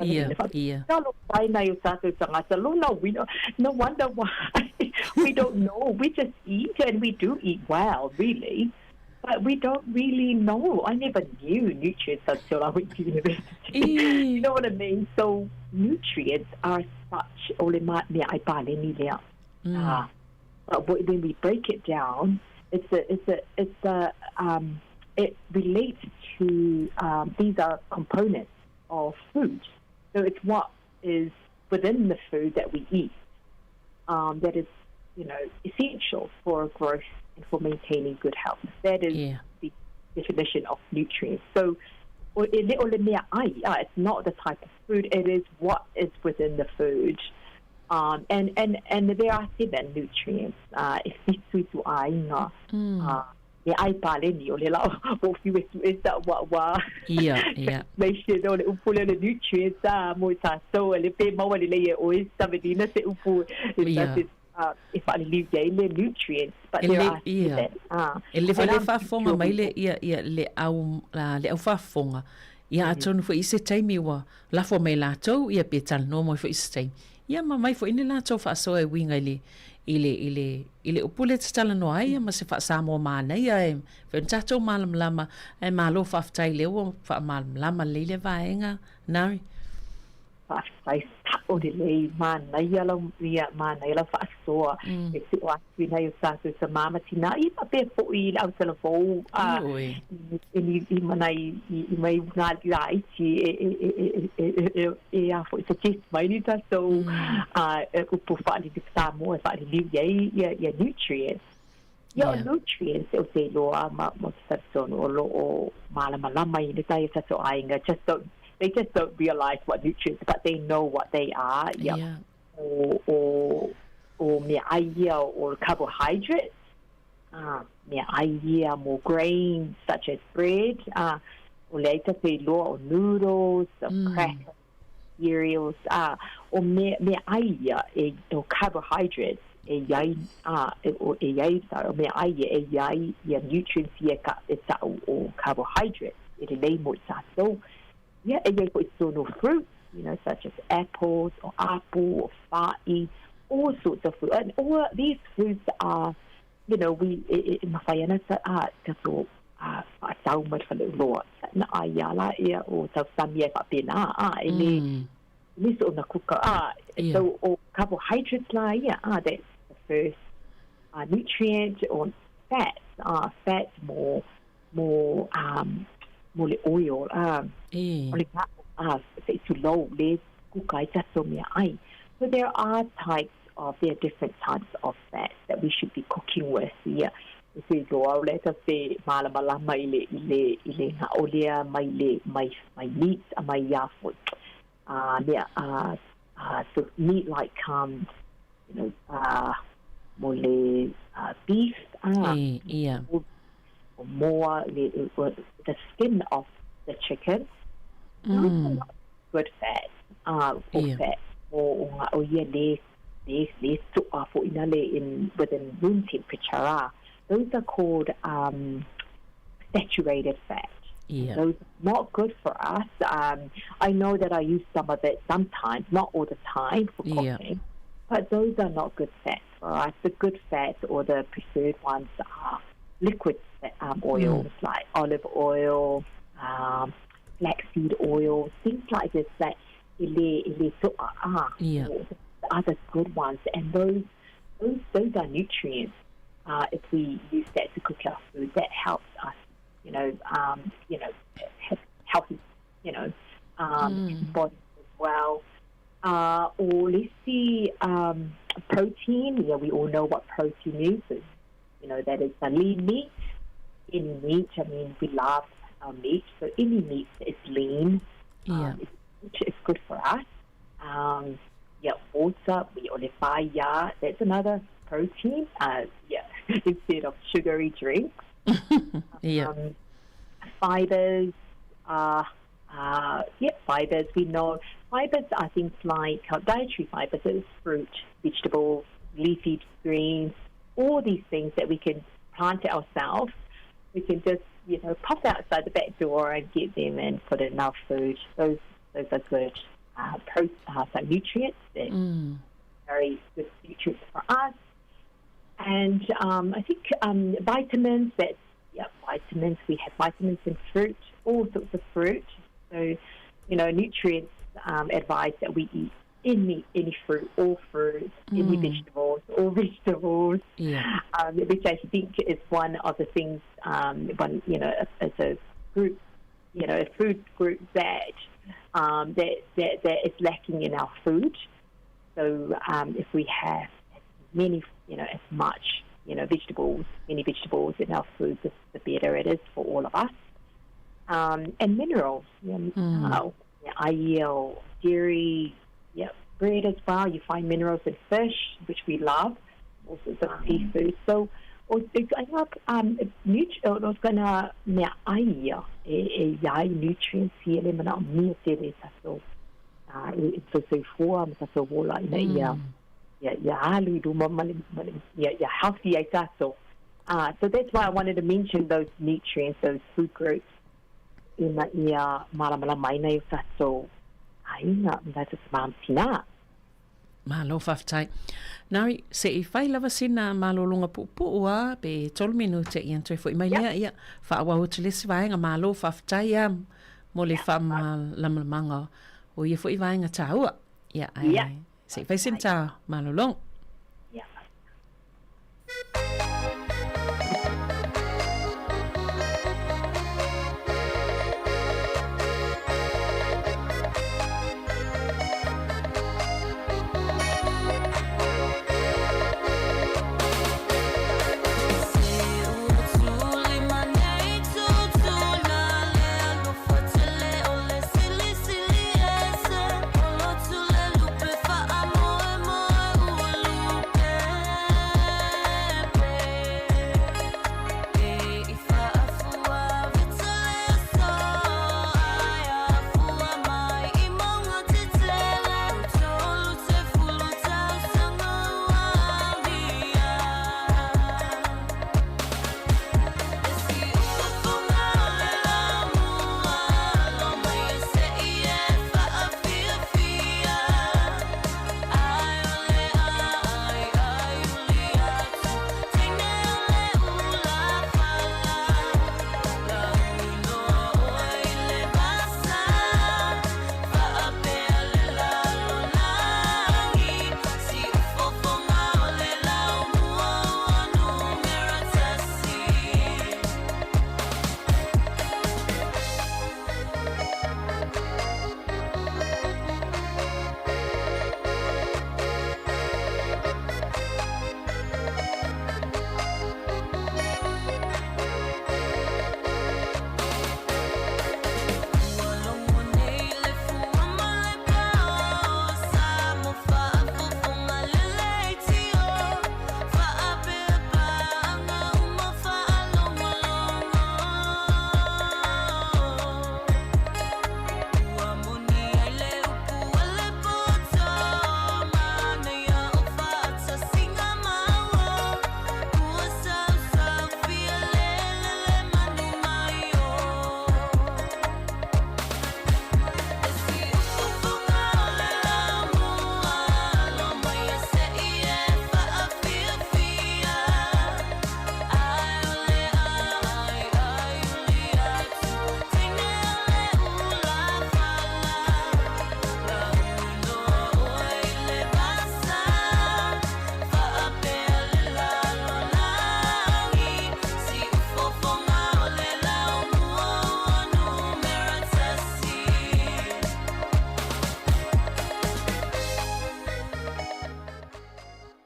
Talo pai na o tātou tangata, lo na we no, no wonder why we don't know. We just eat, and we do eat well, really. But we don't really know. I never knew nutrients until I went to university. You know what I mean? So nutrients are such o le mea ai pāle ni lea. But when we break it down, it relates to these are components of food. So it's what is within the food that we eat that is, you know, essential for growth and for maintaining good health. That is the definition of nutrients. So, o e le o le mea ai, it's not the type of food, it is what is within the food. And there are seven nutrients. E fitu i tu āinga. meaai paleni, o lea la ua ou fiu e suʻe sau ua Ia, ia. translation o le upu lea o le nutrients a mo i tatou, e le pe maua lelei e oe Savelina se upu e Ia. ta te e faaliliu i ai le nutrients, but E there le, are ia. seven, ah. E leva And le I'm faafofoga sure mai we le, ia, ia, le au, le au faafofoga, ia atonu foi i se taimi ua lafo mai latou, ia pe talanoa mai foi i se taimi. Ia ma mai foi ni latou faasoa e uiga i le, i le, i le, i le upu lea e te talanoa ai, ia ma se faa-Samoa manaia e mafai ona tatou malamalama, ae malo faafetai lea ua faamalamalama lelei lea vaega, Nari. Faafetai sa'o lelei, manaia lau, ia, manaia lau faasoa e tuu atu i nai o tatou tamā ma tinā, ia faapea foi i le autalavou, a, i, i, i, ma nai, i, i mai ngā laiti e, e, e, e, e, e, e, e a foi suggest mai ni tatou a, e upu faaliliu Samoa e faaliliu i ai ia, ia nutrients. Ia o nutrients ou te iloa ma, ma te talitonu o lo o malamalama i le tai o tatou aiga, just don't, they just don't realise what nutrients, but they know what they are. Ia, o, o, o meaai ia o carbohydrates, meaai ia mo grains such as bread, o lea i tatou iloa o noodles, o crackers, cereals, ā, o mea, meaai ia e, o carbohydrates e i ai, ā, e, o, e i ai, sorry, o meaai ia e i ai ia nutrients ia ka, e ta'u o carbohydrates e lelei mo i tātou. Ia, e i ai fo'i totonu o fruits, you know, such as apples, o apu, o fa'i, all sorts of fruit. And all these foods are, you know, we, e, e, e mawhai ana ta, ā, tatou, ā, whaatau mai le faleoloa. Na ai ia la ia o tausami ai faapena, ā, e le, e le so ona kuka, ā, so o carbohydrates la ia, ā, that's the first nutrient, or fats, ā, fats mo, mo, um, mo le oil, ā, o le ga'o, ā, se i tulou le kuka ai tatou mea ai. So there are types of, there are different types of fats that we should be cooking with, ia, e te iloa o lea tatou te malamalama i le, i le, i le ga'o lea mai le, mai, mai meat, a mai ia foi, a mea, a, a, so meat like, um, you know, a, mo le, a, beef, a, E, ia. o, o moa, le, the skin of the chicken, mm. good fat, o Ia. fat, o, o ngā, o ia le, le, le to'a fo'i na le in, within room temperature, ah. Those are called um, saturated fat. Ia. Those are not good for us. Um, I know that I use some of it sometimes, not all the time for Ia. cooking, but those are not good fats for us. The good fats or the preferred ones are liquid um, oils like olive oil, um, flaxseed oil, things like this that e le, e le to'a ah, Ia. or the other good ones. And those, those, those are nutrients. If we use that to cook our food, that helps us, you know, um, you know, have healthy, you know, um, body as well. Or let's see, um, protein. Yeah, we all know what protein is. It's, you know, that is the lean meat. Any meat, I mean, we love our meat, so any meat that is lean, Ia. it's, it's good for us. Um, yeah, water, we olifaya, that's another protein. Yeah, instead of sugary drinks. Ia. Fibers, yeah, fibers. We know fibers are things like dietary fibers, so it's fruit, vegetables, leafy greens, all these things that we can plant ourselves. We can just, you know, pop outside the back door and get them and put in our food. Those, those are good so nutrients. They're very good nutrients for us. And I think vitamins, that's, yeah, vitamins. We have vitamins in fruit, all sorts of fruit. So, you know, nutrients advise that we eat any, any fruit, all fruits, any vegetables, all vegetables, Ia. which I think is one of the things, one, you know, as a group, you know, a food group that, that, that, that is lacking in our food. So if we have as many, you know, as much, you know, vegetables, many vegetables in our food, the, the better it is for all of us. And minerals, you know, yeah, dairy, yeah, bread as well. You find minerals in fish, which we love, all sorts of seafood. So O ituaiga o ituaiga meaai ia e i ai nutrients ia le manaomia tele e tatou i le soifua ma tatou ola ina ia ia alu i luma ma le ia healthy ai tatou. So that's why I wanted to mention those nutrients, those food groups ina ia malamalama ai nai o tatou aiga ma tatou tama ma tinā. Malo faafetai. Nari, se i fai lava sina malologa puupuu a, pe tolu minute ia ona toe foi mai lea, ia, faaauau atu le isi vaega. Malo faafetai a mo le faamalamalamaga o ia foi vaega taua. Ia, ae se i fai sina ta malologa.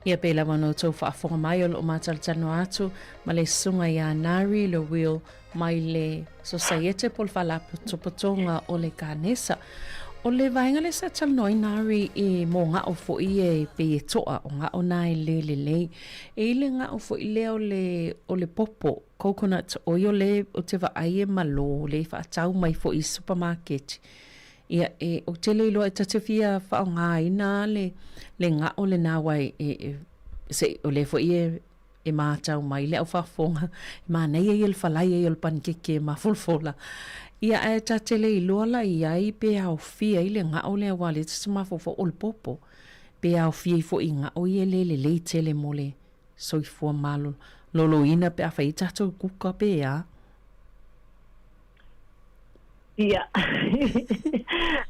Ia pei lava ona outou faafofoga mai o lo o matalatalanoa atu ma le susuga ia Nari Lowell mai le Sosaiete po o le Faalapotopotoga o le Kanesa. O le vaega lea sa talanoaina Nari i mō gao foi e pei e toa, o gao na e le lelei. E i le gao foi lea o le, o le popo, coconut oil le ou te vaai e malo, le faatau mai foi i supamaketi. Ia, e, ou te le iloa e ta te fia faaaogaina le, le gao lena aua e, e, e, se, o lea foi e, e matau mai le au faafofoga, e manaia ia le falai ai o le panikeke mafolafola. Ia, ae ta te le iloa la i ai pe aofia ai le gao lea aua o lea ta te mafaufau o le popo, pe aofia ai foi i gao ia e le lelei tele mo le soifua maloloina pe a fai ai tatou kuka pe a. Ia,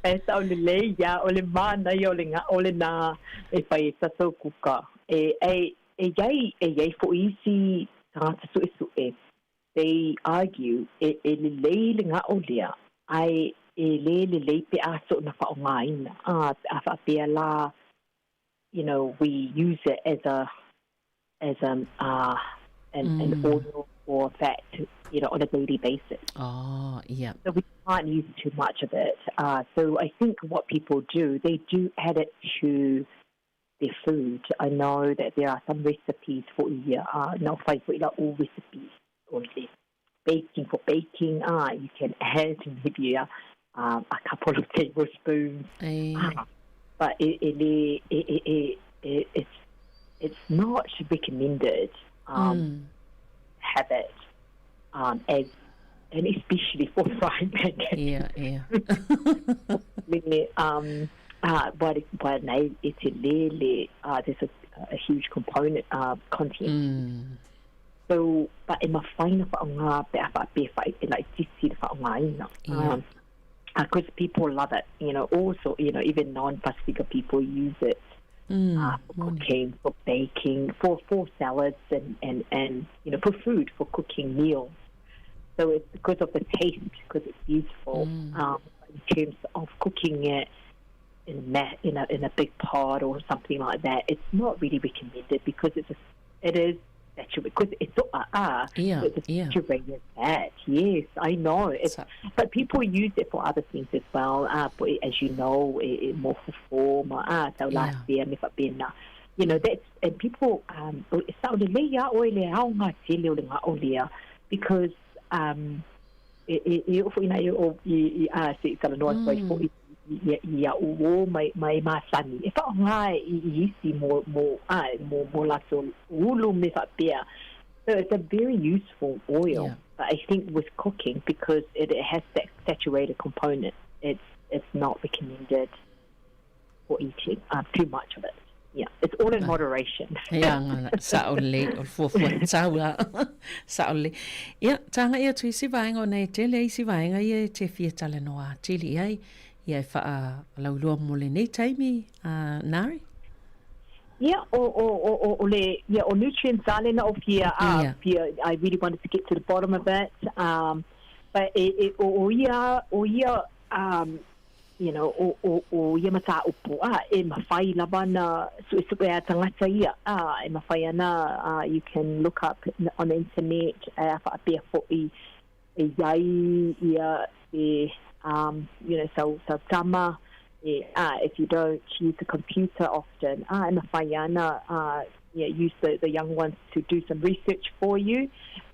e sao lelei ia, o le manaia o le gao lena e fai ai tatou kuka. E, e, e iai, e iai foi isi tagata suesue, they argue, e, e lelei le gao lea, ae e le lelei pe a soona faaaogaina, a, pe a faapea la, you know, we use it as a, as a, uh, an, mm. an oil or fat, you know, on a daily basis. Oh, yeah. So we can't use too much of it. Uh, so I think what people do, they do add it to their food. I know that there are some recipes for ia, uh, na fai fo'i la'u recipe o le baking for baking, ah, you can add maybe a, um, a couple of tablespoons. Ah, but e, e le, e, e, e, e, it's, it's not recommended um, have it um, as and especially for frying pancakes. Yeah, yeah. Le, um, uh, why nei e te lele, uh, there's a, a huge component uh, content. So, but e mawhai na whaonga pe a wha pe whai e lai titi le whaongaina. Yeah. Um, because people love it, you know, also, you know, even non-Pasifika people use it uh, for cooking, for baking, for, for salads and, and, and, you know, for food, for cooking meals. So it's because of the taste, because it's beautiful. Um, in terms of cooking it in a, ma- in a in a big pot or something like that, it's not really recommended because it's a, it is saturated because it's Yeah, so it's a yeah. saturated fat. Yes, I know. It's, but people use it for other things as well. But as you know, it, it more for form. So last year, me faapena. You know, that's and people um sa o le lei a oe le aoga tele o le gaolia because um e e e oo fo'i nai o i i a se i talanoa atu ai fo'i i i a'u uō ma ma e masani e fa'aaogā i i isi mo mo a mo mo latou ulu me fa'apea. So it's a very useful oil, but I think with cooking, because it, it has that saturated component, it's it's not recommended for eating um, too much of it. Yeah, it's all in moderation. Ia, ngana, sa'o lelei, o le fuafua tatau la. Sa'o lelei. Ia, tāngai atu isi vaega ona e tele isi vaega ia e te fia talanoa atili i ai, ia e whaalauiloa mo lenei taimi, uh, Nari? Yeah, o, o, o, o, o le, yeah, o nutrients a lena o fia, uh, Yeah. fia, I really wanted to get to the bottom of it. Um, but e, e, o, o ia, o ia, um, you know, o, o, o ia matāupu, ā, e mawhai lava ana suesuʻe a tangata ia, ā, e mawhai ana, ā, you can look up on the internet, ā, whaapea foʻi e iai ia e, um, you know, sau, sau tama, e, ā, if you don't use the computer often, ā, e mawhai ana, ā, yeah, use the, the young ones to do some research for you,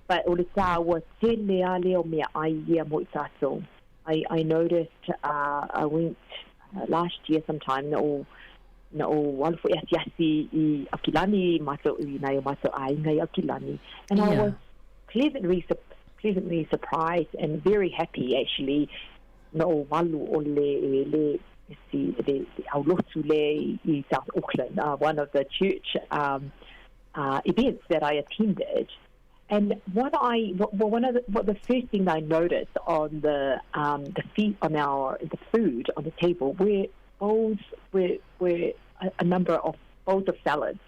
but o le tāua tele a lea o mea ai ia mo i tātou. I, I noticed uh, I went uh, last year sometime na o na o alu fo'i asiasi i Aukilani mātou i nai o mātou āinga i Aukilani and yeah. I was pleasantly pleasantly surprised and very happy actually na o walu o le le si le, le aulotu le i South Auckland uh, one of the church um, uh, events that I attended And what I well one of the, what the first thing I noticed on the um, the feet on our the food on the table were bowls were were a, a number of bowls of salads,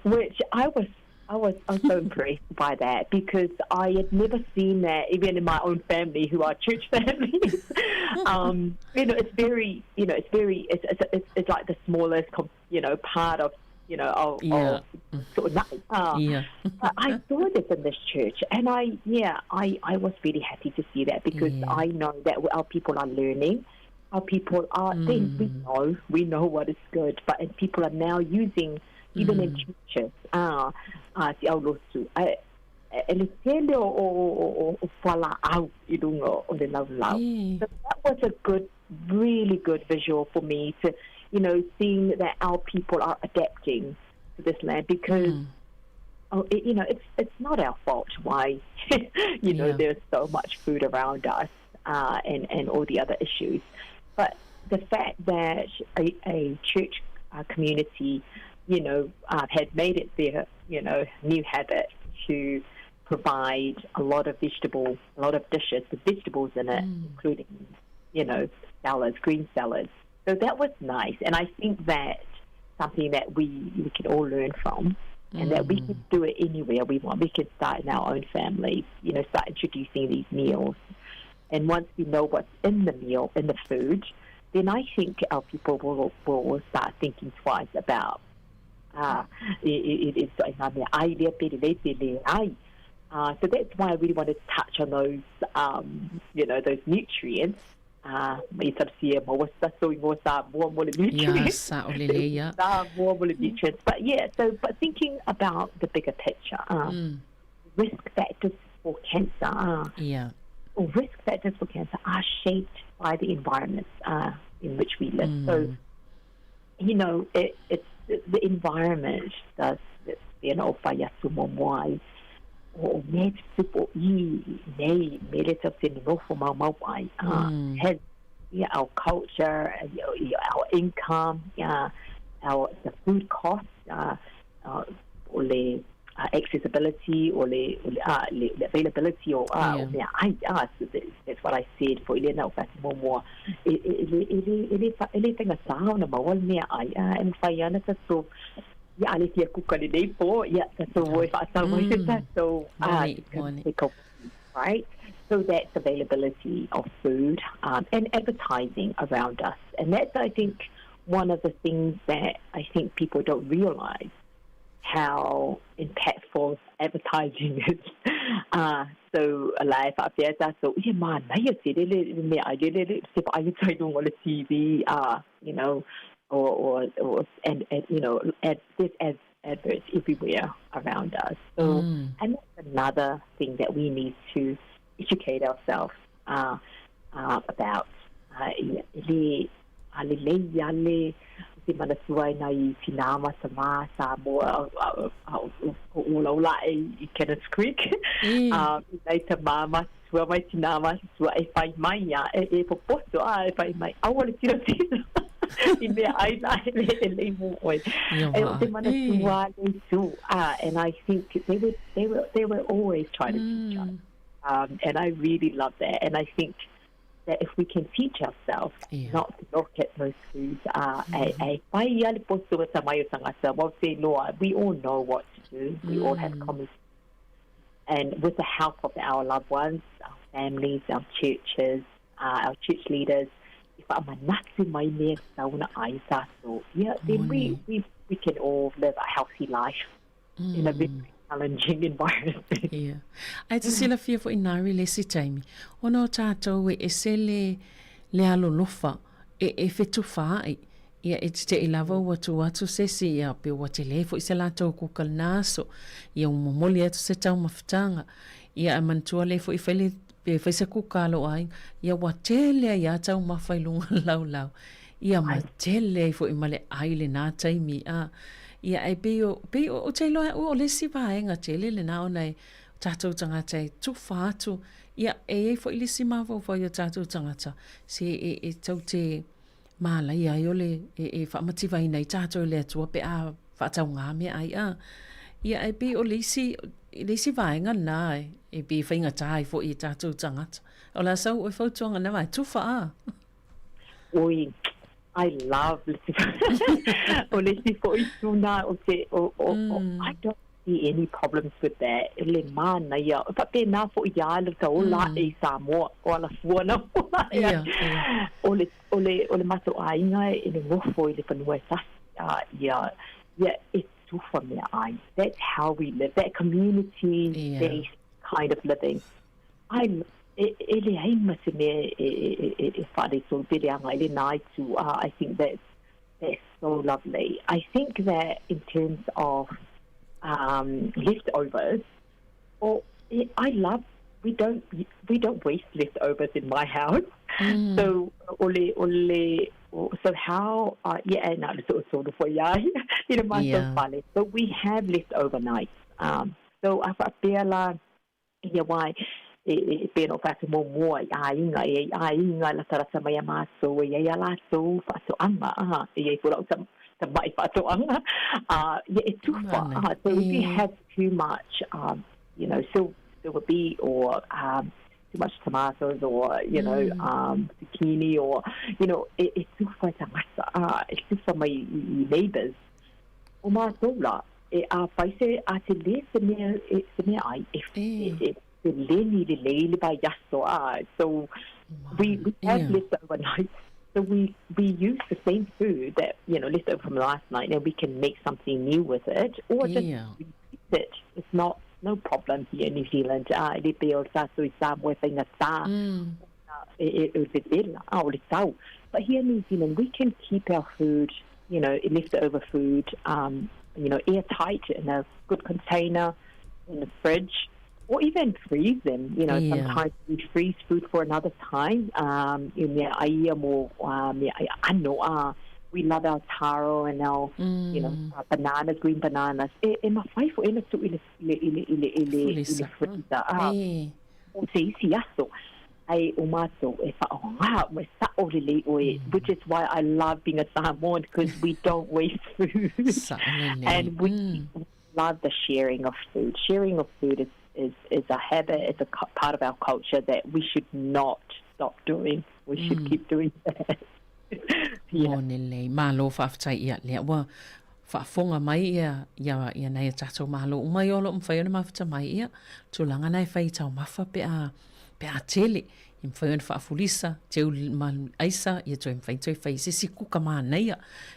which I was I was I was so impressed by that because I had never seen that even in my own family who are church families. um, you know, it's very you know it's very it's it's, it's, it's like the smallest you know part of you know, of, Yeah. of sort of nothing. Ah, Yeah. but I saw this in this church, and I, yeah, I, I was really happy to see that because Yeah. I know that our people are learning. Our people are, they, we know, we know what is good, but and people are now using, even in churches, ah, ah, si au lotu, e e le tele o, o, o, o, o fualaau i lunga o le laulau. So that was a good, really good visual for me to, you know, seeing that our people are adapting to this land because, oh, it, you know, it's it's not our fault why, you know, Yeah. there's so much food around us uh, and, and all the other issues. But the fact that a, a church uh, community, you know, uh, had made it their, you know, new habit to provide a lot of vegetable, a lot of dishes with vegetables in it, including, you know, salads, green salads. So that was nice. And I think that something that we, we can all learn from and that we can do it anywhere we want. We can start in our own families, you know, start introducing these meals. And once we know what's in the meal, in the food, then I think our people will, will start thinking twice about ah, it, it, it's uh, so that's why I really wanted to touch on those, um, you know, those nutrients. Ma ia talosia e maua se tatou igoa Samoa mo le nutrients. Ia, sao lelei ia. Samoa mo le nutrients. But yeah, so, but thinking about the bigger picture, risk factors for cancer, or risk factors for cancer are shaped by the environments in which we live. So, you know, it, it's the environment does you know, whai atu mō moai, o me tutupu i nei me le tau te nonofo maumau ai, has yeah, our culture, our income, yeah, our the food cost, o le accessibility, o le, o le, le, le availability o, o mea ai, so that's what I said for ile na o whati momoa, e, e, e, le, e, le, e, le, e le whaingatā ona maua le mea ai, e mawhai ana tatou, ia, a le fia kuka lenei po, ia, tatou e whaatau ai te tatou, te right? So that's availability of food and advertising around us. And that's, I think, one of the things that I think people don't realise how impactful advertising is. So la e whaapea tātou, ia mānaia te rere mea ai rere re, te whaai tai runga o le TV, you know, or, or, and, and, you know, ad, there's ad, adverts everywhere around us. So, and that's another thing that we need to educate ourselves about. Ia, e le, a lelei ia le, te manatua ai nai tinā ma tamā Samoa o olaola e i Cannons Creek. I nai tamā matua mai tinā matua e whai mai ia, e, e popoto a, e whai mai, aua le tirotiro i mea ai la e le, e lei mō oe. E o te manatua le tū, and I think they were, they were, they were always trying to teach us. And I really love that. And I think that if we can teach ourselves not to look at those foods, e, e whai ia le potu o tamai o tangata, well, te loa, we all know what to do. We all have common And with the help of our loved ones, our families, our churches, our church leaders, i whaamanatu mai mea tauna ai tātou, yeah, then we, we can all live a healthy life in a very challenging environment. Ia. Ae te silafia foʻi Nari le isi taimi, ona o tātou e ese le, le alolofa e, e fetufaai, ia e teteʻi lava ua tuu atu se isi, ia pe ua telē foʻi se latou kuka lena aso, ia ua momoli atu se taumafataga, ia ae manatua lē foʻi fai le, pe fai se kuka a lou aiga, ia ua tele ai lava taumafa i luga o le laulau, ia ma tele ai foʻi ma le ʻai lenā taimi, a. Ia, e pei o, pei o, ou te iloa au o le isi vaega tele lena ona e o tātou tagata e tufa atu, ia, e i ai foi le isi mafaufau i o tātou tagata, se e, e tau te mālaia ai o le, e, e faamativaina ai tātou e le Atua pe a faataugā mea ai, a. Ia, e pei o le isi, le isi vaega lena e, e pei e faigata ai foi i tātou tagata. O le a sau oe fautuaga lena vae, tufa a. Oi, I love le o le isi foʻi tuna o te o, o, o, I don't see any problems with that. E le mānaia. O faapena foʻi iā le taola aʻe i Samoa, o alafua na ola aʻe ai. O le, o le, o le matou ʻaiga e nonofo i le fanua e tasi, a ia, ia e tufa meaʻai. That's how we live, that community based kind of living. I, e, e leai ma se mea e, e, e, e faaletonu pe leaga i lenā itu, I think that's, that's so lovely. I think that in terms of leftovers, oh, I love, we don't, we don't waste leftovers in my house. So, o le, o le, so how, yeah, na le toʻotonu foi ia i le matou fale. So we have leftover nights. So a faapea la, Ia wā, e, e, pei ona ou fai atu muamua i āiga, e i āiga e latalata mai iā mātou, e i ai a lātou faatoaga, ā, e i ai foi lau tamaʻi faatoaga, a, ia e tufa, ā, so if you have too much, you know, silver beet or, too much tomatoes or, you know, zucchini or, you know, e, e tufa e tagata, ā, e tufa mai i, i neighbours. O mātou la, E āwhai se a te le se mea e se mea ai e e e leni lelei le vaiaso a so we we have leftover nights so we we use the same food that you know left over from last night and we can make something new with it or just reheat it it's not no problem here in New Zealand a e le pei o tātou i Samoa e whaingatā. e, e, e vevela, a o le tau. But here in New Zealand, we can keep our food, you know, leftover food, um, you know, airtight in a good container, in the fridge, or even freeze them. You know, yeah. sometimes we freeze food for another time. Um, mea ai ia mo uh, mea ai ano, uh, we love our taro and our, mm. you know, mm. our bananas, green bananas. E, e mawhai fo ena tu i le, i le, i le, i le, i le, i le freezer. Ah, e. O se isi aso, ai o mātou e whaonga, me sa o lelei oe, mm. which is why I love being a Samoan, because we don't waste food. and we mm. love the sharing of food. Sharing of food is, is, is a habit, it's a part of our culture that we should not stop doing. We should mm. keep doing that. yeah. Mō lelei, malo whaafetai ia lea. Ua faafofoga mai ia ia ia nai a tatou Malo uma ia o lo o mafai ona mafuta mai ia tulaga na e fai i taumafa pe a pe a tele i mafai ona faafulisa teu ma aisa ia toe mafai toe fai se isi kuka manaia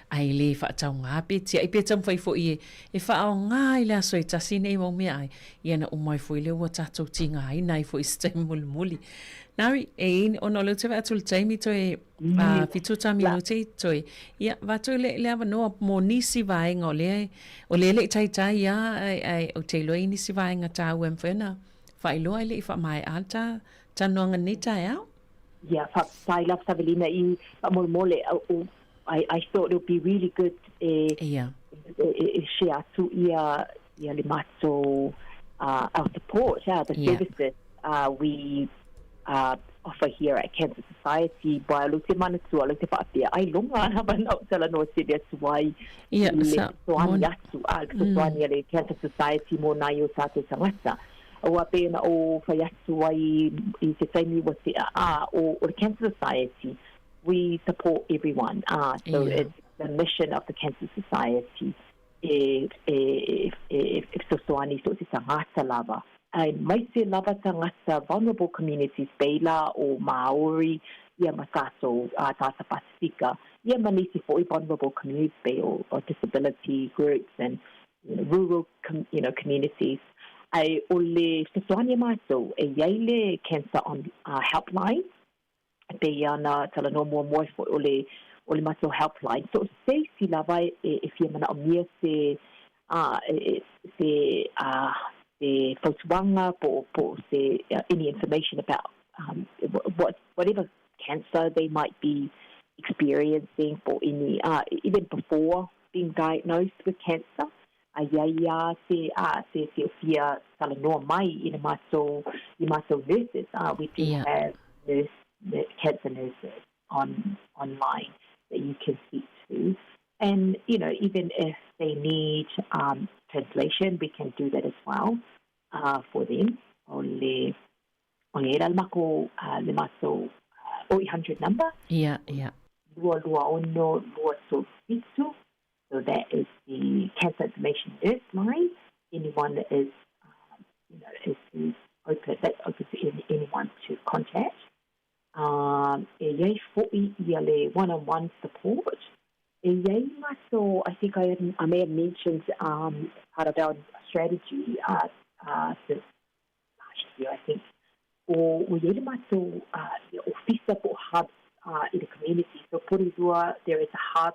ae le faatauga pe tiai pe taumafai foi e e faaaoga i le aso e tasi nei mau meaai ia na uma ai foi lea ua tatou tigaina ai foi i se taimi mulimuli. Nari, e ona o lea ou te vaai atu i le taimi toe A 70 minute i toe. Ia, avatu le, le avanoa mo nisi vaega o lea, o lea e le i taitai lava, ae, ae ou te iloa i nisi vaega taua e mafai ona faailoa e le i faamaea le ta talanoaga i lenei taeao. Ia, faafetai lava Savelina i faamolemole, I, I thought it would be really good e, Ia. e, e, e share atu ia, ia le matou, uh, our support, uh, the Ia. services uh, we uh, offer here at Cancer Society by lo te manatua, lo te whaapea, ai longa lava na o talanoa tele atu ai Ia, i le sa, fesoasoani moni. atu, a, le fesoasoani a le Cancer Society mō nai o tātou tangata. Ua pei ona o whai atu ai i te taimi ua te a, a, o, o le Cancer Society, we support everyone. Ah, so Ia. it's the mission of the Cancer Society e, e, e, e fesoasoani so te tangata lava. Aemaise lava tangata vulnerable communities pēlā o Māori, ia ma tātou tāta Pasifika, ia ma nisi fo'i vulnerable communities pei o, o disability groups and you know, rural com, you know, communities. Ae o le fesoasoani a mātou, e iai le cancer on, uh, helpline, e pei ana talanoa muamua ai foi o le o le matou helpline. So se isi lava e, e fia manaomia se a e, se a se fautuaga po po se uh, any information about um, what whatever cancer they might be experiencing for any uh, even before being diagnosed with cancer a i ai a se a se se fia talanoa mai i le matou i matou nurses uh, we do Ia. have nurse, cancer nurses on online that you can speak to and you know even if they need um, translation we can do that as well uh, for them o le o le era le makou uh, le matou uh, 0800 number Ia, ia. 226 237 So that is the Cancer Information Nurse line. Anyone that is, um, you know, is, is open, that's open to any, anyone to contact. Um, e iai fo'i ia le one-on-one support. E iai matou, I think I, I may have mentioned um, part of our strategy uh, uh, since last year, I think, o ua iai le matou uh, ia ofisa po o hubs uh, i the community. So Porirua, there is a hub,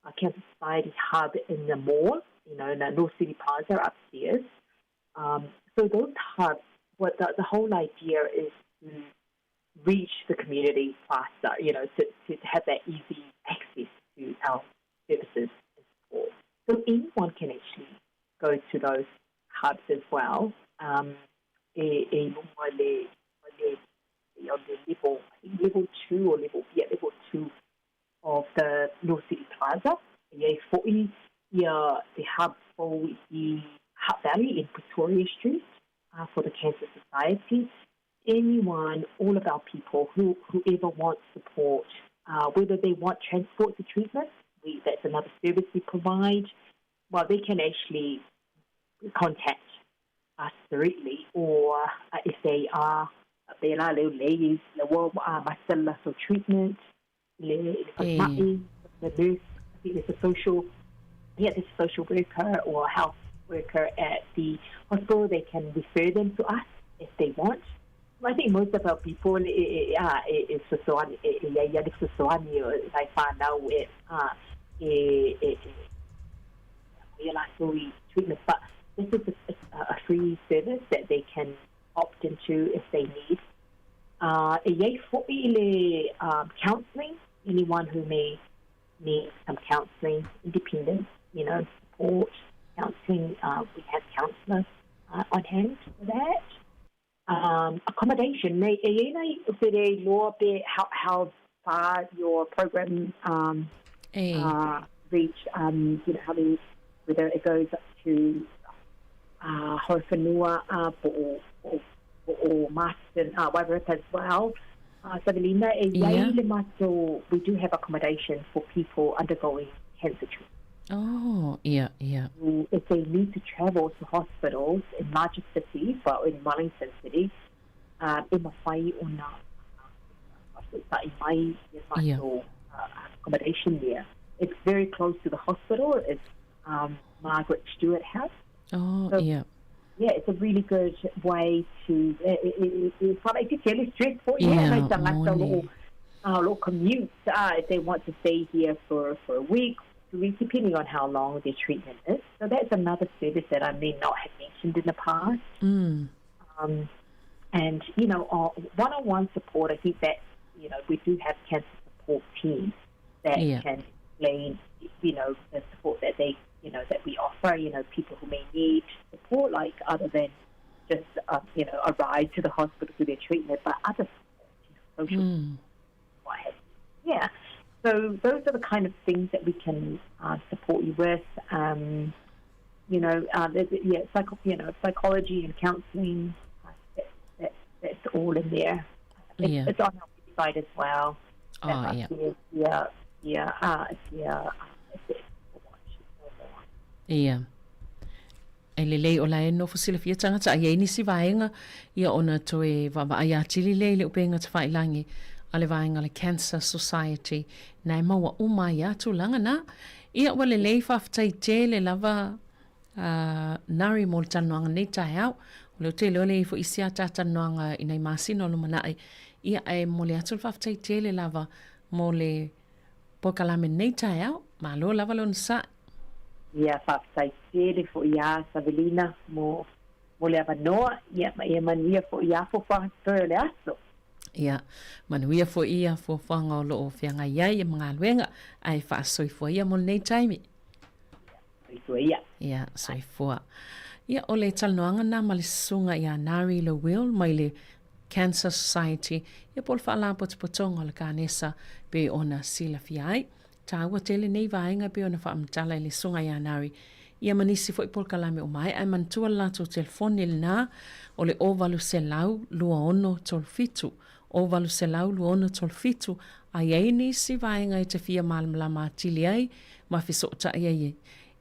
a Cancer Society hub in the mall, you know, in the North City Plaza upstairs. Um, so those hubs, what the, the whole idea is to reach the community faster, you know, to, to have that easy access to our services and support. So anyone can actually go to those hubs as well. Um, e, e lunga le, le, on the level, I think level 2 or level, yeah, level 2 of the North City Plaza. E ai fo'i ia te hub fou i Hutt Valley in Pretoria Street uh, for the Cancer Society. Anyone, all of our people, who, whoever wants support, uh, whether they want transport to treatment, we, that's another service we provide. Well, they can actually contact us directly, or uh, if they are pēlā leo lei le ua a masala so treatment, le, le E. falemai, the nurse, I think there's a social, yeah, there's a social worker or a health worker at the hospital. They can refer them to us if they want. I think most of our people e e a e e fesoasoani e e iai a le fesoasoani o nai fanau e a e e e ia latou i treatment but this is a, a free service that they can opt into if they need. E iai fo'i le counselling, anyone who may need some counselling, independent, you know, support, counselling, we have counsellors on hand for that. Accommodation, e iai nai ferei loa pe how, how far your program reach, you know, how many, whether it goes up to Horowhenua po o, po o Marsden, Wairarapa as well. Savelina, e iai le matou, we do have accommodation for people undergoing cancer treatment. Oh, yeah, yeah. If they need to travel to hospitals in larger cities, well, in Wellington City, e mawhai ona whai mai i matou accommodation there. It's very close to the hospital. It's Margaret Stewart House. Oh, so, yeah. Yeah, it's a really good way to e wharaititia le stress for yeah, yeah, moni. Lo commute if they want to stay here for, for a week, 2 weeks, depending on how long their treatment is. So that's another service that I may not have mentioned in the past. And, you know, one-on-one support, I think that, you know, we do have cancer support teams that can explain, you know, the support that they, you know, that we offer, you know, people who may need support, like other than just, you know, a ride to the hospital for their treatment, but other support, you know, social what have you. Yeah. So those are the kind of things that we can support you with. You know, yeah, psycho, you know, psychology and counselling, that's all in there. It's, it's on our website as well. Oh, yeah. Yeah. Ia. E lelei o la e nofo silafia tagata a i ai nisi vaega ia ona toe vaavaai atili lea i le upega tafailangi a le vaega a le Cancer Society na e maua uma ai a tulaga na. Ia ua lelei faafetai tele lava a Nari mo le talanoaga nei taeao. O lea ou te iloa le i ai foi isi a ta talanoaga i nai masina o lumanai. Ia ae momoli atu le faafetai tele lava mo le polokalame nei taeao. Malo lava le onosai. Ia, faafetai tele foi iā Savelina mo mo le avanoa, ia ma ia manuia foi iā fuafuaga totoe o le aso. Ia, manuia foi ia fuafuaga o lo o feagai ai ia ma galuega, ae faasoifua ia mo lenei taimi. Soifua ia. Ia, soifua. Ia, o le talanoaga na ma le susuga ia Nari Lowell mai le Cancer Society, ia po o le Faalapotopotoga o le Kanesa pei ona silafia ai. Tāua tele nei vaega e pei ona faamatala e le Susuga ia Nari ia ma nisi foi polokalame o maea e manatua le latou telefoni lena o le 0800 26 37, 0800 26 37, a i ai nisi vaega e te fia malamalama atili ai ma fesootai ai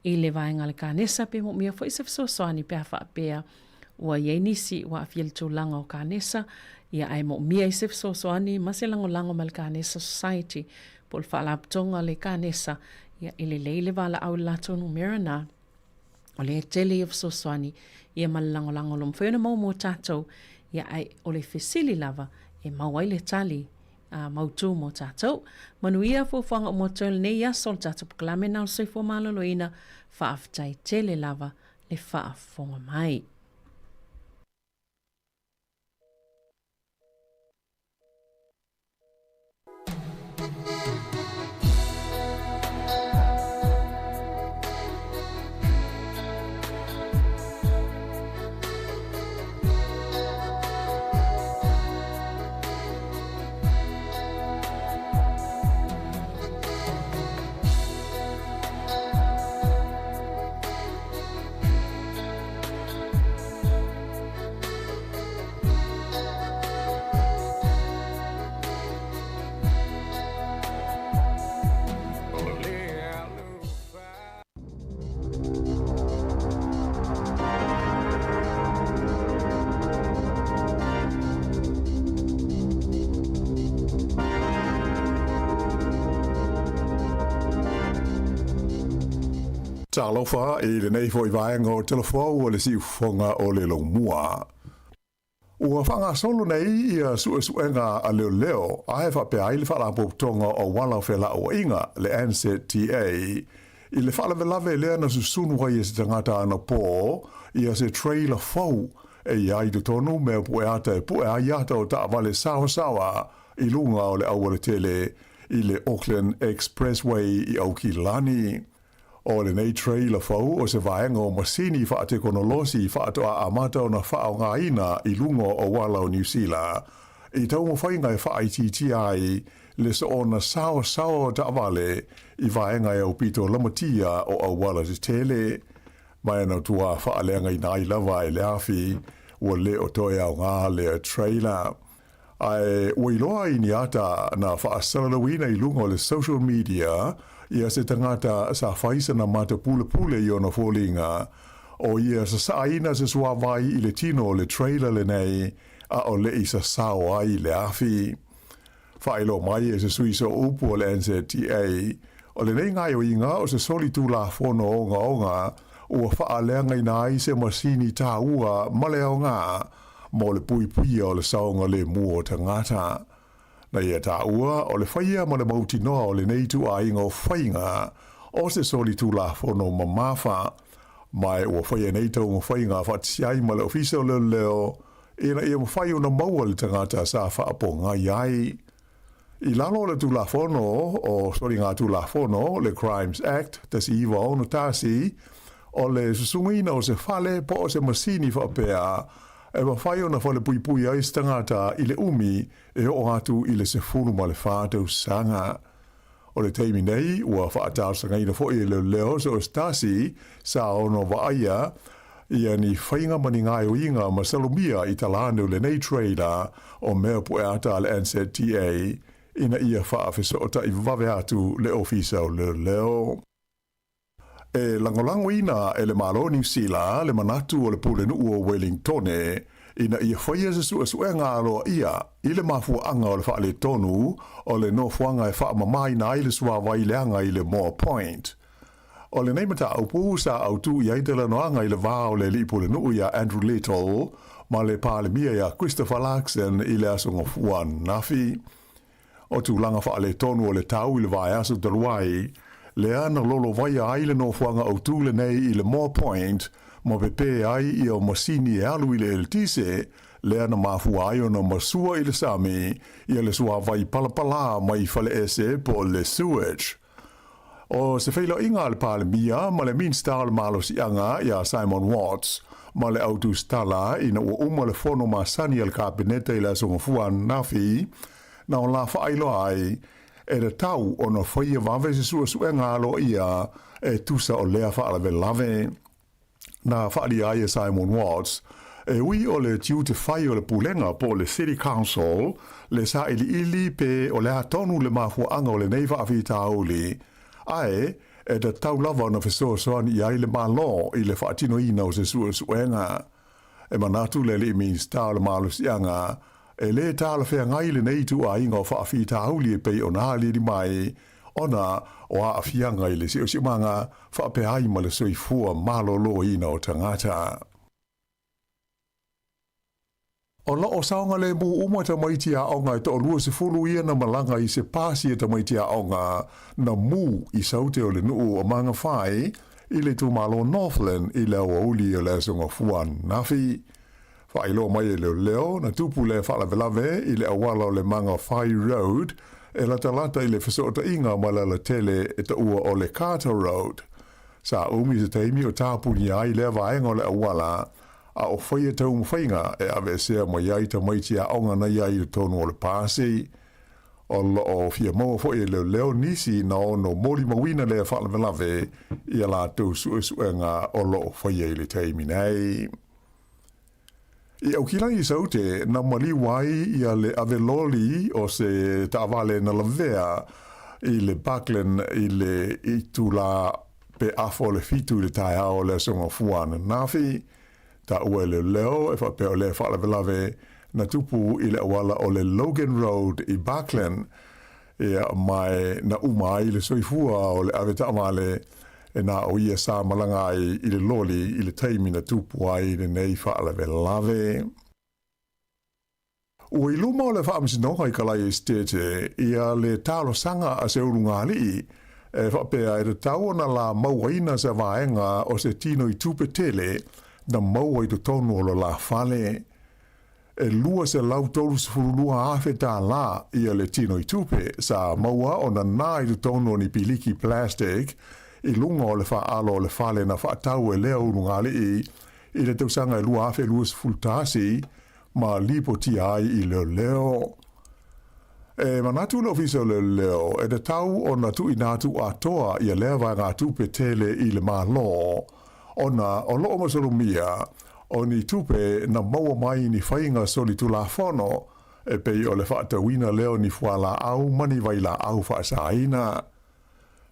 i le vaega a le Kanesa pe moomia foi se fesoasoani pe a faapea ua i ai nisi ua aafia i le tulaga o Kanesa, ia ae moomia ai se fesoasoani ma se lagolago mai le Kanesa Society po o le Faalapotopotoga a le Kanesa, ia e lelei le valaau i le latou numera na. O lea e tele ia fesoasoani ia ma le lagolago o lo o mafai ona maua mo tatou, ia ae o le fesili lava e maua ai le tali a mautū mo tatou. Manuia fuafuaga uma o toe lenei aso o le tatou polokalame na o le Soifua Maloloina, faafetai tele lava le faafofoga mai. Talofa i lenei foi vaega o Talofa ua le siufofoga o le lomua. Ua faagasolo nei ia suesuega a leoleo ae faapea ai le Faalapotopotoga o Auala o Felauaiga, le NZTA, i le faalavelave lea na susunu ai e se tagata anapo ia se trailer fou e i ai i totonu mea pueata e pue ai ata o taavale saosaoa i luga o le aualatele i le Auckland Expressway i Aukilani. ʻO lenei trailer fou o se vaega o masini faatekonolosi faatoa amata ona faaaogaina i luga o auala o Niu Sila i taumafaiga e faaitiitia ai le soona saosaoa o taavale i vaega e aupito lamatia o auala tetele. Ma e na matua faaleagaina ai lava e le afi ua le o toe aoga lea trailer. Ae ua iloa i ni ata na faasalalauina i luga o le social media ia se tagata sa fai sana mata pulepule i ona foliga, o ia sasaaina se suavai i le tino o le trailer lenei a o le i sasao ai le afi. Faailoa mai e se sui sooupu o le NZTA, o lenei gaoioiga o se solitulafono ogaoga ua faaleagaina ai se masini taua ma le aoga mo le puipuia o le saogalemu o tagata. Na ia taua o le faia ma le mautinoa o lenei ituaiga o faiga o se solitulafono mamafa, ma e ua faia nei taumafaiga faatasi ai ma le Ofisa o Leoleo ina ia mafai ona maua le tagata sa faapogai ai. I lalo o le Tulafono o Soligatulafono, le Crimes Act 1961, o le susugaina o se fale po o se masini faapea e mafai ona falepuipui ai se tagata i le umi e oo atu i le 14 tausaga. O le taimi nei, ua faatalosagaina foi e leoleo so o se tasi sa ono vaaia ia ni faiga ma ni gaoioiga masalomia i talaane o lenei trailer o mea pueata a le NZTA ina ia faafesootai vave atu le Ofisa o Leoleo. E lagolagoina e le Malo o Niu Sila le manatu o le Pulenuu o Welingtone ina ia faia se suesuega aloaia i le mafuaaga o le faaletonu o le nofoaga e faamamaina ai le suavai leaga i le Moa Point. O lenei mataupu sa autū i ai talanoaga i le va o le alii pulenuu iā Andrew Little ma le Palemia iā Christopher Luxon i le Aso Gafua ananafi. O tulaga faaletonu o le tau i le vaiaso talu ai, lea na lolovaia ai le nofoaga autū lenei i le Moa Point ma pepē ai ia masini e alu i le eletise, lea na mafua ai ona masua i le sami ia le suavai palapalā mai faleese po o le sewage. ʻO se feiloaiga a le Palemia ma le Minisita o le Malosiaga iā Simon Watts ma le au tusitala ina ua uma le fono masani a le Kapeneta i le Aso Gafua ananafi, na o la faailoa ai e tatau ona faia vave se suesuega aloaia e tusa o lea faalavelave. Na faaalia ai e Simon Watts, e ui o le tiute fai o le Pulega po o le City Council le sailiili pe o le a tonu le mafuaaga o lenei faafitauli, ae e tatau lava ona fesoasoani i ai le Malo i le faatinoina o se suesuega. E manatu le Alii Minisita o le Malosiaga, e lē talafeagai lenei ituaiga o faafitauli e pei ona aliali mai ona o aafiaga i le siosiomaga faapea ai ma le soifua maloloina o tagata. O lo o saogalemu uma tamaiti aoga e toalua sefulu ia na malaga i se pasi a tamaiti aoga na mu i saute o le nuu o Mangawhai i le itumalo Northland i le aoauli o le Aso Gafua ananafi. Faailoa mai e leoleo na tupu lea faalavelave i le auala o le Mangawhai Road e latalata i le fesootaiga ma le alatele e taua o le Carter Road. Sa umi se taimi o tapunia ai lea vaega o le auala a o faia taumafaiga e aveesea mai ai tamaiti aoga na i ai i totonu o le pasi. O lo o fia maua foi e leoleo nisi na ono molimauina lea faalavelave i a latou suesuega o lo o faia i le taimi nei. I Aukilani i Saute, na maliu ai ia le ave loli o se taavale na lavea i le Buckland i le itulā pe afa o le fitu i le taeao o le Aso Gafua ananafi. Taua e leoleo e faapea o lea faalavelave na tupu i le auala o le Logan Road i Buckland, ia mae na uma ai le soifua o le ave taavale e na o ia sa malaga ai i le loli i le taimi na tupu ai lenei faalavelave. Ua i luma o le Faamasinoga i Kalaia Esetete ia le talosaga a se ulugalii e faapea e tatau ona la mauaina se vaega o se tino i tupe tele na maua i totonu o lo la fale. E 232 afe tālā ia le tino i tupe sa maua ona nā i totonu o ni piliki plastic i luga o le faaalo o le fale na faatau e lea ulugalii i le tausaga e 2021 ma lipotia ai i leoleo. E manatu le Ofisa o Leoleo e tatau ona tuuina atu atoa ia lea vaegatupe tele i le Malo, ona o loo masalomia o ni tupe na maua mai i ni faiga solitulafono e pei o le faatauina lea o ni fualaau ma ni vailaau faasaina.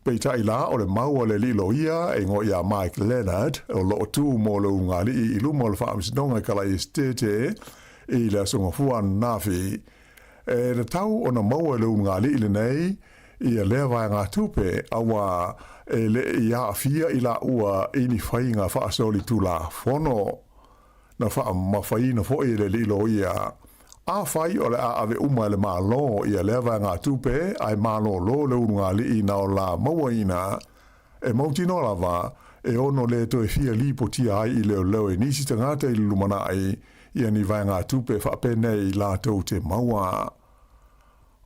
Peitai la, o le mau a le alii loia e igoa ia Mike Leonard, o loo tu mo le ulugalii i luma o le Faamasinoga i Kalaia Esetete i le Aso Gafua ananafi, e tatau ona maua e le ulugalii lenei ia lea vaegatupe, auā e le i aafia i laua i ni faiga faasolitulafono. Na faamamafaina foi e le alii loia, Afai o le a ave uma e le Malo ia lea vaegatupe ae malolo le ulugalii na o la mauaina, e mautinoa lava e ono le toe fia lipotia ai i leoleo e nisi tagata i le lumanai ia ni vaegatupe faapenei latou te maua.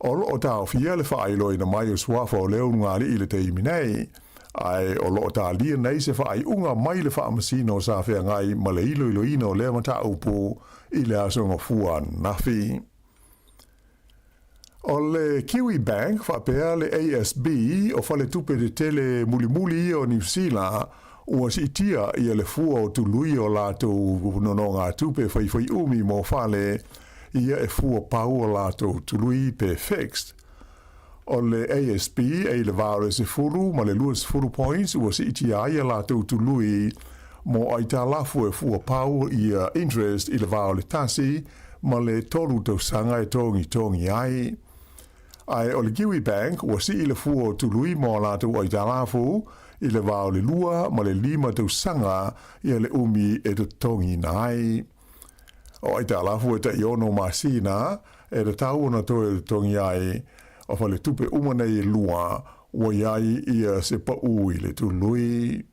O loo taofia le faailoaina mai o suafa o le ulugalii i le taimi nei, ae o loo talia nei se faaiuga mai le Faamasino sa feagai ma le iloiloina o lea mataupu i le Aso Gafua ananafi. O le Kiwi Bank faapea le ASB o faletupe tetele mulimuli ia o Niu Sila ua siitia ia le fua o tului o latou nonogatupe faifaiumi mo fale ia e fua pau o latou tului pe fixed. O le ASB e i le va o le 10 ma le 20 points ua siitia ai a latou tului mo aitalafu e fua pau ia interest i le va o le 1 ma le 3 tausaga e togitogi ai. Ae o le Kiwi Bank ua sii le fua o tului mo a latou aitalafu i le va o le 2 ma le 5 tausaga ia le umi e totogiina ai. O aitalafu e tai 6 masina e tatau ona toe totogi ai, o faletupe uma nei e lua ua i ai ia se paʻu i le tului.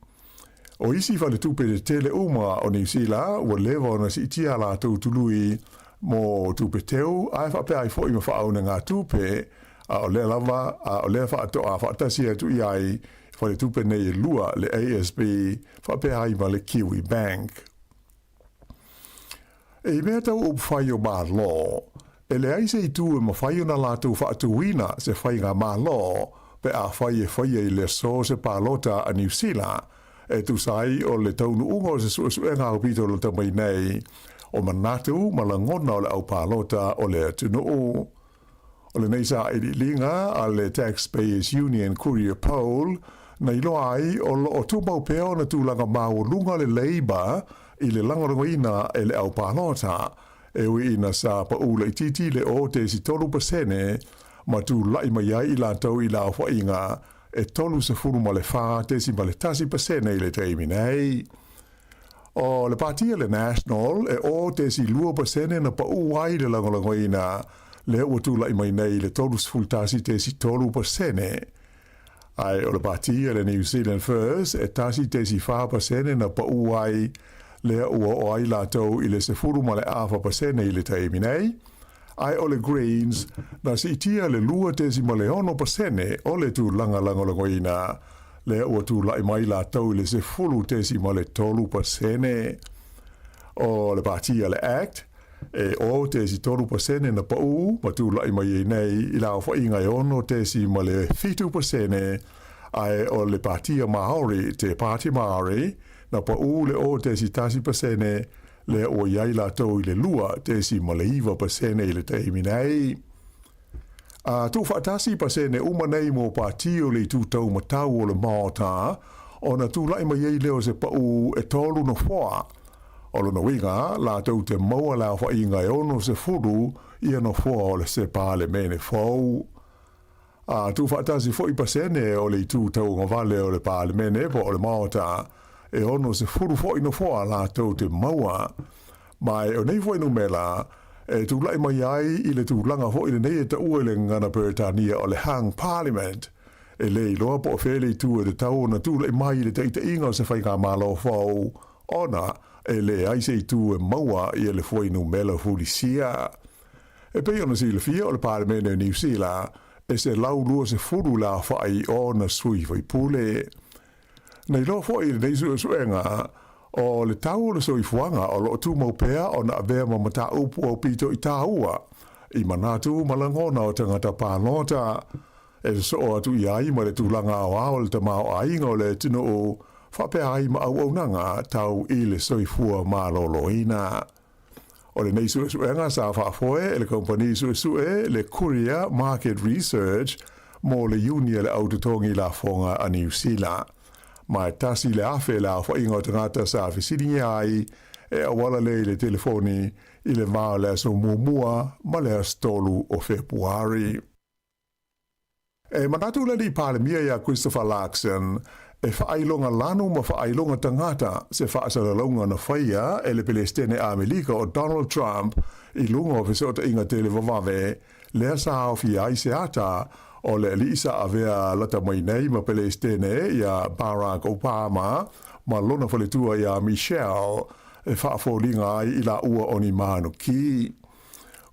O isi faletupe tetele uma o Niu Sila ua leva ona siitia a latou tului mo tupe teu ae faapea ai foi ma faaunegatupe, a o lea lava a o lea faatoa faatasi atu i ai faletupe nei e lua, le ASB faapea ai ma le Kiwi Bank. I mea tau upufai o Malo, e leai se itu e mafai ona latou faatuina se faiga Malo pe afai e faia i le aso se palota a Niu Sila e tusa ai o le taunuuga o se suesuega aupito lata mai nei o manatu ma lagona o le au palota o le atunuu. O lenei sailiiliga a le Taxpayers Union Courier Poll na iloa ai o loo tumau pea ona tulaga maualuga le Labour i le lagolagoina e le au palota, e ui ina sa paʻu laitiiti le 0.3% ma tulai mai ai i latou i le aofaiga e 34.1% i le taimi nei. O le pāti a le National e 0.2% na paʻu ai le lagolagoina lea ua tulai mai nei i le 31.3%. Ae o le pāti a le New Zealand First e 1.4% na paʻu ai lea ua oo ai latou i le 10.4% i le taimi nei. Ae o le Greens na siitia le 2.6% o le tulaga lagolagoina lea ua tulai mai latou i le 10.3%. O le pāti a le act, e 0.3% na paʻu ma tulai mai ai nei i le aofaiga e 6.7%, ae o le pāti a Māori, te Pāti Māori, na paʻu le 0.1% lea ua i ai latou i le 2.9% i le taimi nei. A tuufaatasi pasene uma nei mo pāti o le itu taumatau o le Maota, ona tulai mai ai lea o se paʻu e tolu nofoa. O lona uiga, latou te maua le aofaiga e 60 ia nofoa o le se Palemene fou. A tuufaatasi foi pasene o le itu tauagavale o le Palemene po o le Maota, e 60 foi nofoa latou te maua. Ma e o nei fuainumera, e tulaʻi mai ai i le tulaga foi lenei e taua i le gagana Peretania o le Hung Parliament. E le iloa po o fea le itu e tatau ona tulaʻi mai i le taitaiga o se faigamalo fou, ona e leai se itu e maua ia le fuainumela fulisia. E pei ona silafia o le Palemene o Niu Sila, e 120 le aofai o ona sui faipule. Na iloa foi i lenei suesuega, o le tau o le soifuaga o lo o tumau pea ona avea ma mataupu aupito i tāua i manatu ma lagona o tagata palota. E sosoo atu i ai ma le tulaga aoao o le tamaoaiga o le atunuu faapea ai ma auaunaga tau i le soifua maloloina. O lenei suesuega sa faafoe e le kamupani suesue le Courier Market Research mo le Iuni a le Au Totogi Lafoga a Niu Sila. Ma e 1,000 le aofaiga o tagata sa fesiligia ai e auala lea i le telefoni i le va o le aso muamua ma le aso 3 o Fepuari. E manatu le Alii Palemia iā Christopher Luxon e faailoga lanu ma faailoga tagata se faasalalauga na faia e le Pelesitene Amelika o Donald Trump i luga o fesootaiga televavave lea sa aofia ai se ata o le alii sa avea lata mai nei ma Pelesitene iā Barack Obama ma lona faletua iā Michelle e faafoliga ai i laua o ni manuki.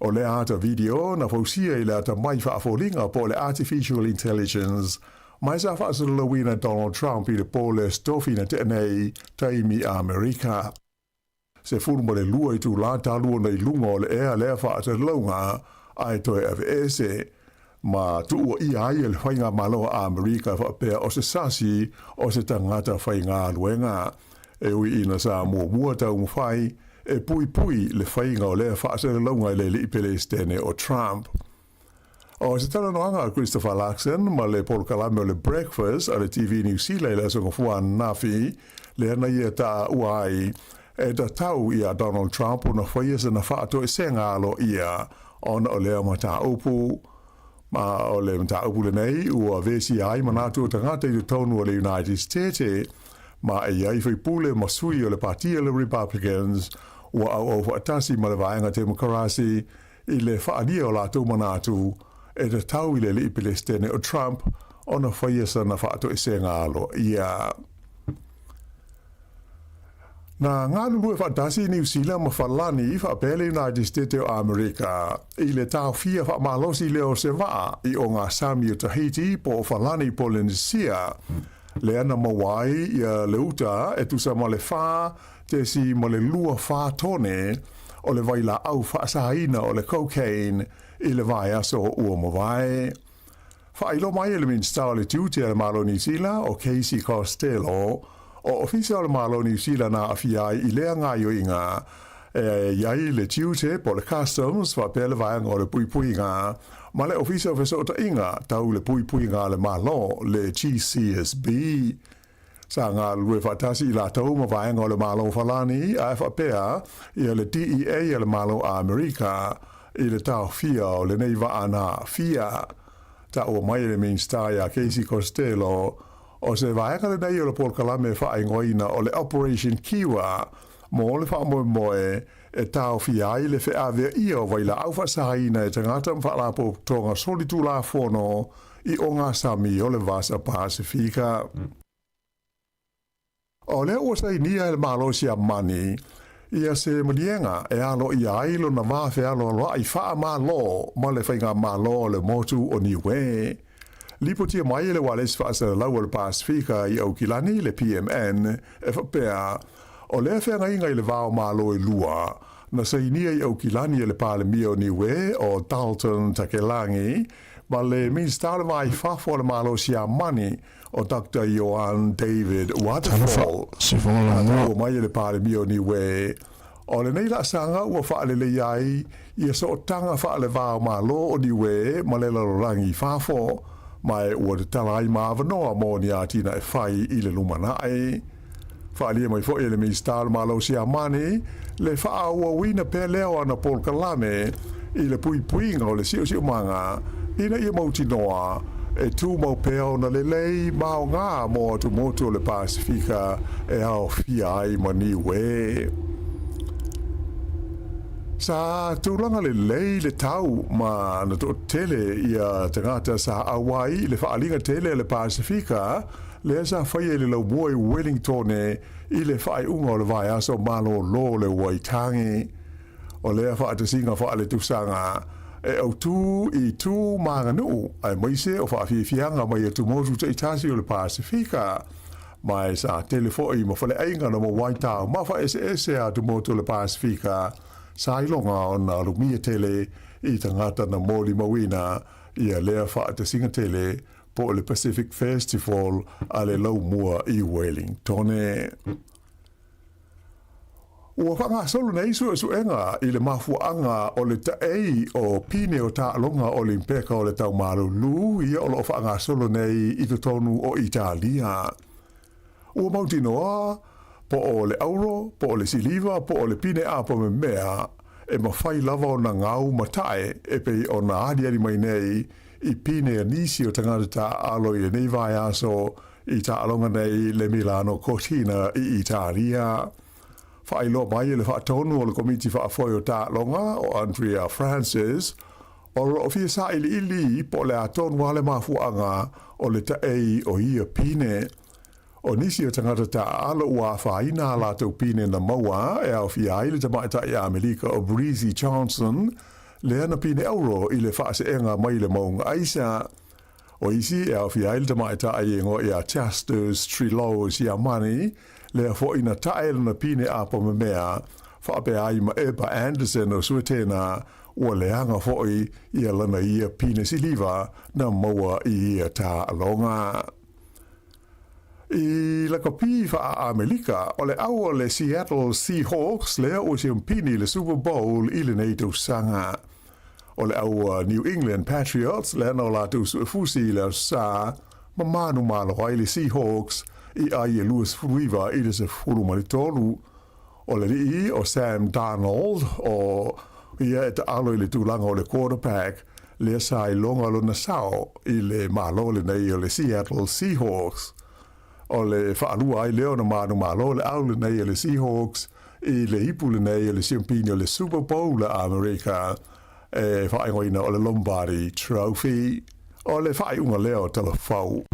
O lea ata video na fausia i le atamai faafoliga po o le Artificial Intelligence ma sa faasalalauina Donald Trump i le po le Aso Tofi na tea nei, taimi Amerika. 12 itulā talu ona i luga o le ea lea faasalalauga ae toe aveese ma tuuaia ai e le Faigamalo a Amerika faapea o se sasi o se tagata faigaluega. E ui ina sa muamua taumafai e puipui le faiga o lea faasalalauga e le alii Pelesitene o Trump. O se talanoaga a Christopher Luxon ma le polokalame o le Breakfast a le TV Niu Sila i le Aso Gafua ananafi, lea na ia taua ai e tatau iā Donald Trump ona faia sana faatoesega aloaia ona o lea mataupu. Ma o le mataupu lenei ua vesia ai manatu o tagata i totonu o le United States, ma e i ai faipule ma sui o le Patia o le Republicans ua auau faatasi ma le Vaega Temokarasi i le faaalia o latou manatu e tatau i le alii Pelesitene o Trump ona faia sana faatoesega aloaia. Na galulue faatasi Niu Sila ma Falani faapea le United States o Amerika i le taofia faamalosi lea o se vaa i ogasami o Tahiti po o Falani Polynesia lea na maua ai ia le uta e tusa ma le 4.24 tone o le vailaau faasaina o le cocaine i le vaiaso ua mavae. Faailoa mai e le Minisita o le Tiute a le Malo o Niu Sila, o Casey Costello, o Ofisa o le Malo o Niu Sila na aafia ai i lea gaoioiga e i ai le tiute po o le Customs faapea le Vaega o le Puipuiga ma le Ofisa o Fesootaiga Tau le Puipuiga a le Malo, le GCSB. Sa galulue faatasi i latou ma vaega o le Malo Falani ae faapea ia le DEA a le Malo a Amerika i le taofia o lenei vaa na aafia. Taua mai e le Minisita iā Casey Costello, o se vaega lenei o le polokalame faaigoaina o le Operation Kiwa mo le faamoemoe e taofia ai le feaveaia o vailaau faasaina e tagata ma faalapotopotoga solitulafono i ogasami o le Vasa Pasifika. O lea ua sainia e le Malo Siamani ia se maliega e aloaia ai lona va fealoaloai faamalo ma le Faigamalo o le Motu o Niue. Lipotia mai e le Ualesi Faasalalau o le Pasifika i Aukilani, le PMN, e faapea, o lea feagaiga i le va o Malo e lua, na sainia i Aukilani e le Palemia o Niue o Dalton Takelagi ma le Minisita o le Va i Fafo a le Malo Siamani o Doctor Johan David Waterfall. Na taua mai e le Palemia o Niue, o lenei laasaga ua faaleleia ai ia sootaga faaleva o Malo o Niue ma le lalolagi i fafo, ma e ua tatala ai ma avanoa mo ni atinae fai i le lumanai. Faaalia mai foi e le Minisita o le Malo Siamani le faaauauina pea lea o ana polokalame i le puipuiga o le siosiomaga ina ia mautinoa e tumau pea ona lelei ma aoga mo atumotu o le Pasifika e aofia ai ma Niue. Sa tulaga lelei le tau ma na toatele ia tagata sa auai i le faaaliga tele a le Pasefika lea sa faia i le laumua i Wellingtone i le faaiuga o le vaiaso malōlō o le Waitangi. O lea faatasiga faaletausaga e autū i tu ma aganuu aemaise o faafiafiaga mai atumotu taitasi o le Pasefika. Ma e sa tele foi ma faleaiga na maua ai taumafa eseese a atumotu o le Pasefika sa iloga ona alumia tele i tagata na molimauina ia lea faatasiga tele po o le Pacific Festival a le laumua i Wellingtone. Ua faagasolo nei suesuega i le mafuaaga o le taei o pine o taaloga Olimpeka o le Tau Malulu ia o lo o faagasolo nei i totonu o Italia. Ua mautinoa po o le auro, po o le siliva, po o le pine apo memea e mafai lava ona gau ma tae e pei ona aliali mai nei i pine a nisi o tagata taaalo i lenei vaiaso i taaloga nei le Milano Cortina i Italia. Faailoa mai e le faatonu o le Komiti Faafoe o Taaloga o Andrea Francis, o lo o fia sailiili po o le a tonu lava le mafuaaga o le taei o ia pine. O nisi o tagata taaalo ua afaina a latou pine na maua e aofia ai le tamaitai Amelika o Breezy Johnson, lea na pine auro i le faaseega mai le mauga aisa. O isi e aofia ai le tamaitai e igoa ia Justus Trilou Siamani, lea foi na tae lona pine apo memea, faapea ai ma Ebba Anderson o Suetena, ua leaga foi ia lana ia pine siliva na maua i ia taaloga. I lakapi faa-Amelika, o le au o le Seattle Seahawks lea ua siampini i le Super Bowl i lenei tausaga. O le au New England Patriots lea na o latou suefusi i le Aso Sa ma manumalo ai le Seahawks i ai e 29 i le 13. O le alii o Sam Darnold o ia e taalo i le tulaga o le quarterback lea sa iloga lona sao i le malo lenei o le Seattle Seahawks. O le faalua ai lea ona manumalo le au lenei o le Seahawks i le ipu lenei o le siampini o le Super Bowl a Amerika e faaigoaina o le Lombardi Trophy. O le faaiuga lea o Talafou.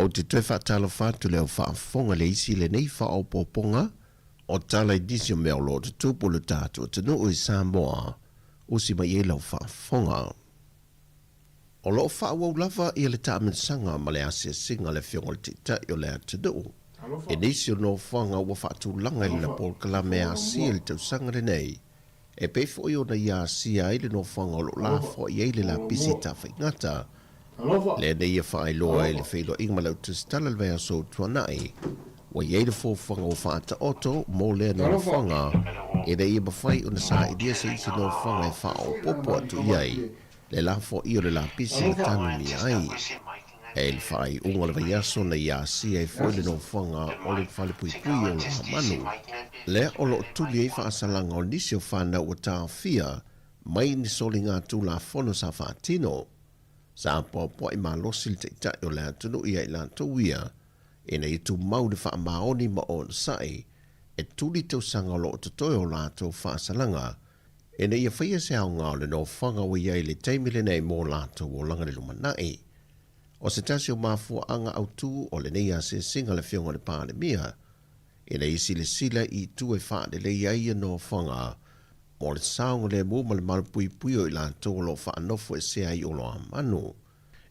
Ou te toe faatalofa atu i le au faafofoga i le isi lenei faaopoopoga o tala i nisi o mea o lo o tutupu i lo tatou atunuu i Samoa, usi mai ai lau faafofoga. O lo o faaauau lava ia le taamilosaga ma le asiasiga a le Afioga i le Taitai o le atunuu i nisi o nofoaga ua faatulaga i lana polokalame asia i le tausaga lenei, e pei foi ona ia asia ai le nofoaga o lo o lafoai ai le lapisi tafaigata. Lea nei ia faailoa ai le feiloaiga ma le autusitala i le vaiaso ua tuanai, ua i ai le fuafuaga ua faataoto mo lea nofoaga ina ia mafai ona sailia se isi nofoaga e faaopoopo atu i ai le lafoai o le lapisi e tanumia ai. E le faaiuga o le vaiaso na ia asia ai foi le nofoaga o le falepuipui o Lalomanu, lea o lo o tuli ai faasalaga o nisi o fanau ua taofia mai ni soliga Tulafono sa faatino. Sa poapoa'i malosi le Taitai o le atunuu ia i latou ia ina ia tumau le faamaoni ma onosai e tuli tausaga o lo o totoe o latou faasalaga ina ia faia se aoga o le nofoaga ua i ai i le taimi lenei mō latou olaga i le lumanai. O se tasi o mafuaaga autū o lenei asiasiga a le Afioga i le Palemia, ina ia silasila i itu e faalelei ai ia nofoaga mo le saogalemu ma le malupuipuia o i latou o lo o faanofo esea ai oloamanu.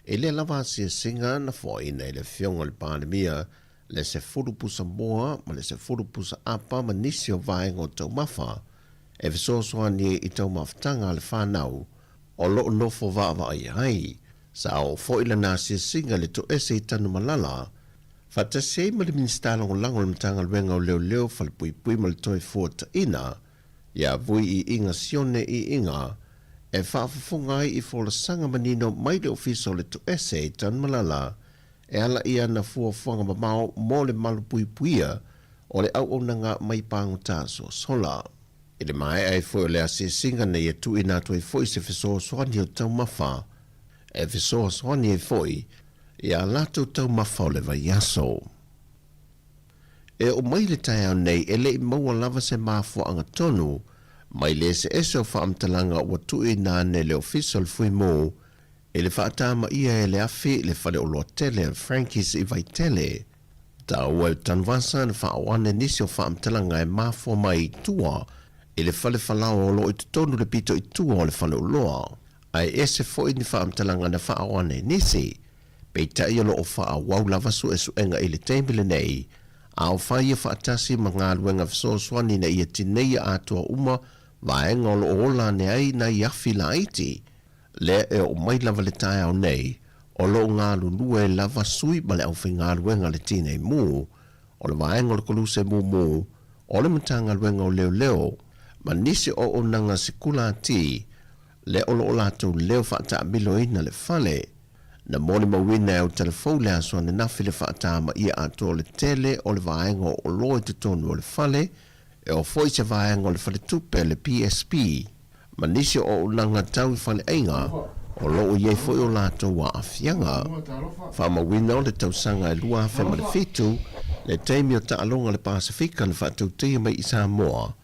I lea lava asiasiga na foaina e le Afioga i le Palemia le 10 pusa moa ma le 10 pusa apa ma nisi o vaega o taumafa e fesoasoani ai i taumafataga a le fanau o lo o nofo vaavaai ai. Sa oo foi lana asiasiga i le toese i Tanumalala, faatasi ai ma le Minisita Lagolago o le Matagaluega o Leoleo, Falepuipui ma le Toefuataiga, ia Vui Iiga Sione Iiga, e faafofoga ai i folasaga manino mai le Ofisa o le Toese i Tanumalala. e ala i ana fuafuaga mamao mo le malupuipuia o le auaunaga mai pagota sosola. I le maea ai foi o le asiasiga na ia tuuina atu ai foi se fesoasoani o taumafa e fesoasoani ai foi i a latou taumafa o le vaiaso. E oo mai le taeao nei e le i maua lava se mafuaaga tonu mai le eseese o faamatalaga ua tuuina ane e le Ofisa o le Fuimu i le faatamaia e le afi le faleoloa tele a Frankie's i Vaitele. Taua e Tanuvasa na faaoo ane nisi o faamatalaga e mafua mai i tua i le fale falaoa o lo o i totonu le pito i tua o le faleoloa, ae ese foi ni faamatalaga na faaoo ane e nisi. Peitai o lo o faaauau lava suesuega i le taimi lenei, a o fai ia faatasi ma galuega fesoasoani ina ia tineia atoa uma vaega o lo o ola ane ai nai afi laiti. Lea e oo mai lava le taeao nei, o lo o galulue lava sui ma le aufaigaluega a le Tinei Mu, o le Vaega o le Koluse Mumu, o le Matagaluega o Leoleo, ma nisi o auaunaga sikulati, lea o lo o latou leo faataamiloina le fale. Na molimauina e Autalafou le aso ananafi le faatamaia atoa o le tele o le vaega o oloa i totonu o le fale, e oo foi se vaega o le faletupe a le PSP ma nisi o auaunaga tau i faleaiga o lo o i ai foi o latou aafiaga. Faamauina o le tausaga e 2007, le taimi o taaloga a le Pasefika na faatauteia mai i Samoa,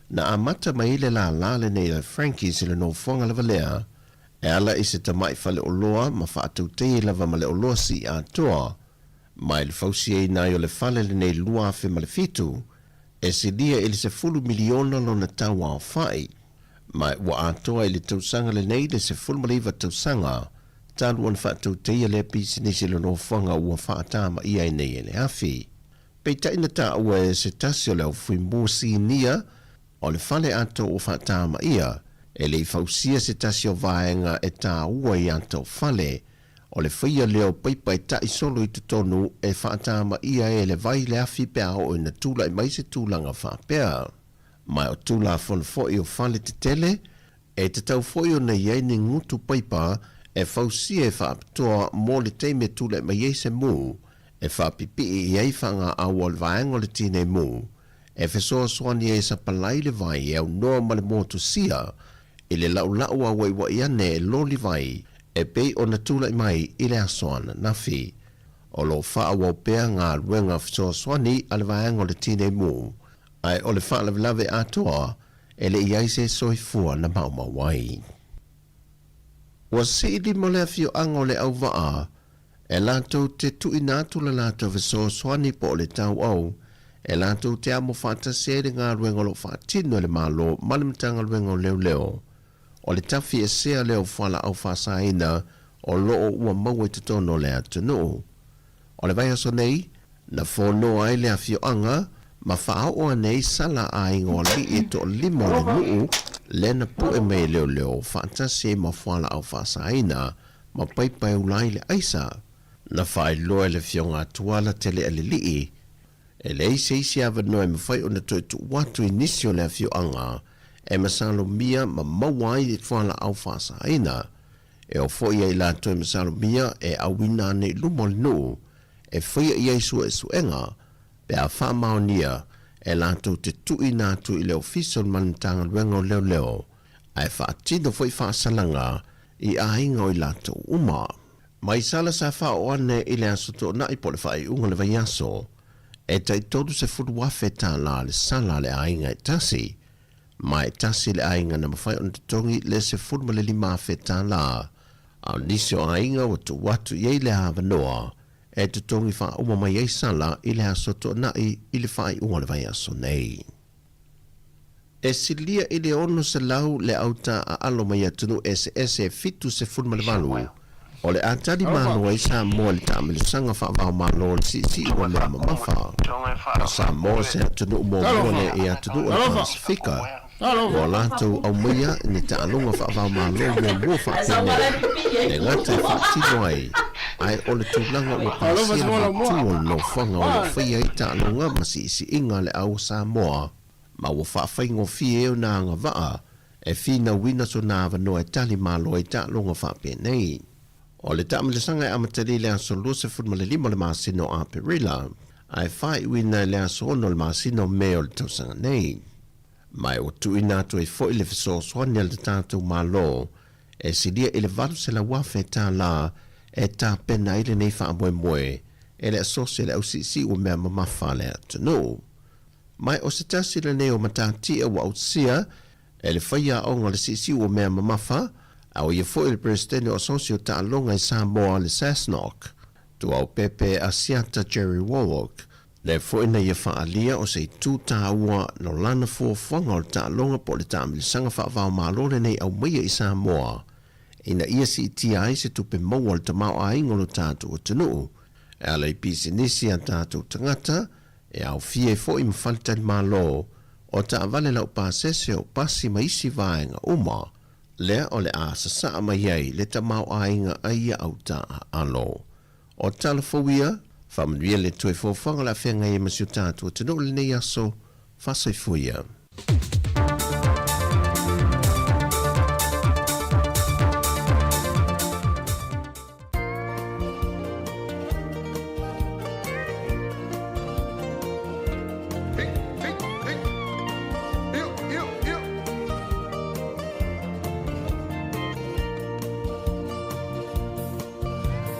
na amata mai ai le lālā lenei a Frankies i le nofoaga lava lea e ala i se tamai faleoloa ma faatauteia lava ma le oloa sii atoa Mai le fausiaina ai o le fale lenei 2007, e silia i le 10 miliona lona tau aofai. Ma ua atoa i le tausaga lenei le 19 tausaga talu ona faatauteia lea pisinisi i le nofoaga ua faatamaia ai nei e le afi. Peitai na taua e se tasi o le au fuimu sinia o le fale atoa ua faatamaia, e le i fausia se tasi o vaega e taua i ata o fale, O le faia lea o paipa e taʻi solo i totonu e faatamaia ai e le vai le afi pe a oo ina tulai mai se tulaga faapea. Ma o Tulafono foi o fale tetele, e tatau foi ona i ai ni gutu paipa e fausia e faapitoa mo le taimi e tulai mai ai se mū e faapipii i ai faagaau o le vaega o le tinei mū e fesoasoani ai e sapalai le vai e aunoa ma le motusia i le laʻulaʻu auaiuaʻi ane e loli vai e pei ona tulai mai i le aso ananafi. O lo o faaauau pea galuega fesoasoani a le vaega o le Tinei Mu, ae o le faalavelave atoa e le i ai se soifua na maumau ai. Ua sii lima le afioaga o Leauvaa e latou te tuuina atu le latou fesoasoani po o le tauau e latou te amo faatasi ai le galuega o lo o faatino e le Malo ma le Matagaluega o Leoleo. O le tafiesea lea o fualaau faasaina o lo o ua maua i totonu o le atunuu. O le vaiaso nei, na fonoa ai le afioaga ma faaoo ane ai sala a aiga o alii e toalima o le nuu lea na pue mai e leoleo faatasi ai ma fualaau faasaina ma paipa e ula ai le aisa. Na faailoa e le Afioga a Tuala Telealelii, e leai se isi avanoa e mafai ona toe tuu atu i nisi o le afioaga e masalomia ma maua ai fualaau faasaina. E oo foi ia i latou e masalomia e auina ane i luma o le nuu e faia i ai suesuega pe a faamaonia e latou te tuuina atu i le Ofisa o le Matagaluega o Leoleo ae faatino foi faasalaga i aiga o i latou uma. Mai sala sa faaoo ane i le Aso Toonai po o le faaiuga o le vaiaso, e tai 30,000 tālā le sala a le aiga e tasi, ma e tasi le aiga na mafai ona totogi le 15,000 tālā, a o nisi o aiga ua tuu atu i ai le avanoa e totogi faauma mai ai sala i le Aso Toonai i le faaiuga o le vaiaso nei. E silia i le 600 le au taaalo mai atunuu eseese e 78 o le a tali malo ai Samoa i le taamilosaga faavaomalo o le siisii ua mea mamafa. O Samoa se atunuu muamua lea i atunuu o le Pasefika ua latou aumaia ni taaloga faavaomalo muamua faapenei le gata e faatino ai ae o le tulaga ua pasia le mautu o le nofoaga o lo o faia ai taaloga ma siisiiga a le au o Samoa ma ua faafaigofie ai ona agavaa e finauina sona avanoa e tali malo ai taaloga faapenei. O le taamilosaga e amatalia i le aso 25 o le masina o Aperila, ae faaiuina i le aso 6 o le masina o Me o le tausaga nei. Ma ua tuuina atu ai foi le fesoasoani a le tatou Malo e silia i le $800,000 tālā e tapena ai lenei faamoemoe e le Asosi a le Ausiisii o Mea Mamafa a le Atunuu. Ma o se tasi lenei o matatia ua ausia e le faiaoga o le Siisii o Mea Mamafa, a o ia foi le Peresetene o Asosi o Taaloga i Samoa le SASNOC, Tuaopepe Asiata Jerry Warwick, lea foi na ia faaalia o se itu tāua no lana fuafuaga o le taaloga po o le taamilosaga faava-o-Malo lenei aumaia i Samoa ina ia siitia ai se tupe maua o le tamaoaiga o lo tatou atunuu e ala i pisinisi a tatou tagata e aofia ai foi ma faletalimalo o taavale laupasese o pasi ma isi vaega uma lea o le a sasaa mai ai le tamaoaiga a ia autaaalo. O tala fou ia, faamanuia le toe foafoaga o le a feagai ai ma si o tatou atunuu i lenei aso, faasoifua ia.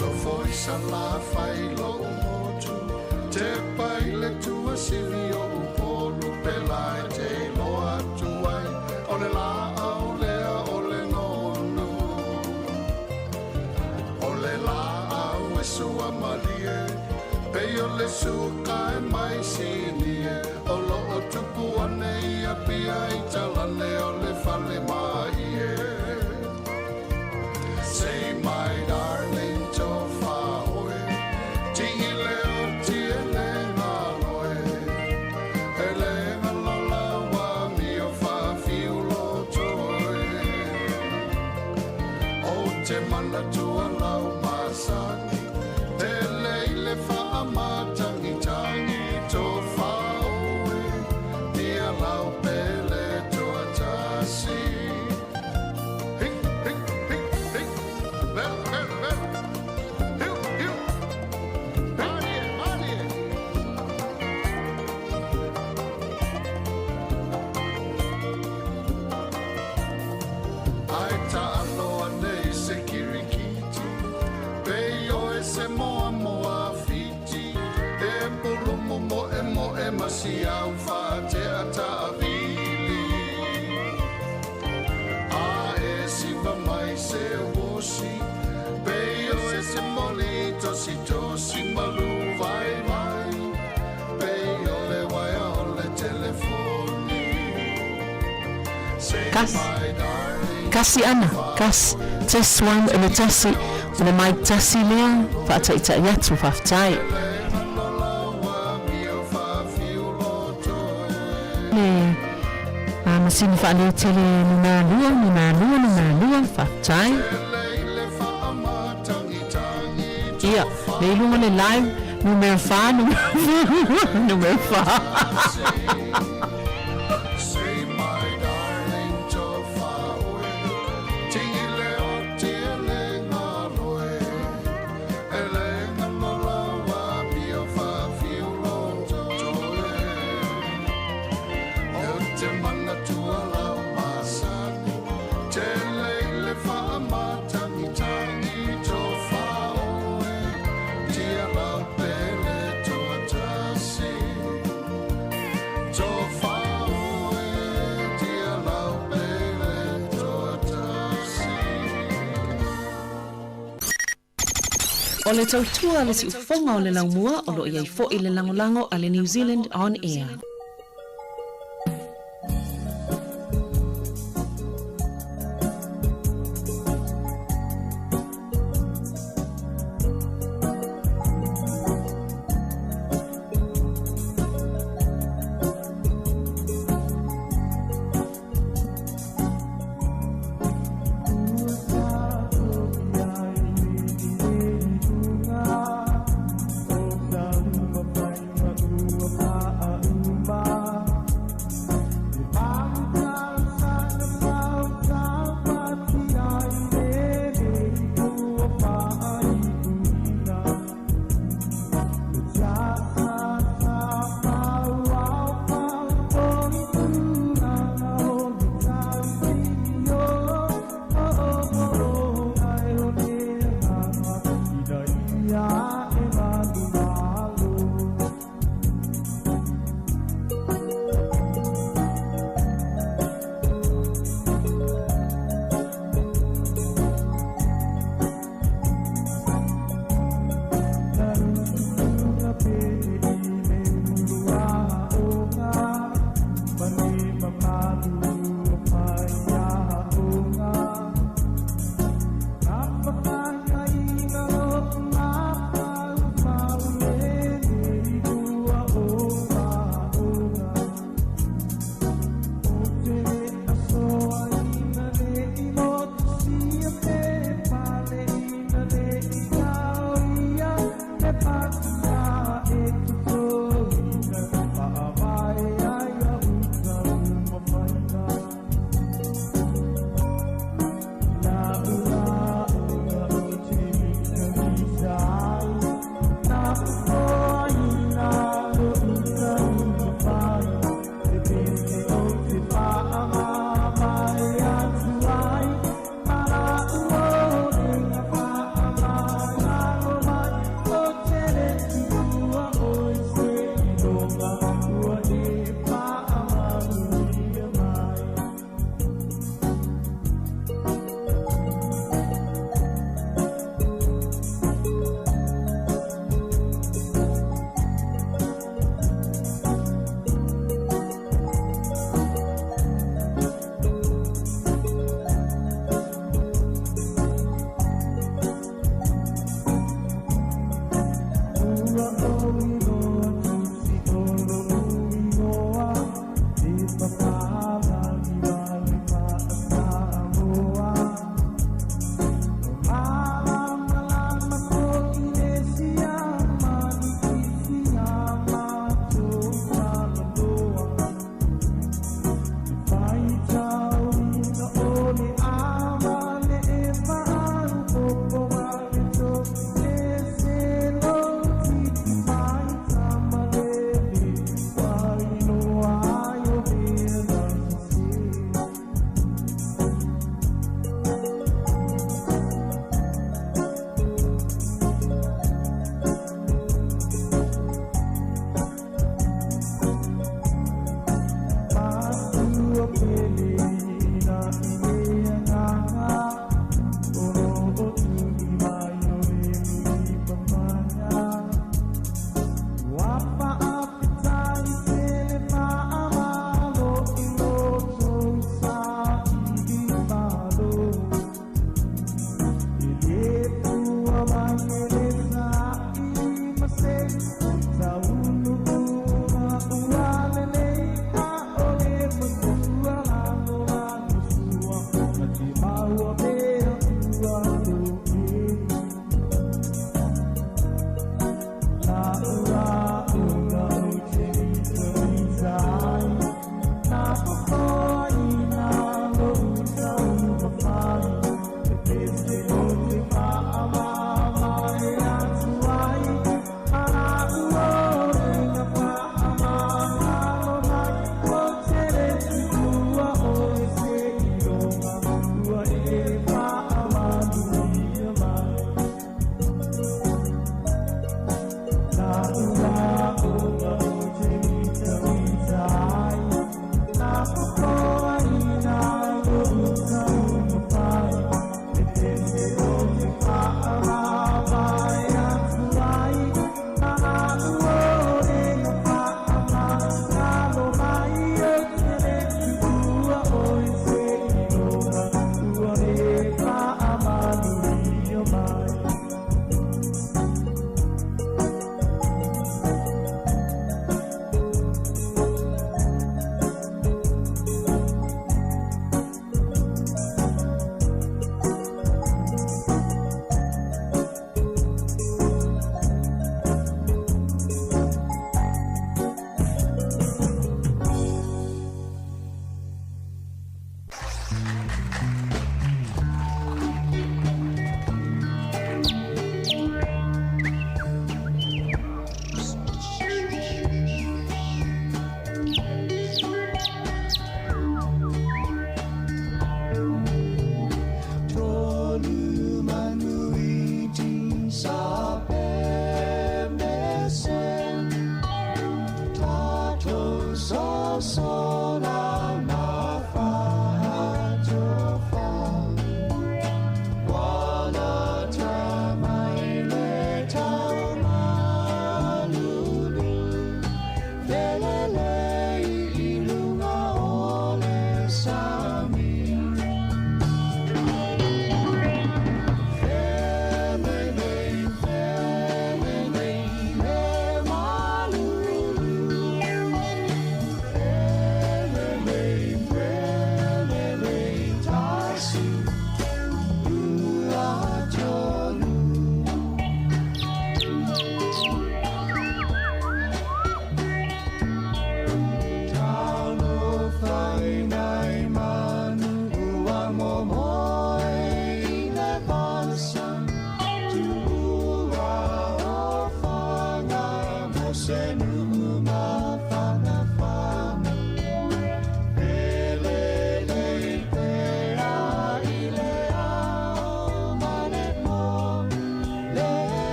Nofo i Salafai lo'u motu Tepa i le tuasili o Upolu Pela e te iloa atu ai O le laau lea o le nonu O le laau e sua malie Pei o le suka e mai Sinie O loo tupu ane i Apia i Talane o le fale maie Say my darling tofa oe Ti'i le oti e le galoe E le galola ua mio faafiu loto e Ou te manatua lau masani Pele i le faamatagitagi Tofa oe Tia lau pele toatasi Hi, hi, hi, hi Velo, velo, velo Hiu, hiu Malie, malie Ae taalo ane i se kirikiti Pei oe se moamoa Fiti E pulumu moemoe ma siau faatea taavili A e siva mai se uosi Pei oe se moli tositosi malu vaivai Pei o le uaea o le telefoni Say Kas. my darling Kasi ana, kas, test one, o le tasi, o le mic tasi lea, faataitai atu, faafetai. Le masini faaleotele lona lua, lona lua, lona lua, faafetai. Ia, le i luga le live, numera fa, numera fa, numera fa. Say my darling tofa oe Ti'i le oti e le galoe E le galola ua mio faafiu loto e Ou te manatua lau masani Tele i le faamatagitagi Tofa oe Tia lau pele toatasi Tofa oe Tia lau pele toatasi O le tautua a le siufofoga o le laumua o lo o i ai foi le lagolago a le New Zealand On Air.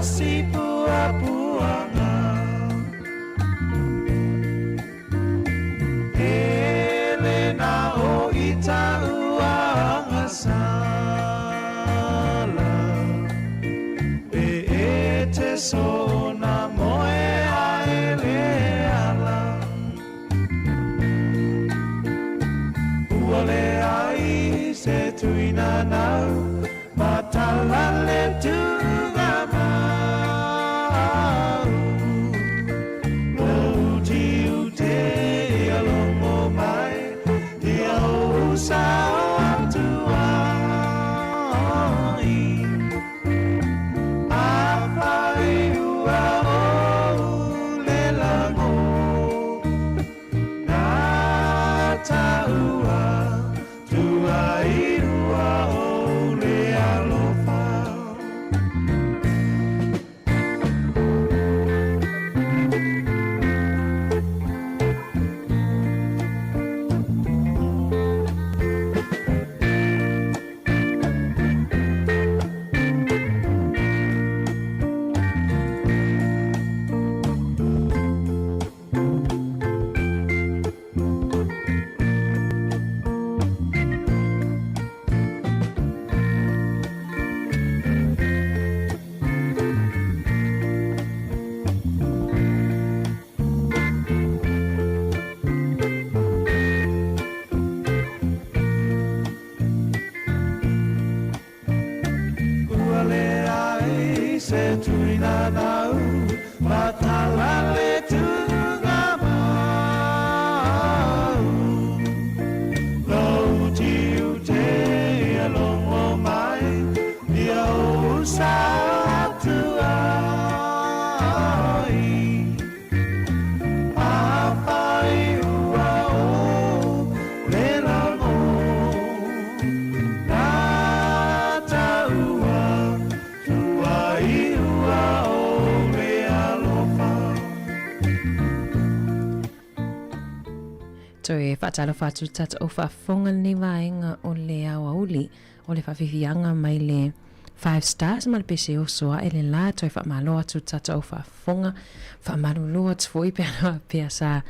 tasi puapuaga. E le na o i tauaga sala, e e te sona moe a e le ala. Ua le ai se tuina nau, matala le tuga mau. Lo uti ute ia longo mai, ia o sao atu ai. A whai ua o le lago, nā tāua, tua i rua o le alofa. Ua le ai se tuina nau, matala le tuga mau. Lo uti ute ia longo mai, ia o sao atu ai. A whai ua o le lago, nā tāua, tua i ua o le alofa. Toe faatalofa atu tatou faafofoga lenei vaega o le aoauli o le faafiafiaga mai le Five Stars ma le pese oso ae le la. Toe faamalo atu tatou faafofoga, faamalulu atu foi pe ana faapea sa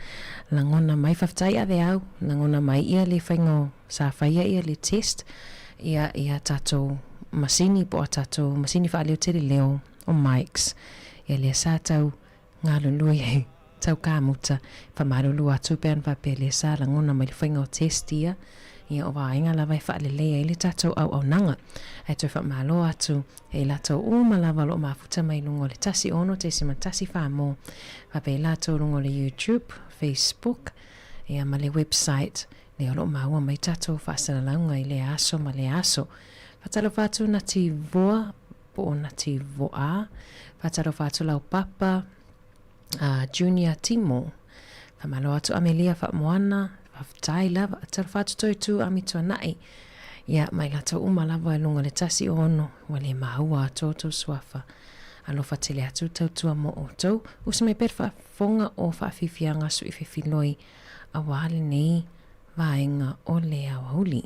lagona mai. Faafetai aveau lagona mai ia le faiga o sa faia ia le test ia ia tatou masini po o tatou masini faaleotele leo o mics ia lea sa tau galulue ai tau kamuta. Faamalulu atu pe ana faapea lea sa lagona mai le faiga o test ia ia o vaega lava e faalelei ai le tatou auaunaga. Ae toe faamalo atu e i latou uma lava o loo mafuta mai luga o le 16.14 mo faapea i latou luga o le YouTube, Facebook ia ma le website lea o loo maua mai tatou faasalalauga i lea aso ma lea aso. Faatalofa atu Nati Voa po o Nati Voa. Faatalofa atu Laupapa Junior Timo. Faamalo atu Amelia Faamoana. Faafetai lava. Talofa atu Toitu Amituanai. Ia, mai latou uma lava i luga o le 16, ua le maua atu outou suafa. Alofa tele atu tautua mo outou. Usi mai pea le faafofoga o faafiafiaga sui fefiloi aua lenei vaega o le aoauli.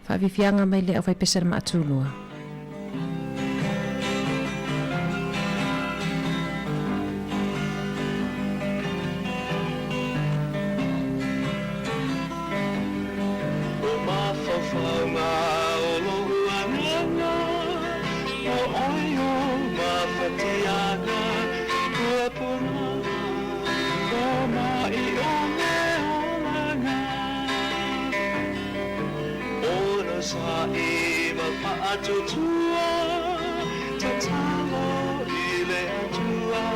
Faafiafiaga mai le aufaipese a le Maatulua. O mafaufauga o lou agaga, o oe o mafatiaga, ua puna o mai o le olaga. Ona sa'i ma faatutua, tatalo i le Atua,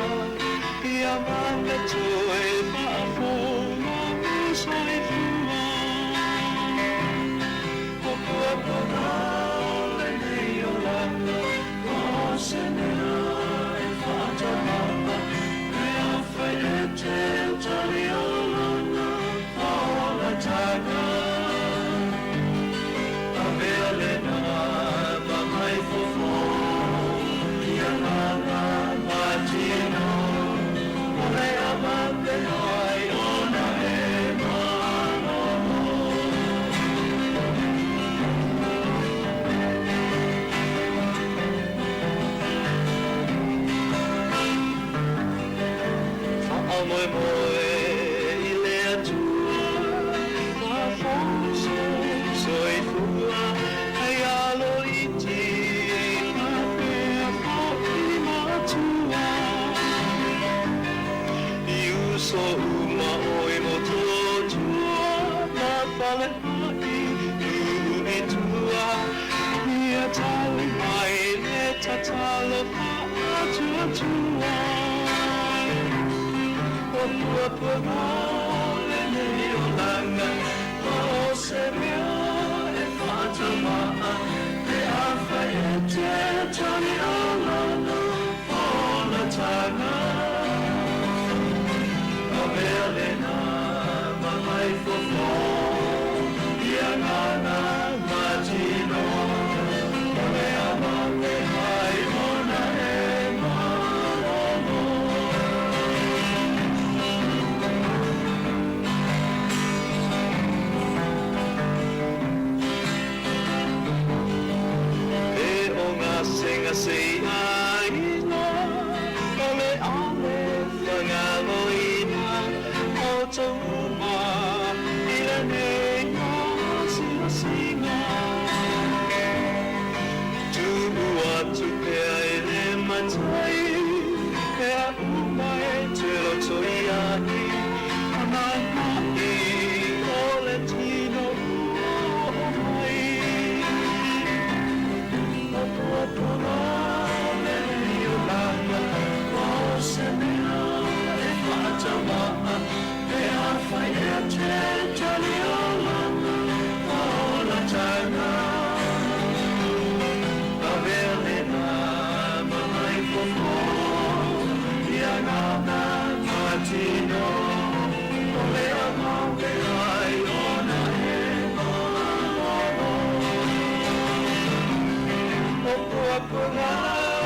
ia manatu e faafofoga soifua. O puapuaga o lenei olaga, o se mea e faatamala, pe afai e te tali o lona olataga. Avea lena ma mai. le haʻi tuu i tua Ia tali mai le tatalo faatuatua O puapuaga o lenei olaga Ma o se mea e faataumaa Pe afai e te tali o lana folataga Avea lena ma mai fofo i agaga ma tino O le avave ai ona e malolo. E o gasegase i aiga o le ale fagaloina outou uma i lenei asiasiga. Tu'u atu pea i le Matai mea uma e te loto i ai, ona ma'i o le tino ua oo mai. O puapuaga o lenei olaga, ma o se mea e faataumaa, pe afai e te tali o lana folataga. Avea lena ma mai fofo i agaga ma tino, o le avave ai ona e malolo. O puapuaga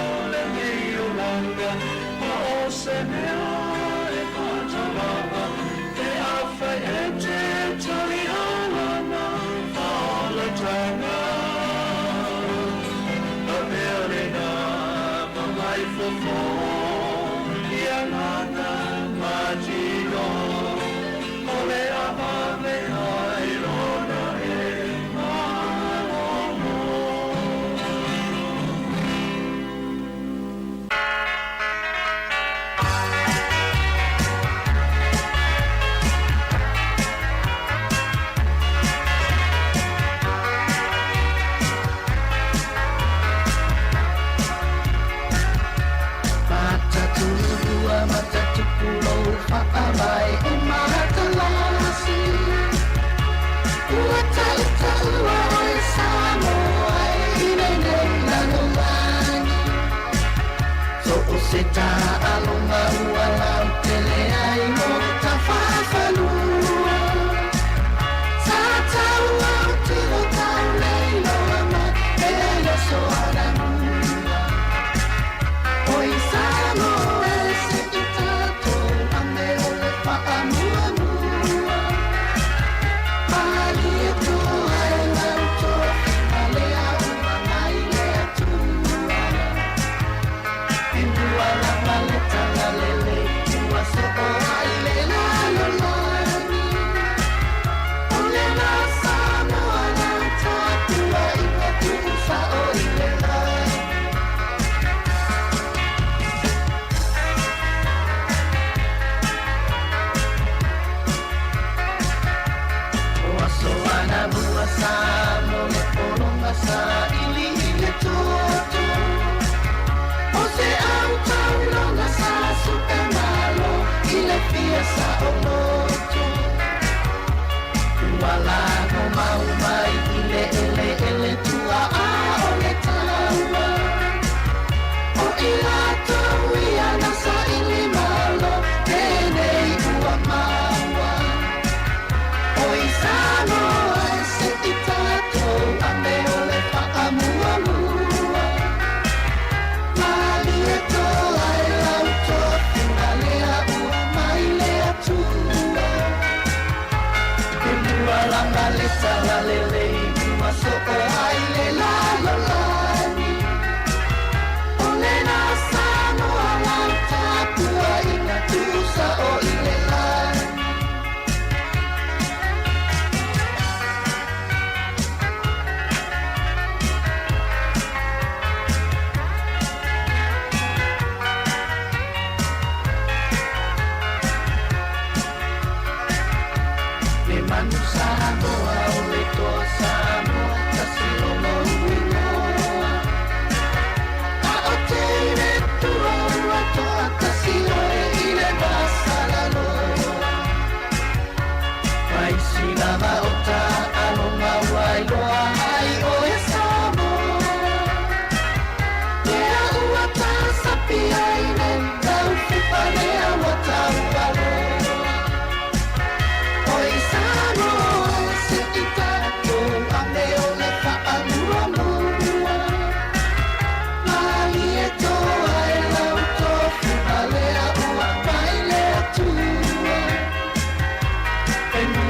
o lenei olaga, ma o se mea e faataumaa, pe afai e te tali o lana folataga. Avea lena ma mai fofo i agaga ma tino, o le avave ai lona e malolo.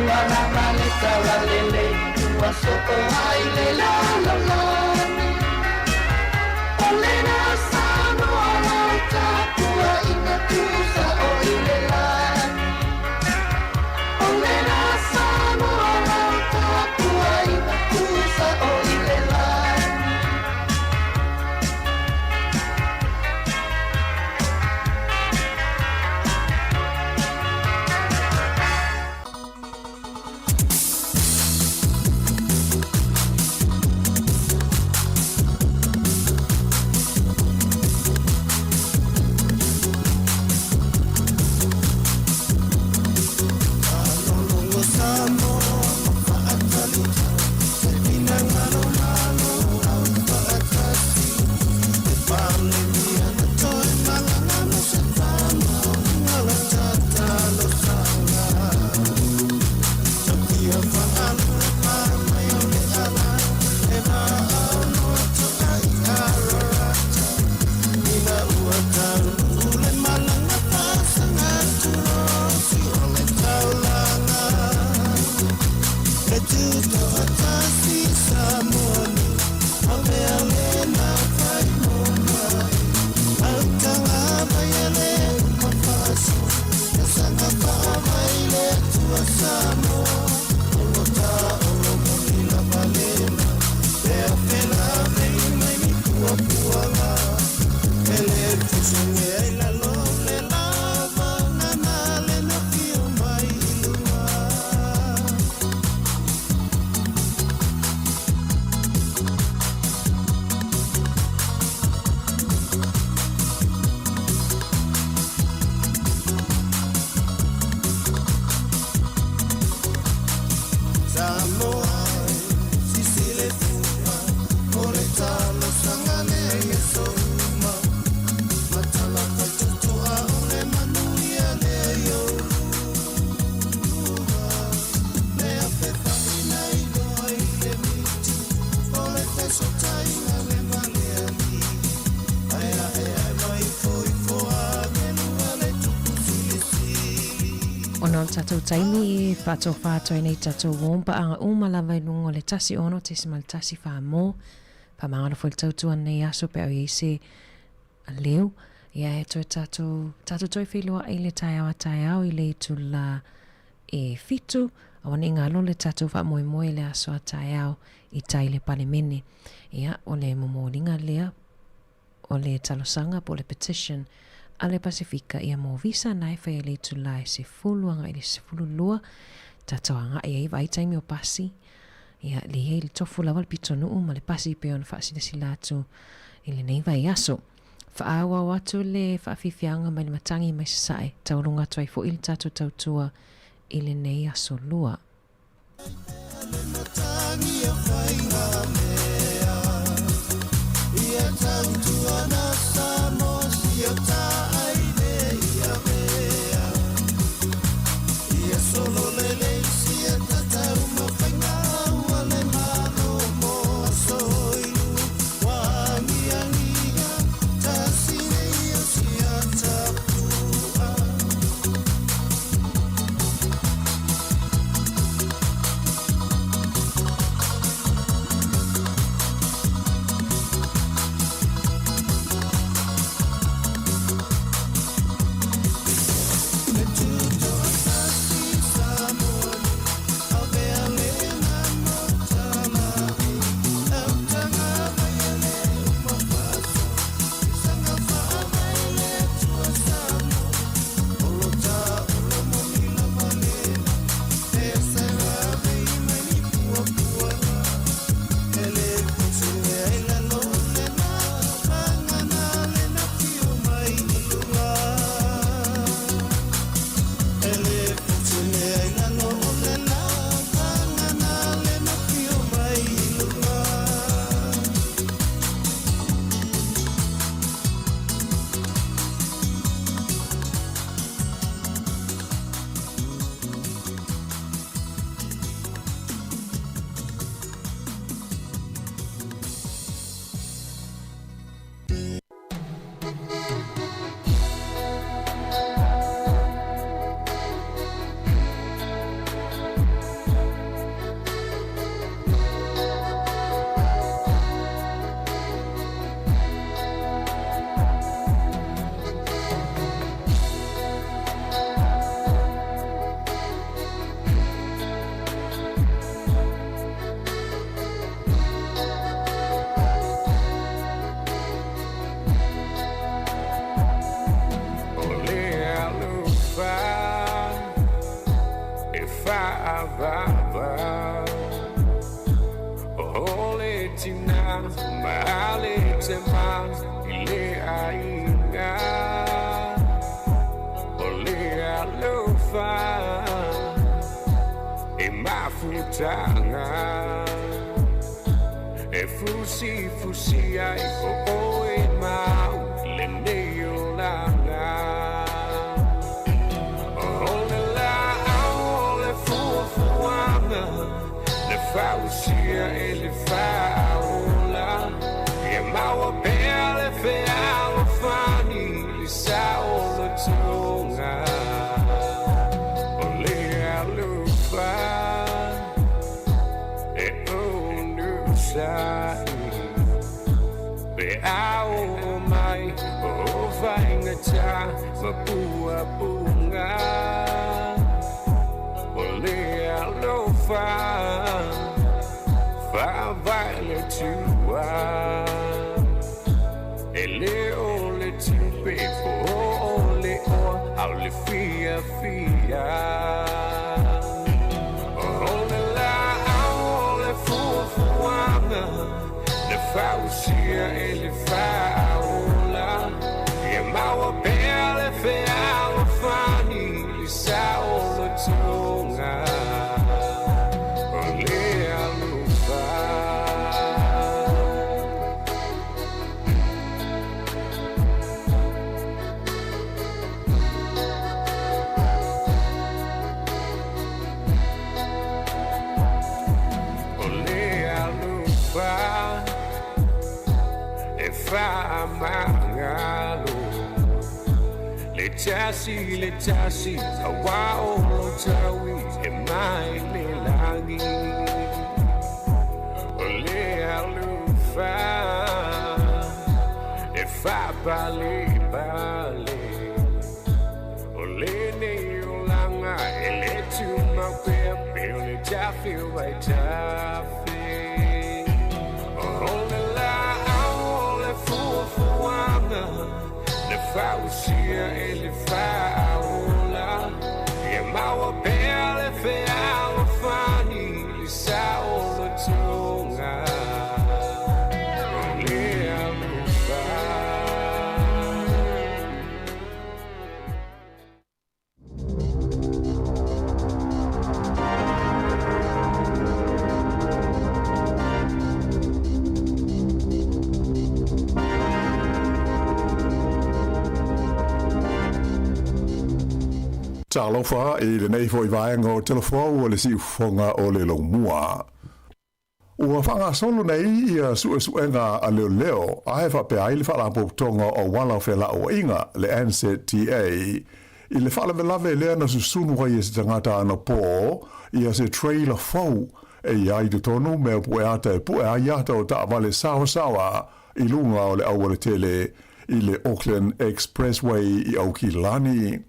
Ua lava le talalelei, ua soo ai le lalolagi. O lena Samoa lau tapuaiga tuusao i le lagi. O lena Samoa lau tapuaiga tuusao i le lagi. Ona o le tatou taimi e faatofa atu ai nei tatou uo ma paaga uma lava i luga o le 16.14 mo Faamagalo foi le tautua nei aso pe au i ai se leo. Ia e toe tatou, tatou toe feiloai i le taeao a taeao i le itula e fitu, auaneʻi galo le tatou faamoemoe i le aso a taeao i tai le Palemene. Ia, o le momoliga lea o le talosaga po o le petition a le Pasefika ia mo visa na e fai ai le itula e 10 agai i le 12, tatou agai ai vaai taimi o pasi. Ia, le i ai le tofu lava le pitonuu ma le pasi pei ona faasilasila atu i lenei vaiaso. Faaauau atu le faafiafiaga mai le matagi mai Sasae, taualuga atu ai foi le tatou tautua i lenei aso lua. Faavava O le tina ma le tema i le aiga O le alofa e mafutaga E fusi fusi ai o oe mau lenei olaga O le laau o le fuafuaga Na fausia e le Faaola Ia maua pea le fealofani Le saolotoga O le alofa e onosai Pe a oo mai o faigata ma puapuga O le alofa faavae le Atua E le o le tupe po o le oa a o le fiafia O le laau o le fuafuaga Na fausia e le Faaola Ia maua pea le fealofani Le saolotoga O le alofa. O le alofa e faamagalo Le tasi le tasi auā o lo taui e mai le lagi O le alofa e faapalepale O lenei olaga e lē tumau pea pei o le tafe o vaitafe O le laau o le fuafuaga Na fausia e le Faaola Ia maua pea le fealofani Le saolotoga O le alofa. Talofa i lenei foi vaega o Telefou o le siufofoga o le Lomua. Ua faagasolo nei ia suesuega a leoleo ae faapea ai le Faalapotopotoga o Auala o Felauaiga, le NZTA, i le faalavelave lea na susunu ai e se tagata anapo ia se trailer fou e i ai i totonu mea pueata e pue ai ata o taavale saosaoa i luga o le aualatele i le Auckland Expressway i Aukilani.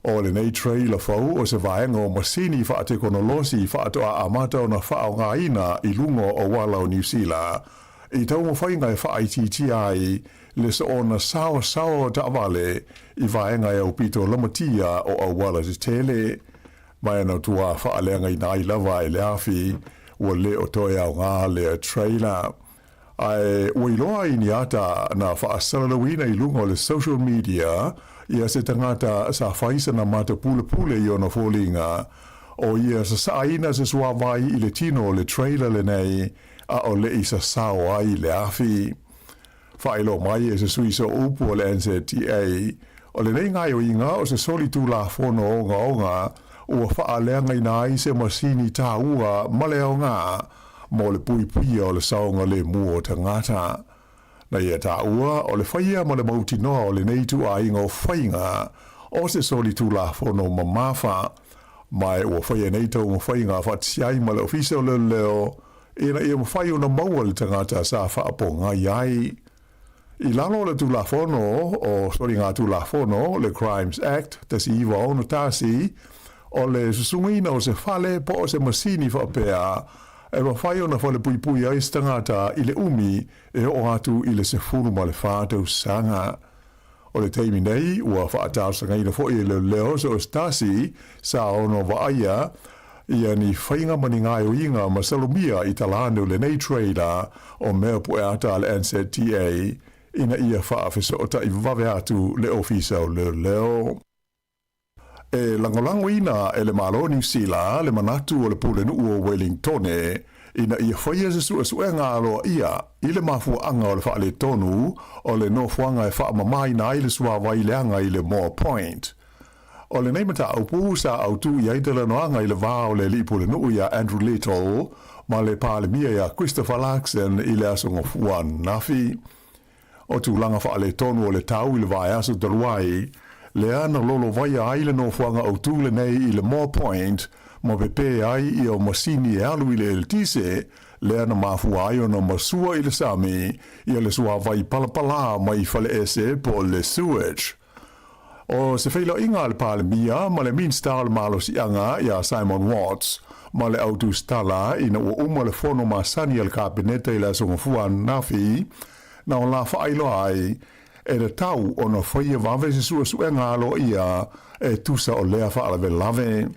O lenei trailer fou o se vaega o masini faatekonolosi faatoa amata ona faaaogaina i luga o auala o Niu Sila i taumafaiga e faaitiitia ai le soona saosaoa o taavale i vaega e aupito lamatia o auala tetele. Ma e na tua faaleagaina ai lava e le afi ua le o toe aoga lea trailer. Ae ua iloa ai ni ata na faasalalauina i luga o le social media ia se tagata sa fai sana mata pulepule i ona foliga, o ia sasaaina se suavai i le tino o le trailer lenei a o le i sasao ai le afi. Faailoa mai e se sui sooupu o le NZTA, o lenei gaoioiga o se soli tulafono ogaoga ua faaleagaina ai se masini taua ma le aoga mo le puipuia o le saogalemu o tagata. Na ia taua o le faia ma le mautinoa o lenei ituaiga o faiga o se soli tulafono mamafa, ma ua faia nei taumafaiga faatasi ai ma le Ofisa o Leoleo ina ia mafai ona maua le tagata sa faapogai ai. I lalo o le Tulafono o Soligatulafono, le Crimes Act 1961, o le susugaina o se fale po o se masini faapea e mafai ona falepuipui ai se tagata i le umi e oo atu i le 14 tausaga. O le taimi nei, ua faatalosagaina foi e leoleo so o se tasi sa ono vaaia ia ni faiga ma ni gaoioiga masalomia i talaane o lenei trailer o mea pueata a le NZTA ina ia faafesootai vave atu le Ofisa o Leoleo. E lagolagoina e le Malo o Niu Sila le manatu o le Pulenuu o Welingtone ina ia faia se suesuega aloaia i le mafuaaga o le faaletonu o le nofoaga e faamamaina ai le suavai leaga i le Moa Point. O lenei mataupu sa autu i ai talanoaga i le va o le alii pulenuu iā Andrew Little ma le Palemia iā Christopher Luxon i le Aso Gafua ananafi. O tulaga faaletonu o le tau i le vaiaso talu ai, lea na lolovaia ai le nofoaga autu lenei i le Moa Point ma pepē ai ia masini e alu i le eletise, lea na mafua ai ona masua i le sami ia le suavai palapalā mai faleese po o le sewage. O se feiloaiga a le Palemia ma le Minisita o le Malosiaga iā Simon Watts ma le Autusitala ina ua uma le fono masani a le Kapeneta i le Aso Gafua ananafi, na o la faailoa ai e tatau ona faia vave se suesuega aloaia e tusa o lea faalavelave.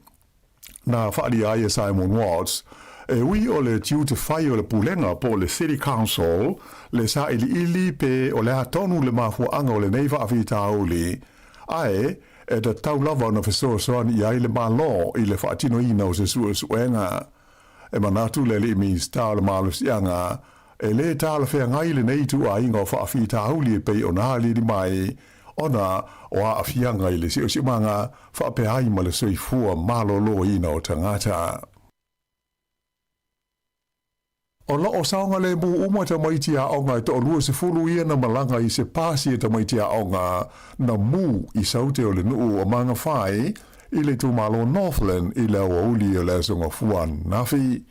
Na faaalia ai e Simon Watts, e ui o le tiute fai o le Pulega po o le City Council le sailiili pe o le a tonu le mafuaaga o lenei faafitauli, ae e tatau lava ona fesoasoani i ai le Malo i le faatinoina o se suesuega. E manatu le Alii Minisita o le Malosiaga, e lē talafeagai lenei ituaiga o faafitauli e pei ona aliali mai ona o aafiaga i le siosiomaga faapea ai ma le soifua maloloina o tagata. O lo o saogalemu uma tamaiti aoga e toalua sefulu ia na malaga i se pasi e tamaiti aoga na mu i saute o le nuu o Mangawhai i le itumalo Northland i le aoauli o le Aso Gafua ananafi.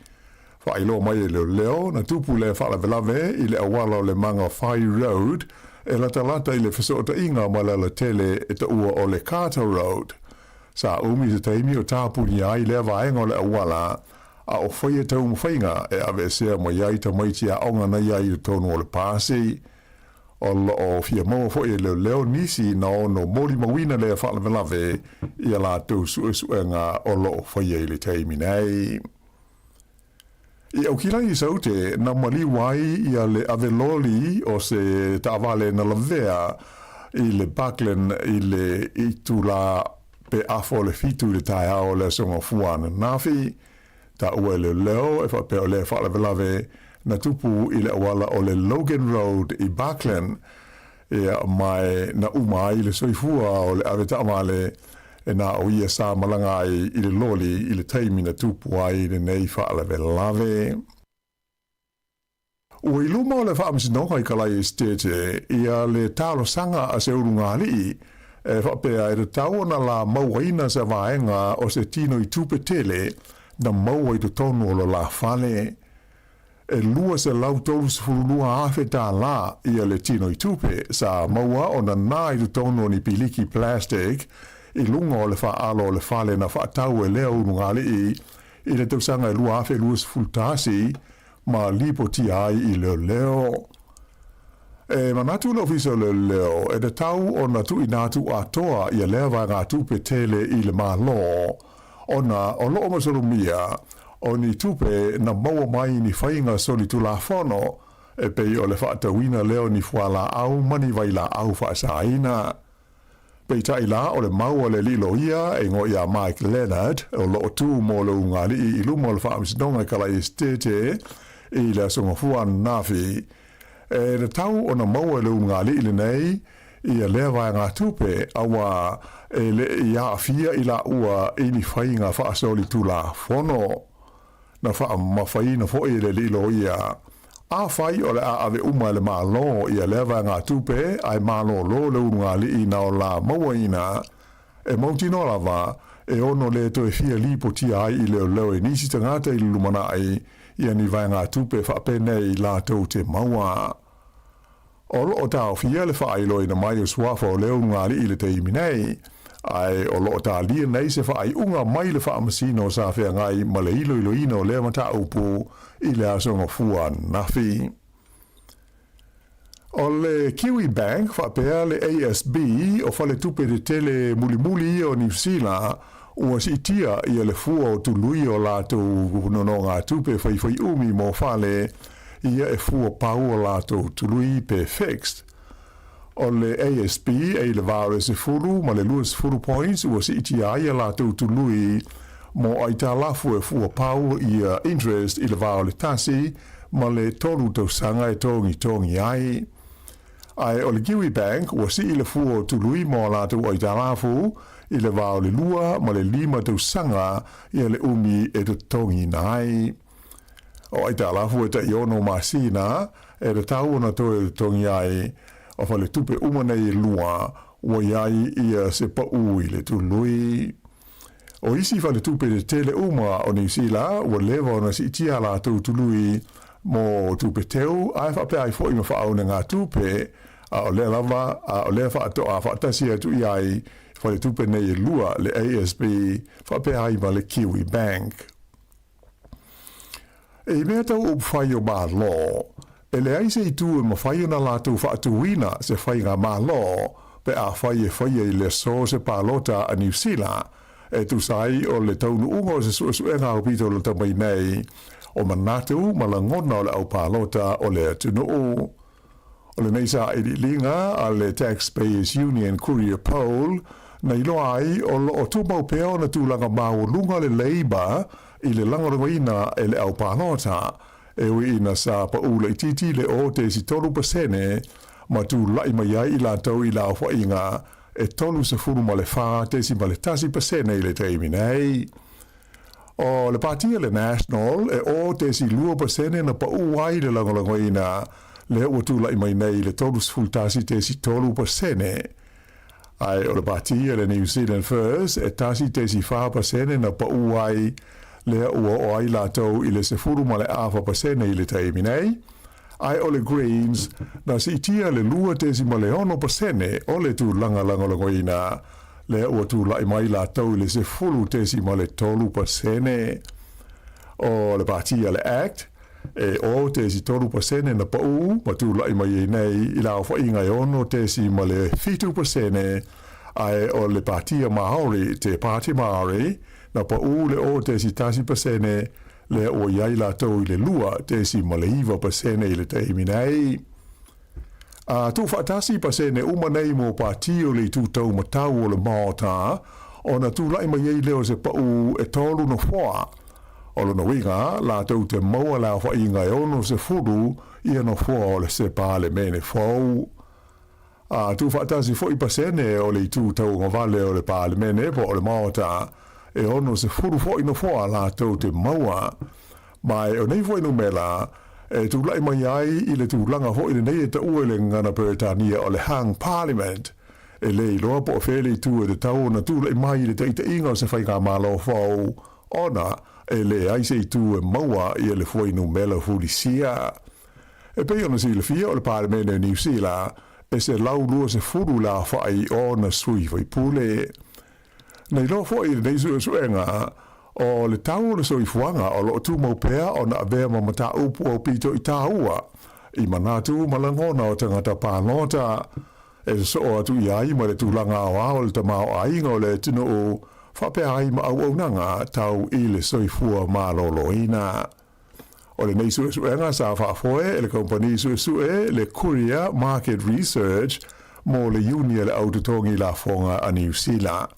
Faailoa mai e leoleo na tupu lea faalavelave i le auala o le Mangawhai Road e latalata i le fesootaiga ma le alatele e taua o le Carter Road. Sa umi se taimi o tapunia ai lea vaega o le auala, a o faia taumafaiga e aveesea mai ai tamaiti aoga na i ai i totonu o le pasi. O lo o fia maua foi e leoleo nisi na ono molimauina lea faalavelave i a latou suesuega o lo o faia i le taimi nei. I Aukilani i Saute, na maliu ai ia le ave loli o se taavale na lavea i le Buckland i le itulā pe afa o le fitu i le taeao o le Aso Gafua ananafi. Taua e leoleo e faapea o lea faalavelave na tupu i le auala o le Logan Road i Buckland, ia mae na uma ai le soifua o le ave taavale e na o ia sa malaga ai i le loli i le taimi na tupu ai lenei faalavelave. Ua i luma o le Faamasinoga i Kalae Esetete ia le talosaga a se ulugalii e faapea e tatau ona la mauaina se vaega o se tino i tupe tele na maua i totonu o lo la fale. E 232 afe tālā ia le tino i tupe sa maua ona nā i totonu o ni piliki plastic i luga o le faaalo o le fale na faatau e lea ulugalii i le tausaga e 2021 ma lipotia ai i leoleo. E manatu le Ofisa o Leoleo e tatau ona tuuina atu atoa ia lea vaegatupe tele i le Malo ona o lo o masalomia o ni tupe na maua mai i ni faiga solitulafono e pei o le faatauina lea o ni fualaau ma ni vailaau faasaina. Peitai la o le mau a le alii loia e igoa ia Mike Leonard o lo o tu mo le ulugalii i luma o le Faamasinoga i Kalae Esetete i le Aso Gafua ananafi, e tatau ona maua e le ulugalii lenei ia lea vaegatupe auā e le i aafia i laua i ni faiga faasolitulafono. Na faamamafaina foi e le alii loia, afai o le a ave uma e le Malo ia lea vaegatupe ae malolo le ulugalii na o la mauaina, e mautinoa lava e ono le toe fia lipotia ai i leoleo e nisi tagata i le lumanai ia ni vaegatupe faapenei latou te maua. O lo o taofia le faailoaina mai o suafa o le ulugalii i le taimi nei, ae o lo o talia nei se faaiuga mai le Faamasino o sa feagai ma le iloiloina o lea mataupu i le Aso Gafua ananafi. O le Kiwi Bank faapea le ASB o faletupe tetele mulimuli ia o Niu Sila. Ua siitia ia le fua o tului o latou nonogatupe faifaiumi mo fale ia e fua pau o latou tului pe fixed. O le ASB e i le va o le 10 ma le 20 points ua siitia ai a latou tului mo aitalafu e fua pau ia interest i le va o le 1 ma le 3 tausaga e togitogi ai. Ae o le Kiwi Bank ua sii le fua o tului mo a latou aitalafu i le va o le 2 ma le 5 tausaga ia le umi e totogiina ai. O aitalafu e tai 6 masina e tatau ona toe totogi ai, o faletupe uma nei e lua ua i ai ia se pau i le tului. O isi faletupe tetele uma o Niu Sila ua leva ona siitia a latou tului mo tupe teu ae faapea ai foi ma faaunegatupe, a o lea lava a o lea faatoa faatasi atu i ai faletupe nei e lua le ASB faapea ai ma le Kiwi Bank. I mea tau upufai o Malo, e leai se itu e mafai ona latou faatuina se faiga Malo pe afai e faia i le aso se palota a Niu Sila e tusa ai o le taunuuga o se suesuega aupito lata mai nei o manatu ma lagona o le au palota o le atunuu. O lenei sailiiliga a le Taxpayers Union Courier Poll na iloa ai o lo o tumau pea ona tulaga maualuga le Labour i le lagolagoina e le au palota, e ui ina sa pau laitiiti le 0.3% ma tula'i mai ai i latou i le aofaiga e 34.1% i le taimi nei. O le Pāti a le National e 0.2% na pau ai le lagolagoina lea ua tula'i mai nei i le 31.3%. Ae o le Pāti a le New Zealand First e 1.4% na pau ai lea ua oo ai latou i le 10.4% i le taimi nei. Ae o le Greens na siitia le 2.6% o le tulaga lagolagoina lea ua tula'i mai latou i le 10.3%. O le Pāti a le Act, e 0.3% na pau ma tula'i mai ai nei i le aofaiga e 6.7%, ae o le Pāti a Māori, Te Pāti Māori, na pau le 0.1% lea ua i ai latou i le 2.9% i le taimi nei. A tuufaatasi pasene uma nei mo pāti o le itu taumatau o le Maota, ona tula'i mai ai lea o se pau e tolu nofoa. O lona uiga, latou te maua le aofaiga e 60 ia nofoa o le se Palemene fou. A tuufaatasi foi pasene o le itu tauagavale o le Palemene po o le Maota, e 60 foi nofoa latou te maua. Ma e o nei fuainumera e tula'i mai ai i le tulaga foi lenei e taua i le gagana Peretania o le Hung Parliament. E le iloa po o fea le itu e tatau ona tula'i mai i le taitaiga o se faigamalo fou ona e leai se itu e maua ia le fuainumera fulisia. E pei ona silafia o le Palemene o Niu Sila e 120 le aofai o ona sui faipule. Na iloa foi i lenei suesuega, o le tau o le soifuaga o lo o tumau pea ona avea ma mataupu aupito i tāua i manatu ma lagona o tagata palota e sosoo atu i ai ma le tulaga aoao o le tamaoaiga o le atunuu faapea ai ma auaunaga tau i le soifua maloloina. O lenei suesuega sa faafoe e le kamupani suesue le Courier Market Research mo le Iuni a le Au Totogi Lafoga a Niu Sila.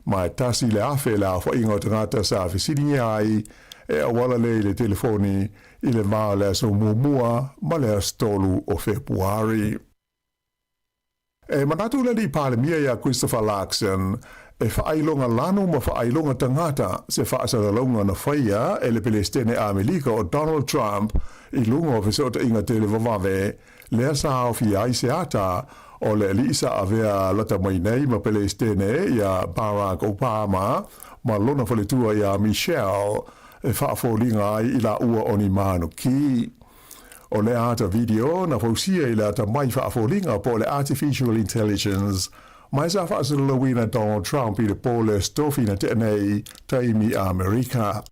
Ma e 1,000 le aofaiga o tagata sa fesiligia ai e auala lea i le telefoni i le va o le aso muamua ma le aso 3 o Fepuari. E manatu le Alii Palemia iā Christopher Luxon e faailoga lanu ma faailoga tagata se faasalalauga na faia e le Pelesitene Amelika o Donald Trump i luga o fesootaiga televavave lea sa aofia ai se ata o le alii sa avea lata mai nei ma Pelesitene iā Barack Obama ma lona faletua iā Michelle e faafoliga ai i laua o ni manuki. O le ata video na fausia i le atamai faafoliga po o le artificial intelligence ma sa faasalalauina Donald Trump i le po le Aso Tofi na tea nei taimi Amerika.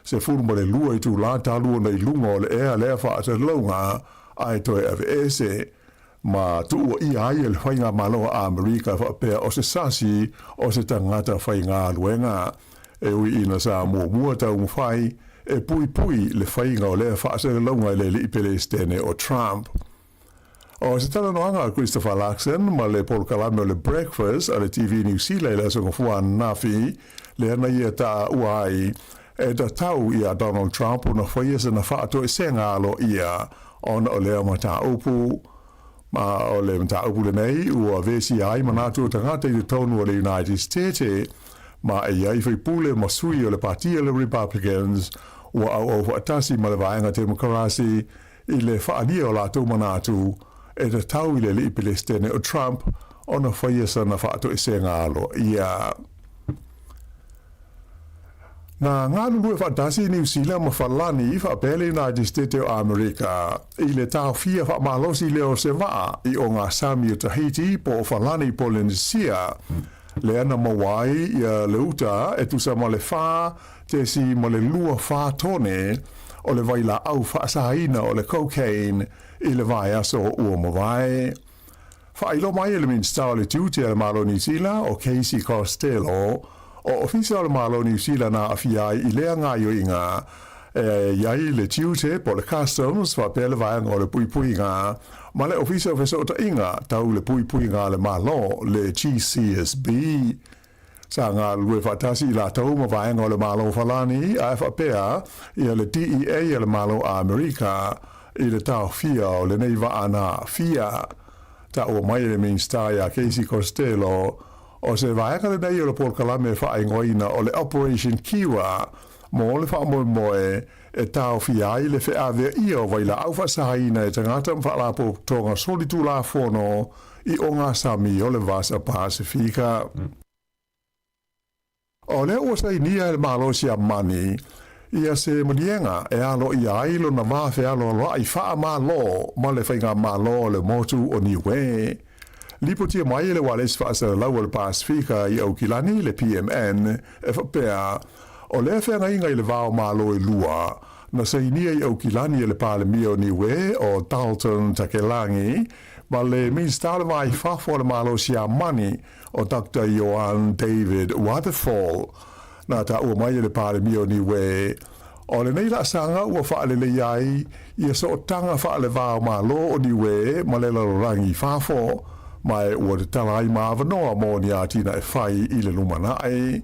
12 itulā talu ona i luga o le ea lea faasalalauga ae toe aveese. ma tuuaia ai e le Faigamalo a Amerika faapea o se sasi o se tagata faigaluega. E ui ina sa muamua taumafai e puipui le faiga o lea faasalalauga e le alii Peresetene o Trump. O se talanoaga a Christopher Luxon ma le polokalame o le Breakfast a le TV Niu Sila i le Aso Gafua ananafi, lea na ia taua ai e tatau iā Donald Trump ona faia sana faatoesega aloaia ona o lea mataupu. Ma o le mataupu lenei ua vesia ai manatu o tagata i totonu o le United States, ma e i ai faipule ma sui o le Pati o le Republicans ua auau faatasi ma le Vaega Temokarasi i le faaalia o latou manatu e tatau i le alii Pelesitene o Trump ona faia sana faatoesega aloaia. Na galulue faatasi Niu Sila ma Falani faapea le United States o Amerika i le taofia faamalosi lea o se vaa i ogasami o Tahiti po o Falani Polynesia lea na maua ai ia le uta e tusa ma le 4.24 tone o le vailaau faasaina o le cocaine i le vaiaso ua mavae. Faailoa mai e le Minisita o le Tiute a le Malo o Niu Sila, o Casey Costello, o Ofisa o le Malo o Niu Sila na aafia ai i lea gaoioiga e i ai le tiute po o le Customs faapea le Vaega o le Puipuiga ma le Ofisa o Fesootaiga tau le Puipuiga a le Malo, le GCSB. Sa galulue faatasi i latou ma vaega o le Malo Falani ae faapea ia le DEA a le Malo a Amerika i le taofia o lenei vaa na aafia. Taua mai e le Minisita ia Casey Costello, o se vaega lenei o le polokalame faaigoaina o le Operation Kiwa mo le faamoemoe e taofia ai le feaveaia o vailaau faasaina e tagata ma faalapotopotoga solitulafono i ogasami o le Vasa Pasifika. O lea ua sainia e le Malo Siamani ia se maliega e aloaia ai lona va fealoaloai faamalo ma le Faigamalo o le Motu o Niue. Lipotia mai e le Ualesi Faasalalau o le Pasifika i Aukilani, le PMN, e faapea, o lea feagaiga i le va o Malo e lua, na sainia i Aukilani e le Palemia o Niue o Dalton Takelagi ma le Minisita o le Va i Fafo o le Malo Siamani o Doctor Johan David Waterfall. Na taua mai e le Palemia o Niue, o lenei laasaga ua faaleleia ai ia sootaga faaleva o Malo o Niue ma le lalolagi i fafo, ma e ua tatala ai ma avanoa mo ni atinae fai i le lumanai.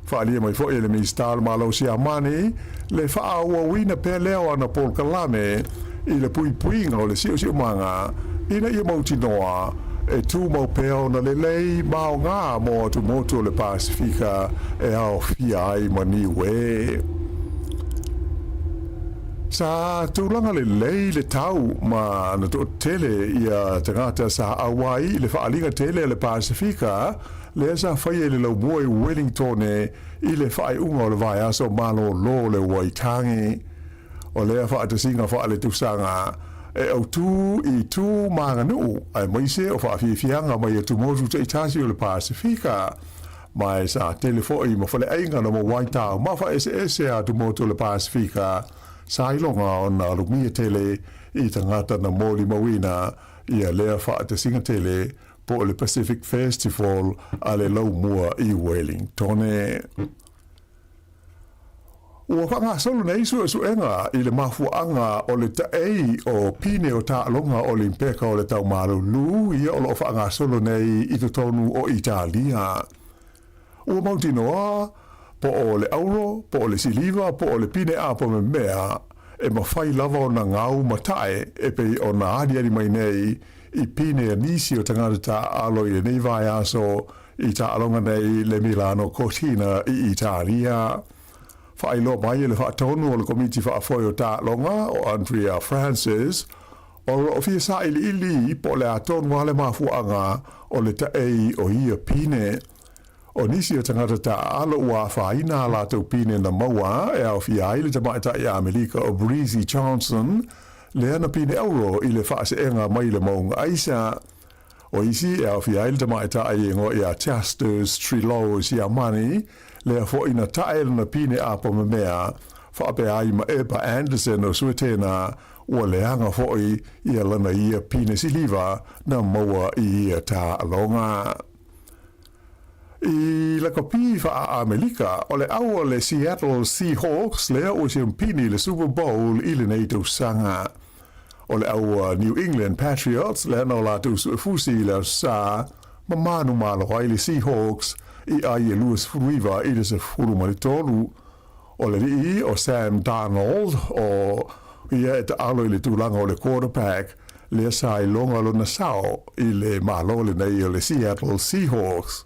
Faaalia mai foi e le Minisita o le Malo Siamani le faaauauina pea lea o ana polokalame i le puipuiga o le siosiomaga ina ia mautinoa e tumau pea ona lelei ma aoga mo atumotu o le Pasifika e aofia ai ma Niue. Sa tulaga lelei le tau ma na toatele ia tagata sa auai i le faaaliga tele a le Pasifika lea sa faia i le laumua i Wellingtone i le faaiuga o le vaiaso malōlō le Waitangi. O lea faatasiga faaletusaga e autū i tu ma aganuu aemaise o faafiafiaga mai atumotu taitasi o le Pasifika, ma e sa tele foi ma faleaiga na maua ai taumafa eseese a atumotu o le Pasifika sa iloga ona alumia tele i tagata na molimauina ia lea faatasiga tele po o le Pacific Festival a le laumua i Wellingtone. Ua faagasolo nei suesuega i le mafuaaga o le taei o pine o taaloga Olimpeka o le tau malulu ia o lo o faagasolo nei i totonu o Italia. Ua mautinoa po o le auro, po o le siliva, po o le pine apo memea e mafai lava ona gau ma tae e pei ona aliali mai nei i pine a nisi o tagata taaalo i lenei vaiaso i taaloga nei le Milano Cortina i Italia. Faailoa mai e le faatonu o le Komiti Faafoe o Taaloga o Andrea Francis, o lo o fia sailiili po o le a tonu lava le mafuaaga o le taei o ia pine. O nisi o tagata taaalo ua afaina a latou pine na maua e aofia ai le tamaitai Amelika o Breezy Johnson, lea na pine auro i le faaseega mai le mauga aisa. O isi e aofia ai le tamaitai e igoa ia Justus Triloe Siamani, lea foi na tae lona pine apo memea, faapea ai ma Ebba Anderson o Suetena, Ua leaga foʻi ia lana ia pine siliva na maua i ia taaloga. I lakapi faa-Amelika, o le au a le Seattle Seahawks lea ua siampini i le Super Bowl i lenei tausaga. O le au a New England Patriots lea na o latou suefusi i le Aso Sa ma manumalo ai le Seahawks i ai e 29 i le 13. O le alii o Sam Darnold, o ia e taalo i le tulaga o le quarterback, lea sa iloga lona sao i le malo lenei o le Seattle Seahawks.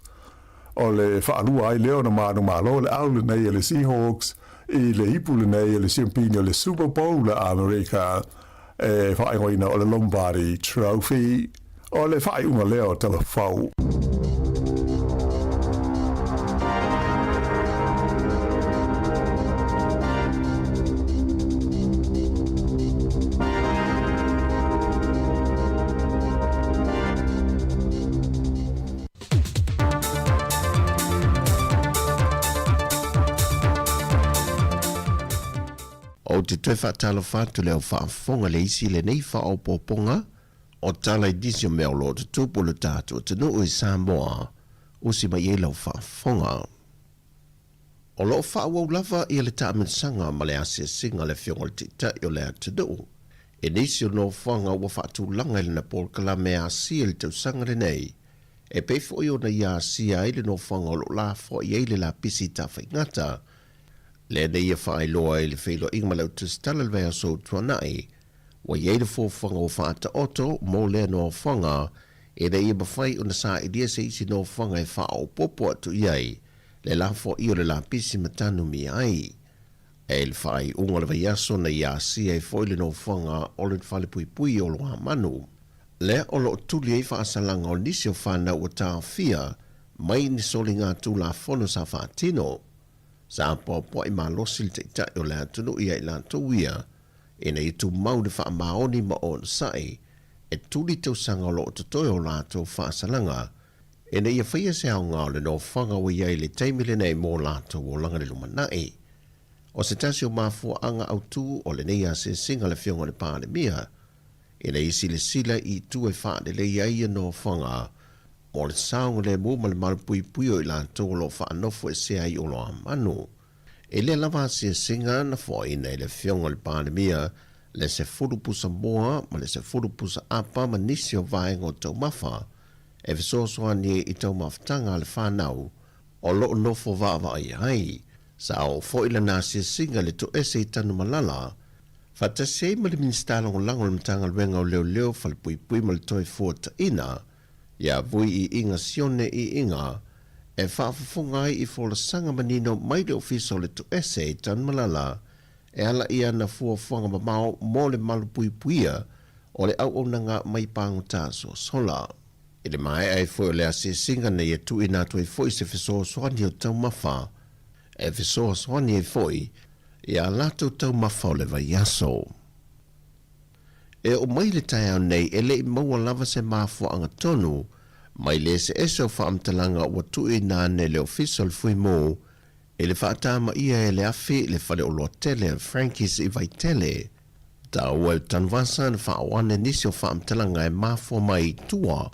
O le faalua ai lea ona manumalo le au lenei a le Seahawks i le ipu lenei o le siampini o le Super Bowl a Amerika e faaigoaina o le Lombardi Trophy. O le faaiuga lea o Talafou. Ou te toe faatalofa atu le au faafofoga le isi lenei faaopoopoga o tala i nisi o mea o lo o tutupu i lo tatou atunuu i Samoa, usi mai ai lau faafofoga. O lo o faaauau lava ia le taamilosaga ma le asiasiga a le Afioga i le Taitai o le atunuu i nisi o nofoaga ua faatulaga i lana polokalame asia i le tausaga lenei, e pei foi ona ia asia ai le nofoaga o lo o lafoai ai le lapisi tafaigata. Lea na ia faailoa i le feiloaiga ma le autusitala i le vaiaso ua tuanai, ua i ai le fuafuaga ua faataoto mo lea nofoaga ina ia mafai ona sailia se isi nofoaga e faaopoopo atu i ai le lafoai o le lapisi ma tanumia ai. I le faaiuga o le vaiaso na ia asia ai foi le nofoaga o le falepuipui o Loamanu, lea o lo o tuli ai faasalaga o nisi o fanau ua taofia mai ni soliga Tulafono sa faatino. Sa apoapoai malosi le Taitai o le atunuu ia i latou ia ina ia tumau le faamaoni ma onosai e tuli tausaga o lo o totoe o latou faasalaga ina ia faia se aoga o le nofoaga ua i ai i le taimi lenei mo latou olaga i le lumanai. O se tasi o mafuaaga autu o lenei asiasiga a le Afioga i le Palemia ina ia silasila i itu e faalelei ai ia nofoaga mo le saogalemu ma le malupuipuia o i latou o lo o faanofo esea ai oloamanu. I lea lava asiasiga na foaina e le Afioga i le Palemia le 10 pusa moa ma le 10 pusa apa ma nisi o vaega o taumafa e fesoasoani ai i taumafataga a le fanau o lo o nofo vaavaai ai. Sa oo foi lana asiasiga i le toese i Tanumalala, faatasi ai ma le Minisita Lagolago o le Matagaluega o Leoleo, Falepuipui ma le Toefuataiga, ia Vui Iiga Sione Iiga, e faafofoga ai i folasaga manino mai le Ofisa o le Toese i Tanumalala e ala i ana fuafuaga mamao mo le malupuipuia o le auaunaga mai pagota sosola. I le maea ai foi o le asiasiga nei e tuuina atu ai foi se fesoasoani o taumafa e fesoasoani ai foi i a latou taumafa o le vaiaso. E oo mai le taeao nei e le i maua lava se mafuaaga tonu mai le eseese o faamatalaga ua tuuina ane le Ofisa o le Fuimu i le faatamaia e le afi le faleoloa tele a Frankie's i Vaitele. Taua e le Tanuvasa na faaoo ane nisi o faamatalaga e mafua mai i tua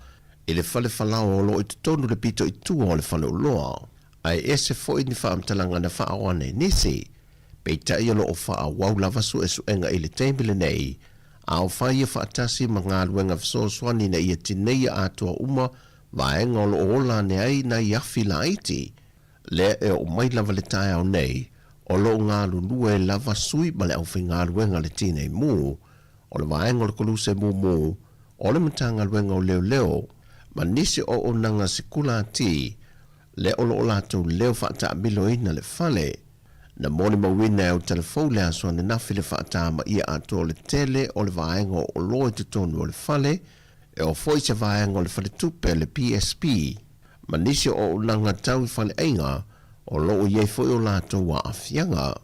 i le fale falaoa o lo o i totonu le pito i tua o le faleoloa, ae ese foi ni faamatalaga na faaoo ane nisi. Peitai o lo o faaauau lava suesuega i le taimi lenei, a o fai ia faatasi ma galuega fesoasoani ina ia tineia atoa uma vaega o lo o ola ane ai nai afi laiti. Lea e oo mai lava le taeao nei, o lo o galulue lava sui ma le aufaigaluega a le Tinei Mu, o le vaega o le Koluse Mumu, o le Matagaluega o Leoleo, ma nisi o auaunaga sikulati, lea o lo o latou leo faataamiloina le fale. Na molimauina e Autalafou le aso ananafi le faatamaia atoa o le tele o le vaega o oloa i totonu o le fale, e oo foi se vaega o le faletupe a le PSP, ma nisi o auaunaga tau i faleaiga o lo o i ai foi o latou aafiaga.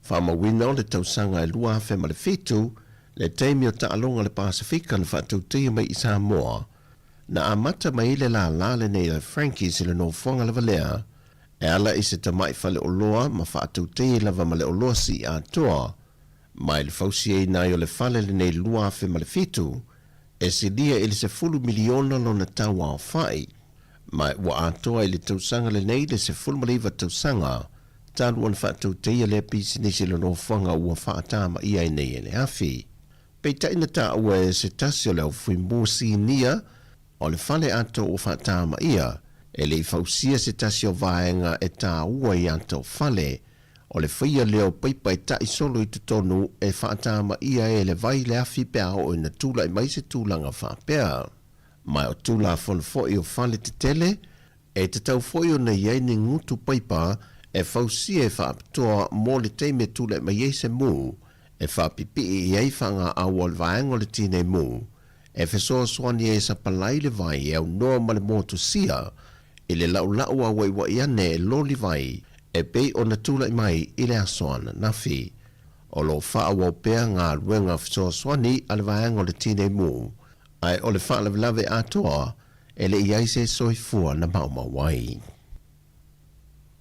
Faamauina o le tausaga e 2007, le taimi o taaloga a le Pasefika na faatautaia mai i Samoa, na amata mai ai le lālā lenei a Frankies i le nofoaga lava lea e ala i se tamai faleoloa ma faatautaia lava ma le oloa sii atoa. Mai le fausiaina ai o le fale lenei i le 2007, e silia i le $10 miliona lona tau aofai. Ma ua atoa i le tausaga lenei le 19 tausaga talu ona faatauteia lea pisinisi i le nofoaga ua faatamaia ai nei e le afi. Peitai na taua e se tasi o le aufuimu sinia o le fale atoa ua faatamaia, e le i fausia se tasi o vaega e taua i ata o fale, o le faia lea o paipa e ta'i solo i totonu e faatamaia ai e le vai le afi pe a oo ina tulai mai se tulaga faapea. Ma o Tulafono foi o fale tetele, e tatau foi ona i ai ni gutu paipa e fausia e faapitoa mo le taimi e tulai mai ai se mū, e faapipii i ai faagaau o le vaega o le tinei mū, e fesoasoani ai e sapalai le vai e aunoa ma le motusia i le la'ula'u auaiua'i ane e loli vai e pei ona tulai mai i le aso ananafi. O lo o faaauau pea galuega fesoasoani a le vaega o le tinei mū, ae o le faalavelave atoa e le i ai se soifua na maumau ai.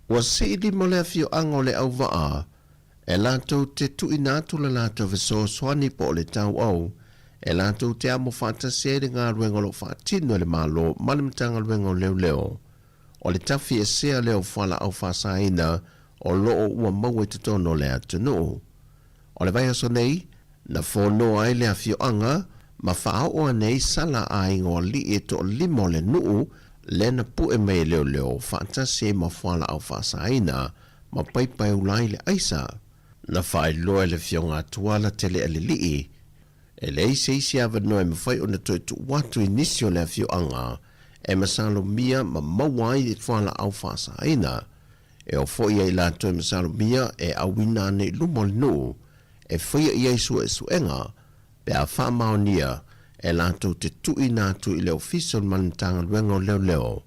Ua sii lima le afioaga o Leauvaa e latou te tuuina atu le latou fesoasoani po o le tauau e latou te amo faatasi ai le galuega o lo o faatino e le Malo ma le Matagaluega o Leoleo o le tafiesea lea o fualaau faasaina o lo o ua maua i totonu o le atunuu. O le vaiaso nei, na fonoa ai le afioaga ma faaoo ane ai sala a aiga o alii e toalima o le nuu lea na pue mai e leoleo faatasi ai ma fualaau faasaina ma paipa e ula ai le aisa. Na faailoa e le Afioga Atuala Telealelii, e leai se isi avanoa e mafai ona toe tuu atu i nisi o le afioaga e masalomia ma maua ai fualaau faasaina. E oo foi ia i latou e masalomia e auina ane i luma o le nuu e faia i ai suesuega pe a faamaonia e latou te tuuina atu i le Ofisa o le Matagaluega o Leoleo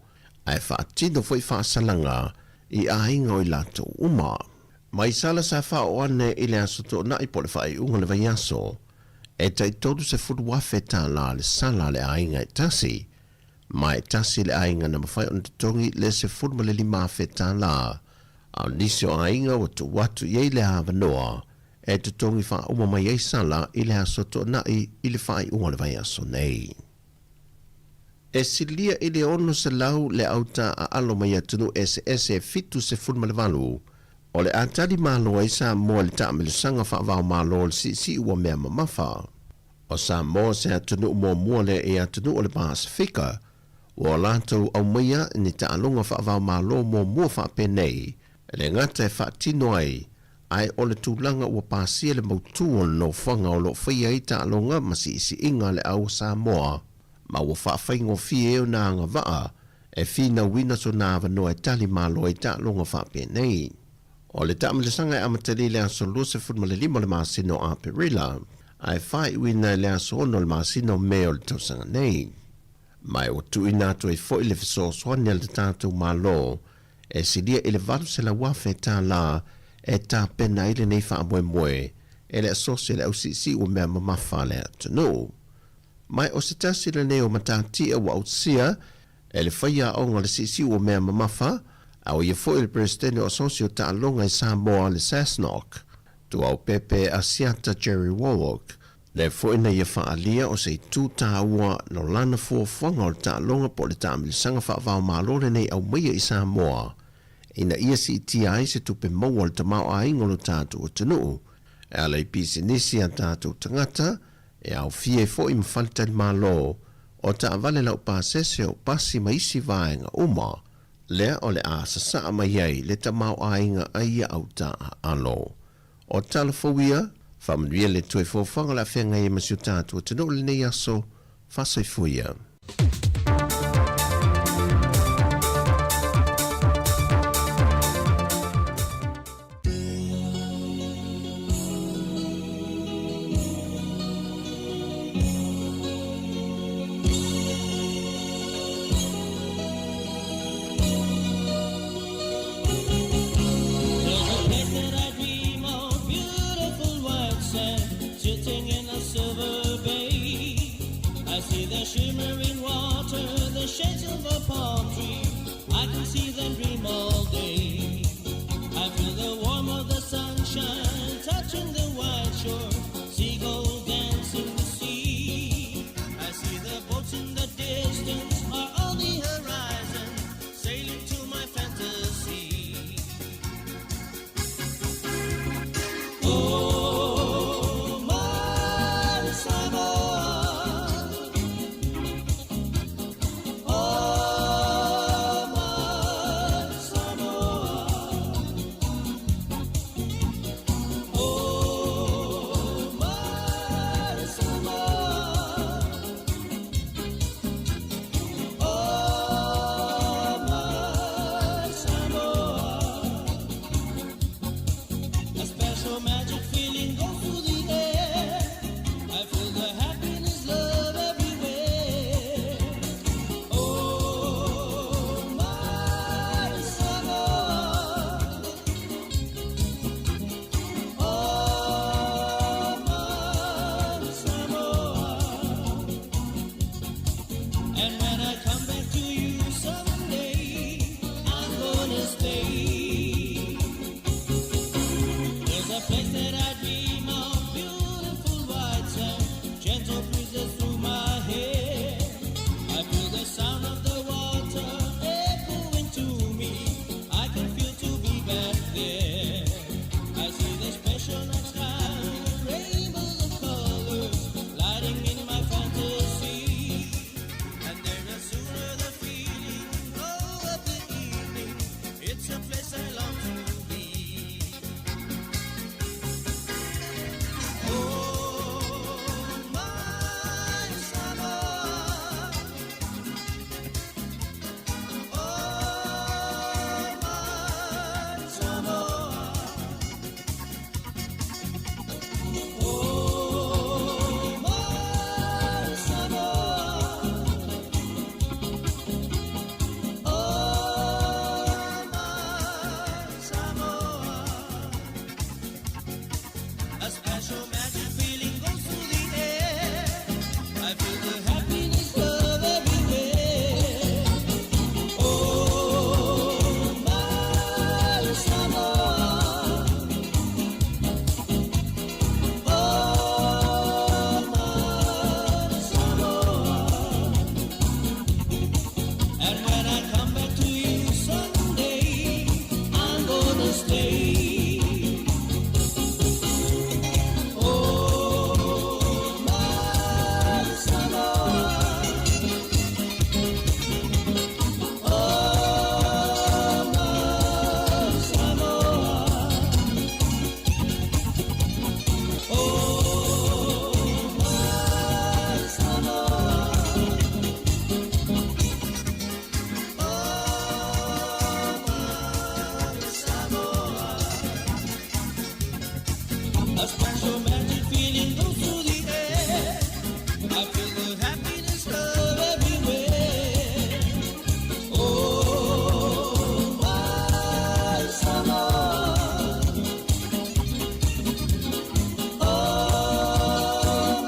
ae faatino foi faasalaga i aiga o i latou uma. Mai sala sa faaoo ane i le Aso Toonai po o le faaiuga o le vaiaso, e tai $30,000 le sala a le aiga e tasi, ma e tasi le aiga na mafai ona totogi le $15,000, a o nisi o aiga ua tuu atu i ai le avanoa e totogi faauma mai ai sala i le Aso Toonai i le faaiuga o le vaiaso nei. E silia i le 600 le au taaalo mai atunuu eseese e 78 o le a tali malo ai Samoa i le taamilosaga faavaomalo o le siisii ua mea mamafa. O Samoa se atunuu muamua lea i atunuu o le Pasefika ua latou aumaia ni taaloga faavaomalo muamua faapenei, e le gata e faatino ai, ae o le tulaga ua pasia le mautu o le nofoaga o lo o faia ai taaloga ma siisiiga a le au o Samoa, ma ua faafaigofie ai ona agavaa e finauina sona avanoa e tali malo ai taaloga faapenei. O le taamilosaga e amatalia i le aso 25 o le masina o Aperila, ae faaiuina i le aso 6 o le masina o Me o le tausaga nei. Ma e ua tuuina atu ai foi le fesoasoani a le tatou Malo e silia i le $800,000 e tapena ai lenei faamoemoe e le asosi a le ausiisii ua mea mamafa a le atunuu. Ma o se tasi lenei o matatia ua ausia e le faiaoga o le siisii ua mea mamafa, a o ia foi le Peresetene o Asosi o Taaloga i Samoa le SASNOC, Tuaopepe Asiata Jerry Warwick, lea foi na ia faaalia o se itu taua no lana fuafuaga o le taaloga po o le taamilosaga faavaomalo lenei aumaia i Samoa ina ia siitia ai se tupe maua o le tamaoaiga o lo tatou atunuu e ala i pisinisi a tatou tagata e aofia ai foi ma faletalimalo o taavale laupasese o pasi ma isi vaega uma lea o le a sasaa mai ai le tamaoaiga a ia au taaalo. O tala fou ia, faamanuia le toe foafoaga o le a feagai ai ma si o tatou atunuu i lenei aso, faasoifua ia. shore, seagulls dance in the sea. I see the boats in the distance are on the horizon, sailing to my fantasy. Oh, my Samoa. Oh, my Samoa. Oh, my Samoa. Oh, my Samoa. A special magic feeling goes through the air. I feel the happiness, love everywhere. Oh, my Samoa. Oh, my Samoa. And when I come back to you someday, I'm gonna stay. There's a place that I dream of, beautiful white sand, gentle breezes through my hair. I feel the sound of the water echoing to me. I can feel to be back there. I see the special night sky, rainbows of colors, lighting in my fantasy. And there no sooner the feeling oh, of the evening. It's a place I long to be. Oh, my Samoa. Oh, my Samoa. Oh, my Samoa. Oh, my Samoa. A special magic feeling goes through the air. I feel the happiness, love everywhere. Oh, my Samoa. Oh, my Samoa. And when I come back to you someday, I'm gonna stay. Oh, my Samoa. Oh, my Samoa. Oh, my Samoa. Oh, my Samoa. A special magic feeling goes through the air. I feel the happiness, love everywhere. Oh, my Samoa. Oh,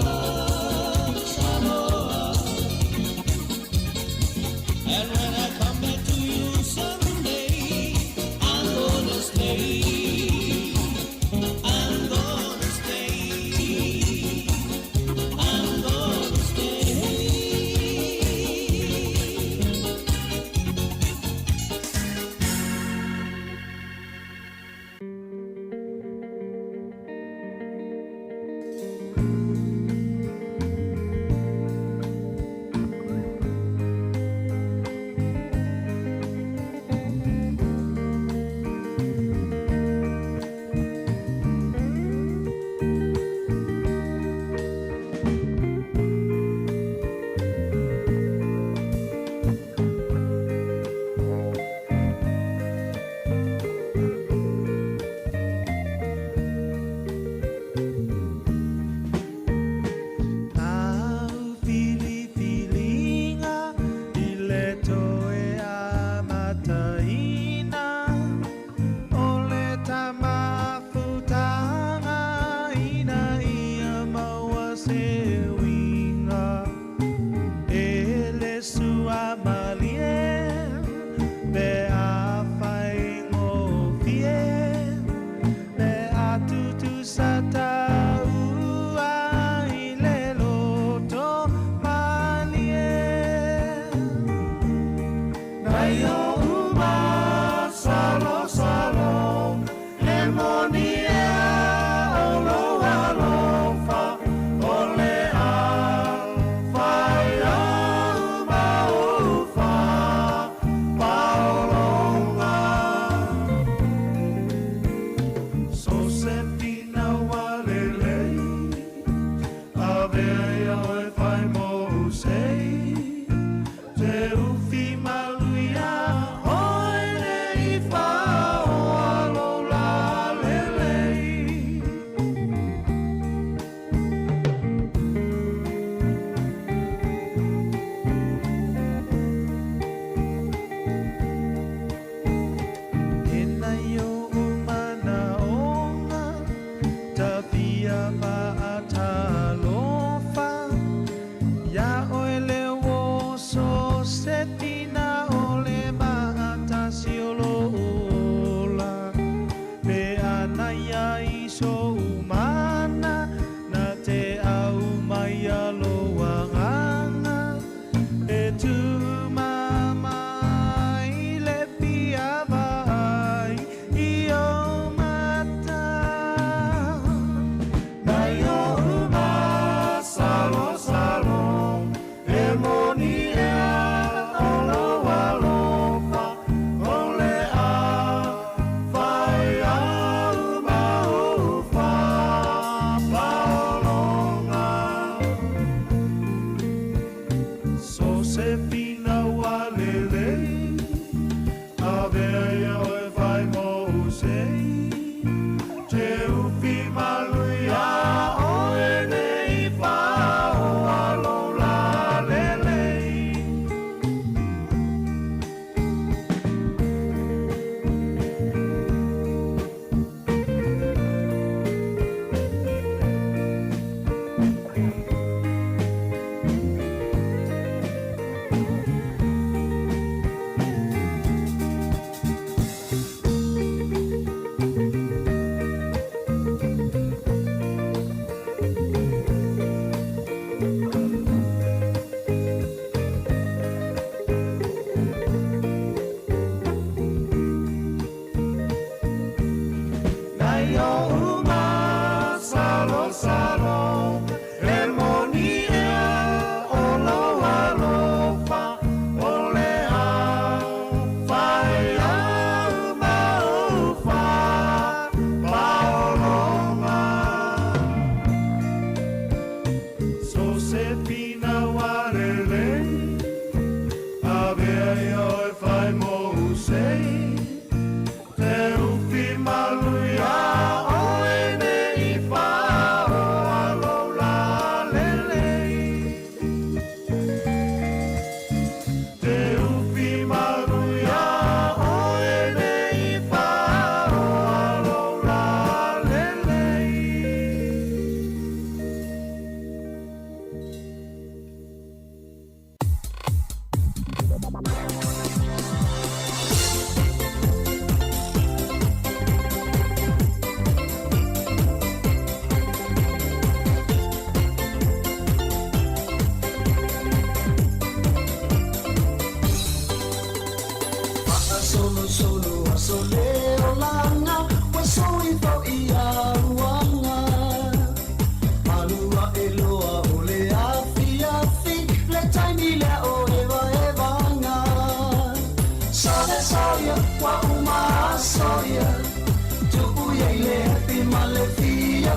my Samoa. And when I come back to you someday, I'm gonna stay. I'm gonna stay. I'm gonna stay.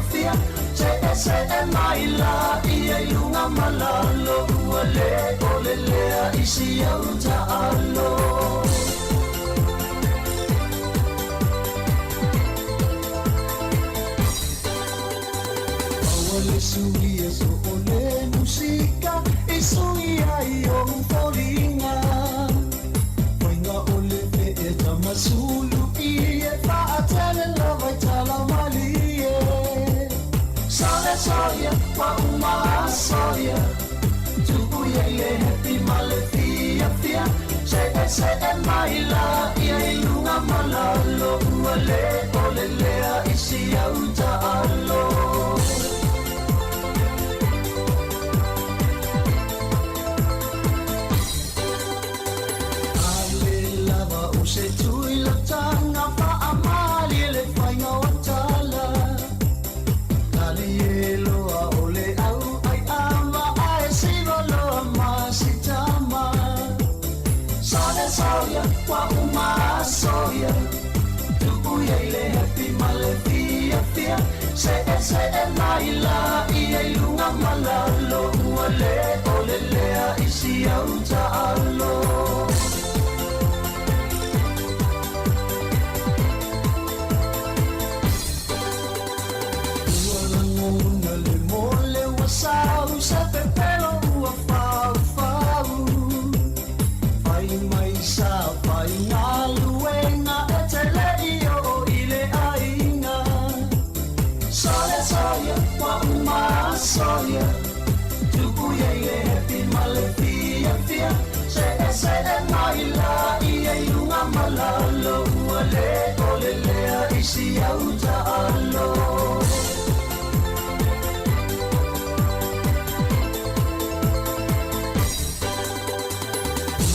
fiafia Se'ese'e mai laia i luga ma lalo Ua lē o le lea i si au taalo. Maua le suia so o le musika I sui ai ou foliga Faiga o le fee tamasulu i e Faatele lava i tala malie Sole soia ua uma aso ia Tuu ia i le happy ma le fiafia Se'ese'e mai laia i luga ma lalo Ua lē o le lea i si au taalo. Ale lava o se tui lataga faamalie le faiga o tala Talie loa o le au ai ama ae siva loa ma si tama Sole soia ua uma aso ia Tuu ia i le happy ma le fiafia Se'ese'e mai laia i luga ma lalo Ua lē o le lea i si au taalo. Ua lagona le mole ua sau se pepelo ua faufau Fai mai sa faigaluega e te le i oo i le aiga Sole soia ua uma aso ia Tuu ia i le happy ma le fiafia Se'ese'e mai laia i luga ma lalo Ua lē o le lea i si au taalo.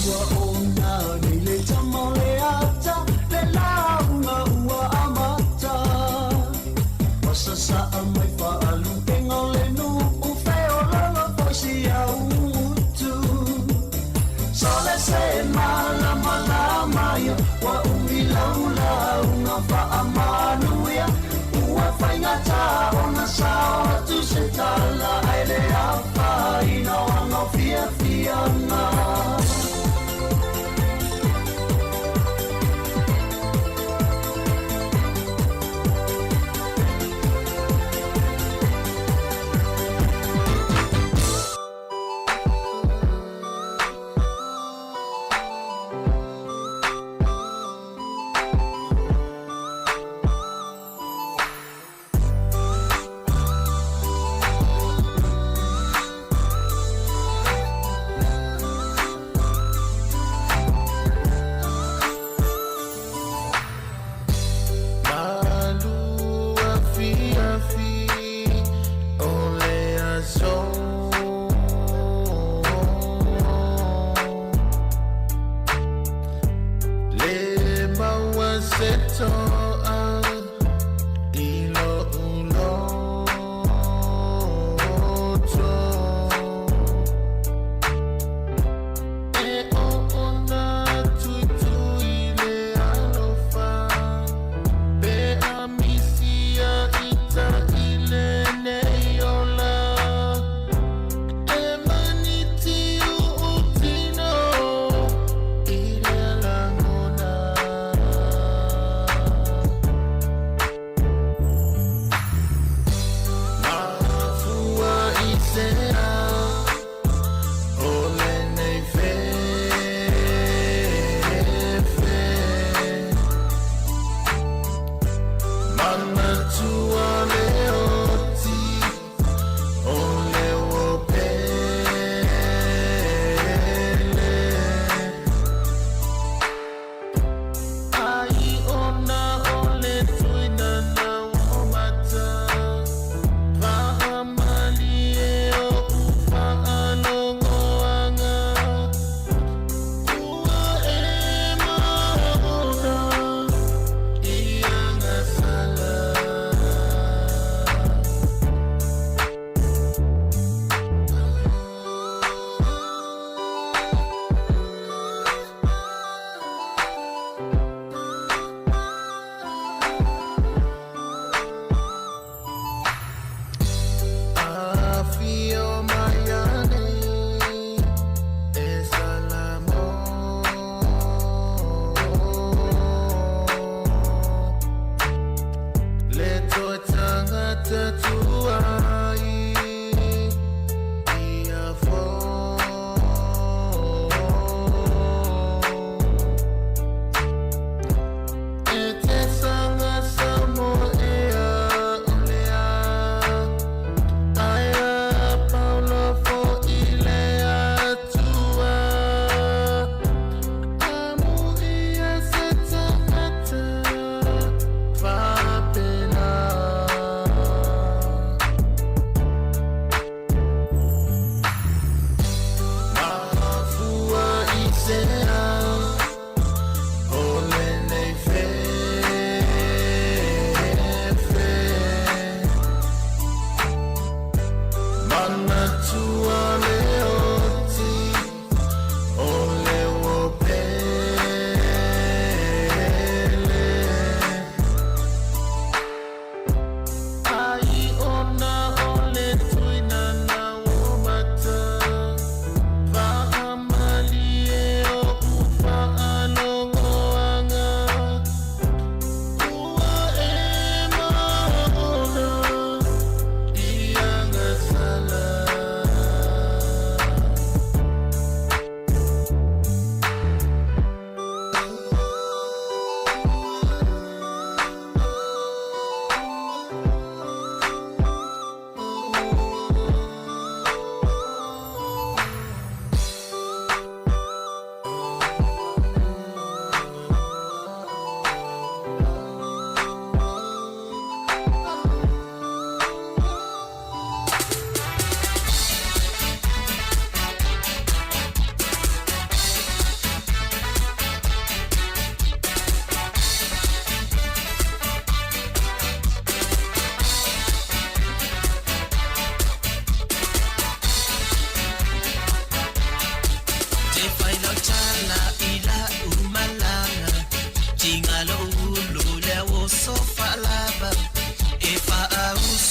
Ua ona nei le tama o le ata, le lauga ua amata. Ua sasaa mai faalupega o le nuu, feololo foi si au gutu. Sole se malamalama ia, ua umi lau lauga faamanuia. Ua faigata ona sao atu se tala, ae le afaina o aga o fiafiaga.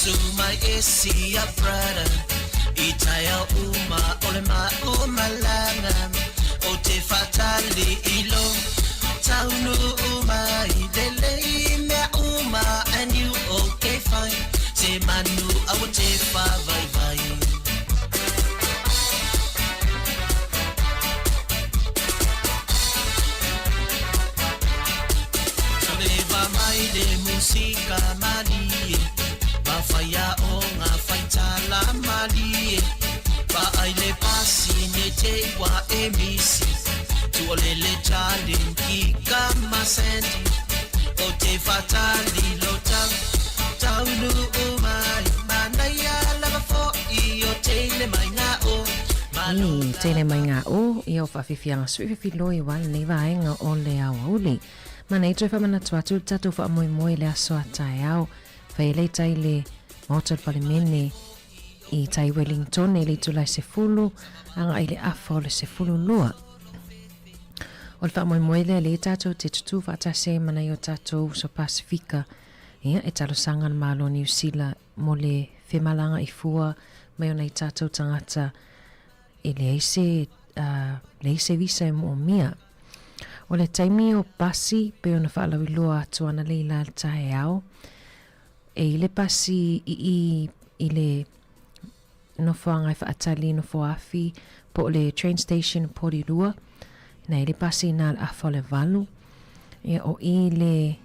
To my Asia brother I taeao uma o le maʻu malaga O te faatali i lo taunuu mai Lelei mea uma and you okay fine Se manu aua te faavaivai. Toleva mai le musika malie Ma faiaoga faitala malie Vaai le pasi ne te ua e misi Tualele Charlene Kika ma Sandy O te faatali lo tau taunuu mai Manaia lava foʻi o tele mai ngā o I tele mai ngā o, ia o whawhiwhianga suiwhiwhi loi wa lenei vaega o le aoauli. Mana i toe whamanatu atu le tatou whaamoemoe le aso a taeao, whai e tai le Maota o le Palemene i tai Wellington i le itula e 10 agai le afa o le 12. O le faamoemoe lea lea tatou te tutū faatasi ai ma nai o tatou uso Pasifika, ia, e talosaga le Malo o Niu Sila mo le femalagaai fua mai o nai tatou tagata e leai se, leai se visa e moomia. O le taimi o pasi pei ona faalauiloa atu ana leila le taeao, e i le pasi i i i le nofoaga e faatali nofoafi po o le train station Porirua, na i le pasi i nā le afa o le 8, ia o i le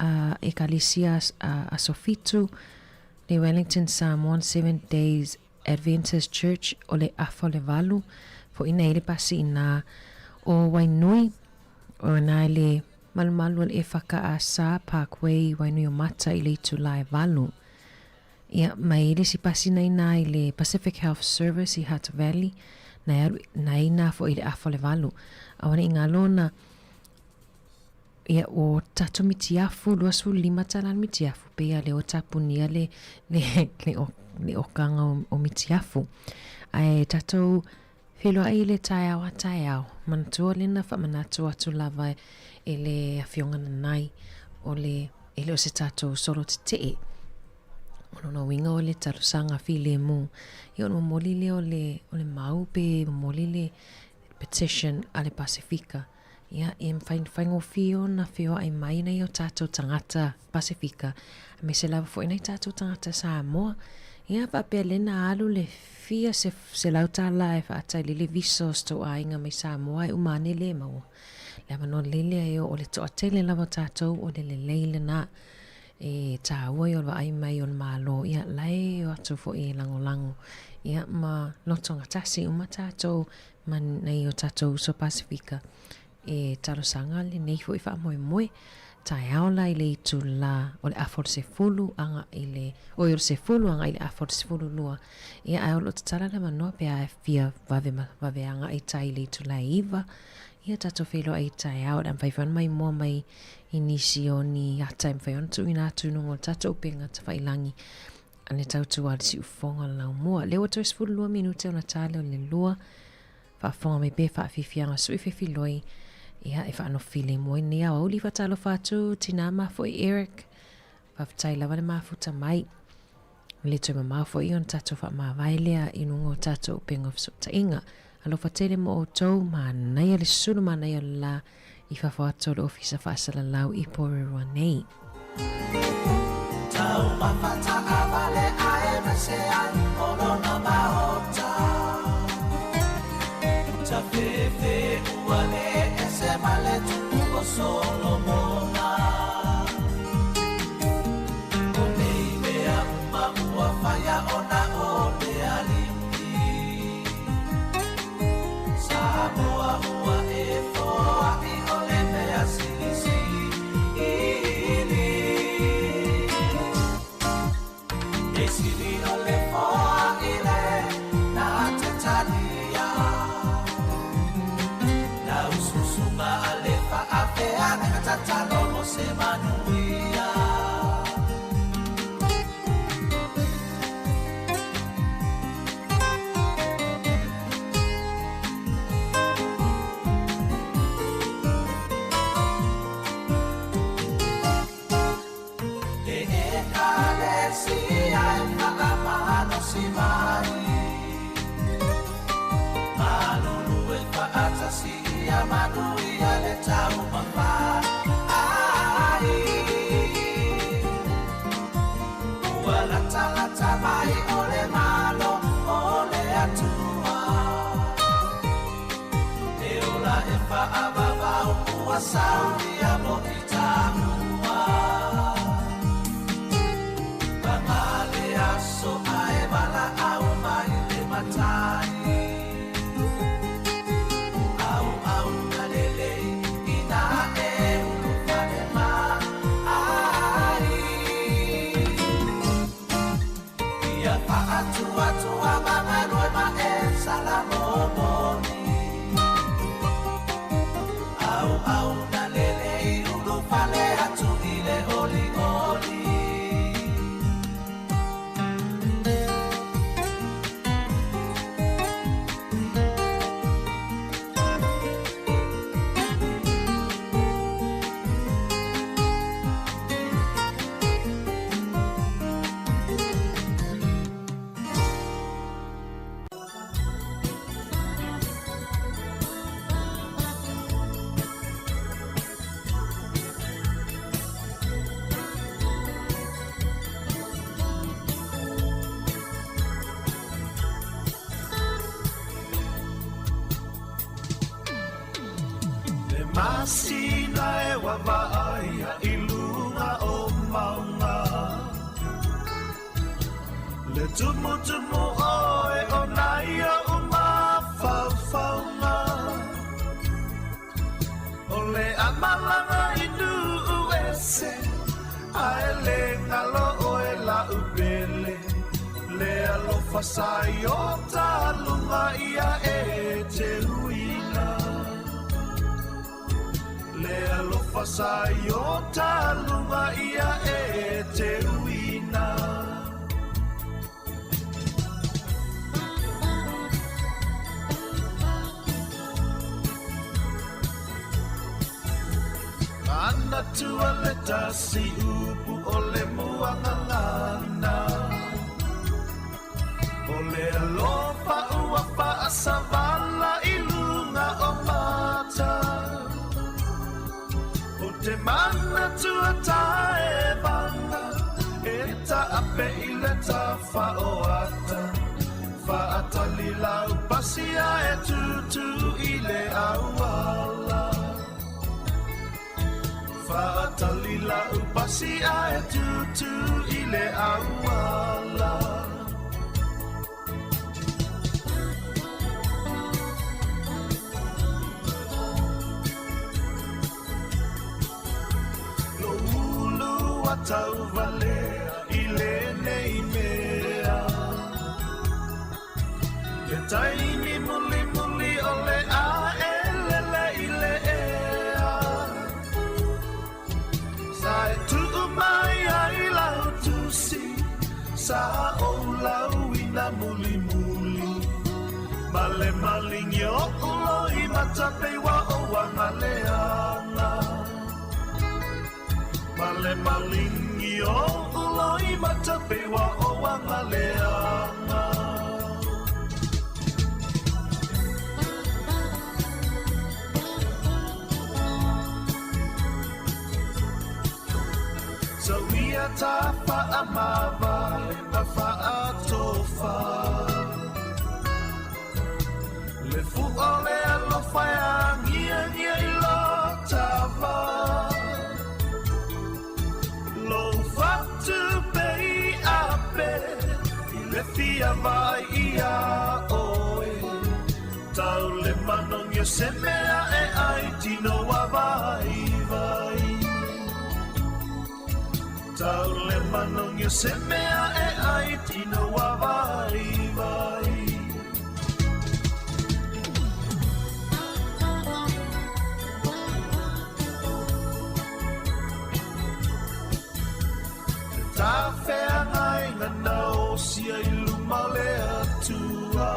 uh, Ekalisia uh, Aso Fitu, le Wellington Samoan Seventh Days Adventist Church o le afa o le 8, foʻi nei le pasi i nā o Wainui, o nā i le malumalu o le FKA Parkway Wainuiomata i le itula e 8. Ia, mai le isi pasi na inā i le Pacific Health Service i Hutt Valley, na e alu, na e inā foʻi i le afa o le 8. Aua ne i galo ona, ia, o tatou mitiafu, 25 tala le mitiafu, pei a lea ua tapunia le, le, le, o, le okaga o, o mitiafu. Ae tatou feiloai i le taeao a taeao, manatua lena faamanatu atu lava e le Afioga Nanai, o le, e le o se tatou solo tetee. O lona uiga o le talosaga filemu. Ia ona momoli lea o le, o le mau pe momoli le petition a le Pasefika. Ia, e faigofie ona feoai mai nai o tatou tagata Pasefika, aemaise lava foi nai tatou tagata Samoa. Ia, faapea lea na alu le fia se, $100 e faataili le visa o se tou aiga mai Samoa e uma ane le maua. Le avanoa lelei lea e oo le toatele lava o tatou o le lelei lena e tāua i o le vaai mai o le Malo, ia, la e o atu foi e lagolago, ia, ma lotogatasi uma tatou ma nai o tatou uso Pasifika e talosaga lenei foi faamoemoe taeao la i le itula o le afa o le 10 agai le oi o le 10 agai le afa o le 12 ia ae o lo o tatala le avanoa pe a fia vave ma vave agai tai i le itula e 9 ia tatou feiloai i taeao o le a mafai foi ona maimoa mai i nisi o ni ata e mafai ona tuuina atu i luga o le tatou upega tafailagi a le tautua a le siufofoga o le laumua. Lea ua toe 12 minute ona ta lea o le lua. Faafofoga mai pea faafiafiaga sui fefiloi. Ia, e faanofi filemu ai lenei aoauli. Faatalofa atu, tinā ma foi Eric. Faafetai lava le mafuta mai. O le toe mamao foi ona tatou faamavae lea i luga o tatou upega o fesootaiga. Alofa tele mo outou, manaia le sulu manaia o le la i fafo atu o le ofisa faasalalau i Porirua nei. Latalata mai o le Malo o le Atua. E ola e faavavau ua saunia mo i taua. Paga le aso ae valaau mai le Matai. Auauna lelei ina e ulufale mai. Ia faatuatua magalue ma e salamomoni. Auauna lelei ulufale atu i le olioli. Le masina e vavaai i luga o mauga. Le tumutumu oe o nai o'u mafaufauga. O le amalaga i nuu ese, ae le galo oe la'u pele. Le alofa sa i o taluga ia e te uina. Le alofa sa i o taluga ia e te uina. Manatua le tasi upu o le muagagana. O le alofa ua faasavala i luga o mata. O te manatua taevaga e taape i le tafaoata. Faatali lau pasia e tutu i le auala. Faatali lau pasia e tutu i le auala. Lou ulu ua tauvalea i lenei mea. Le taimi mulimuli o le a e lele i le ea. Sa e tuu mai ai lau tusi, sa ou lauina mulimuli. Ma le maligi o loimata pei ua ou agaleaga. Ma le maligi o loimata pei ua ou agaleaga. Sau ia ta faamavae ma faatofa. Le fua o le alofa e agiagia i lo ta va. Lou fatu pei ape i le fia vaai ia oe. Tau le manogi o se mea e ai tino ua vaivai. Tau le manogi o se mea e ai tino ua vaivai. Le tafeagaiga na osia i luma o le Atua.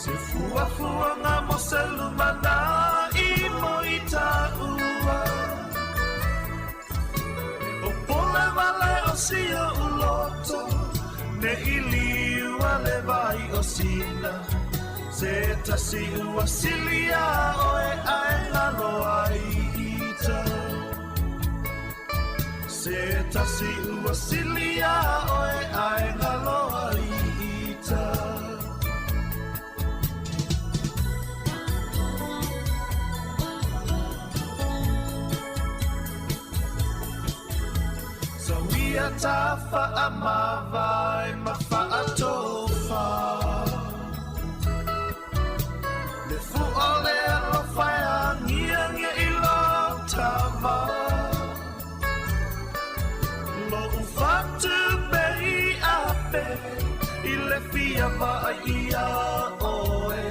Se fuafuaga mo se lumanai mo i taua. E popole wale o si o'u loto, ne i liua le vai o Sina. Se tasi ua sili iā oe ae galo ai ita. Se Se tasi ua sili iā oe ae galo ai ita. Sauia ta faamavae ma faatofa. Le fua o le alofa e agiagi i lou tama. Lou fatu pei ape i le fia vaai ia oe.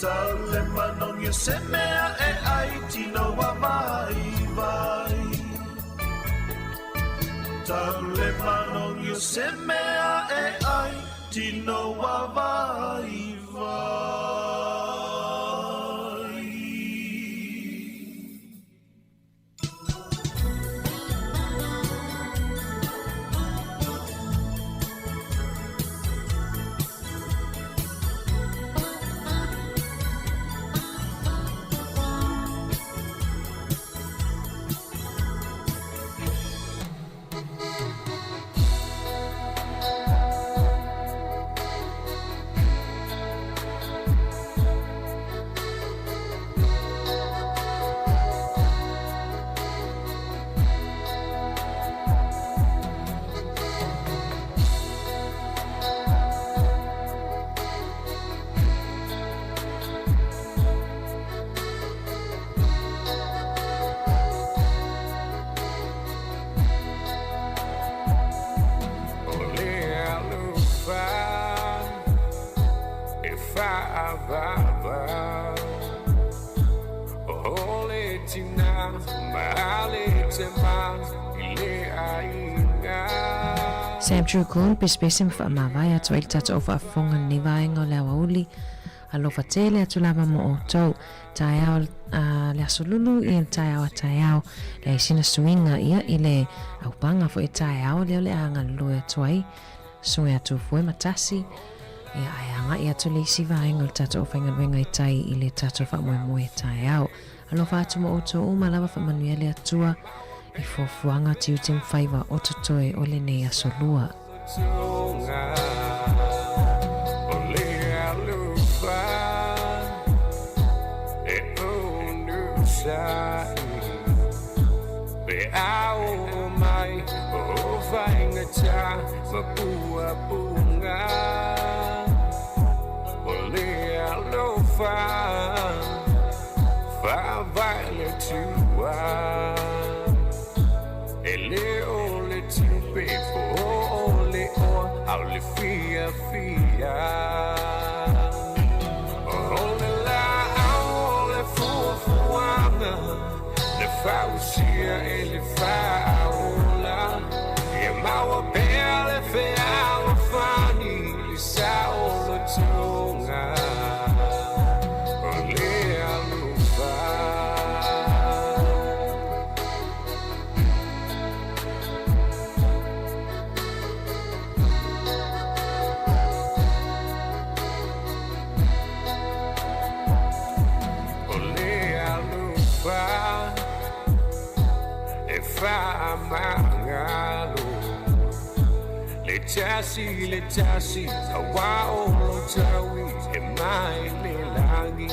Tau le manogi o se mea e ai tino ua vaivai. Tau le manogi o se mea e ai tino ua vaivai. O le alofa e faavavau, O le tina ma le tama i le aiga. Sam Trucoon, pesepese ma faamavae atu ai le tatou faafofoga i lenei vaega o le aoauli. Alofa tele atu lava mo outou. Taeao a le Aso Lulu ia le taeao a taeao. Leai sina suiga ia i le aupaga foi taeao lea o le a galulue atu ai. Sue atu fue ma tasi. Ia ae agai atu le isi vaega o le tatou aufaigaluega i tai i le tatou faamoemoe taeao. Alofa atu mo outou uma lava faamanuia le Atua i fuafuaga tiute ma faiva o totoe o lenei aso lua. E le o le tupe po o le oa a o le fiafia. O le laau o le fuafuaga na fausia e le faaola. Ia maua pea le fealofani i le saolotoga o le alofa. O le alofa e faamagalo le tasi le tasi auā o lo taui e mai le lagi.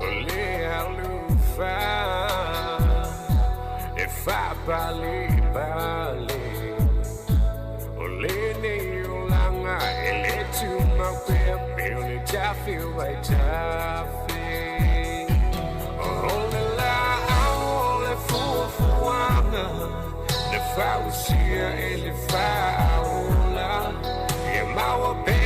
O le alofa e faapalepale o lenei olaga e le tumau pea pe o le tafe o vaitafe. O le laau o le fuafuaga na fausia e le faaola. Ia maua pea